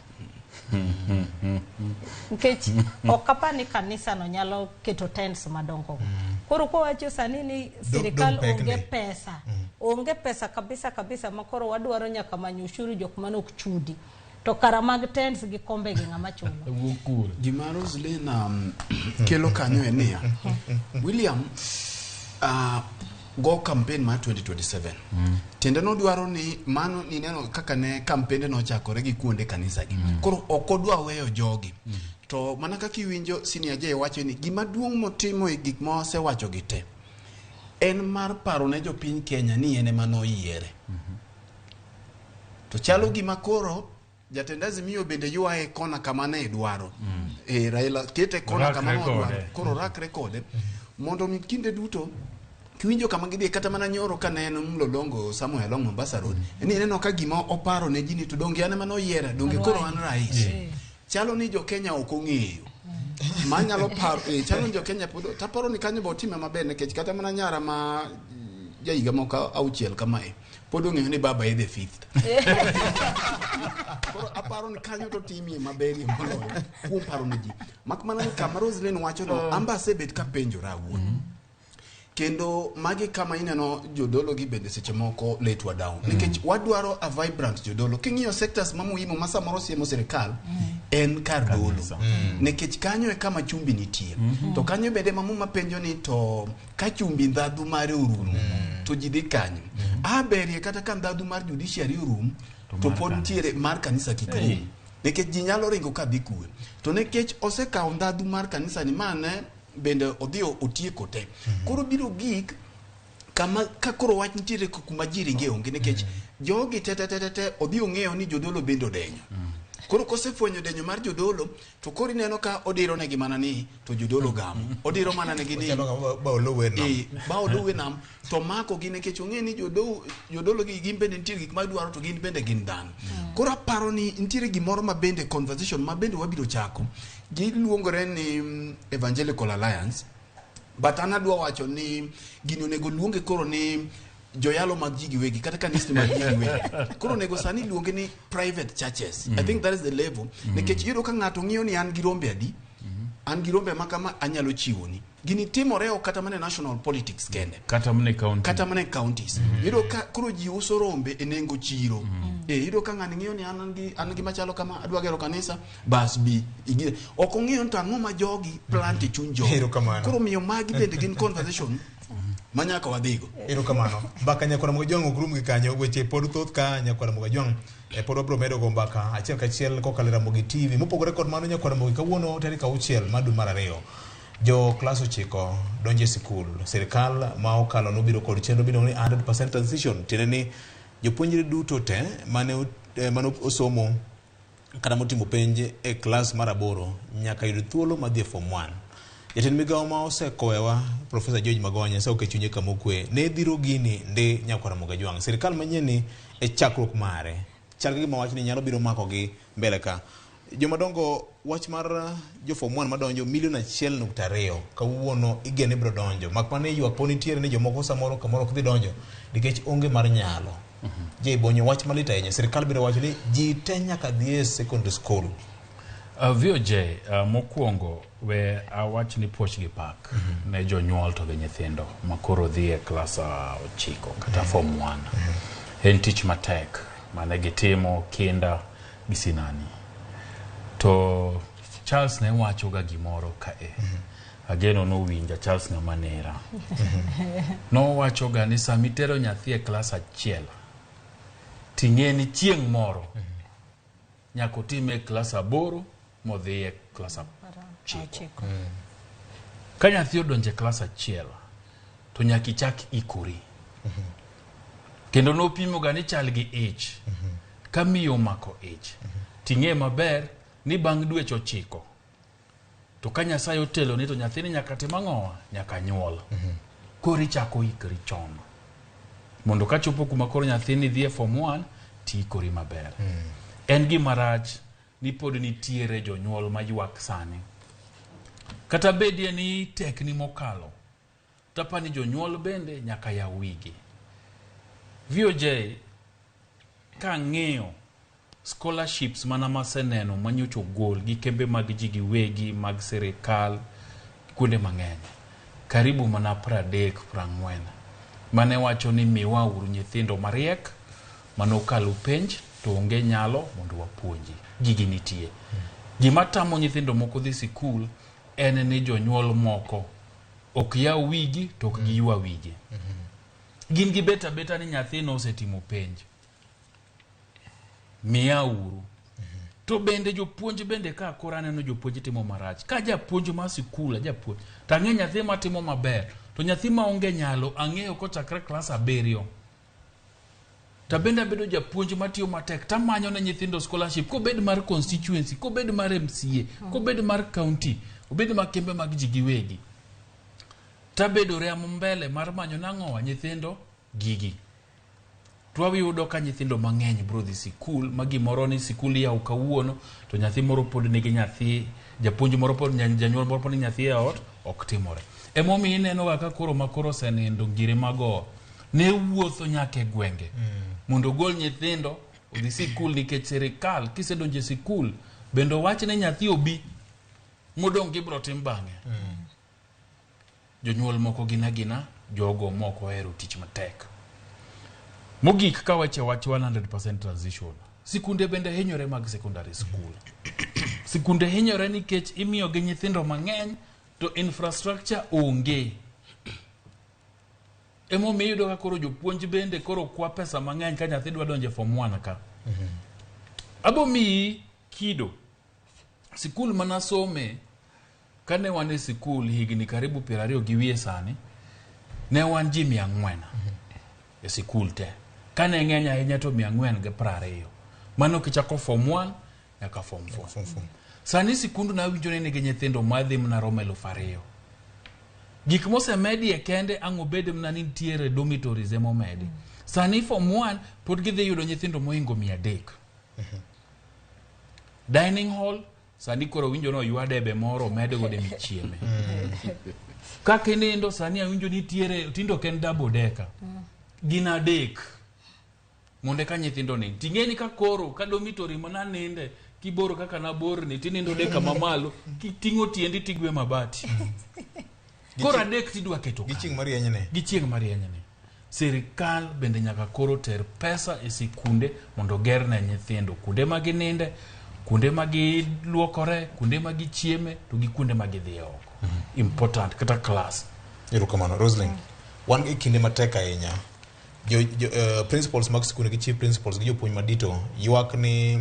Nikech ok apar ni kanisa no nyalo keto tents madongo. Koro kwawacho sani ni sirikal dong' pek onge ni. pesa. Onge pesa kabisa kabisa ma koro wadwaro nyaka manyo ushuru jok mane ok chudi. To kara mag tents gi kombe gi ng'ama chulo. Gima Roslyn kelo kanyo en niya, William go campaign mar 2027. Tiende nodwaro ni mano nineno kaka ne campaign nochakore gi kuonde kanisa gi. Koro ok odwa weyo jogi. To mana kaka iwinjo Senior J wacho ni gima duong' motimo e gik ma osewacho gi te en mar paro ne jopiny Kenya ni en ema noyiere. To chalo gima koro jatend Azimio bende ywaye kona kama ne dwaro. Raila kete kona Rakre kama ne kode. odwaro. Koro rakre kode. Mondo mi kinde duto kiwinjo kama gidhi kata mana nyoro ka ne en Mlolongo somewhere along Mombasa Road. Ni ineno ka gima oparo ne ji ni to donge an ema noyiera, donge koro an rais. Chalo ni jo Kenya ok ong'eyo. Manyalo paro, chalo ni jo Kenya pod taparo ni kanyo be otime maber nikech kata mana nyara ma jahiga moko auchiel kamae pod ong'eyo ni baba is the fifth. Koro aparo ni kanyo to timie maberie moloyo kuom paro ne ji. Mak mana ni kama Roslyn wacho no, amba asebet kapenjora awuon. Kendo magi kama ineno jodolo gi bende seche moko let wa down. Nikech wadwaro a vibrant jodolo. King'iyo sectors ma muhimu ma samoro siemo sirikal en kar dolo. Nikech kanyo e kama chumbi nitie. To kanyo bende ma muma penjo ni to ka chumbi ndhadhu mare orumo to ji dhi kanyo. A berie kata ka ndhadhu mar judiciary orum to pod nitiere mar kanisa kik rum. Nikech ji nyalo ringo ka dhi kue. To nikech osekawo ndhadhu mar kanisa ni mane bende odhi otieko te. Koro biro gik kama ka koro wach nitiere kuma ji ringe onge nikech jogi te te te te te odhi ong'eyo ni jodolo bende odenyo. Koro kosefwenyo denyo mar jodolo to koro ineno ka odiro negi mana ni to jodolo gamo. Odiro mana negi ni ba oluwe nam. Ba oluwe nam to mako gi nikech ong'e ni jodolo gi gin bende nitie gik ma dwaro to gin bende gin dhano. Koro aparo ni nitiere gimoro ma bende conversation ma bende wabiro chako. Giluongore ni Evangelical Alliance. But an adwa wacho ni gini onego luonge koro ni joyalo mag ji giwegi kata kanisni mag ji giwegi. Koro onego sani luonge ni private churches. I think that is the level. Nikech iyudo ka ng'ato ng'iyo ni an gi rombe adi, an gi rombe ma kama anyalo chiwoni. Gini timore ok kata mana e national politics kende. Kata mana e county. Kata mana e counties. Iyudo ka koro ji uso rombe e nengo chiro. Iyudo ka ng'ani ng'iyo ni an gi machalo kama adwa gero kanisa, bas bi. Ok ong'iyo ni to ang'o ma jogi plant e chuny jogi. Koro miyo magi bende gin conversation ma nyaka wadhigo. Erokamano. Mbaka nyakwar Ramogi Jwang' ok rum gi kanyo, weche pod thoth ka nyakwar Ramogi Jwang' pod wabiro medo go mbaka achiel kachiel kokalo e Ramogi TV. Mopogore kod mano nyakwar Ramogi kawuono tarik 6 mar dwe mar 2 jo klas 9 donjo e sikul. Sirikal ma okalo nobiro kod chenro miluongo ni 100% transition, tiende ni jopuonjre duto te mane osomo kata motimo penj e klas mar 8 nyaka yud thuolo mar dhi e form 1. Jatend migawo ma osekowewa Professor George Magonya osewuok e chunye kama okwe ne dhiro gini ndi nyakwar Ramogi Jwang'. Sirikal manyien ni e chakruok mare chal ka gima wach ni nyalo biro makogi mbele ka. Jomadongo wach mar jo form 1 madonjo milion 1.2 kawuono igeno biro donjo. Mak mana ni ywak pod nitiere ni jomoko samoro kamoro ok dhi donjo nikech onge mar nyalo. Je bonyo wach malit ahinya. Sirikal biro wacho ni ji te nyaka dhi e secondary school. VOJ mokwongo we awach ni puoch gi pak ne jonyuol to gi nyithindo ma koro dhi e klas 9 kata form 1. En tich matek mane gitimo kinda gi sinani. To Charles ne wacho ga gimoro kae. Ageno nowinja Charles Ng'amanera. Nowacho ga ni sama itero nyathi e klas achiel, ting'e ni chieng' moro nyaka otime e klas 8 modhi e klas 9. Ka nyathi odonjo e klas 1, to nyaka ichak ikori. Kendo nopimo ga ni chal gi ich. Ka miyo omako ich, ting'e maber ni bang' dweche 9, to ka Nyasaye oteloni to nyathini nyaka tim ang'owa? Nyaka nyuol. Koro ichako ikri chon. Mondo ka chopo kuma koro nyathini dhi e form 1, tiikori maber. En gima rach ni pod nitiere jonyuol maywak sani. Kata bedie ni tekni mokalo, tapani jonyuol bende nyaka yaw wigi. VOJ, kang'iyo scholarships mana maseneno manyocha ogol gi kembe mag ji giwegi mag sirikal kuonde mang'eny, karibu mana 30 40 mane wacho ni miwa uru nyithindo mariek manokalo penj to onge nyalo mondo wapuonji. Gigi nitie. Gima tamo nyithindo moko dhi sikul en ni jonyuol moko ok yaw wigi to ok giywa wigi. Gin gibet abeta ni nyathino osetimo penj, miya uru. To bende jopuonj bende ka koro aneno jopuonj timo marach. Ka japuonj mar sikul, japuonj, to ang'e nyathi matimo maber, to nyathi maonge nyalo ang'eyo kochakre klas 7. To bende abedo japuonj matiyo matek, tamanyo ne nyithindo scholarship, kobed mar constituency, kobed mar MCA, kobed mar county, obed mar kembe mag ji giwegi. Tabedo riamo mbele mar manyo nang'owa nyithindo gigi. To wayudo ka nyithindo mang'eny bro dhi sikul, ma gimoro ni sikul iyawo kawuono, to nyathi moro pod nigi nyathi, japuonj moro pod, janyuol moro pod nigi nyathi e ot, ok timore. Emomiyo ineno ga ka koro ma koro osenindo ngire mago, ne wuotho nyaka e gwenge mondo ogol nyithindo odhi sikul, nikech sirikal kisedonjo e sikul bende owach ne nyathi obi modong' gibro tim bang'e. Jonyuol moko gin agina jogo mok ohero tich matek. Mogik ka wache wach 100% transition, sikunde bende hinyore mag secondary school. Sikunde hinyore nikech imiyo gi nyithindo mang'eny to infrastructure onge. Emomiyo iyudo ka koro jopuonj bende koro kwa pesa mang'eny ka nyathi dwa donjo e form 1 ka. Abo miyi kido. Sikul manasome, kane wan e sikul higni karibu 20 gi wiye sani, ne wan ji 400 e sikul te. Kane ng'eny ahinya to 420. Mano kichako form 1 nyaka form 4. Sani sikundu nawinjo ni nigi nyithindo madhi mana romo 2000. Gik mosemedie kende ang' obed mana ni nitiere dormitories emomedi. Sani form 1 pod gidhi yudo nyithindo mohingo 300. Dining hall sani koro winjo ni oywa debe moro omed godo michieme. Kaka inindo sani awinjo nitiere tindo ok en double decker. Gin 3 mondo eka nyithindo nind. Ting'e ni ka koro ka dormitory mana ninde kiboro kaka naborni tinindo deka mamalo kiting'o tiendi tigwe mabati. Koro 3 tidwa keto gi chieng' marienyne. Gi chieng' marienyne. Sirikal bende nyaka koro ter pesa e sikunde mondo oger ne nyithindo kuonde ma gininde, kuonde ma giluokore, kuonde ma gichieme, to gi kuonde ma gidhiye oko. Important kata class. Erokamano Roslyn. Wan gi kinde matek ahinya. Jo principals mag sikunde gi chief principals gi jopuonj madito ywak ni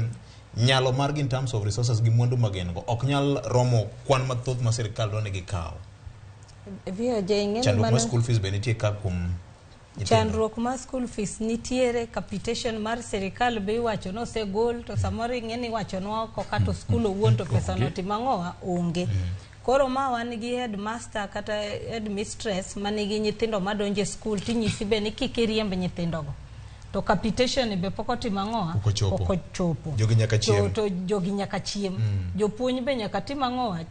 nyalo margi in terms of resources gi mwandu ma gin go ok nyal romo kwan mathoth ma sirikal dwa ni gikaw. VOJ ing'e ni Chandruok mar school fees be nitie ka kuom nyithindo. Chandruok mar school fees nitiere, capitation mar sirikal be iwacho ni osegol, to samoro ing'e ni iwachonwa oko kata skul owuon to pesa no timo ang'owa onge. Koro ma wan gi headmaster kata headmistress manigi nyithindo madonjo e skul tinyisi be ni kik iriemb nyithindogo. To capitation be pok otimo ang'owa? Pok ochopo. Pok ochopo. Jogi nyaka chiem. To jogi nyaka chiem. Jopuonj be nyaka tim ang'owa?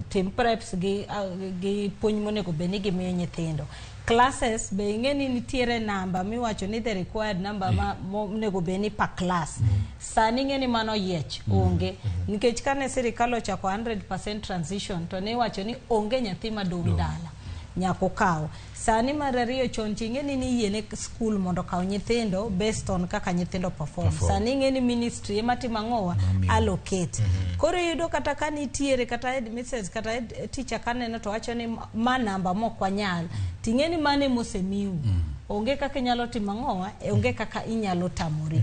Tim preps gi puonj monego bed ni gimiyo nyithindo. Classes be ing'e ni nitiere namba miwacho ni the required number ma monego bed ni per class. Sani ing'e ni mano yiech onge. Nikech kane sirikal ochako 100% transition to ne iwacho ni onge nyathi madong' dala. Nyaka okaw. Sani mar ariyo chon cha ing'e ni niyiene skul mondo okaw nyithindo based on kaka nyithindo perform. Perform. Sani ing'e ni ministry ema timo ang'owa Mamiyo. allocate. Koro iyudo kata ka nitiere kata headmistress kata head teacher kaneno to wacho ni ma namba mok wanyal. Ting'e ni mano emosemiu. Onge kaka inyalo timo ang'owa, onge kaka inyalo tamori.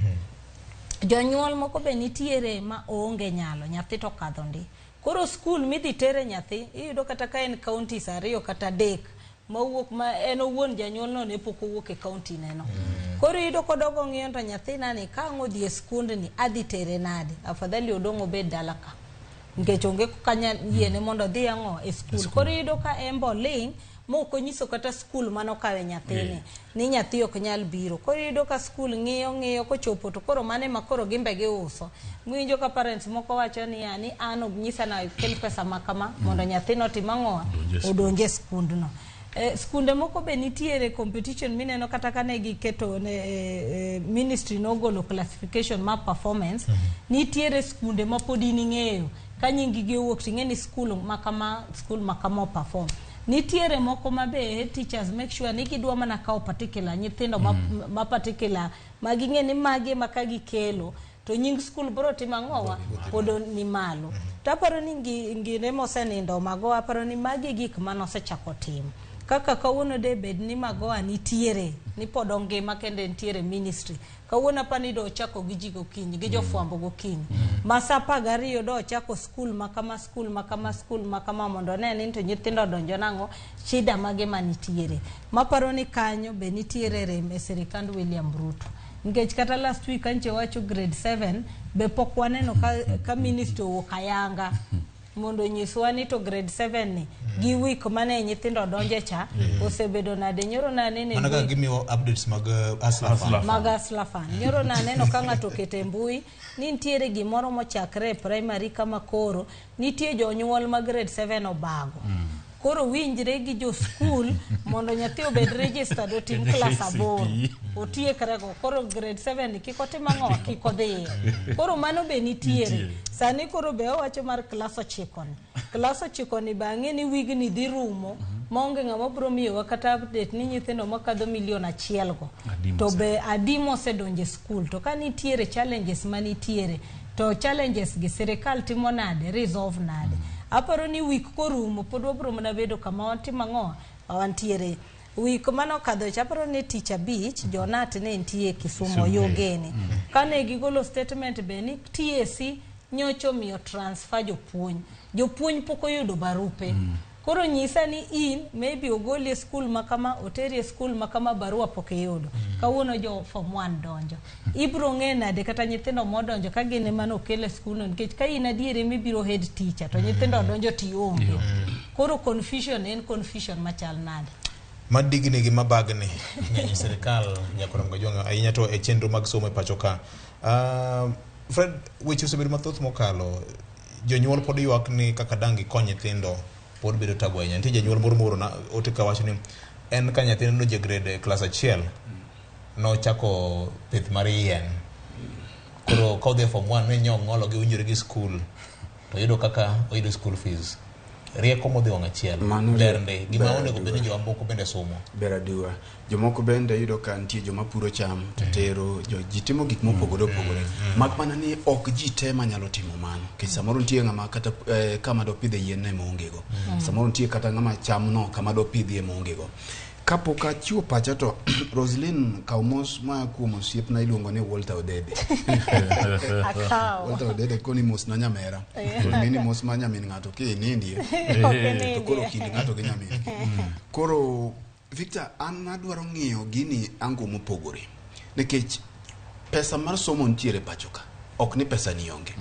Jonyuol moko be nitiere ma oonge nyalo, nyathi to okadho ndi. Koro skul midhi tere nyathi, iyudo kata ka en counties 2 kata 3 mawuok ma en owuon janyuol no ne pok owuok e county neno. Koro iyudo kodogo ng'iyo to nyathina ni ka ang' odhi e skundni adhi tere nade? Afadhali odong' obed dala ka. Nikech onge kaka yiene mondo odhi ang'o e skul. Koro iyudo ka en be oling' mok onyiso kata skul manokawe nyathini ni nyathi ok nyal biro. Koro iyudo ka skul ng'iyo ng'iyo kochopo to koro mano ema koro gimbe giuso. Miwinjo ka parents moko wacho niya ni an ok nyisa na kel pesa ma kama mondo nyathino otim ang'o odonj e skundno. Skunde moko be nitiere competition mineno kata kane giketo ne ministry nogolo classification mar performance. Nitiere skunde ma pod in ing'eyo ka nying gi owuok ting'e ni skul makama skul makama perform. Nitiere moko ma be head teachers make sure ni gidwa mana kawo particular nyithindo ma particular ma ging'e ni magi ema ka gikelo to nying skul biro timo ang'owa pod ni malo. To aparo ni ngine mosenindo Magoha aparo ni magi gik manosechako timo. Kaka kawuono de bed ni Magoha nitiere ni pod ongima kendo nitiere ministry. Kawuono apani do ochako gi ji gokinyi gi jofwambo gokinyi. Ma saa 12 do ochako skul makama skul makama skul makama mondo one ni to nyithindo odonjo nang'o shida mage manitiere. Maparo ni kanyo be nitiere rem e sirikand William Ruto. Nikech kata last week anche wacho grade 7 be pok waneno ka ministry owuok ayanga mondo onyiswa ni to grade 7 ni gi week mane nyithindo donje cha osebedo nade. Nyoro nanene Mana kaka gimiyo updates mag Hustler Fund. Mag Hustler Fund. Nyoro naneno ka ng'ato oketo e mbui ni nitiere gimoro mochakre e primary kama koro nitie jonyuol ma grade 7 obago. Koro winjre gi jo skul mondo nyathi obed registered otim class 8 otiekre go. Koro grade 7 ni kik otim ang'o kik odhiye. Koro mano be nitiere. Sani koro be owacho mar class 9 ni. Class 9 ni bang'e ni wigni dhi rumo maonge ng'ama biro miyowa kata update ni nyithindo makadho milion 1 go. To be adi mosedonjo e skul. To ka nitiere challenges manitiere to challenges gi sirikal timo nade resolve nade. Aparo ni week korumo pod wabiro mana bedo kama watimo ang'o wantiere. Week manokadho cha aparo ni tich abich Jonat ne nitie Kisumu Yogeni. Kane gigolo statement be ni TSC nyocha omiyo transfer jopuonj. Jopuonj pok oyudo barupe. Koro nyisa ni in maybe ogoli e skul makama oteri e skul makama barua pok iyudo. Kawuono jo form 1 donjo. Ibiro ng'e nade kata nyithindo modonjo ka gin ema nokel e skul no nikech ka in adieri mibiro head teacher to nyithindo donjo tionge. Koro confusion en confusion machal nade. Madigni gi mabagni ng'eny e sirikal nyaka Ramogi Ojwang' ahinya to e chenro mag somo e pacho ka. Fred, weche osebedo mathoth mokalo. Jonyuol pod ywak ni kaka dang' gikony nyithindo pod bedo tabu ahinya. Nitie janyuol moro moorona ote kawacho ni en ka nyathine nodonjo e grade class 1 nochako pith mar yien. Koro ka odhi e form 1 ne nyong'olo gi winjore gi skul to oyudo kaka oyudo school fees. Rieko modhi wang' achiel. Ber ndi. Gima onego bed ni jomamoko bende somo. Ber aduwa. Jomoko bende yudo ka nitie joma puro cham to tero, ji timo gik mopogore opogore. Mak mana ni ok ji te manyalo timo mano. Nikech samoro nitie ng'ama kata kama dopidhe yien no ema onge go. Samoro nitie kata ng'ama cham no kama dopidhie ema onge go. Kapok achiwo pacha to Roslyn kaw mos ma kuom osiepna iluongo ni Walter Odede. Akawo. Walter Odede koni mos na nyamera. Koro ing'e ni mos ma nyamin ng'ato kinindie. Ok To koro kind ng'ato gi nyamin. Koro Victor, an adwaro ng'iyo gini ango mopogore. Nikech pesa mar somo nitiere pacho ka. Ok ni pesa ni onge.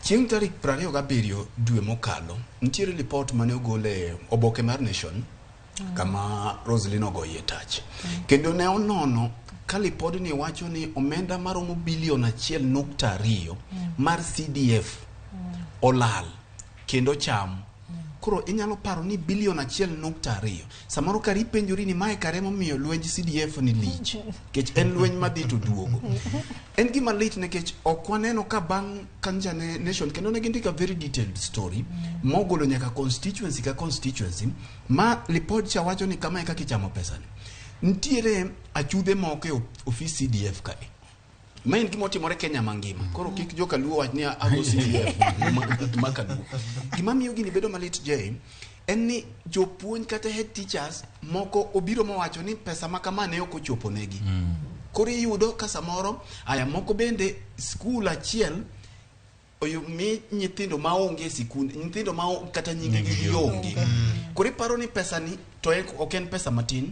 Chieng' tarik 27 dwe mokalo, nitiere lipot mane ogol e oboke mar Nation kama Roslyn ogoye tach. Kendo ne onono ka lipodni wacho ni omenda maromo bilion 1.2 mar CDF olal kendo cham. Koro inyalo paro ni bilion 1.2 samoro kare ipenjori ni mae kare momiyo lwenj CDF ni lich, nikech en lweny madhi to duogo. En gima lit nikech ok waneno ka bang' kancha ne Nation kendo ne gindiko a very detailed story mogolo nyaka constituency ka constituency ma lipod cha wacho ni kama e kaka ichamo pesani. Nitiere achudhe moko e ofis CDF kae. Ma en gima otimore Kenya mangima. Koro kik joka Luo wach ni ago CDF ma kaluo. Gima miyo gini bedo malit Jay, en ni jopuonj kata head teachers moko obiro mowacho ni pesa ma kama ne ok ochopo negi. Koro iyudo ka samoro aya moko bende skul achiel mi nyithindo maonge e sikund, nyithindo ma kata nying gi onge. Koro iparo ni pesa ni to ok en pesa matin,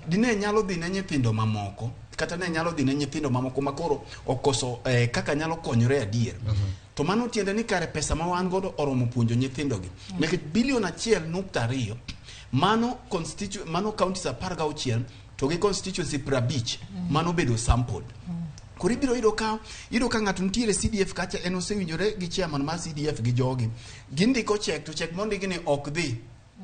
dine nyalo dhi ne nyithindo mamoko, kata ne nyalo dhi ne nyithindo mamoko makoro okoso kaka nyalo konyore adier. To mano tiende ni kare pesa ma wan godo oromo puonjo nyithindogi. Nikech bilion 1.2 mano mano counties 16 to gi constituency 50 mano bedo sampled. Koro ibiro yudo ka ng'ato nitiere CDF kacha, en osewinjore gi chairman mar CDF gi jogi. Gindiko check to check mondigi ni ok dhi.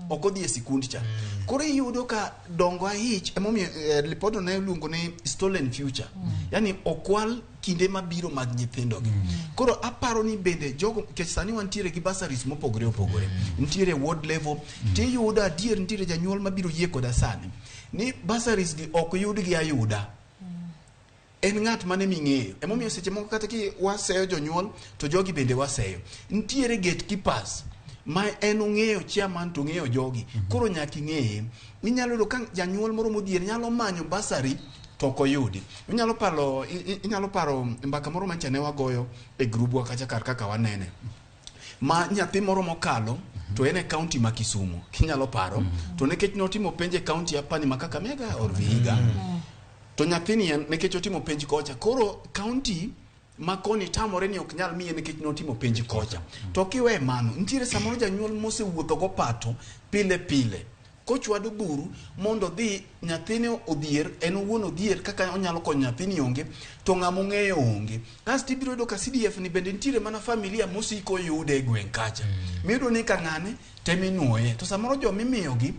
Ok odhi e sikund cha. Koro iyudo ka dongo ahich, emomiyo lipodo ne iluongo ni stolen future. Yani okwal kinde mabiro mag nyithindogi. Koro aparo ni bende jogo, nikech sani wantiere gi bursaries mopogore opogore. Nitiere ward level, tiyudo adier nitiere janyuol mabiro yie koda sani. Ni bursaries gi ok yudgi ayuda. En ng'at mane ming'eyo. Emomiyo seche moko kata ki waseyo jonyuol to jogi bende waseyo. Nitiere gatekeepers ma en ong'eyo chairman to ong'eyo jogi. Koro nyaka ing'eye. Inyalo yudo ka janyuol moro modhier nyalo manyo bursary to ok oyudi. Inyalo paro mbaka moro mancha ne wagoyo e grubwa kacha kar kaka wanene. Ma nyathi moro mokalo to en e county ma Kisumu. Kinyalo paro to nikech notimo penj e county apani ma Kakamega or Vihiga. To nyathini en nikech otimo penj kocha. Koro county ma koni tamore ni ok nyal miye nikech notimo penj kocha. To kiwe mano, nitiere samoro janyuol mosewuotho go pato pile pile. Kochwado buru mondo dhi nyathini odhier, en owuon odhier kaka onyalo konyo nyathini onge, to ng'ama ong'eyo onge. Kasto ibiro yudo ka CDF ni bende nitiere mana familia mosiko yude e gweng' kacha. Miyudo ni ka ng'ane teminuoye. To samoro jomimiyogi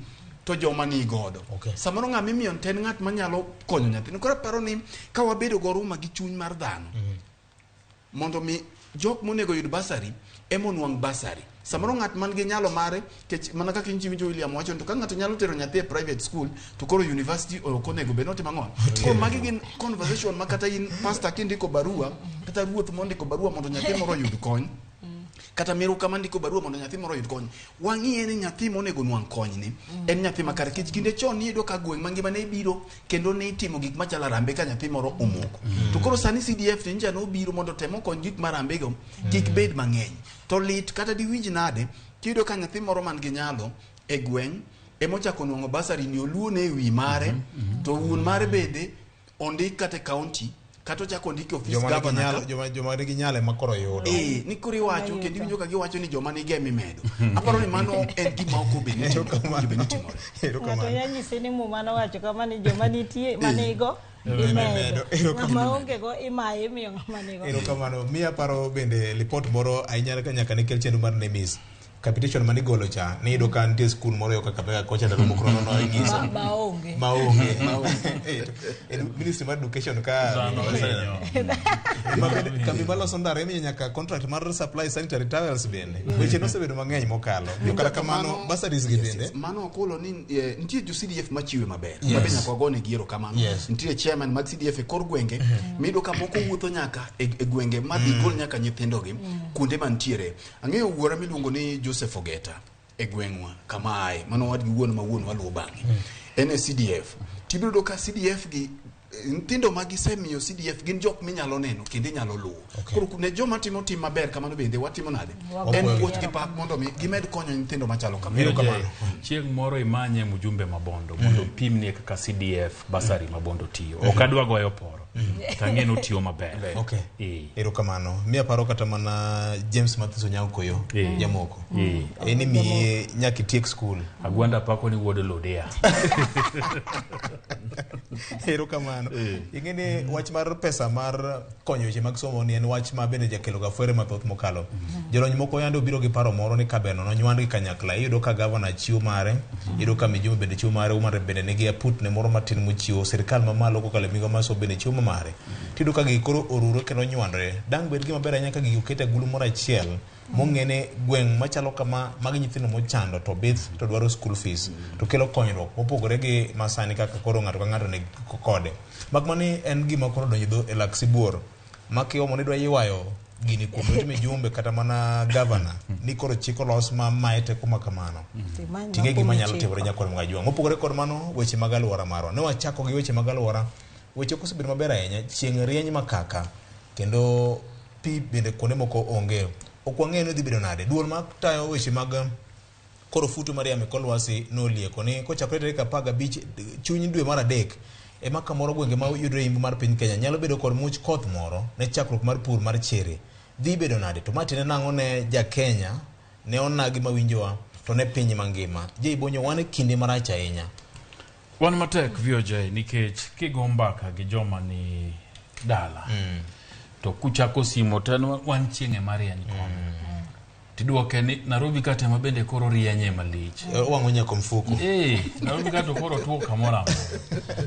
to joma ni godo. Samoro ng'ama imiyo to en ng'at manyalo konyo nyathini. Koro aparo ni ka wabedo go ruma gi chuny mar dhano, mondo mi jok monego yud bursary ema onwang' bursary. Samoro ng'at man gi nyalo mare, kech mana kaka inji William wacho, to ka ng'ato nyalo tero nyathi e private school to koro university ok onego bed notimo ang'o. Koro magi gin conversation ma kata in pastor kindiko barua, kata ruoth mondiko barua mondo nyathi moro oyud kony, kata miruka mandiko barua mondo nyathi moro oyud kony, wang'iye ni nyathi monego nwang' kony ni en nyathi makare. Kech kinde chon niyudo ka gweng' mangima ne biro kendo ne itimo gik machalo arambe ka nyathi moro omoko. To koro sani CDF ni nja nobiro mondo tem okony gik marambe go kik bed mang'eny. To lit kata diwinj nade kiyudo ka nyathi moro man gi nyalo e gweng' emochako nwang'o bursary ni oluone e wi mare, to wuon mare bende ondik kata e county kata ochako ondiki ofis governor. Joma nigi nyalo ema koro yudo. Ni koro iwacho kendo iwinjo ka giwacho ni joma nigi ema imedo. Aparo ni mano en gima ok obed ni timore. Ng'ato nyalo nyisi ni Muma nowacho kama ni joma nitie manigo imedo. Ng'ama onge go imaye imiyo ng'ama nigo. Erokamano. Miya paro bende lipot moro ahinya nyaka ne kel chenro mar NEMIS. Capitation manigolo cha ni yudo ka nitie skul moro yo Kakamega kocha ndalo moko nono inyiso maonge. Ministry mar education ka kambi maloso ndara imiyo nyaka contract mar supply sanitary towels bende. Weche nosebedo mang'eny mokalo. Kata kamano bursaries gi bende. Mano okulo ni nitie jo CDF machiwe maber. Mabe nyaka wagone gi erokamano. Nitie chairman mag CDF e kor gwenge miyudo ka moko wuotho nyaka e gwenge madhi gol nyaka nyithindogi kuonde mantiere. Ang'eyo wuora miluongo ni Joseph Ogeta e gweng'wa kama ae, mano wadgi wuon ma wuon waluwo bang'e. En e CDF. Tibiro yudo ka CDF gi nyithindo ma gisemiyo CDF gin jok minyalo neno kendo inyalo luwo. Koro ne joma timo tim maber kamano bende watimo nade? En puoch gi pak mondo mi gimed konyo nyithindo machalo kamano. Chieng' moro imanye mjumbe Mabondo mondo pimnie kaka CDF bursary Mabondo tiyo. Ok adwa goyo poro. Tang'e tiyo maber. Erokamano. Miya paro kata mana James Matthews Onyango Koyo jamoko. En imiye nyaka itiek skul. Agwanda pako ni wuod Lodea. Erokamano. Ing'e ni wach mar pesa mar konyo weche mag somo ni en wach ma bende jakelo ga fwere mathoth mokalo. Jolony moko yande obiro gi paro moro ni kaberno nonywand gi kanyakla. Iyudo ka gavana chiwo mare, iyudo ka Mijumbe bende chiwo mare, Umar bende nigi aput ne moro matin mochiwo, sirikal mamalo kokalo e migawo mar somo bende chiwo ma mare. Tiyudo ka gigi koro orure kendo onywandore. Dang' bed gima ber ahinya ka gigi oket e agulu moro achiel mong'e gweng' machalo kama magi nyithindo mochando to bith to dwaro school fees to kelo konyruok mopogore gi masani kaka koro ng'ato ka ng'ato nigi kode. Mak mani en gima koro odonjo e dho e lak sibuor ma kiomo ni dwa ywayo gini kuom lwet Mijumbe kata mana gavana ni koro chik olos ma maye teko ma kamano. Ting'e gima nyalo timore nyakwar Mgajwang'. Mopogore kod mano, weche mag alwora marwa. Ne wachako gi weche mag alwora. Weche ok osebedo maber ahinya. Chieng' rieny makaka kendo pi bende kuonde moko onge. Ok wang'eyo ni dhi bedo nade. Duol ma tayo weche mag koro futo mar yamo e kor lwasi nolieko ni kochakore tarik 15 chuny dwe mar adek ema kamoro gwenge ma yudore imbo mar piny Kenya nyalo bedo kod much koth moro ne chakruok mar pur mar chere. Dhi bedo nade? To ma tiende nang'o ne ja Kenya, ne onagi mawinjowa, to ne piny mangima. Jay Bonyo, wan e kinde marach ahinya. Wan matek VOJ nikech kigo mbaka gi joma ni dala to kuchako simo to en wan chieng' ema rieny kono. Tidwoke ni Nairobi ka tema bende koro rienye malich. Wang'o nyaka mfuko. Nairobi ka to koro tuo kamoro amora.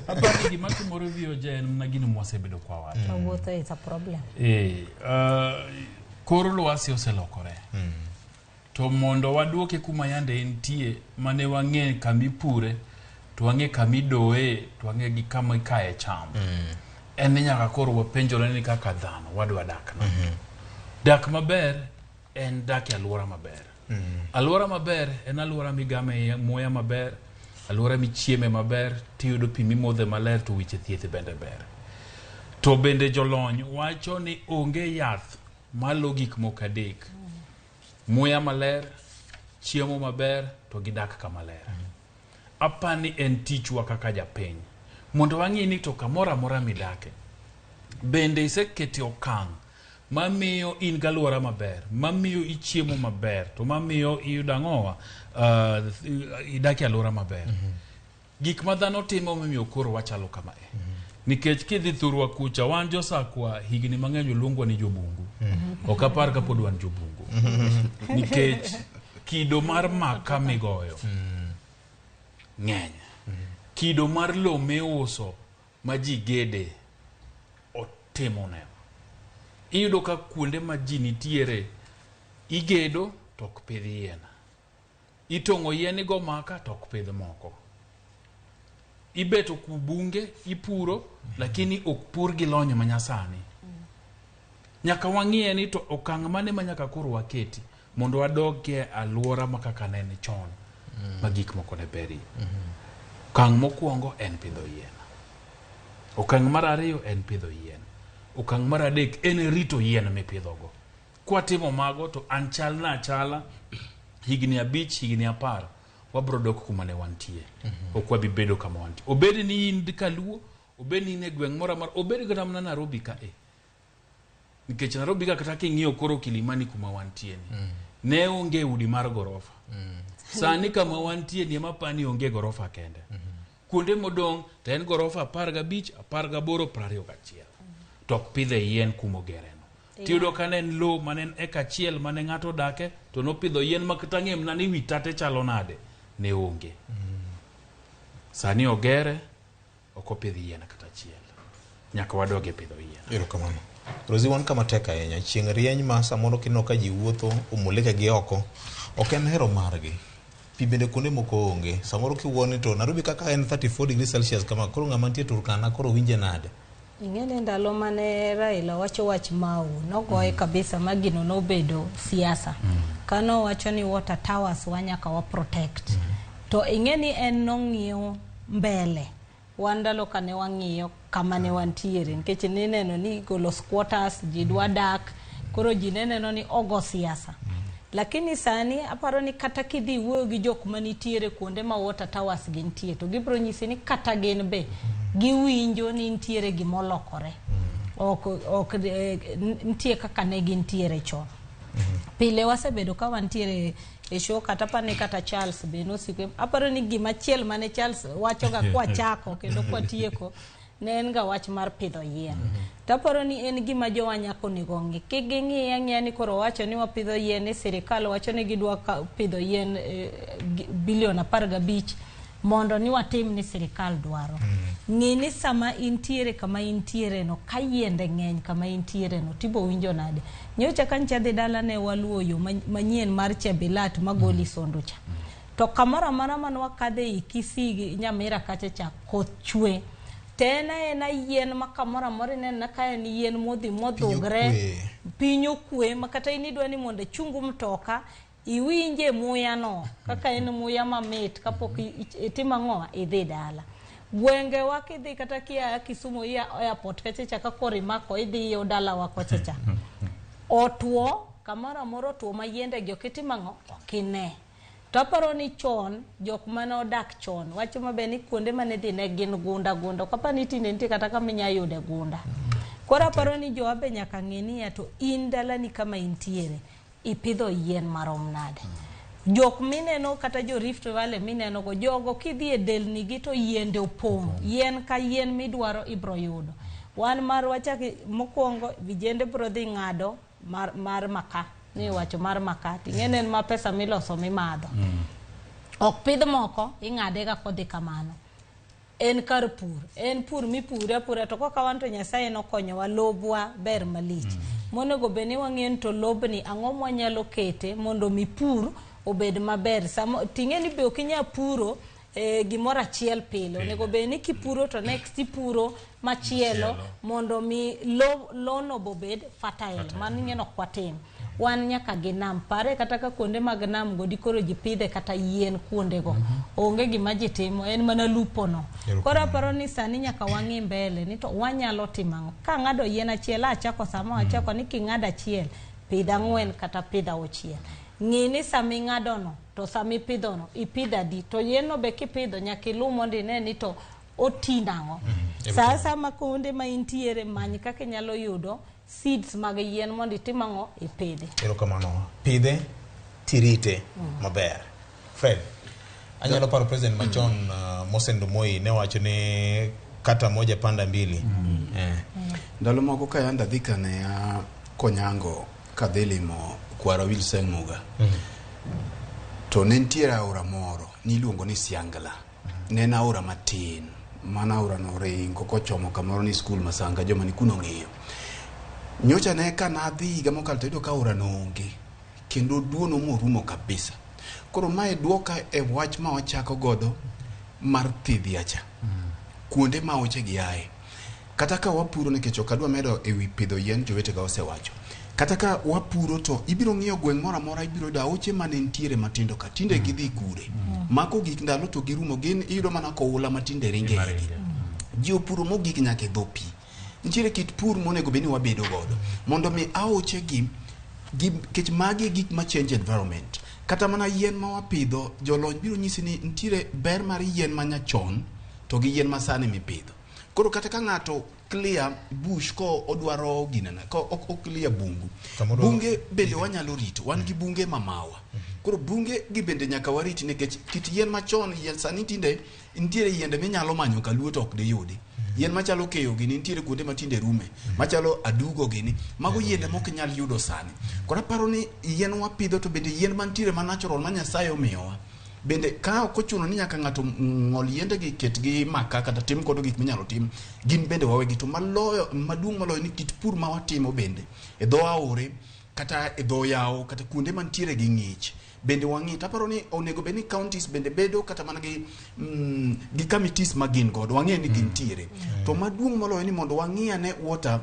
Aparo ni gima timore VOJ en mana gino mwasebedo kwa wacho. Wuotho is a problem. Kor lwasi oselokore. To mondo waduoke kuma yande entie mane wang'e kamipure to wang'e kamidoye to wang'e gi kama ikaye cham. En ni nyaka koro wapenjore ni kaka dhano wadwa dak nade. Dak maber en dak e alwora maber. Alwora maber en alwora migame muya maber, alwora michieme maber, tiyudo pi mimodhe maler to weche thieth bende ber. To bende jolony wacho ni onge yath malo gik moko adek. Muya maler, chiemo maber, to gidak kama ler. Apani en tichwa kaka japiny mondo wang'i ni to kamoro amora midake bende isekete okang' mamiyo in galwora maber, mamiyo ichiemo maber, to mamiyo iyudo ang'owa idak e alwora maber. Gik ma dhano timo momiyo koro wachalo kama e. Nikech kidhi thurwa kucha, wan josakwa higni mang'eny oluongwa ni jobungu. Ok apar kapod wan jobungu. Nikech kido mar maka migoyo ng'eny. Kido mar lo miuso ma ji gede otimo ne. Iyudo ka kuonde ma ji nitiere igedo to ok pidh yien. Itong'o yien igo maka to ok pidh moko. Ibeto kubunge ipuro lakini ok pur gi lony manyasani. Nyaka wang'iye ni to okang' mane ma nyaka koro waketi mondo wadog e alwora ma kaka ne en chon ma gik moko ne berie. Okang' mokwongo en pidho yien. Okang' mar ariyo en pidho yien. Okang' mar adek en rito yien mipidhogo. Kwatimo mago to an chal na achala higni 5 higni 10 wabro dok kuma ne wantie. Ok wabi bedo kama wantie. Obed ni in kaluo, obed ni in e gweng' moro amora, obed kata mana Nairobi ka e. Nikech Nairobi ka kata king'iyo koro Kilimani kuma wantie ni. Ne onge udi mar gorofa. Sani kama wantie ni ema pani onge gorofa kende. Kuonde modong' to en gorofa 15, 18, 21. To ok pidhe yien kumogereno. Tiyudo ka ne en lowo mane en eka achiel mane ng'ato odake to nopidho yien ma kata ng'e mana ni wi tate chalo nade ne onge. Sani ogere ok opidh yien kata achiel. Nyaka wadog e pidho yien. Erokamano. Rosie, wan kama tek ahinya. Chieng' rieny ma samoro kineno ka ji wuotho omulike gi oko, ok en hero margi. Pi bende kuonde moko onge. Samoro kiwuo ni to Nairobi kaka en 34 degrees Celsius kama, koro ng'ama nitie Turkana koro winje nade? Ing'e ni ndalo mane Raila wacho wach Mau, nogoye kabisa ma gino nobedo siasa. Kano wacho ni water towers wa nyaka wa protect. To ing'e ni en nong'iyo mbele. Wan ndalo kane wang'iyo kama ne wantiere nikech nineno ni golo squatters ji dwa dak koro ji ne neno ni ogo siasa. Lakini sani aparo ni kata kidhi wuoyo gi jok manitiere kuonde ma water towers gintie to gibiro nyisi ni kata gin be giwinjo ni nitiere gimolokore. Ok nitie kaka ne gintiere chon. Pile wasebedo ka wantiere e show kata pane kata Charles be nosiko. Aparo ni gima chiel mane Charles wachoga kwachako kendo kwatieko ne en ga wach mar pidho yien. To aparo ni en gima jowa nyaka onego ong'i. Kik ging'i ang'iya ni koro wacho ni wapidho yien ni sirikal wacho ni gidwa pidho yien bilion 15 mondo ni watim ni sirikal dwaro. Ng'i ni sama intiere kama intiere no, ka yiende ng'eny kama intiere no, tibo winjo nade. Nyocha ka ncha dhi dala ne waluwo yo manyien mar Chebilat magoli Sondu cha. To kamoro amora mane wakadhe ei Kisii gi Nyamira kacha cha koth chwe. To en aena yien ma kamoro amora ineno ka en yien modhi modhugre, piny okwe ma kata in idwa ni mondo ichung mtoka iwinje muya no kaka en muya mamit kapok itimo ang'o idhi dala. Gwenge wa kidhi kata kia Kisumu ia airport kacha cha ka koro imako idhi yo dala wa kocha cha. Otwo kamoro amora otwo ma yiende gi ok itimo ang'o ok ine. To aparo ni chon jok mane odak chon wacho maber ni kuonde mane dhi ne gin gunda gunda. Ok apar ni tinde nitie kata kama inya yude gunda. Koro aparo ni jowa be nyaka ng'e niya to in dalani kama intiere ipidho yien marom nade. Jok mineno kata jo Rift Valley mineno go jogo kidhi e delni gi to yiende opong'. Yien ka yien midwaro ibro yudo. Wan marwa chak mokwongo vijende bro dhi ng'ado mar maka. Ni wacho mar maka ting'e en ma pesa miloso mimadho. Ok pidh moko ing'ade ga kodhi kamano. En kar pur, en pur mipure apura to koka wan to Nyasaye nokonyowa lobwa ber malich. Monego bed ni wang'eyo ni to lobni ang'o mwanyalo kete mondo mi pur obed maber. Samo ting'e ni be ok inyal puro gimoro achiel pile. Onego bed ni kipuro to next ipuro machielo mondo mi lono bobed fertile. Mano ing'e ni ok watim. Wan nyaka gi nam. Pare kata ka kuonde mag nam go dikoro ji pidhe kata yien kuondego. Onge gima ji timo, en mana lupo no. Koro aparo ni sani nyaka wang'i mbele ni to wanyalo timo ang'o. Ka ng'ado yien achiel achako sama achako ni king'ado achiel, pidh 4 kata pidh 6. Ng'i ni sama ing'ado no to sama ipidho no ipidho adi to yien no be kipidho nyaka iluw mondo ine ni to oti nang'o. Sa asaya kuonde ma intiere many kaka inyalo yudo seeds mag yien mondo itim ang'o ipidhi. Erokamano. Pidhe tirite maber. Fred, anyalo paro president machon Mosendo Moi ne wacho ni kata moja panda mbili. Ndalo moko ka yanda dhi kane a Konyango kadhi limo kwara Wilson Muga. To ne nitiere aora moro niluongo ni Siangla. Ne en aora matin. Mana aora no ringo kochomo kamoro ni skul Masanga joma ni kuno ng'iyo. Nyocha ne ka nadhi higa mokalo to yudo ka aora no onge. Kendo duono morumo kabisa. Koro mae duoka e wach ma wachako godo mar thidhia cha. Kuonde ma aoche gi ae. Kata ka wapuro nikech ok adwa medo ewi pidho yien jowetega osewacho. Kata ka wapuro to ibiro ng'iyo gweng' moro amora ibiro yudo aoche mane nitiere matindo ka tinde gidhi kure. Mako gik ndalo to girumo gin iyudo mana koula matinde ringe igi. Ji opuro mogik nyaka e dho pi. Nitiere kit pur monego bed ni wabedo godo mondo mi aoche gi kech magi e gik ma change environment. Kata mana yien ma wapidho jolony biro nyisi ni nitiere ber mar yien ma nyachon to gi yien ma sani mipidho. Koro kata ka ng'ato clear bush ko odwaro ginene ko ok clear bungu. Bunge bende wanyalo rito, wan gi bunge mamawa. Koro bunge gi bende nyaka warit nikech kit yien machon yien sani tinde nitiere yiende minyalo manyo kaluo to ok diyudi. Yien machalo keyo gini nitiere kuonde matinde rume, machalo adugo gini, mago yiende mok inyal yudo sani. Koro aparo ni yien wapidho to bende yien mantiere ma natural ma Nyasaye omiyowa. Bende ka ok ochuno ni nyaka ng'ato ng'ol yiende gi ket gi maka kata tim godo gik minyalo tim, gin bende wawegi. To maloyo maduong' moloyo ni kit pur ma watimo bende e dho aore kata e dho yawo kata kuonde mantiere gi ng'ich bende wang'i. To aparo ni onego bed ni counties bende bedo kata mana gi gi committees ma gin godo wang'e ni gintiere. To maduong' moloyo ni mondo wang'i ane water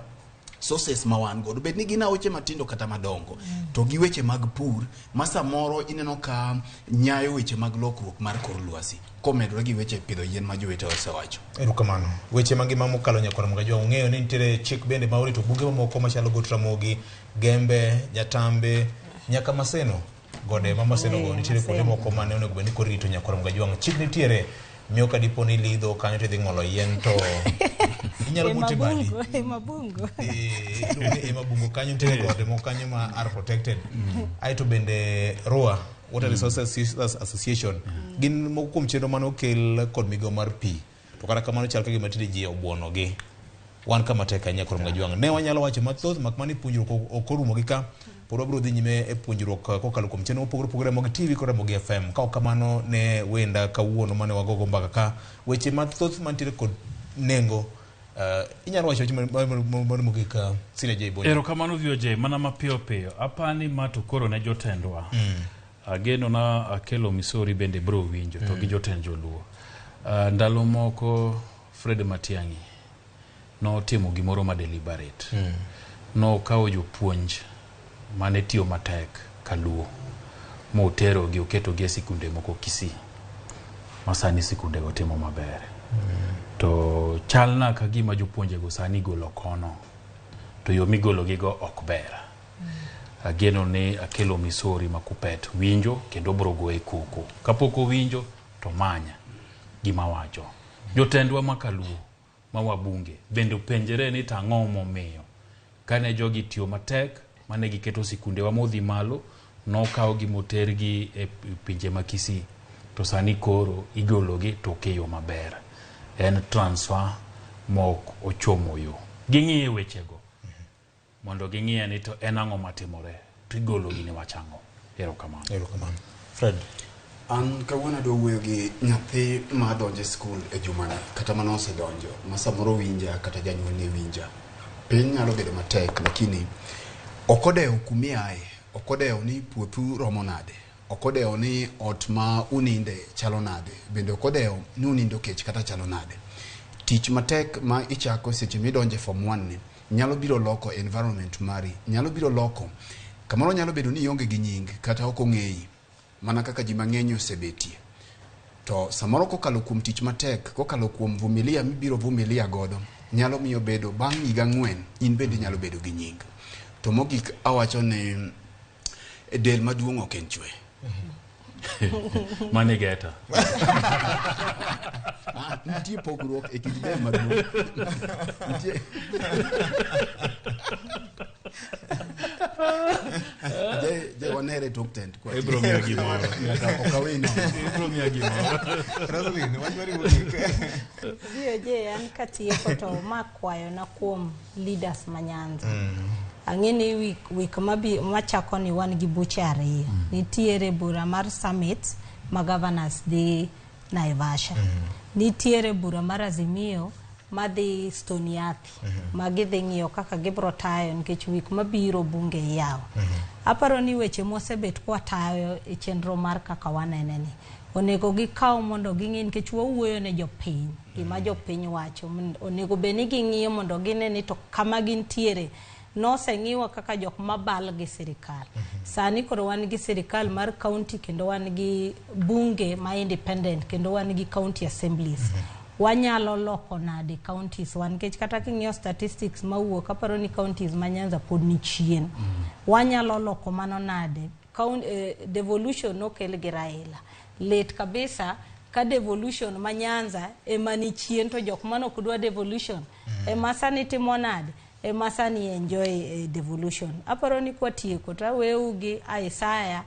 sources ma wan godo bed ni gin aoche matindo kata madongo to gi weche mag pur ma samoro ineno ka nyayo weche mag lokruok mar kor lwasi komedore gi weche pidho yien ma jowete osewacho. Erokamano. Weche mangima mokalo nyakwar Mgajwa ung'eyo ni nitiere chik bende ma orito bunge mamoko machalo Got Ramogi, Gembe, Nyatambe, nyaka Maseno. Gode ma Maseno go nitiere kuonde moko mane onego bed ni koro irito nyakwar Mgajwang'. Chik nitiere Miyo ka dipo ni lidho kanyo to idhi ng'olo yien to inyalo mute badi. E mabungo. Iluongo ni Emabungo kanyo nitiere gode moko kanyo ma are protected. Aeto bende RUA, Water Resources Users Association, gin moko kuom chenro mane okel kod migawo mar pi. To kata kamano chal ka gima tinde ji obuonogi. Wan kama tek ahinya koro Mgajwang'. Ne wanyalo wacho mathoth mak mana ni puonjruok ok orumo gi ka. Pod wabiro dhi nyime e puonjruok kokalo kuom chenro mopogore opogore Ramogi TV kod Ramogi FM. Ka ok kamano ne wenda kawuono mane wagogo mbaka ka weche mathoth mantiere kod nengo. Inyalo wacho weche mar mogik Senior J Bonyo. Erokamano VOJ, mana mapiyo piyo. Apani ma to koro ne jotendwa. Ageno na Akelo Misori bende bro winjo to gi jotend joluo. Ndalo moko Fred Matiang'i notimo gimoro ma deliberate. Nokawo jopuonj mane tiyo matek kaluo moterogi oketogi e sikunde moko Kisii ma sani sikundego timo maber. To chalna ka gima jopuonjego sani igolo kono to yo migologigo ok ber. Ageno ni Akelo Misori ma Kupet winjo kendo bro goye koko. Kapok owinjo to manya gima wacho. Jotendwa ma kaluo ma wabunge bende openjre ni tang'o momiyo kane jogi tiyo matek mane giketo sikundewa modhi malo nokawgi motergi e pinje ma Kisii to sani koro igologi to ok e yo maber. En transfer mok ochomo yo. Ging'iye wechego mondo ging'iye ni to en ang'o matimore to igologi ni wach ang'o. Erokamano. Erokamano. Fred. An kawuono adwa wuoyo gi nyathi ma donjo e skul e jumani kata mane osedonjo ma samoro winja kata janyuolne winja. Piny nyalo bedo matek lakini ok odewo kumiaye, ok odewo ni puothu romo nade, ok odewo ni ot ma uninde chalo nade, bende ok odewo ni unindo kech kata chalo nade. Tich matek ma ichako seche midonjo e form 1 ni nyalo biro loko environment mari, nyalo biro loko kamoro nyalo bedo ni ionge gi nying kata ok ong'eyi mana kaka ji mang'eny osebetie. To samoro kokalo kuom tich matek, kokalo kuom vumilia mibiro vumilia godo, nyalo miyo bedo bang' higa 4 in bende inyalo bedo gi nying. To mogik awacho ni del maduong' ok en chwe. Mani geta. Nitie pogruok e kind del maduong'. Nitie Je wanere tok tent kwa. Ibro miya gimoro. Ok awe nono. Ibro miya gimoro. Roselyn, wach mari mogik. VOJ an katieko to ma kwayo na kuom leaders ma Nyanza. Ang'e ni week machako ni wan gi buche ariyo. Nitiere bura mar summit ma governors dhi Naivasha. Nitiere bura mar Azimio madhi Stoniathi. Ma gidhi ng'iyo kaka gibro tayo nikech week mabiro bunge iyawo. Aparo ni weche mosebet kwatayo e chenro mar kaka wanene ni onego gikaw mondo ging'i nikech wawuoyo ne jopiny. Gima jopiny wacho onego bed ni ging'iyo mondo gine ni to kama gintiere noseng'iwa kaka jok mabal gi sirikal. Sani koro wan gi sirikal mar county kendo wan gi bunge ma independent kendo wan gi county assemblies. Wanyalo loko nade counties wan nikech kata king'iyo statistics mawuok aparo ni counties ma Nyanza pod ni chien. Wanyalo loko mano nade? Devolution nokel gi Raila. Late kabisa ka devolution ma Nyanza ema ni chien to jok mane ok dwa devolution ema sani timo nade? Ema sani enjoy devolution. Aparo ni kwatieko to aweu gi Isaiah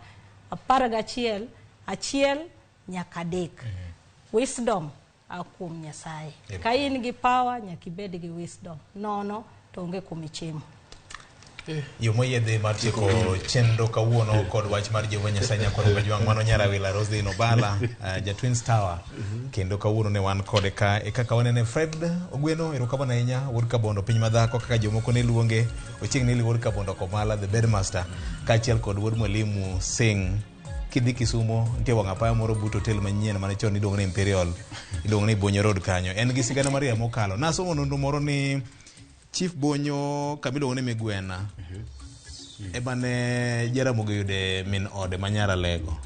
11 1 nyaka 3. Wisdom a kuom Nyasaye. Ka in gi power nyaka ibed gi wisdom. Nono to onge kuma ichimo. Yo moyiedhi mar tieko chenro kawuono kod wach mar Jehova Nyasaye nyakwar Kajwang' mano Nyarawila Roselyn Obala, ja Twins Tower. Kendo kawuono ne wan kode ka e kaka wanene Fred Ogweno, erokamano ahinya wuod Kabondo piny madhako kaka jomoko ne luonge, Ochieng' ne wuod Kabondo Komala the bedmaster, kaachiel kod wuod Mwalimu Singh. Kidhi Kisumo nitie wang' apaya moro but hotel manyien mane chon iluongo ni Imperial, iluongo ni Bonyo Road kanyo. En gi sigana mar mokalo. Nasomo nonro moro ni Chief Bonyo kama iluongo ni Migwena ema ne Jaramogi oyude min ode ma Nyaralego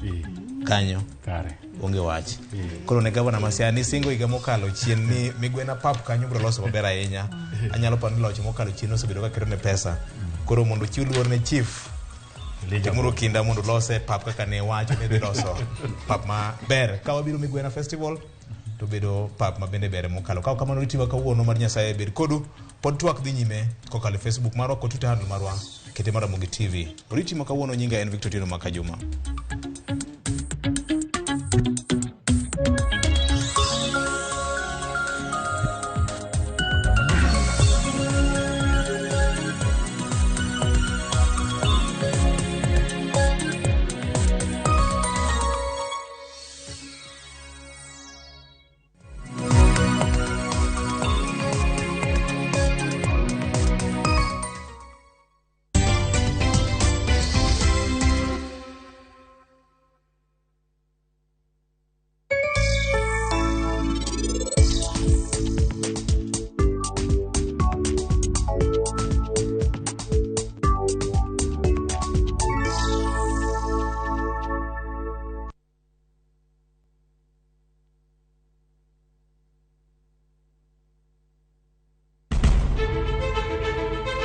kanyo. Kare. Onge wach. Koro ne gavana ma Siaya ni singo higa mokalo chien ni Migwena pap kanyo biro loso maber ahinya. Anyalo paro ni loch mokalo chien osebedo ka keto ne pesa. Koro mondo ochiw luor ne chief, timuru kinda mondo lose pap kaka ne wacho ni dhi loso pap maber. Ka wabiro Migwena Festival, to bedo pap ma bende ber mokalo. Kaw kamano ritiwa kawuono mar Nyasaye bed kodu. Pod twak dhi nyime kokalo e Facebook marwa kod Twitter handle marwa kete mar Ramogi TV. Oriti ma kawuono nyinga en Victor Otieno Makajuma.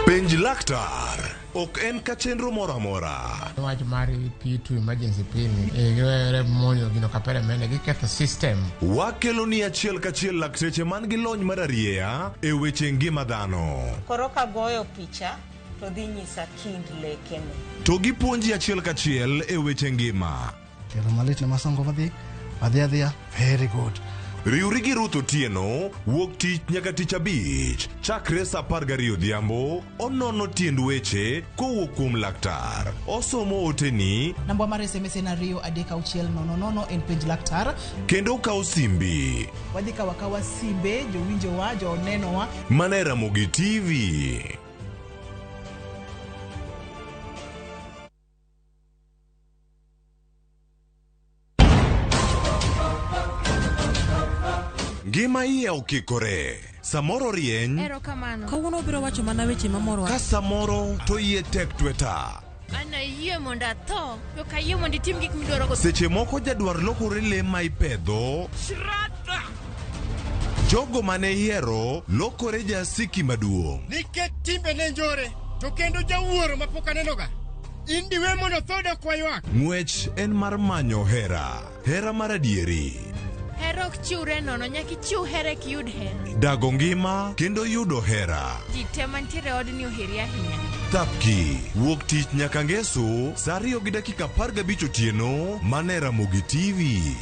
Penj laktar ok en ka chenro moro amora. Wach mar P2 emergency pin eh, giwere monjo gino kapere mene giketho system. Wakelo ni achiel kachiel lakteche man gi lony mar arieya e weche ngima dhano. Koro kagoyo picha to dhi nyisa kind lekene. To gipuonji achiel kachiel e weche ngima. Tielo malit ne masongo madhi adhi adhiya very good. Riwri gi Ruth Otieno wuok tich nyaka tich abich chakre saa 12 odhiambo onono tiend weche kowuok kuom laktar. Osomo oteni Namba mar SMS en 23600 en penj laktar. kendo okawo simbi. Wadhi kawo akawa simbe jowinjowa, jonenowa. Mana e Ramogi TV. Ngima iye okikore. Samoro rieny, Erokamano. Kawuono obiro wacho mana weche mamorowa. ka samoro to iye tek tweta. An ayie mondo atho, to ok ayie mondo itim gik midwaro go. Seche moko jadwar lokore le ma ipedho. Jogo mane ihero lokore jasiki maduong'. Nikech timbe ne njore, to kendo jawuoro ma pok anenoga. In diwe mondo thoda okwa ywak. Ng'wech en mar manyo hera, hera mar adieri. Hera ok chiwre nono, nyaka ichiw hera eka iyud hera. Dago ngima kendo yudo hera. Ji te mantiere e odni oheri ahinya. Thapki, wuok tich nyaka ngeso, saa 2:15 otieno, mana e Ramogi TV.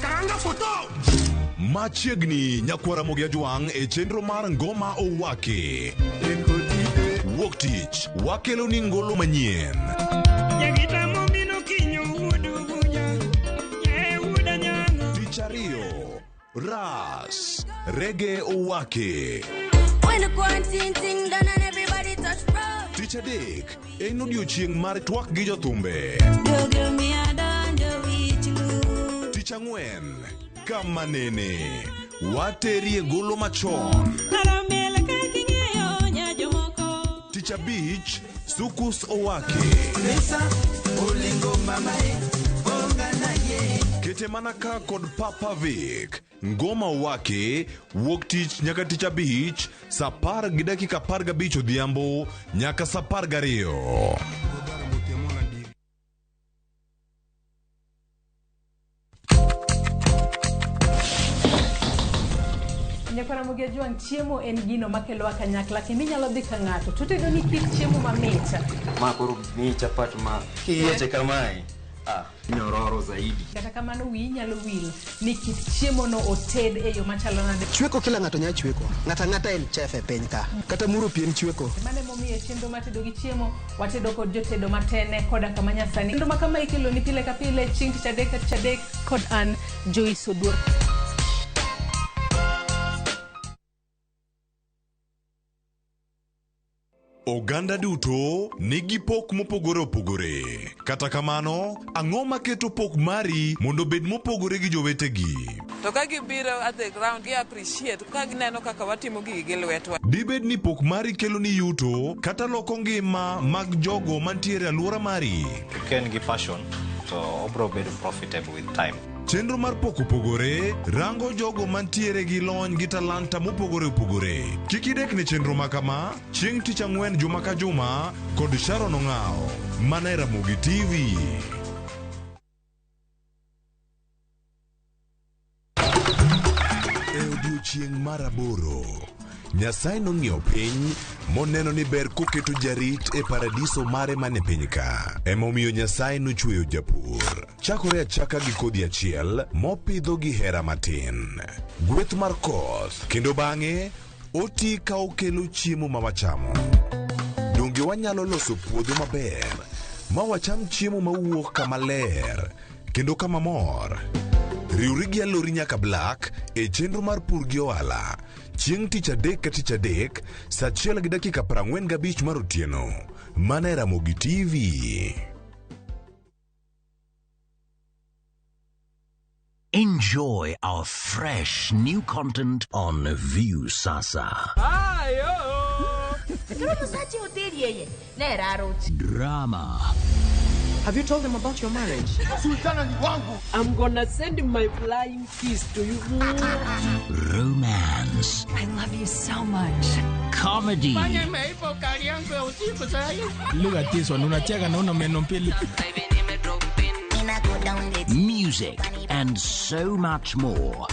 Karanga foto! Machiegni nyakwar Ramogi Ajwang' e chenro mar Ngoma Owaki. Wuok tich, wakelo ni ngolo manyien. Tich ariyo, Ras, Rege Owaki. When the quarantine thing done and everybody touch road. Tich adek, en odiochieng' mar twak gi jothumbe. Tich ang'wen, kama nene, waterie golo machon. Tich abich, Sukus Owaki. Kete mana ka kod Papa Vic. Ngoma Owaki, wuok tich nyaka tich abich, saa 10:15 odhiambo nyaka saa 12. Nyakwar Ramogi Ajwang', chiemo en gino makelowa kanyakla kendo inyalo dhi ka ng'ato to otedo ni kit chiemo mamit. Ma koro miyi chapat ma kiyieche kamae, ah, nyororo zaidi. Kata kamano wiyi nyalo wil ni kit chiemo no oted e yo machalo nade. Chweko kila ng'ato nyalo chweko. Ng'ata ang'ata en chef e piny ka. Kata muro pien chweko. Mano emomiyo e chenro mar tedo gi chiemo watedo kod jotedo matene koda kama nyasani. Chenro ma kama ikelo ni pile ka pile chieng' tich adek ka tich adek kod an Joyce Oduor. Oganda duto nigi pok mopogore opogore. Kata kamano, ang'o maketo pok mari mondo obed mopogore gi jowetegi? To ka gibiro at the ground, gi appreciate ka gineno kaka watimo gigi gi lwetwa. Dibed ni pok mari kelo ni yuto kata loko ngima mag jogo mantiere e alwora mari? Ka en gi passion to obro bedo profitable with time. Chenro mar pok opogore rango jogo mantiere gi lony gi talanta mopogore opogore. Kik idek ne chenro ma kama chieng' tich ang'wen juma ka juma kod Sharon Ong'awo mana e Ramogi TV. E odiechieng' mar aboro, Nyasaye nong'iyo piny moneno ni ber koketo jarit e paradiso mare mane piny ka. Emomiyo Nyasaye nochweyo japur. Chakore achaka gi kodhi achiel mopidho gi hera matin. Gweth mar koth kendo bang'e oti ka okelo chiemo ma wachamo. Donge wanyalo loso puodho maber ma wacham chiemo mawuok kama ler kendo kama mor? Riwri gi Alori nyaka Black e chenro mar pur gi ohala chieng' tich adek ka tich adek saa 1:45 mar otieno mana e Ramogi TV. Enjoy our fresh new content on Viusasa. Drama, Have you told them about your marriage? Sultana ni wangu. I'm gonna send my flying kiss to you. romance, I love you so much. comedy, Look at this one, unacheka na una meno mbili. music, and so much more.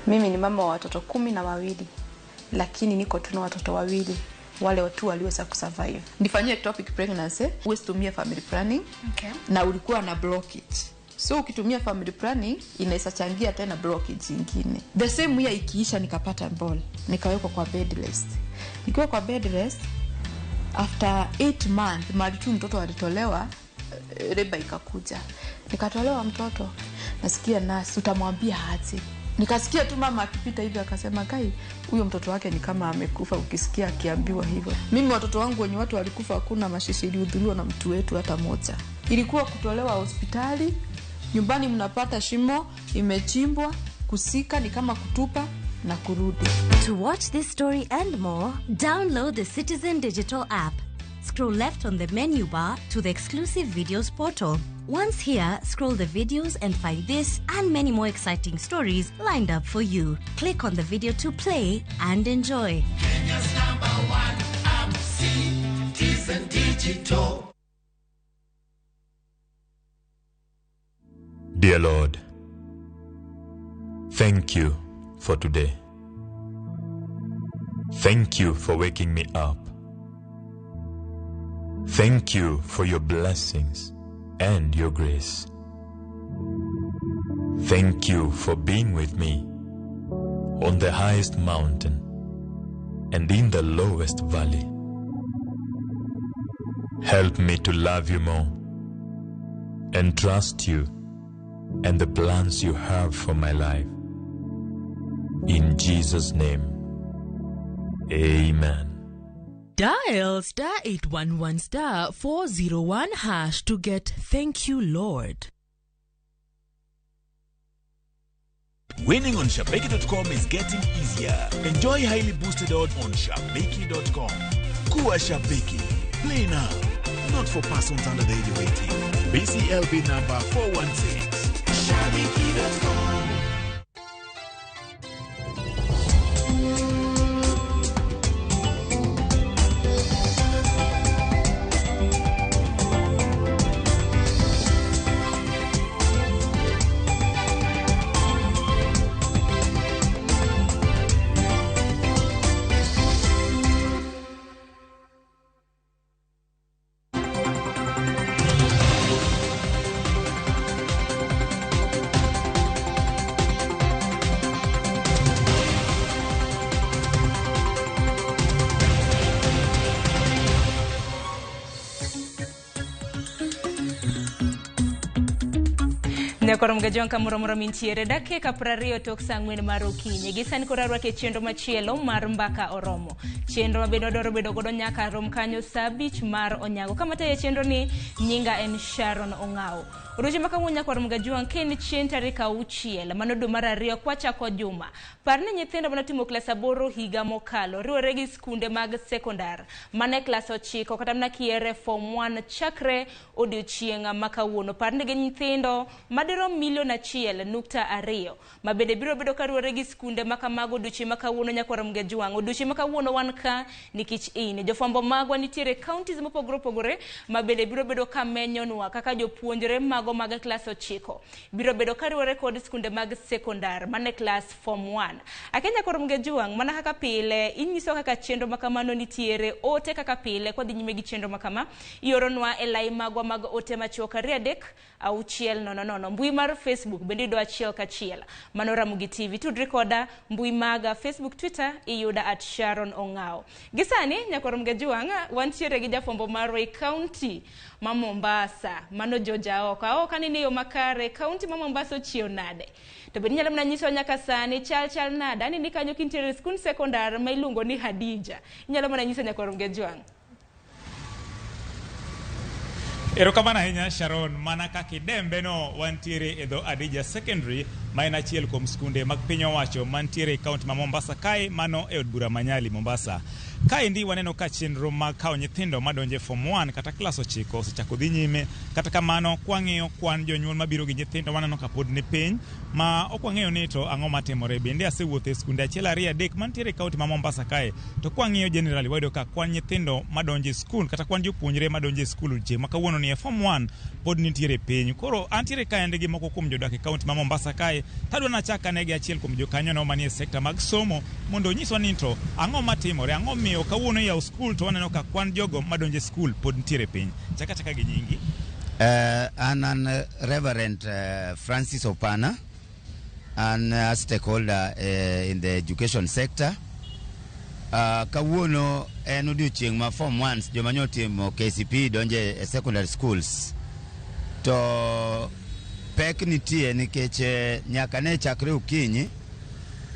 Mimi ni mama wa watoto 12 lakini niko tu na watoto wawili wale tu waliweza kusurvive. Nifanyie ectopic pregnancy, huwezi tumia family planning. Okay. Na ulikuwa na blockage. So ukitumia family planning inaweza changia tena blockage ingine. The same year ikiisha nikapata ball, nikawekwa kwa bed rest. Nikiwa kwa bed rest after 8 months mali tu mtoto alitolewa, reba ikakuja. Nikatolewa mtoto. Nasikia nasi utamwambia aje. Nikasikia tu mama akipita hivi akasema, kai huyo mtoto wake ni kama amekufa, ukisikia akiambiwa hivyo. Mimi watoto wangu wenye watu walikufa, hakuna mashishi ilihudhuriwa na mtu wetu hata moja. Ilikuwa kutolewa hospitali, nyumbani mnapata shimo imechimbwa, kusika ni kama kutupa na kurudi. To watch this story and more, download the Citizen Digital app. Scroll left on the menu bar to the exclusive videos portal. Once here, scroll the videos and find this and many more exciting stories lined up for you. Click on the video to play and enjoy. Kenya's number one app, Citizen Digital. Dear Lord, thank you for today. Thank you for waking me up. Thank you for your blessings and your grace. Thank you for being with me on the highest mountain and in the lowest valley. Help me to love you more and trust you and the plans you have for my life. In Jesus' name, amen. Dial star 811 star 401 hash to get Thank You Lord. Winning on Shabiki.com is getting easier. Enjoy highly boosted odds on Shabiki.com. Kuwa Shabiki. Play now. Not for persons under the age of 18. BCLB number 416. Shabiki.com. Nyakoro mgajong kamoro moro mintiere dakika 20 tok saa 4 mar okinyi. Gi sani koro arwaki e chenro machielo mar Mbaka Oromo. Chenro mabedo dwaro bedo godo nyaka rom kanyo saa 5 mar onyango. Kama tayo chenro ni nyinga en Sharon Ong'ao. Odiochieng' ma kawuono nyakwar Mgajuang' ken chieng' tarik 6 mano dwe mar 2 kwachako juma. Par ni nyithindo manotimo klas 8 higa mokalo riwore gi skunde mag sekondar mane klas 9 kata mana kiere form 1 chakre odiochieng' ma kawuono. Par ni gin nyithindo madirom Madirom milion 1.2 ma bende biro bedo karuwore gi skunde ma kamago odiochieng' ma kawuono. Nyakwar Mgejwang', odiochieng' ma kawuono wan ka nikech in jofwambo magwa nitiere counties mopogore opogore ma bende biro bedo ka menyonwa kaka jopuonjre mago mag klas 9 biro bedo karuwore kod skunde mag sekondar mane klas form 1. Akia nyakwar Mgejwang', mana kaka pile inyiso kaka chenro ma kamano nitiere ote kaka pile kwadhi nyime gi chenro ma kama ioronwa e lai magwa mag ote machuok 2 3 6 0 0. Mbui mar Facebook bende iyudo achiel kachiel, mano Ramogi TV. Tudri koda mbui maga Facebook, Twitter iyuda at Sharon Ong'ao. Gi sani nyakwar Mgejwang' wantiere gi jafwambo marwa e kaunti ma Mombasa, mano George Aoko. Aoko anene yo makare, kaunti ma Mombasa ochiew nade? To bende inyalo mana nyisowa nyaka sani chal nade? Aneni kanyo kintiere e skund sekondar ma iluongo ni Hadija. Inyalo mana nyiso nyakwar Mgejwang'. Erokamano ahinya Sharon, mana kaka idembe no wantiere e dho Adija Secondary ma en achiel kuom skunde mag piny owacho mantiere e kaunti ma Mombasa kae, mano e od bura ma Nyali Mombasa. Kaendi waneno ka chenro mag kawo nyithindo madonjo e form 1 kata klas 9 osechako dhi nyime. Kata kamano kwang'iyo kwan jonyuol mabiro gi nyithindo waneno ka pod ni piny ma ok wang'eyo ni to ang'o matimore. Bende asewuotho e skunde 1 2 3 mantiere e kaunti ma Mombasa kae, to kwang'iyo generally wayudo ka kwan nyithindo madonjo e skul kata kwan jopuonjre madonjo e skul odiochieng' ma kawuono ni e form 1 pod nitiere piny. Koro antiere kaendi gi moko kuom jodak e kaunti ma Mombasa kae, tadwa nachak ane gi achiel kuom jokanyono manie sekta mag somo mondo onyiswa ni to ang'o matimore, ang'o miyo kawuono iyawo skul to waneno ka kwan jogo madonjo e skul pod nitiere piny. Chak achaka gi nyingi. An Reverend Francis Opana, an a stakeholder in the education sector. Kawuono en odiochieng' ma form 1 joma nyotimo KCPE donje e secondary schools. To pek nitie nikech nyaka ne chakre okinyi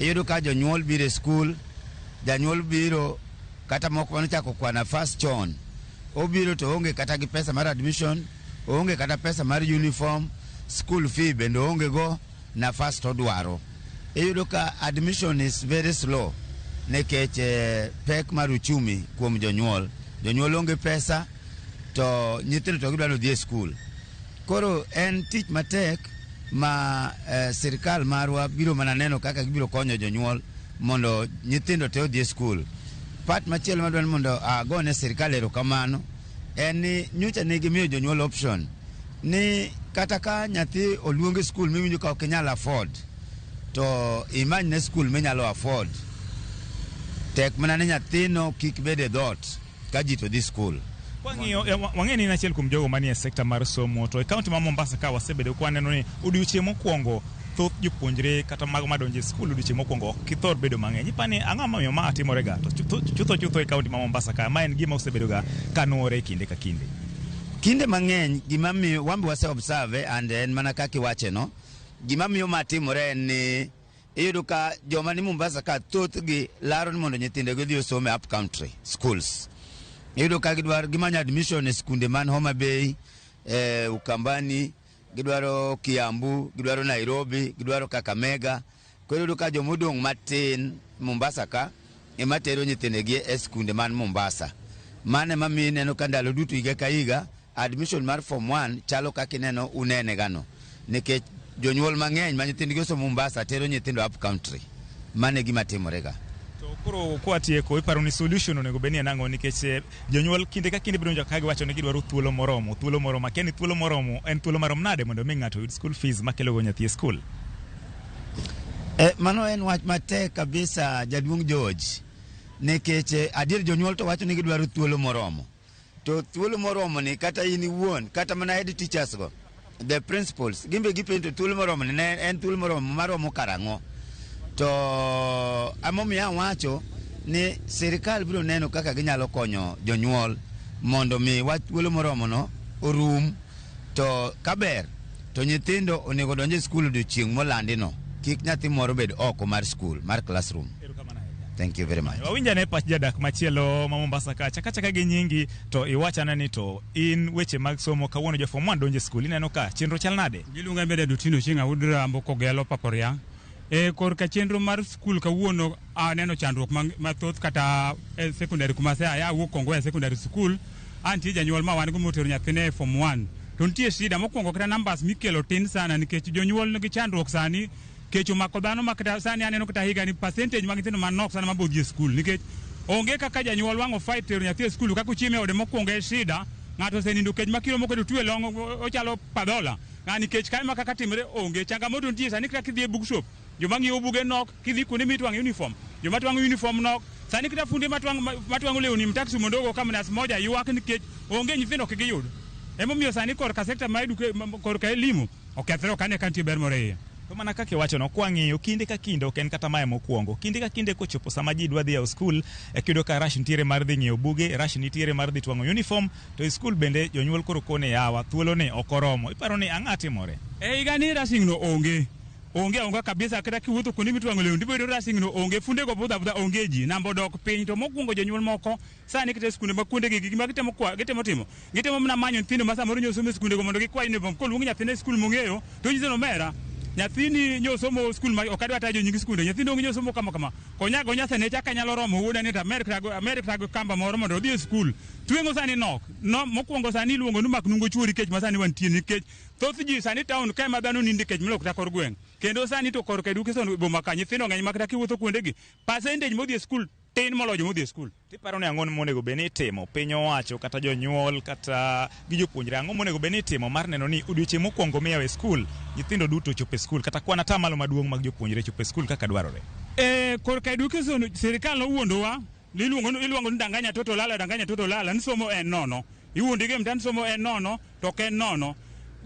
iyudo ka jonyuol biro e skul, janyuol biro kata moko manochako kwano nafas chon, obiro to onge kata gi pesa mar admission, oonge kata pesa mar uniform, school fee bende oonge go, nafas to odwaro. Iyudo ka admission is very slow nikech pek mar uchumi kuom jonyuol. Jonyuol onge pesa to nyithindo to gidwaro dhi e skul. Koro en tich matek ma sirikal marwa biro mana neno kaka gibiro konyo jonyuol mondo nyithindo te odhi e skul. Part machielo madwaro ni mondo agone sirikal erokamano en ni nyocha ne gimiyo jonyuol option ni kata ka nyathi oluong e skul miwinjo ka ok inyal afford, to imany ne skul minyalo afford. Tek mana ni nyathino kik bed e dhoot ka ji to dhi skul. Wang'iyo wang'e ni in achiel kuom jogo manie sekta mar somo, to e kaunti ma Mombasa ka wasebedo ka waneno ni odiochieng' mokwongo thoth jopuonjre kata mago madonjo e skul odiochieng' mokwongo ok githor bedo mang'eny. Ipani ang'o momiyo ma timore ga to chutho chutho e kaunti ma Mombasa ka ma en gima osebedo ga kanuore kinde ka kinde? Kinde mang'eny gima miyo wan be wase observe and en mana kaka iwache no, gima miyo ma timore en ni iyudo ka joma ni Mombasa ka thothgi laro ni mondo nyithindegi odhi osom e up country schools. Iyudo ka gidwaro gimanyo admission e skunde man Homa Bay, Ukambani, gidwaro Kiambu, gidwaro Nairobi, gidwaro Kakamega. Koro iyudo ka jomodong' matin Mombasa ka ema tero nyithindegi e skunde man Mombasa. Mano ema miyo ineno ka ndalo duto higa ka higa admission mar form 1 chalo kaka ineno unene gano. Nikech jonyuol mang'eny ma nyithindgi osomo Mombasa tero nyithindo up country. Mano e gima timore ga. To koro kwatieko, iparo ni solution onego bed ni en ang'o? Nikech jonyuol kinde ka kinde biro winjo ka giwacho ni gidwaro thuolo moromo, thuolo moromo. Akia ni thuolo moromo en thuolo marom nade mondo mi ng'ato oyud school fees makelo go nyathi e skul? Mano en wach matek kabisa jaduong' George. Nikech adier jonyuol to wacho ni gidwaro thuolo moromo. To thuolo moromo ni kata in iwuon, kata mana head teachers go, the principals, gin be gipenjo to thuolo moromo ni ne en thuolo moromo maromo karang'o. To emomiyo awacho ni sirikal biro neno kaka ginyalo konyo jonyuol mondo mi wach thuolo moromo no orum. To kaber to nyithindo onego donj e skul odiochieng' molandi no, kik nyathi moro bed oko mar skul, mar classroom. Thank you very much. Wawinj ane pach jadak machielo ma Mombasa ka. Chak achaka gi nyingi to iwachane ni to in weche mag somo kawuono jo form 1 donjo e skul, ineno ka chenro chal nade? Giluonga Medad Otieno Chieng' Aud Rambo Kogelo Paporiang'. Korka chenro mar skul kawuono aneno chandruok mathoth kata e secondary kuma aseaye, awuok Kongowea secondary school. Antie janyuol ma wan go motero nyathine e form 1. To nitie shida mokwongo kata numbers mikelo tin sana nikech jonyuol nigi chandruok sani kech omako dhano ma kata sani aneno kata higa ni percentage mag nyithindo manok sana mabodhi e skul nikech onge kaka janyuol wang' ofight tero nyathi e skul kaka ochiemo e ode mokwongo e shida ng'ato osenindo kech ma kiro moko to twe long ochalo padhola ng'ani kech kae ma kaka timre onge changamoto nitie sani kata kidhi e bookshop joma ng'iewo buge nok kidhi kuonde mitwang'o uniform joma twang'o uniform nok sani kata funde matwang'o lewni mtaksi mondogo ka mnas moja ywak nikech onge nyithindo ok giyud emomiyo sani korka sekta ma korka elimu okethre ok ane ka nitie ber moro e iye. To mana kaka iwachono, kwang'iyo kinde ka kinde ok en kata mae mokwongo. Kinde ka kinde kochopo sama ji dwa dhi yawo skul, iyudo ka rush nitiere mar dhi ng'iewo buge, rush nitiere mar dhi twang'o uniform, to e skul bende jonyuol koro kone yawa, thuolo ni ok oromo. Iparo ni ang'a timore? E higa ni rushing no onge. Onge aonga kabisa kata kiwuotho kuonde mitwang'o lewni tibiro yudo rushing no onge fundego budho abudha onge ji namba odok piny to mokwongo jonyuol moko sani kata e skunde ma kuondegi gima gitemo kwa gitemo timo gitemo mana manyo nyithindo ma samoro nyosomo e skundego mondo gikwa uniform koluong nyathine e skul mong'eyo to onyiso ni omera nyathini nyosomo skul ma ok adwa tajo nying skunde nyathini onge nyosomo kama kama konya gonya senecha ka nyalo romo wuoda ni to amer kata kamba moro mondo odhi e skul tweng'o sani nok no mokwongo sani iluongo ni mak nungo chuori kech ma sani wantie nikech thoth ji sani town kae ma dhano ninde kech moloyo kata kor gweng' kendo sani to korka education boma ka nyithindo ng'eny ma kata kiwuotho kuondegi percentage modhi e skul tin moloyo jomodhi e skul. Tiparo ni ang'o monego bed ni itimo piny owacho kata jonyuol kata gi jopuonjre ang'o monego bed ni itimo mar neno ni odiochieng' mokwongo miyawo e skul nyithindo duto ochopo e skul kata kwan atamalo maduong' mag jopuonjre chopo e skul kaka dwarore? E korka education sirikal nowuondowa iluongo ni danganya toto lala danganya toto lala ni somo en nono iwuondi gi mtani somo en nono to ok en nono.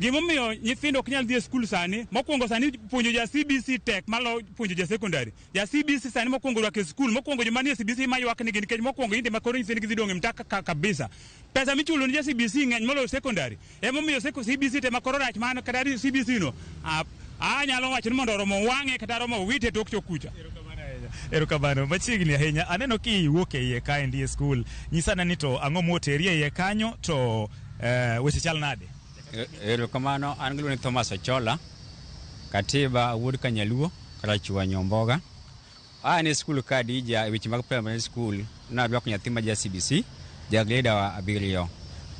Gimomiyo nyithindo ok nyal dhi e skul sani, mokwongo sani puonjo ja CBC tek malo puonjo ja secondary. Ja CBC sani mokwongo rwako e skul, mokwongo joma nie CBC maywak nigi nikech mokwongo inde ma koro nyithindgi dhi dong' e mtaka kabisa. Pesa michulo ni ja CBC ng'eny moloyo secondary. Emomiyo CBC te ma koro rach man kata CBC no anyalo wacho ni mondo oromo wang'e kata oromo wite tok chok kucha. Erokamano, machiegni ahinya. Aneno kiwuok e iye kaendi e skul. Nyisana ni to ang'o moteri e iye kanyo to weche chal nade? Erokamano, an giluongo ni Thomas Ochola, Katiba wuod Kanyaluo, Karachuonyo Nyomboga. An e skul ka Adija e weche mag primary school, narwako nyathi ma ja CBC, ja grade 7.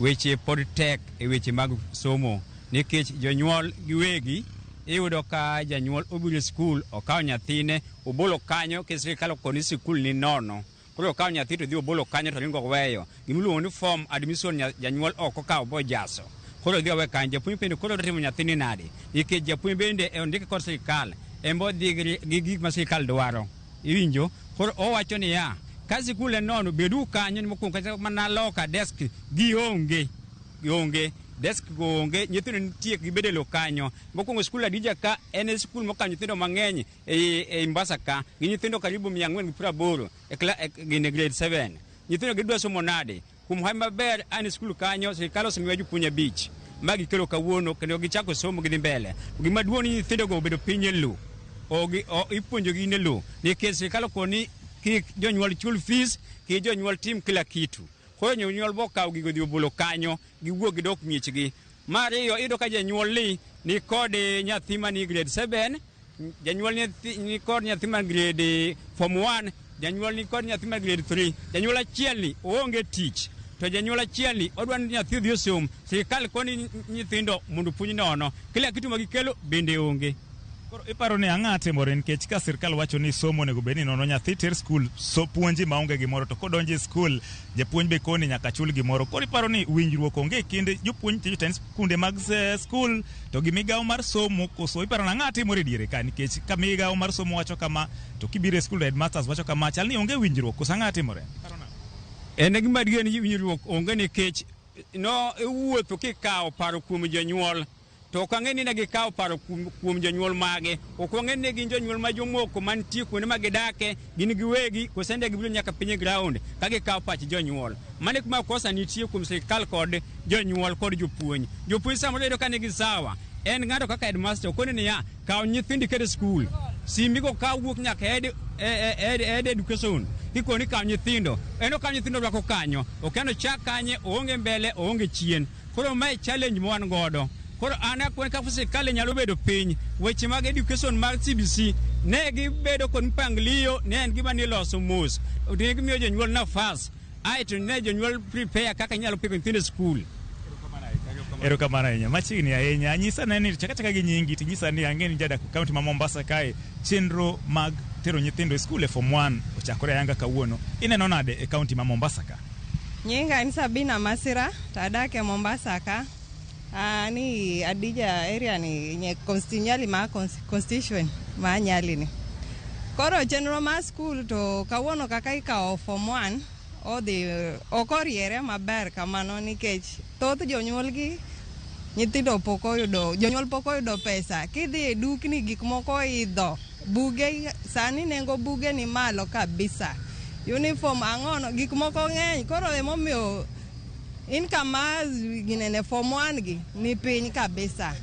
Weche pod tek e weche mag somo nikech jonyuol giwegi iyudo ka janyuol obiro e skul, okawo nyathine, obolo kanyo ke sirikal okoni sikul ni nono. Koro okawo nyathi to dhi obolo kanyo to ringo oweyo. Gimiluongo ni form admission janyuol ok okawo bojaso. Koro odhi owe kanyo, japuonj bende koro timo nyathini nade? Nikech japuonj bende ondike kod sirikal, en be odhi gi gik ma sirikal dwaro. Iwinjo? Koro owacho niya, ka sikul en nono, bedu kanyo ni mokwongo kata mana loka desk gionge. Gionge. Desk go onge, nyithindo nitie gibedo e lo kanyo. Mokwongo skul Adija ka en e skul mokawo nyithindo mang'eny e Mombasa ka, gi nyithindo karibu 480 e gin e grade 7. Nyithindo gidwa somo nade? Kuom hawi maber an e skul kanyo, sirikal osemiwa jopuonj 5 ma gikelo kawuono kendo gichako somo gidhi mbele. Gima duong' ni nyithindogo obedo piny e lo. Ipuonjogi e lo nikech sirikal okoni kik jonyuol chul fees, kik jonyuol tim kila kitu. Koro jonyuol bokawo gigo dhi obolo kanyo, giwuok gidok miechgi. Mar ariyo, iyudo ka janyuol ni kod nyathi mani grade 7, janyuol ni kod nyathi man grade form 1, janyuol ni kod nyathi man grade 3. Janyuol achiel ni oonge tich, to janyuol achiel ni odwa ni nyathi odhi osom, sirikal koni nyithindo mondo opuonj nono. Kila kitu ma gikelo bende onge. Koro iparo ni ang'a timore nikech ka sirikal wacho ni somo onego bed ni nono nyathi ter skul so puonji maonge gimoro to kodonjo e skul japuonj be koni nyaka chul gimoro. Koro iparo ni winjruok onge e kind jopuonj to jotend skunde mag skul to gi migawo mar somo koso iparo ni ang'a timore e diere ka nikech ka migawo mar somo wacho kama to kibiro e skul to headmasters wacho kama chal ni onge winjruok koso ang'a timore? En gima adier ni winjruok onge nikech no iwuotho kikawo paro kuom jonyuol. To ok ang'e ni ne gikawo paro kuom jonyuol mage. Ok wang'e ni gin jonyuol ma jomoko mantie kuonde ma gidake, gin giwegi, kose ne gibiro nyaka piny e ground ka gikawo pach jonyuol. Mano e kuma kosa nitie kuom sirikal kod jonyuol kod jopuonj. Jopuonj samoro yudo ka nigi sawa. En ng'ato kaka headmaster okone niya, kaw nyithindi iket e skul. Simbigo kaw wuok nyaka head education. Kikoni kaw nyithindo. En okaw nyithindo rwako kanyo. Ok en ochak kanye, oonge mbele, oonge chien. Koro mae challenge ma wan godo. Koro an akwan ka sirikal nyalo bedo piny, weche mag education mar CBC ne gibedo kod mpangilio, ne en gima niloso mos. Ne gimiyo jonyuol nafas, aeto ne jonyuol prepare kaka inyalo piko nyithindo e skul. Erokamano ahinya. Machiegni ahinya. Nyisa ne ni chaka chaka gi nyingi tinyisa ni ang'e ni jadak kaunti ma Mombasa kae chenro mag tero nyithindo e skul e form 1 ochakore ayanga kawuono. Ineno nade e kaunti ma Mombasa ka? Nyinga en Sabina Masira, to adak e Mombasa ka. Ani Adija area ni nye Nyali ma constituent ma Nyali ni. Koro chenro mar skul to kawuono kaka ikawo form 1 odhi ok oriere maber kamano nikech thoth jonyuol gi nyithindo pok oyudo jonyuol pok oyudo pesa. Kidhi e dukni gik moko oidho, buge sani nengo buge ni malo kabisa. Uniform ang'ono gik moko ng'eny koro emomiyo income mar ginene form 1 gi ni piny kabisa.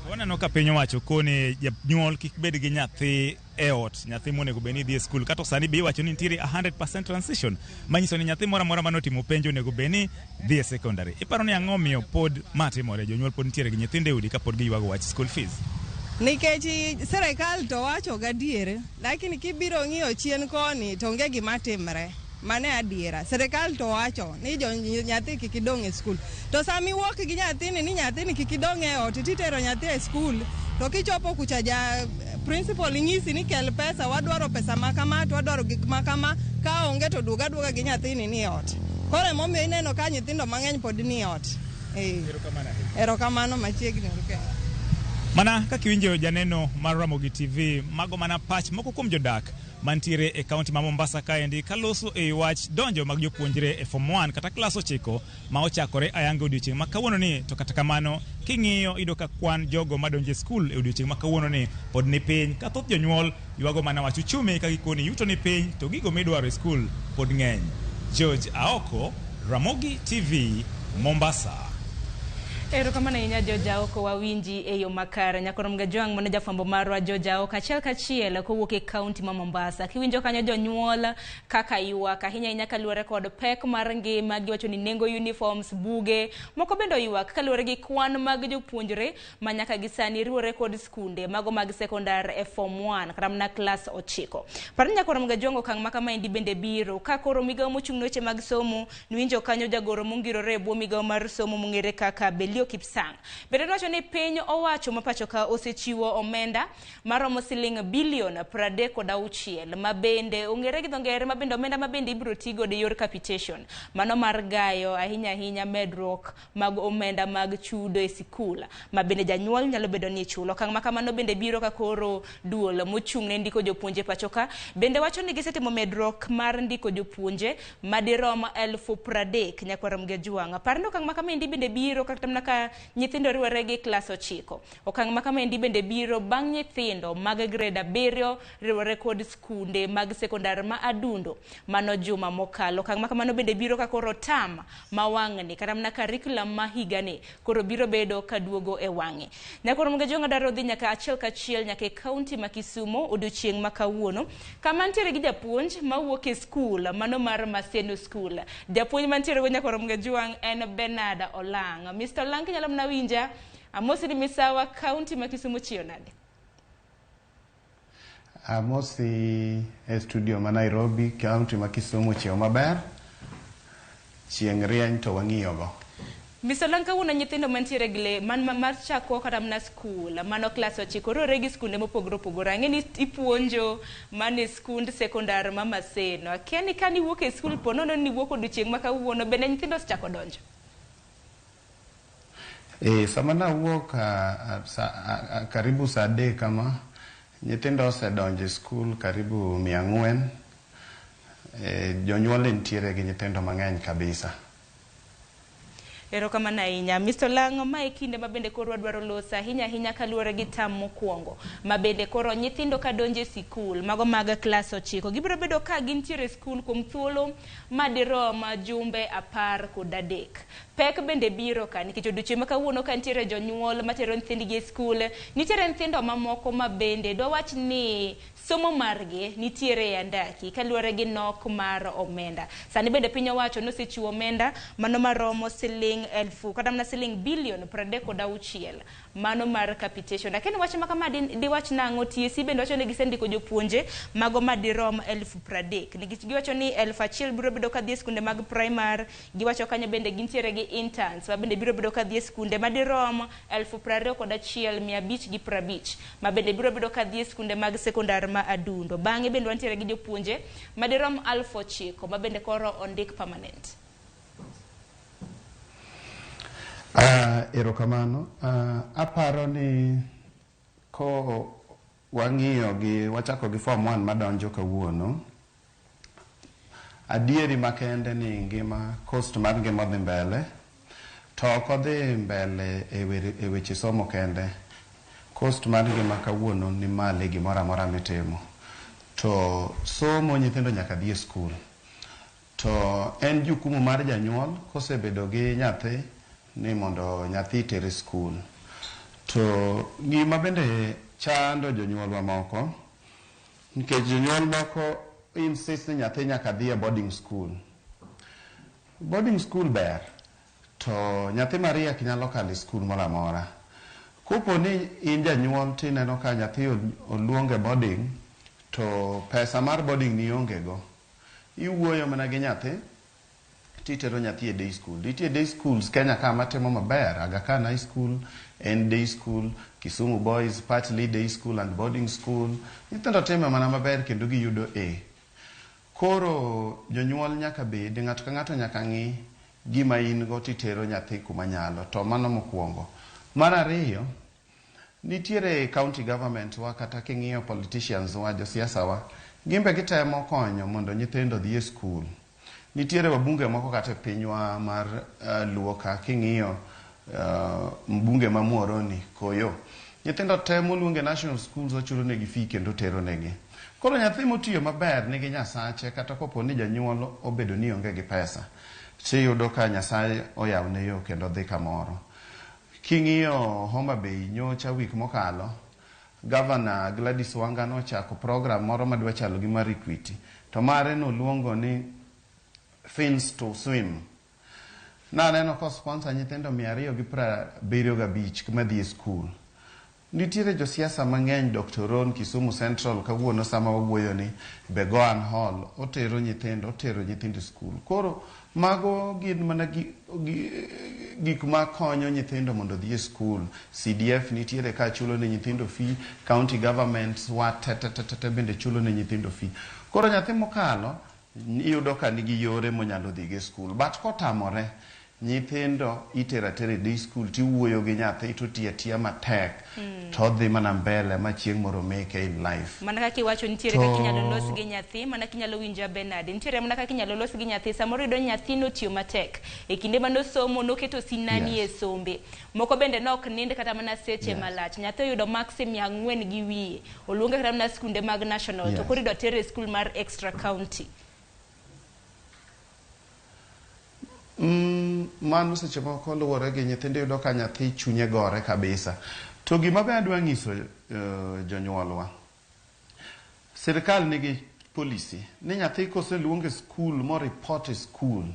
Waneno ka piny owacho koni janyuol kik bed gi nyathi e ot, nyathi monego bed ni dhi e skul. Kata sani be iwacho ni nitiere 100% transition, manyiso ni nyathi moro amora manotimo penj onego bed ni dhi e secondary. Iparo ni ang'o miyo pod ma timore? Jonyuol pod nitiere gi nyithindo e udi ka pod giywago wach school fees. Nikech sirikal to wacho gadier, lakini kibiro ng'iyo chien koni to onge gima timre. Mano e adiera. Sirikal to wacho ni jo nyathi kik idong' e skul. To sama iwuok gi nyathini ni nyathini kik idong' e ot titero nyathi e skul, to kichopo kucha ja principal nyisi ni kel pesa, wadwaro pesa ma kama, to wadwaro gik ma kama, ka onge to duog aduoga gi nyathini ni e ot. Koro emomiyo ineno ka nyithindo mang'eny pod ni e ot. Erokamano machiegni uru. Mana kaka iwinjo janeno mar Ramogi TV, mago mana pach moko kuom jodak mantiere e kaunti ma Mombasa kaendi kaloso e wach donjo mag jopuonjre e form 1 kata klas 9 ma ochakore ayanga odiochieng' ma kawuono ni. To kata kamano king'iyo iyudo ka kwan jogo madonjo e skul e odiochieng' ma kawuono ni pod ni piny, ka thoth jonyuol ywago mana wach uchumi ka gikoni yuto ni piny to gigo midwaro e skul pod ng'eny. George Aoko, Ramogi TV, Mombasa. Erokamano ahinya George Aoko, wawinji e yo makare. Nyakoro Mgajwang' mano jafwambo marwa George Aoko achiel kachiel kowuok e kaunti ma Mombasa. Kiwinjo kanyo jonyuol kaka ywak ahinya ahinya kaluwore kod pek mar ngima, giwacho ni nengo uniforms, buge, moko bende oywak kaluwore gi kwan mag jopuonjre ma nyaka gi sani riwore kod skunde mago mag sekondar e form 1 kata mana klas 9. Par ni Nyakoro Mgajwang' okang' ma kamaendi bende biro ka koro migawo mochung' ne weche mag somo niwinjo kanyo jagoro mongirore e bwo migawo mar somo mong'ere kaka Belio Kipsang. Bende nowacho ni piny owacho ma pacho ka osechiwo omenda maromo siling bilion 36 ma bende ong'ere gi dho ngere ma bende omenda ma bende ibiro ti godo e yor capitation, mano mar gayo ahinya ahinya medruok mag omenda mag chudo e sikul ma bende janyuol nyalo bedo ni chulo. Okang' ma kamano bende biro ka koro duol mochung' ne ndiko jopuonje pacho ka bende wacho ni gisetimo medruok mar ndiko jopuonje madirom 30,000 Nyakwar Mgajwang'. Par ni okang' ma kamaendi bende biro kata mana ka nyithindo riwore gi klas 9. Okang' ma kamaendi bende biro bang' nyithindo mag grade 7 riwore kod skunde mag sekondar ma Adundo mano juma mokalo. Okang' ma kamano bende biro ka koro tam ma wang'ni kata mana curriculum ma higani koro biro bedo kaduogo e wang'e. Nyakwar Mgajwang' dwaro dhi nyaka achiel kachiel nyaka e kaunti ma Kisumo odiochieng' ma kawuono kama nitiere gi japuonj mawuok e skul mano mar Maseno School. Japuonj mantiere go Nyakwar Mgajwang' en Bernard Olang'. Mr. Olang' kinyalo mana winja, amosi ni misawa kaunti ma Kisumo chiyo nade? Amosi e studio ma Nairobi, kaunti ma Kisumu chiewo maber. Chieng' rieny to wang'iyogo. Mr. Olang' kawuono nyithindo mantiere gi man mar chako kata mana skul mano klas 9 riwore gi skunde mopogore opogore. Ang'e ni ipuonjo mana e skund sekondar ma Maseno. Akia ni kane iwuok e skul po nono ni iwuok odiochieng' ma kawuono bende nyithindo osechako donjo? Sama nawuok karibu saa 3 kama, nyithindo osedonjo e skul karibu 400. Jonyuol nitiere gi nyithindo mang'eny kabisa. Erokamano ahinya. Mr. Olang', ma e kinde ma bende koro wadwaro loso ahinya ahinya kaluwore gi tam mokwongo ma bende koro nyithindo ka donjo e sikul mago mag klas 9 gibiro bedo ka gintiere e skul kuom thuolo madirom jumbe 13. Pek bende biro ka nikech odiochieng' ma kawuono ka nitiere jonyuol matero nyithindgi e skul, nitiere nyithindo mamoko ma bende dwawach ni Somo margi nitiere e andaki kaluwore gi nok mar omenda. Sani bende piny owacho nosechiwo omenda mano maromo siling 1000 kata mana siling bilion 36 mano mar capitation. Lakini wach ma kama diwach nang'o? TSC bende wacho ni gisendiko jopuonje mago madirom 30,000 nikech giwacho ni 1000 biro bedo kadhi e skunde mag primary. Giwacho kanyo bende gintiere gi interns ma bende biro bedo kadhi e skunde madirom 21,550 ma bende biro bedo kadhi e skunde mag sekondar ma Adundo. Bang'e bende wantiere gi jopuonje madirom 9,000 ma bende koro ondik permanent. Erokamano. Aparo ni ko wang'iyo gi wachako gi form 1 madonjo kawuono, adieri makende ni ngima cost mar ngima dhi mbele, to ok odhi mbele e weche somo kende. Cost mar ngima kawuono ni malo e gimoro amora mitimo. To somo nyithindo nyaka dhi e skul. To en jukumu mar janyuol kosebedo gi nyathi ni mondo nyathi ter e skul. To gima bende chando jonyuolwa moko, nikech jonyuol moko insist ni nyathi nyaka dhi e boarding school. Boarding school ber, to nyathi mariek nyalo kalo e skul moro amora. Kopo ni in janyuol tineno ka nyathi oluong e boarding, to pesa mar boarding ni onge go. Iwuoyo mana gi nyathi, titero nyathi e day school. Nitie day schools Kenya ka matimo maber. Aga Khan High School en day school, Kisumu Boys partly day school and boarding school. Nyithindo time mana maber kendo giyudo A. Koro jonyuol nyaka bed, ng'ato ka ng'ato nyaka ng'i gima in go titero nyathi kuma nyalo. To mano mokwongo. Mar ariyo, nitiere county government wa kata king'iyo politicians wa, josiasa wa, gimbe gitemo konyo mondo nyithindo odhi e skul. Nitiere wabunge moko kata e pinywa mar Luo ka king'iyo mbunge ma Muhoroni Koyo. Nyithindo temo luonge national schools ochulo negi fee kendo tero negi. Koro nyathi motiyo maber nigi Nyasache kata kopo ni janyuol obedo ni onge gi pesa, tiyudo ka Nyasaye oyawne yo kendo dhi kamoro. King'iyo Homa Bay nyocha wik mokalo, Governor Gladys Wanga nochako program moro madwa chalo gi mar Equity, to mare noluongo ni Fins to Swim. Naneno ko sponsor nyithindo 275 madhi e skul. Nitiere josiasa mang'eny, Dr. Ron Kisumu Central kawuono sama wawuoyo ni Begoan Hall otero nyithindo e skul. Koro mago gin mana gik makonyo nyithindo mondo odhi e skul. CDF nitiere ka chulo ne nyithindo fee, county governments wa te bende chulo ne nyithindo fee. Koro nyathi mokalo iyudo ka nigi yore monyalo dhi go e skul. But kotamore, nyithindo itero atera e day school tiwuoyo gi nyathi to tiyo atiya matek to odhi mana mbele ma chieng' moro make in life. Mana kaka iwacho nitiere kaka inyalo los gi nyathi, mana kinyalo winja Bernard, nitiere mana kaka inyalo los gi nyathi. Samoro iyudo nyathi notiyo matek e kinde manosomo, noketo sinani e sombe. Moko bende nok nind kata mana seche malach. Nyathi oyudo marks 400 gi wiye, oluonge kata mana skunde mag national, to koro idwa tere e skul mar extra county. Mano seche moko luwore gi nyithindo, iyudo ka nyathi chunye gore kabisa. To gima be adwa nyiso jonyuolwa, sirikal nigi policy ni nyathi koseluong e skul mo report e skul,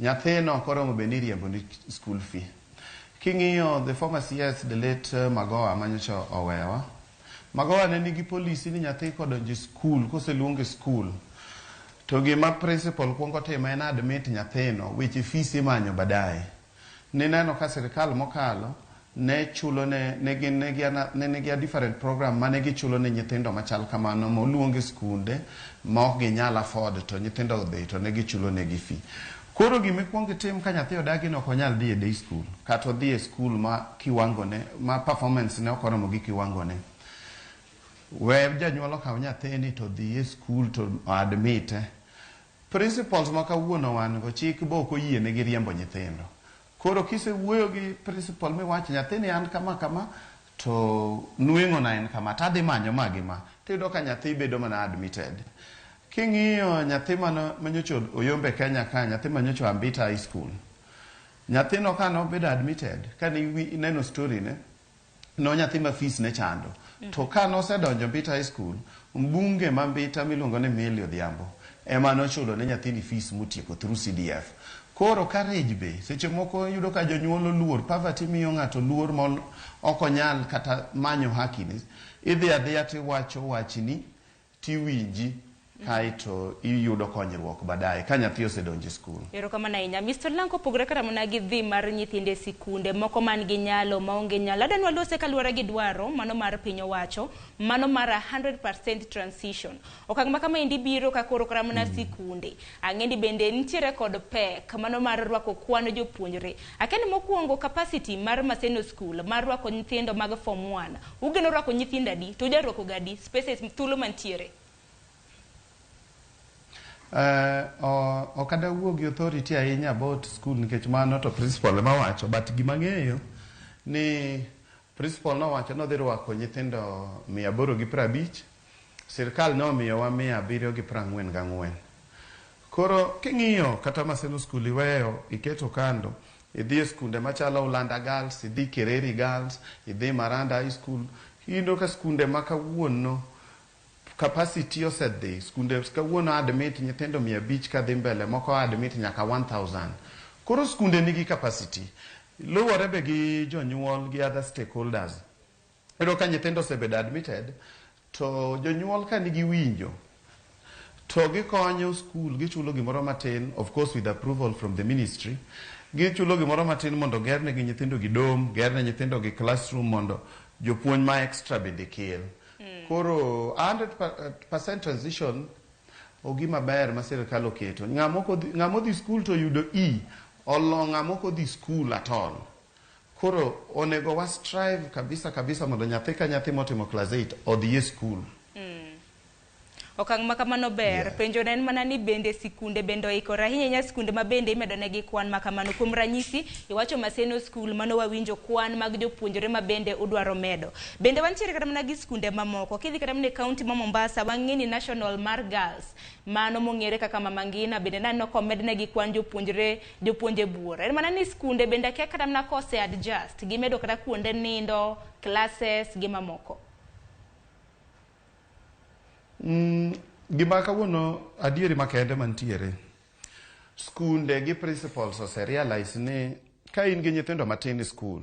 nyathino ok oromo bed ni iriembo ni school fee. King'iyo the former CS, the late Magoha manyocha owewa, Magoha ne nigi policy ni nyathi kodonjo e skul, koseluong e skul, to gima principal kuongo timo en admit nyathino, weche fees imanyo baadaye. Nineno ka sirikal mokalo ne chulo ne nigi a different program mane gichulo ne nyithindo machal kamano moluong e skunde ma ok ginyal afford, to nyithindo odhi to ne gichulo negi fee. Koro gima ikuongo itim ka nyathi odagi ni ok onyal dhi e day school, kata odhi e skul ma kiwango ne, ma performance ne ok oromo gi kiwango ne, we janyuol okaw nyathini to dhi e skul to admite. Principals ma kawuono wan go chik bo ok oyienegi riembo nyithindo. Koro kisewuoyo gi principal miwacho nyathini an kama kama to nweng'o na en kama tadhi manyo ma gi ma, tiyudo ka nyathi bedo mana admitted. King'iyo nyathi manyocha oyombe Kenya ka, nyathi manyocha Ambita High School, nyathino ka nobedo admitted, kane ineno story ne, no nyathi ma fees ne chando. To ka nosedonjo Ambita High School, Mbunge ma Mbita miluongo ni Millie Odhiambo ema nochulo ne nyathini fees motieko through CDF. Koro courage be seche moko iyudo ka jonyuol oluor, poverty miyo ng'ato luor ma ok onyal kata manyo haki ne. Idhi adhiya tiwacho wachni tiwinji kaeto iyudo konyruok baadaye ka nyathi osedonjo e skul. Erokamano ahinya. Mr. Lang kopogore kata mana gi dhi mar nyithindo e sikunde moko man gi nyalo maonge nyalo. Adwa ni walose kaluwore gi dwaro mano mar piny owacho, mano mar 100% transition. Okang' ma kamaendi biro ka koro kata mana sikunde. Ang'e ni bende nitiere kod pek mano mar rwako kwan jopuonjre. Akia ni mokwongo capacity mar Maseno School mar rwako nyithindo mag form 1. Ugeno rwako nyithindo adi? To ujarwako ga adi? Spaces thuolo mantiere. Ok adawuo gi authority ahinya about school nikech mano to principal ema wacho, but gima ang'eyo ni principal nowacho ni odhi rwako nyithindo 850, sirkal nomiyowa 744. Koro king'iyo kata Maseno School iweyo iketo kando, idhi e skunde machalo Ulanda Girls, idhi Kereri Girls, idhi Maranda High School, iyudo ka skunde ma kawuono capacity osedhi. Skunde kawuono admit nyithindo 500 kadhi mbele, moko admit nyaka 1000. Koro skunde nigi capacity. Luwore be gi jonyuol gi other stakeholders. Iyudo ka nyithindo osebedo admitted, to jonyuol ka nigi winjo to gikonyo school, gichulo gimoro matin, of course with approval from the ministry, gichulo gimoro matin mondo gerne gi nyithindo gi dorm, gerne nyithindo gi classroom mondo jopuonj ma extra bende kel. Koro 100% transition ogima ber ma sirikal oketo. Ng'ama odhi school to yudo E, olo ng'ama ok odhi school at all. Koro onego wa strive kabisa kabisa mondo nyathi ka nyathi motimo class 8 odhi e school. Okang' ma kamano ber. Penjo ne en mana ni bende sikunde bende oikore ahinya ahinya sikunde ma bende imedo negi kwan ma kamano. Kuom ranyisi, iwacho Maseno School mano wawinjo kwan mag jopuonjre ma bende udwaro medo. Bende wantiere kata mana gi sikunde mamoko. Kidhi kata mana e kaunti ma Mombasa, wang'e ni National mar Girls, mano mong'ere kaka Mama Ngina, bende naneno komed negi kwan jopuonjre jopuonje buora. En mana ni sikunde bende akia kata mana kose adjust, gimedo kata kuonde nindo, classes gi mamoko. Gima kawuono adieri makende mantiere, skunde gi principals ose realize ni ka in gi nyithindo matin e school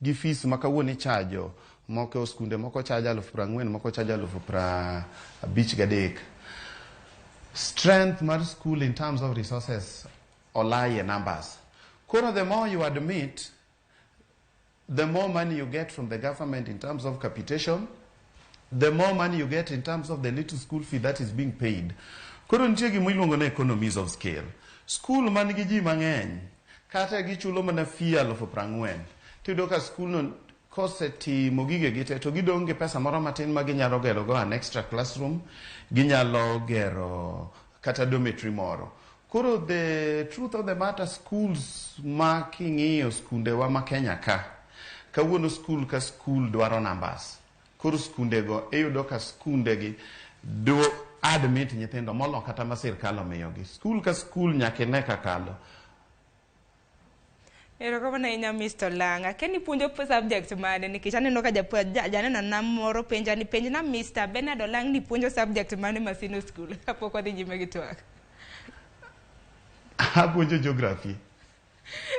gi fees ma kawuono ichajo moko, skunde moko chajo 40,000, moko chajo 53,000, strength mar school in terms of resources olai e numbers. Koro the more you admit, the more money you get from the government in terms of capitation, the more money you get in terms of the little school fee that is being paid. Koro nitie gima iluongo ni economies of scale. School man gi ji mang'eny, kata gichulo mana fee 40,000, tiyudo ka school no kosetimo gigegi te to gidong' gi pesa moro matin ma ginyalo gero go an extra classroom, ginyalo gero kata dormitory moro. Koro the truth of the matter, schools ma king'iyo skundewa ma Kenya ka, kawuono school ka school dwaro numbers. Koro skundego iyudo ka skundegi do admit nyithindo molo kata ma sirkal omiyogi. School ka school nyaka ine kakalo. Erokamano ahinya, Mr. Lang. Akia ni puonjo subject mane nikech aneno ka janeno na moro penja ni penj na Mr. Bernard Olang ni puonjo subject mane Maseno School kapok wadhi nyime gi twak. Apuonjo geography.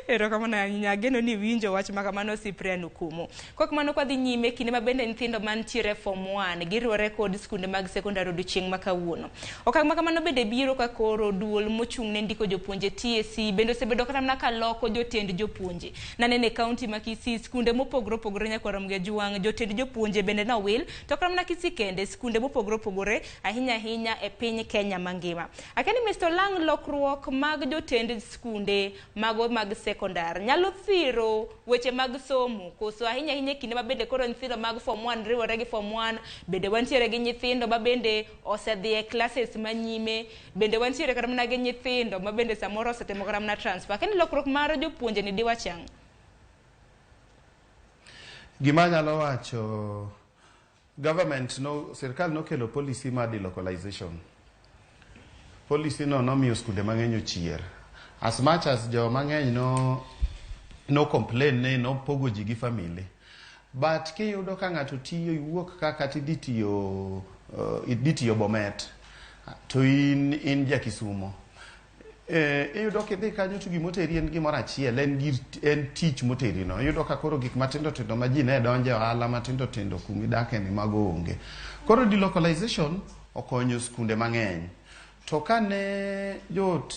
Erokamano ahinya. Ageno ni iwinjo wach ma kamano, Cyprian Okumu. Kok mano kwadhi nyime kinde ma bende nyithindo mantiere form 1 giriwore kod skunde mag sekondar odiochieng' ma kawuono. Okang' ma kamano bende biro ka koro duol mochung' ne ndiko jopuonje TSC bende osebedo kata mana ka loko jotend jopuonje. Naneno e kaunti ma Kisii skunde mopogore opogore nyakwar Ramogi Ajwang' jotend jopuonje bende nowil to kata mana Kisii kende skunde mopogore opogore ahinya ahinya e piny Kenya mangima. Akia ni Mr. Olang' lokruok mag jotend skunde mago mag sekondar nyalo thiro weche mag somo koso ahinya ahinya e kinde ma bende koro nyithindo mag form 1 riwore gi form 1, bende wantiere gi nyithindo ma bende osedhi e classes manyime, bende wantiere kata mana gi nyithindo ma bende samoro osetimo kata mana transfer. Akia ni lokruok mar jopuonje ni diwach ang'o? Gima anyalo wacho, government no, sirkal nokelo policy mar delocalization. Policy no nomiyo skunde mang'eny ochier. As much as jo mang'eny no complain ni nopogo ji gi family. But kiyudo ka ng'ato tiyo iwuok ka kata idhi tiyo idhi tiyo Bomet to in ja Kisumo. Iyudo kidhi kanyo to gimoteri en gimoro achiel, en gir en tich moteri no. Iyudo ka koro gik matindo tindo ma ji ne donje ohala matindo tindo kumidake ni mago onge. Koro delocalization okonyo skunde mang'eny. To kane jot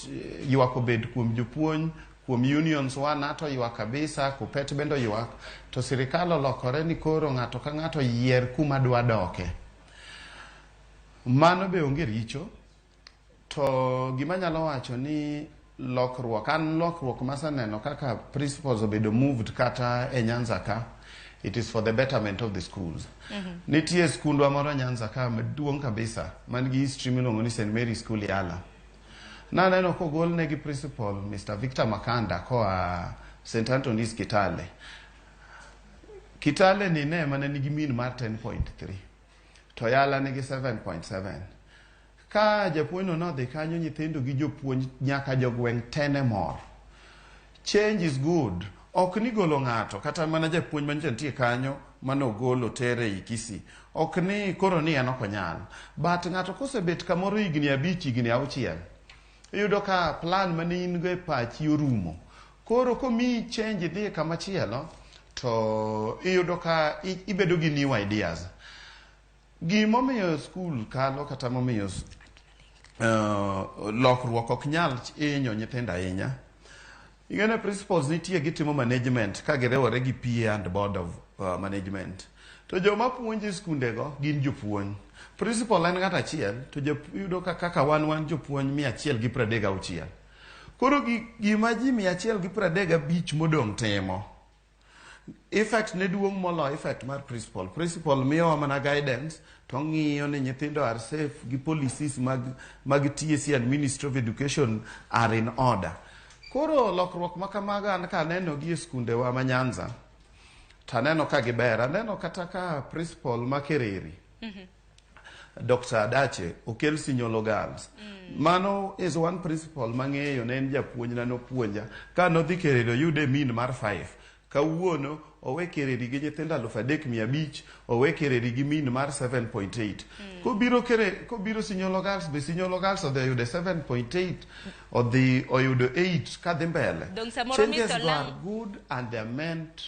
ywak obed kuom jopuonj, kuom unions wana to ywak kabisa, Kuppet bende oywak, to sirikal olokore ni koro ng'ato ka ng'ato yier kuma dwa doke. Mano be onge richo, to gima nyalo wacho ni lokruok, an lokruok maseneno kaka principals obedo moved kata e Nyanza ka, it is for the betterment of the schools. Nitie skundwa moro Nyanza ka maduong' kabisa man gi history miluongo ni St. Mary School Yala. Naneno kogol negi principal Mr. Victor Makanda koa St. Anthony's Kitale. Kitale ni ne mane nigi mean mar 10.3 to Yala nigi 7.7. Ka japuonj no nodhi kanyo, nyithindo gi jopuonj nyaka jogweng' te ne mor. Change is good. Ok ni golo ng'ato kata mana japuonj manyicha nitie kanyo manogolo tere ei Kisii. Ok ni koro ni en ok onyal. But ng'ato kosebet kamoro higni 5, higni 6, iyudo ka plan mane in go e pachi orumo. Koro komiyi change idhi kama chielo to iyudo ka ibedo gi new ideas. Gimomiyo skul kalo kata momiyo lokruok ok nyal hinyo nyithindo ahinya. Ing'e principals nitie gitimo management ka giriwore gi PA and board of management. To joma puonjo e skundego gin jopuonj. Principal en ng'ato achiel to iyudo ka kaka wan jopuonj 136. Koro gima ji 135 modong' timo, effect ne duong' moloyo effect mar principal. Principal miyowa mana guidance to ng'iyo ni nyithindo are safe gi policies mag TSC and Ministry of Education are in order. Koro lokruok ma kamago an kaneno gi e skundewa ma Nyanza, to aneno ka giber. Aneno kata ka principal ma Kereri, Dr. Adache, okel Sinyolo Girls. Mano is one principal mang'eyo, ne en japuonjna nopuonja. Ka nodhi Kereri oyude mean mar 5. Kawuono owe Kereri gi nyithindo 3500, owe Kereri gi mean mar 7.8. Kobiro Sinyolo Girls be Sinyolo Girls odhi oyude 7.8, odhi oyudo 8 kadhi mbele. Dong samoro Changes Mr. go Lang are good and they are meant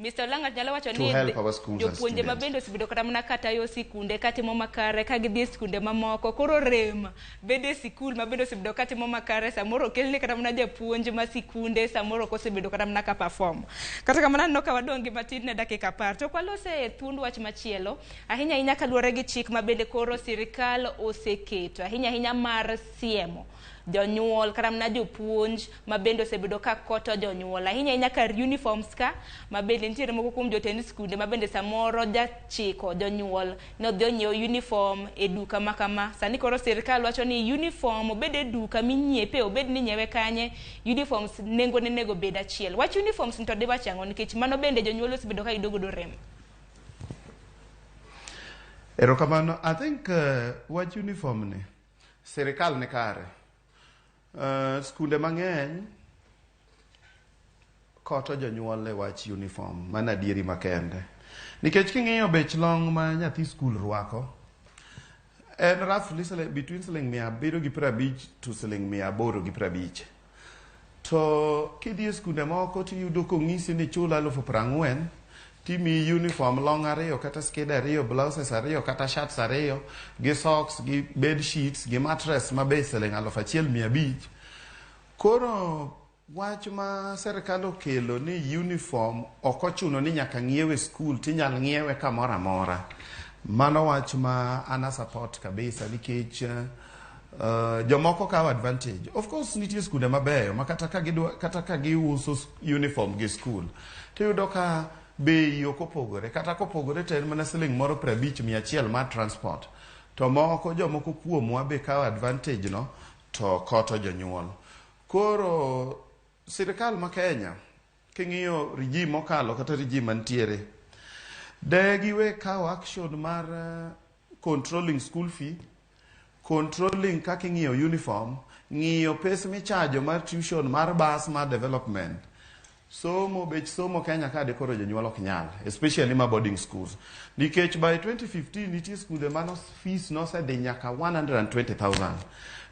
Mr. Langat nyalo wacho to ni help our schools and jopuonje ma students. bende osebedo kata mana katayo sikunde katimo makare ka gidhi e sikunde mamoko koro rem bedo e sikul ma bende osebedo katimo makare, samoro okelne kata mana japuonj ma sikunde samoro ok osebedo kata mana ka perform. Kata kamano aneno ka wadong' gi matin ne dakika 10 to kwalose e thuond wach machielo ahinya ahinya kaluwore gi chik ma bende koro sirikal oseketo ahinya ahinya mar siemo jonyuol kata mana jopuonj ma bende osebedo ka koto jonyuol ahinya ahinya kar uniforms ka ma bende nitiere moko kuom jotend skunde ma bende samoro jachiko jonyuol ni odhi onyiew uniform e duka ma kama. Sani koro sirikal wacho ni uniform obed e duka minyiepe, obed ni inyiewe kanye, uniforms nengo ne onego bed achiel. Wach uniforms ni to diwach ang'o nikech mano bende jonyuol osebedo ka yudo godo rem? Erokamano. I think wach uniform ni sirikal ni kare. Skunde mang'eny koto jonyuol e wach uniform, mano adieri makende. Nikech king'iyo bech long ma nyathi skul rwako, en roughly between siling 750 to siling 850. To kidhi e skunde moko tiyudo kong'isi ni chul 40,000 timiyi uniform long 2 kata skede 2, blouses 2 kata shirts 2 gi socks gi bed sheets gi mattress ma bei siling 1500. Koro wach ma sirikal okelo ni uniform ok ochuno ni nyaka ng'iewe skul, tinyal ng'iewe kamoro amora. Mano wach ma an support kabisa nikech jomoko kawo advantage. Of course nitie skunde mabeyo ma kata ka giuso uniform gi skul tiyudo ka bei ok opogore, kata kopogore to en mana siling moro 50 100 mar transport. To moko jomoko kuomwa be kawo advantage no to koto jonyuol. Koro sirikal ma Kenya king'iyo regime mokalo kata regime mantiere, de giwe kawo action mar controlling school fee, controlling kaka ing'iyo uniform, ng'iyo pes michajo mar tuition mar bus mar development. Somo, bech somo Kenya ka de koro jonyuol ok nyal, especially ma boarding schools. Nikech by 2015 nitie skunde mano fees nosedhi nyaka 120,000.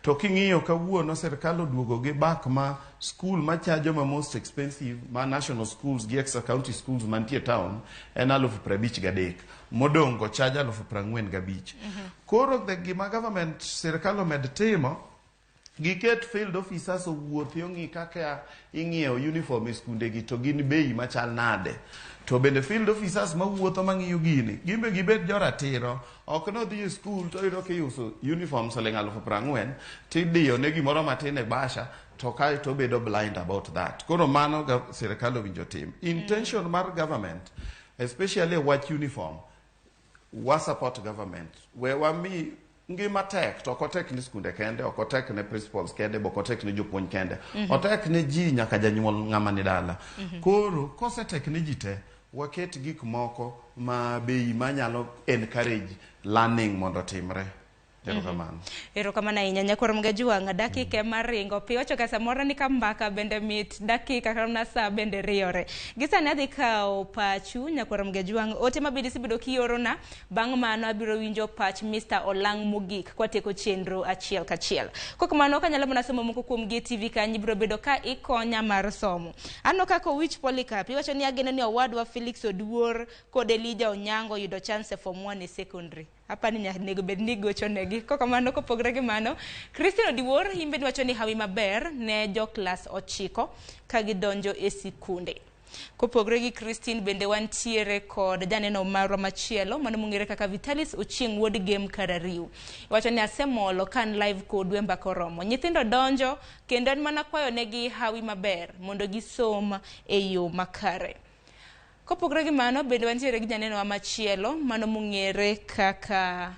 To king'iyo kawuono sirkal oduogo gi back ma school machajo ma most expensive ma national schools gi extra county schools mantie town en 55,000. Modong' go charge 45,000. Koro the gima government sirkal omed timo giket field officers owuothi ong'i kaka ing'iewo uniform e skunde gi to gin bei machal nade. To bende field officers mawuotho mang'iyo gini, gin be gibed joratiro. Ok nodhi e school to oyudo kiuso uniform siling 40,000 tidiyo ne gimoro matin e bahasha to kae to obedo blind about that. Koro mano sirkal owinjo tim. Intention mar government, especially wach uniform, wa support government. We wami ngima tek to ok otek ni skunde kende, ok otek ne principals kende, be ok otek ne jopuonj kende. Otek ne ji nyaka janyuol ng'ama ni dala. Koro kosetek ne ji te, waket gik moko ma bei manyalo encourage learning mondo otimre. Erokamano. Erokamano ahinya nyakwar Mgajuang', dakika ema ringo piyo wacho ka samoro ni ka mbaka bende mit dakika kata mana sa bende riyore. Gi sani adhi kawo pachu nyakwar Mgajuang', ote ma bende isebedo kiorona, bang' mano abiro winjo pach Mr. Olang' mogik kwatieko chenro achiel kachiel. Kok mano kanyalo mana somo moko kuom gi e TV kanyo ibiro bedo ka ikonya mar somo. Aneno kaka Owich Polycarp iwacho ni ageno ni owadwa Felix Oduor kod Elijah Onyango yudo chance e form 1 e secondary. Apani nego bed ni gocho negi. Kokamano kopogre gi mano, Christine Odiwuor imbe wacho ni hawi maber ne jo klas 9 ka gidonjo e sikunde. Kopogre gi Christine bende wantiere kod janeno marwa machielo mano mong'ere kaka Vitalis Ochieng' wuod Gem Karariu. Wacho ni asemolo kan live kodu e mbaka oromo. Nyithindo donjo kendo en mana kwayo negi hawi maber mondo gisom e yo makare. Kopogre gi mano bende wantiere gi janeno wa machielo mano mong'ere kaka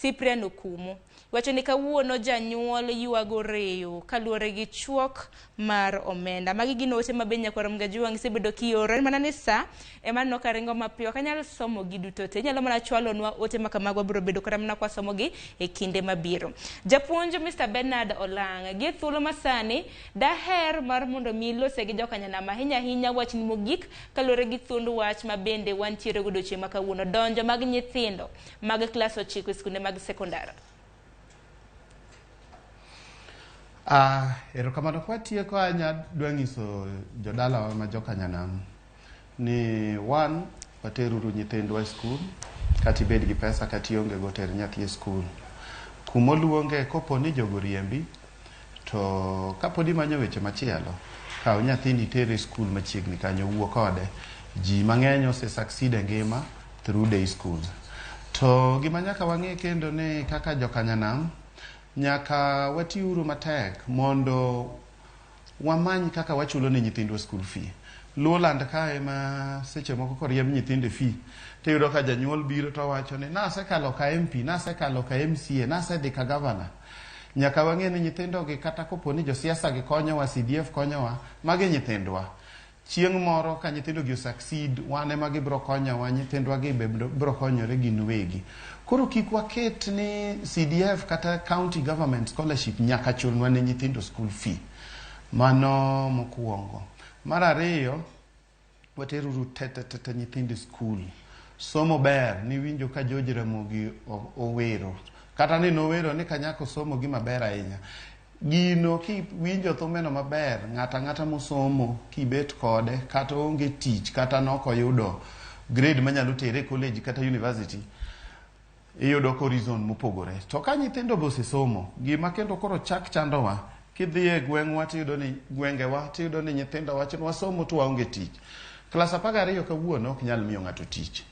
Cyprian Okumu. Wacho ni kawuono janyuol ywago reyo kaluwore gi chuok mar omenda. Magi gin ote ma be nyakwar Mgajuang' isebedo kioro. En mana ni sa ema aneno ka ringo mapiyo. Ok anyal somo gi duto te. Inyalo mana chwalonwa ote ma kamago wabiro bedo kata mana kwasomogi e kinde mabiro. Japuonj Mr. Bernard Olang', gi e thuolo masani daher mar mondo mi ilose gi jokanyanam ahinya ahinya wachni mogik kaluwore gi thuond wach ma bende wantiere godo odiochieng' ma kawuono. Donjo mag nyithindo mag klas 9 e skunde mag sekondar. Erokamano. Kwatieko anya dwa nyiso jodalawa ma jokanyanam ni one, wateruru nyithindwa e skul, kata ibed gi pesa kata ionge go, ter nyathi e skul. Kumoluonge kopo ni jogo riembi, to kapod imanyo weche machielo, kaw nyathini iter e skul machiegni kanyo, wuo kode. Ji mang'eny ose succeed e ngima through day schools. To gima nyaka wang'e kendo ni kaka jokanyanam, nyaka watiuru matek mondo wamany kaka wachulo ne nyithindwa school fee. Luoland kae ma seche moko koriemb nyithindo e fee, tiyudo ka janyuol biro to wacho ni nasekalo ka MP, nasekalo ka MCA, nasedhi ka governor. Nyaka wang'e ni nyithindo gi kata kopo ni josiasa gi konyowa, CDF konyowa, magi nyithindwa. Chieng' moro ka nyithindo gi succeed, wan ema gibiro konyowa, nyithindwa gi be biro konyore gin wegi. Koro kik waket ni CDF kata county government scholarship nyaka chulnwa ne nyithindo school fee. Mano mokwongo. Mar ariyo, wateruru te te te te nyithindo e skul. Somo ber, niwinjo ka George Ramogi owero. Kata ni nowero ni kanyako somo gima ber ahinya. Gino kiwinjo thumeno maber, ng'ato ang'ata mosomo kibet kode, kata onge tich, kata nokoyudo grade manyalo tere e college kata university, iyudo ko reason mopogore. To ka nyithindo be osesomo, gima kendo koro chak chandowa, kidhi e gweng'wa tiyudo ni gwengewa tiyudo ni nyithindo wacho ni wasomo to waonge tich. Klas 12 kawuono ok nyal miyo ng'ato tich.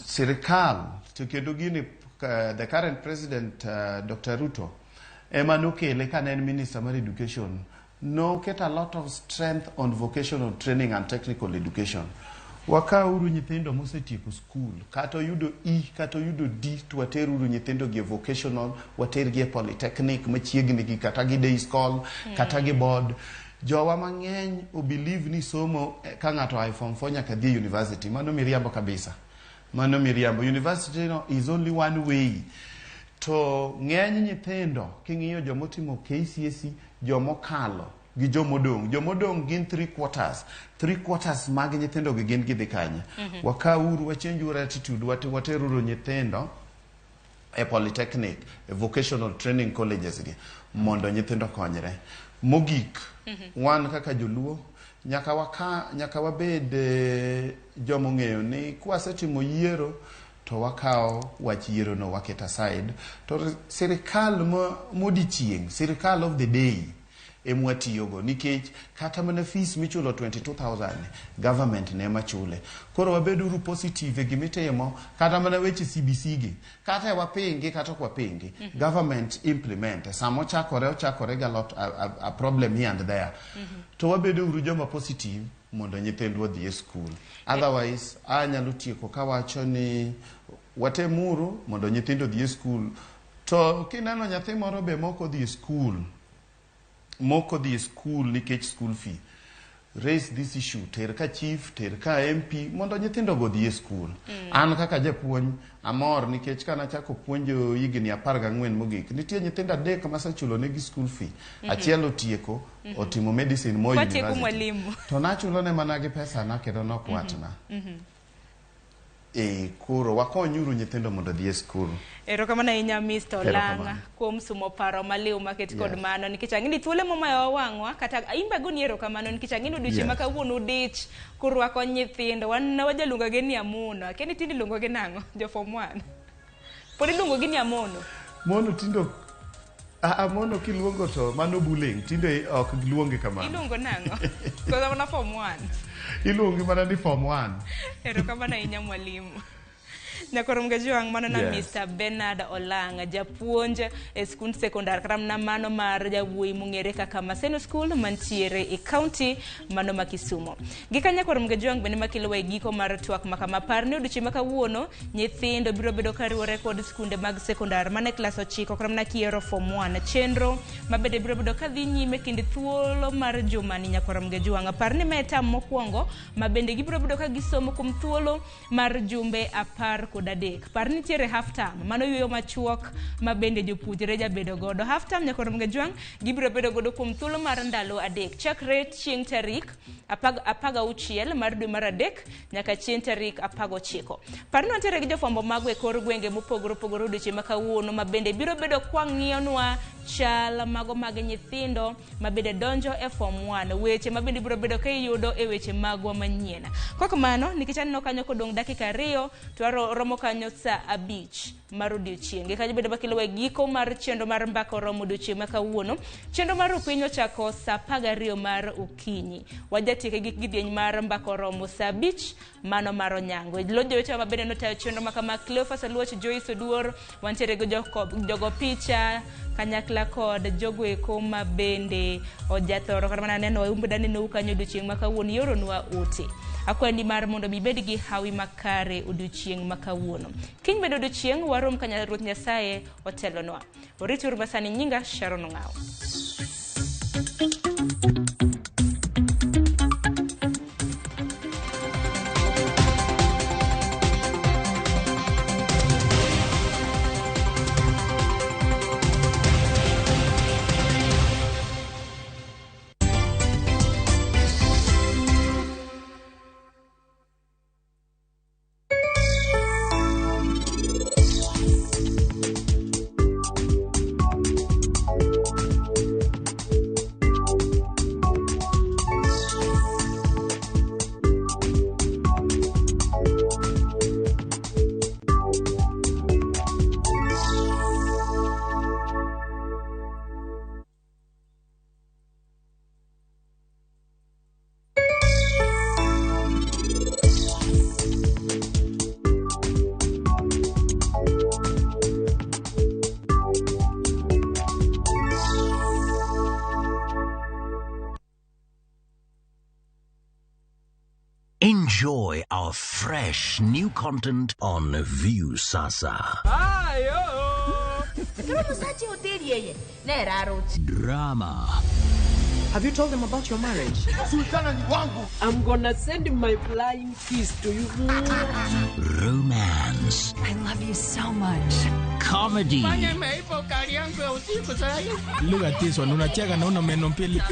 Sirikal to kendo gini the current president Dr. Ruto ema nokele kane en minister mar education, noketo a lot of strength on vocational training and technical education. Wakawuru nyithindo mosetieko skul, kata oyudo E kata oyudo D, to wateruru nyithindo gi e vocational, watergi e polytechnic machiegni gi kata gi day school, kata gi board. Jowa mang'eny o believe ni somo ka ng'ato oa e form 4 nyaka dhi e university. Mano miriambo kabisa. Mano miriambo. University no is only one way. To ng'eny nyithindo king'iyo jomotimo KCSE, jomokalo gi jomodong'. Jomodong' gin 3/4. 3/4 mag nyithindo gi gin gidhi kanye? Wakawuru, wachenjuru attitude, wateruru nyithindo e polytechnic, e vocational training colleges gi mondo nyithindo konyre. Mogik, wan kaka joluo nyaka wabed joma ong'eyo ni kwasetimo yiero to wakawo wach yiero no waket aside, to sirikal modiochieng', sirikal of the day emwatiyogo, nikech kata mana fees michulo 22,000 government ne machule. Koro wabeduru positive e gimitimo, kata mana weche CBC gi, kata wapingi kata ok wapingi, government implement. Sama ochakore, ochakore ga lot a problem here and there. To wabeduru joma positive mondo nyithindwa odhi e school. Otherwise, anyalo tieko kawacho ni watemuru mondo nyithindo odhi e school. To kineno nyathi moro be mok odhi e school, mok odhi e school nikech school fee, raise this issue, ter ka chief, ter ka MP, mondo nyithindo go odhi e school. An kaka japuonj amor nikech kanachako puonjo higni 14 mogik, nitie nyithindo 3 masechulo negi school fee. Achiel otieko, otimo medicine Moi Watieko University. Mwalimu. To nachulo ne mana gi pesa na kendo nok watna. Koro wakonyuru nyithindo mondo odhi e school. Erokamano ahinya Mr. Olanga Erokamano. kuom sumo paro maliw maket kod Yes. mano, nikech ang'e ni thuolo momayowa wang'wa kata imbe agoni erokamano nikech ang'e ni odiochieng' ma kawuono udich kurwako nyithindo. Wan wajaluongo gi ni Amono. Akia ni tinde iluongo gi nang'o jo form 1? Pod iluongo gi ni Amono? Mono tindo Amono kiluongo to mano bullying, tinde ok giluongi kamano. Iluongo nang'o? Koso mana form 1? Iluongi mana ni form 1. Erokamano ahinya mwalimu. Nyakoro Mgajuang', mano na Yes. Mr. Bernard Olanga, japuonj e skund sekondar kata mana mano mar jawuoyi mong'ere kaka Maseno School mantiere e county mano ma Kisumo. Gi ka Nyakoro Mgajuang' bende makelowa e giko mar twak ma kama. Par ni odiochieng' ma kawuono nyithindo biro bedo kariwore kod skunde mag sekondar mana e klas 9 kata mana kiero form 1. Chenro ma bende biro bedo kadhi nyime kind thuolo mar jumani Nyakoro Mgajuang'. Par ni ma e tam mokwongo ma bende gibiro bedo ka gisomo kuom thuolo mar jumbe 13. Par nitiere half term, mano yueyo machuok ma bende jopuonjre jabedo godo. Half term Nyakoro Mgajuang' gibiro bedo godo kuom thuolo mar ndalo 3 chakre chieng' tarik 16 mar dwe mar 3 nyaka chieng' tarik 19. Par ni wantiere gi jofwambo mago e kor gwenge mopogore opogore odiochieng' ma kawuono ma bende biro bedo kwang'iyonwa chal mago mag nyithindo ma bende donjo e form 1, weche ma bende biro bedo ka iyudo e weche magwa manyien. Kok mano, nikech aneno kanyo kodong' dakika 2 to romo kanyo saa 5 mar odiochieng'. Gi kanyo bende makelowa e giko mar chenro mar Mbaka Oromo odiochieng' ma kawuono. Chenro mar Upiny ochako saa 12 mar okinyi. Wajatieke gi kidieny mar Mbaka Oromo saa 5 mano mar Onyango. Lo jowetewa ma bende notayo chenro ma kama Cleophas Oluoch, Joyce Oduor, wantiere gi jogo picha kanyakla kod jogo eko ma bende ojathoro. Kata mana neno umbe danenou kanyo odiochieng' ma kawuono, ioronwa ote. Akwayo ni mar mondo mi ibed gi hawi makare odiochieng' ma kawuono. Kiny bende odiochieng' warom ka Ruoth Nyasaye otelonwa. Orituru masani, nyinga Sharon Ong'awo. Enjoy our fresh new content on Viusasa. Drama. Have you told them about your marriage? Sultana ni wangu. I'm gonna send my flying kiss to you. Romance. I love you so much. Comedy. Look at this one. Unacheka na una meno mbili.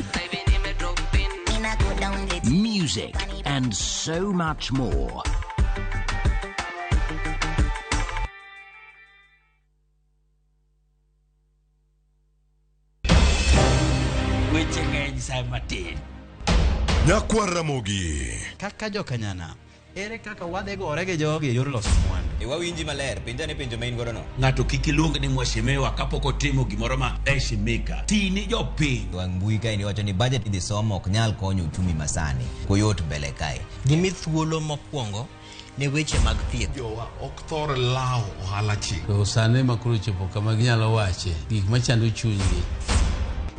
music, and so much more. Weche ng'eny sa matin. Nyakwar Ramogi. Kaka jokanyana, ere kaka wadhi gore gi jogi e yor loso mwandu? E wawinji maler, penja ne penjo ma in godo no. Ng'ato kik iluong ni mheshimiwa kapok otimo gimoro ma heshimika. Tini jopiny. Wang' mbui kae ni wacho ni budget idhi somo ok nyal konyo uchumi masani. Koyot mbele kae. Gimi thuolo mokwongo ne weche mag thieth. Jowa ok thor lawo ohala chik. To sani ma koro ochopo kama ginyalo wache gik machando chunygi.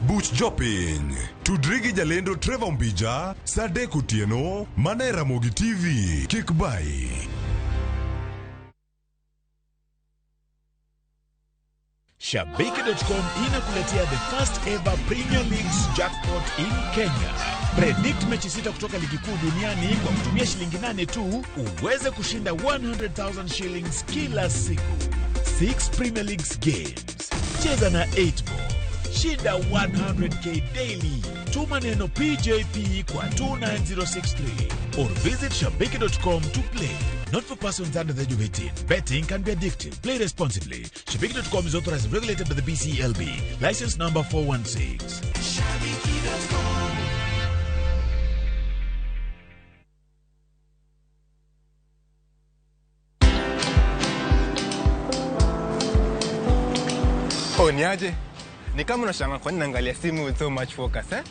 Buch Jopiny. Tudri gi jalendo Trevor Mbija saa 3 otieno mana e Ramogi TV. Kik bayi. Shabiki.com inakuletea the first ever Premier Leagues jackpot in Kenya. Predict mechi sita kutoka ligi kuu duniani kwa kutumia shilingi 8 tu uweze kushinda 100,000 shillings kila siku. 6 Premier Leagues games. Cheza na 8 ball. Shinda 100k daily. Tuma neno PJP kwa 29063 or visit shabiki.com to play. Not for persons under the age of 18. Betting can be addictive. Play responsibly. Shabiki.com is authorized and regulated by the BCLB. License number 416. Shabiki.com. Oh, niaje? Ni kama unashangaa kwa nini naangalia simu with so much focus, eh?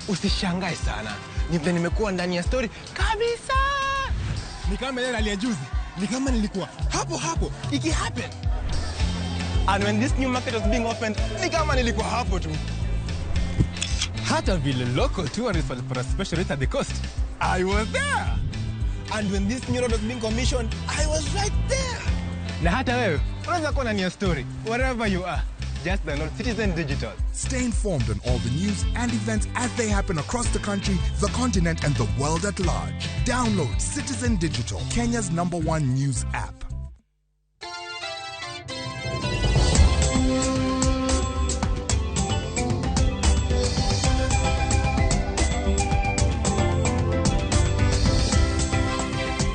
Usishangae sana. Ni vile nimekuwa ndani ya story kabisa. Ni kama ile rally ya juzi. Ni kama nilikuwa hapo hapo iki happen. And when this new market was being opened, ni kama nilikuwa hapo tu. Hata vile local tourists walipata special rate at the coast. I was there. And when this new road was being commissioned, I was right there. Na hata wewe unaweza kuwa ndani ya story wherever you are. Just download Citizen Digital. Stay informed on all the news and events as they happen across the country, the continent, and the world at large. Download Citizen Digital, Kenya's #1 news app.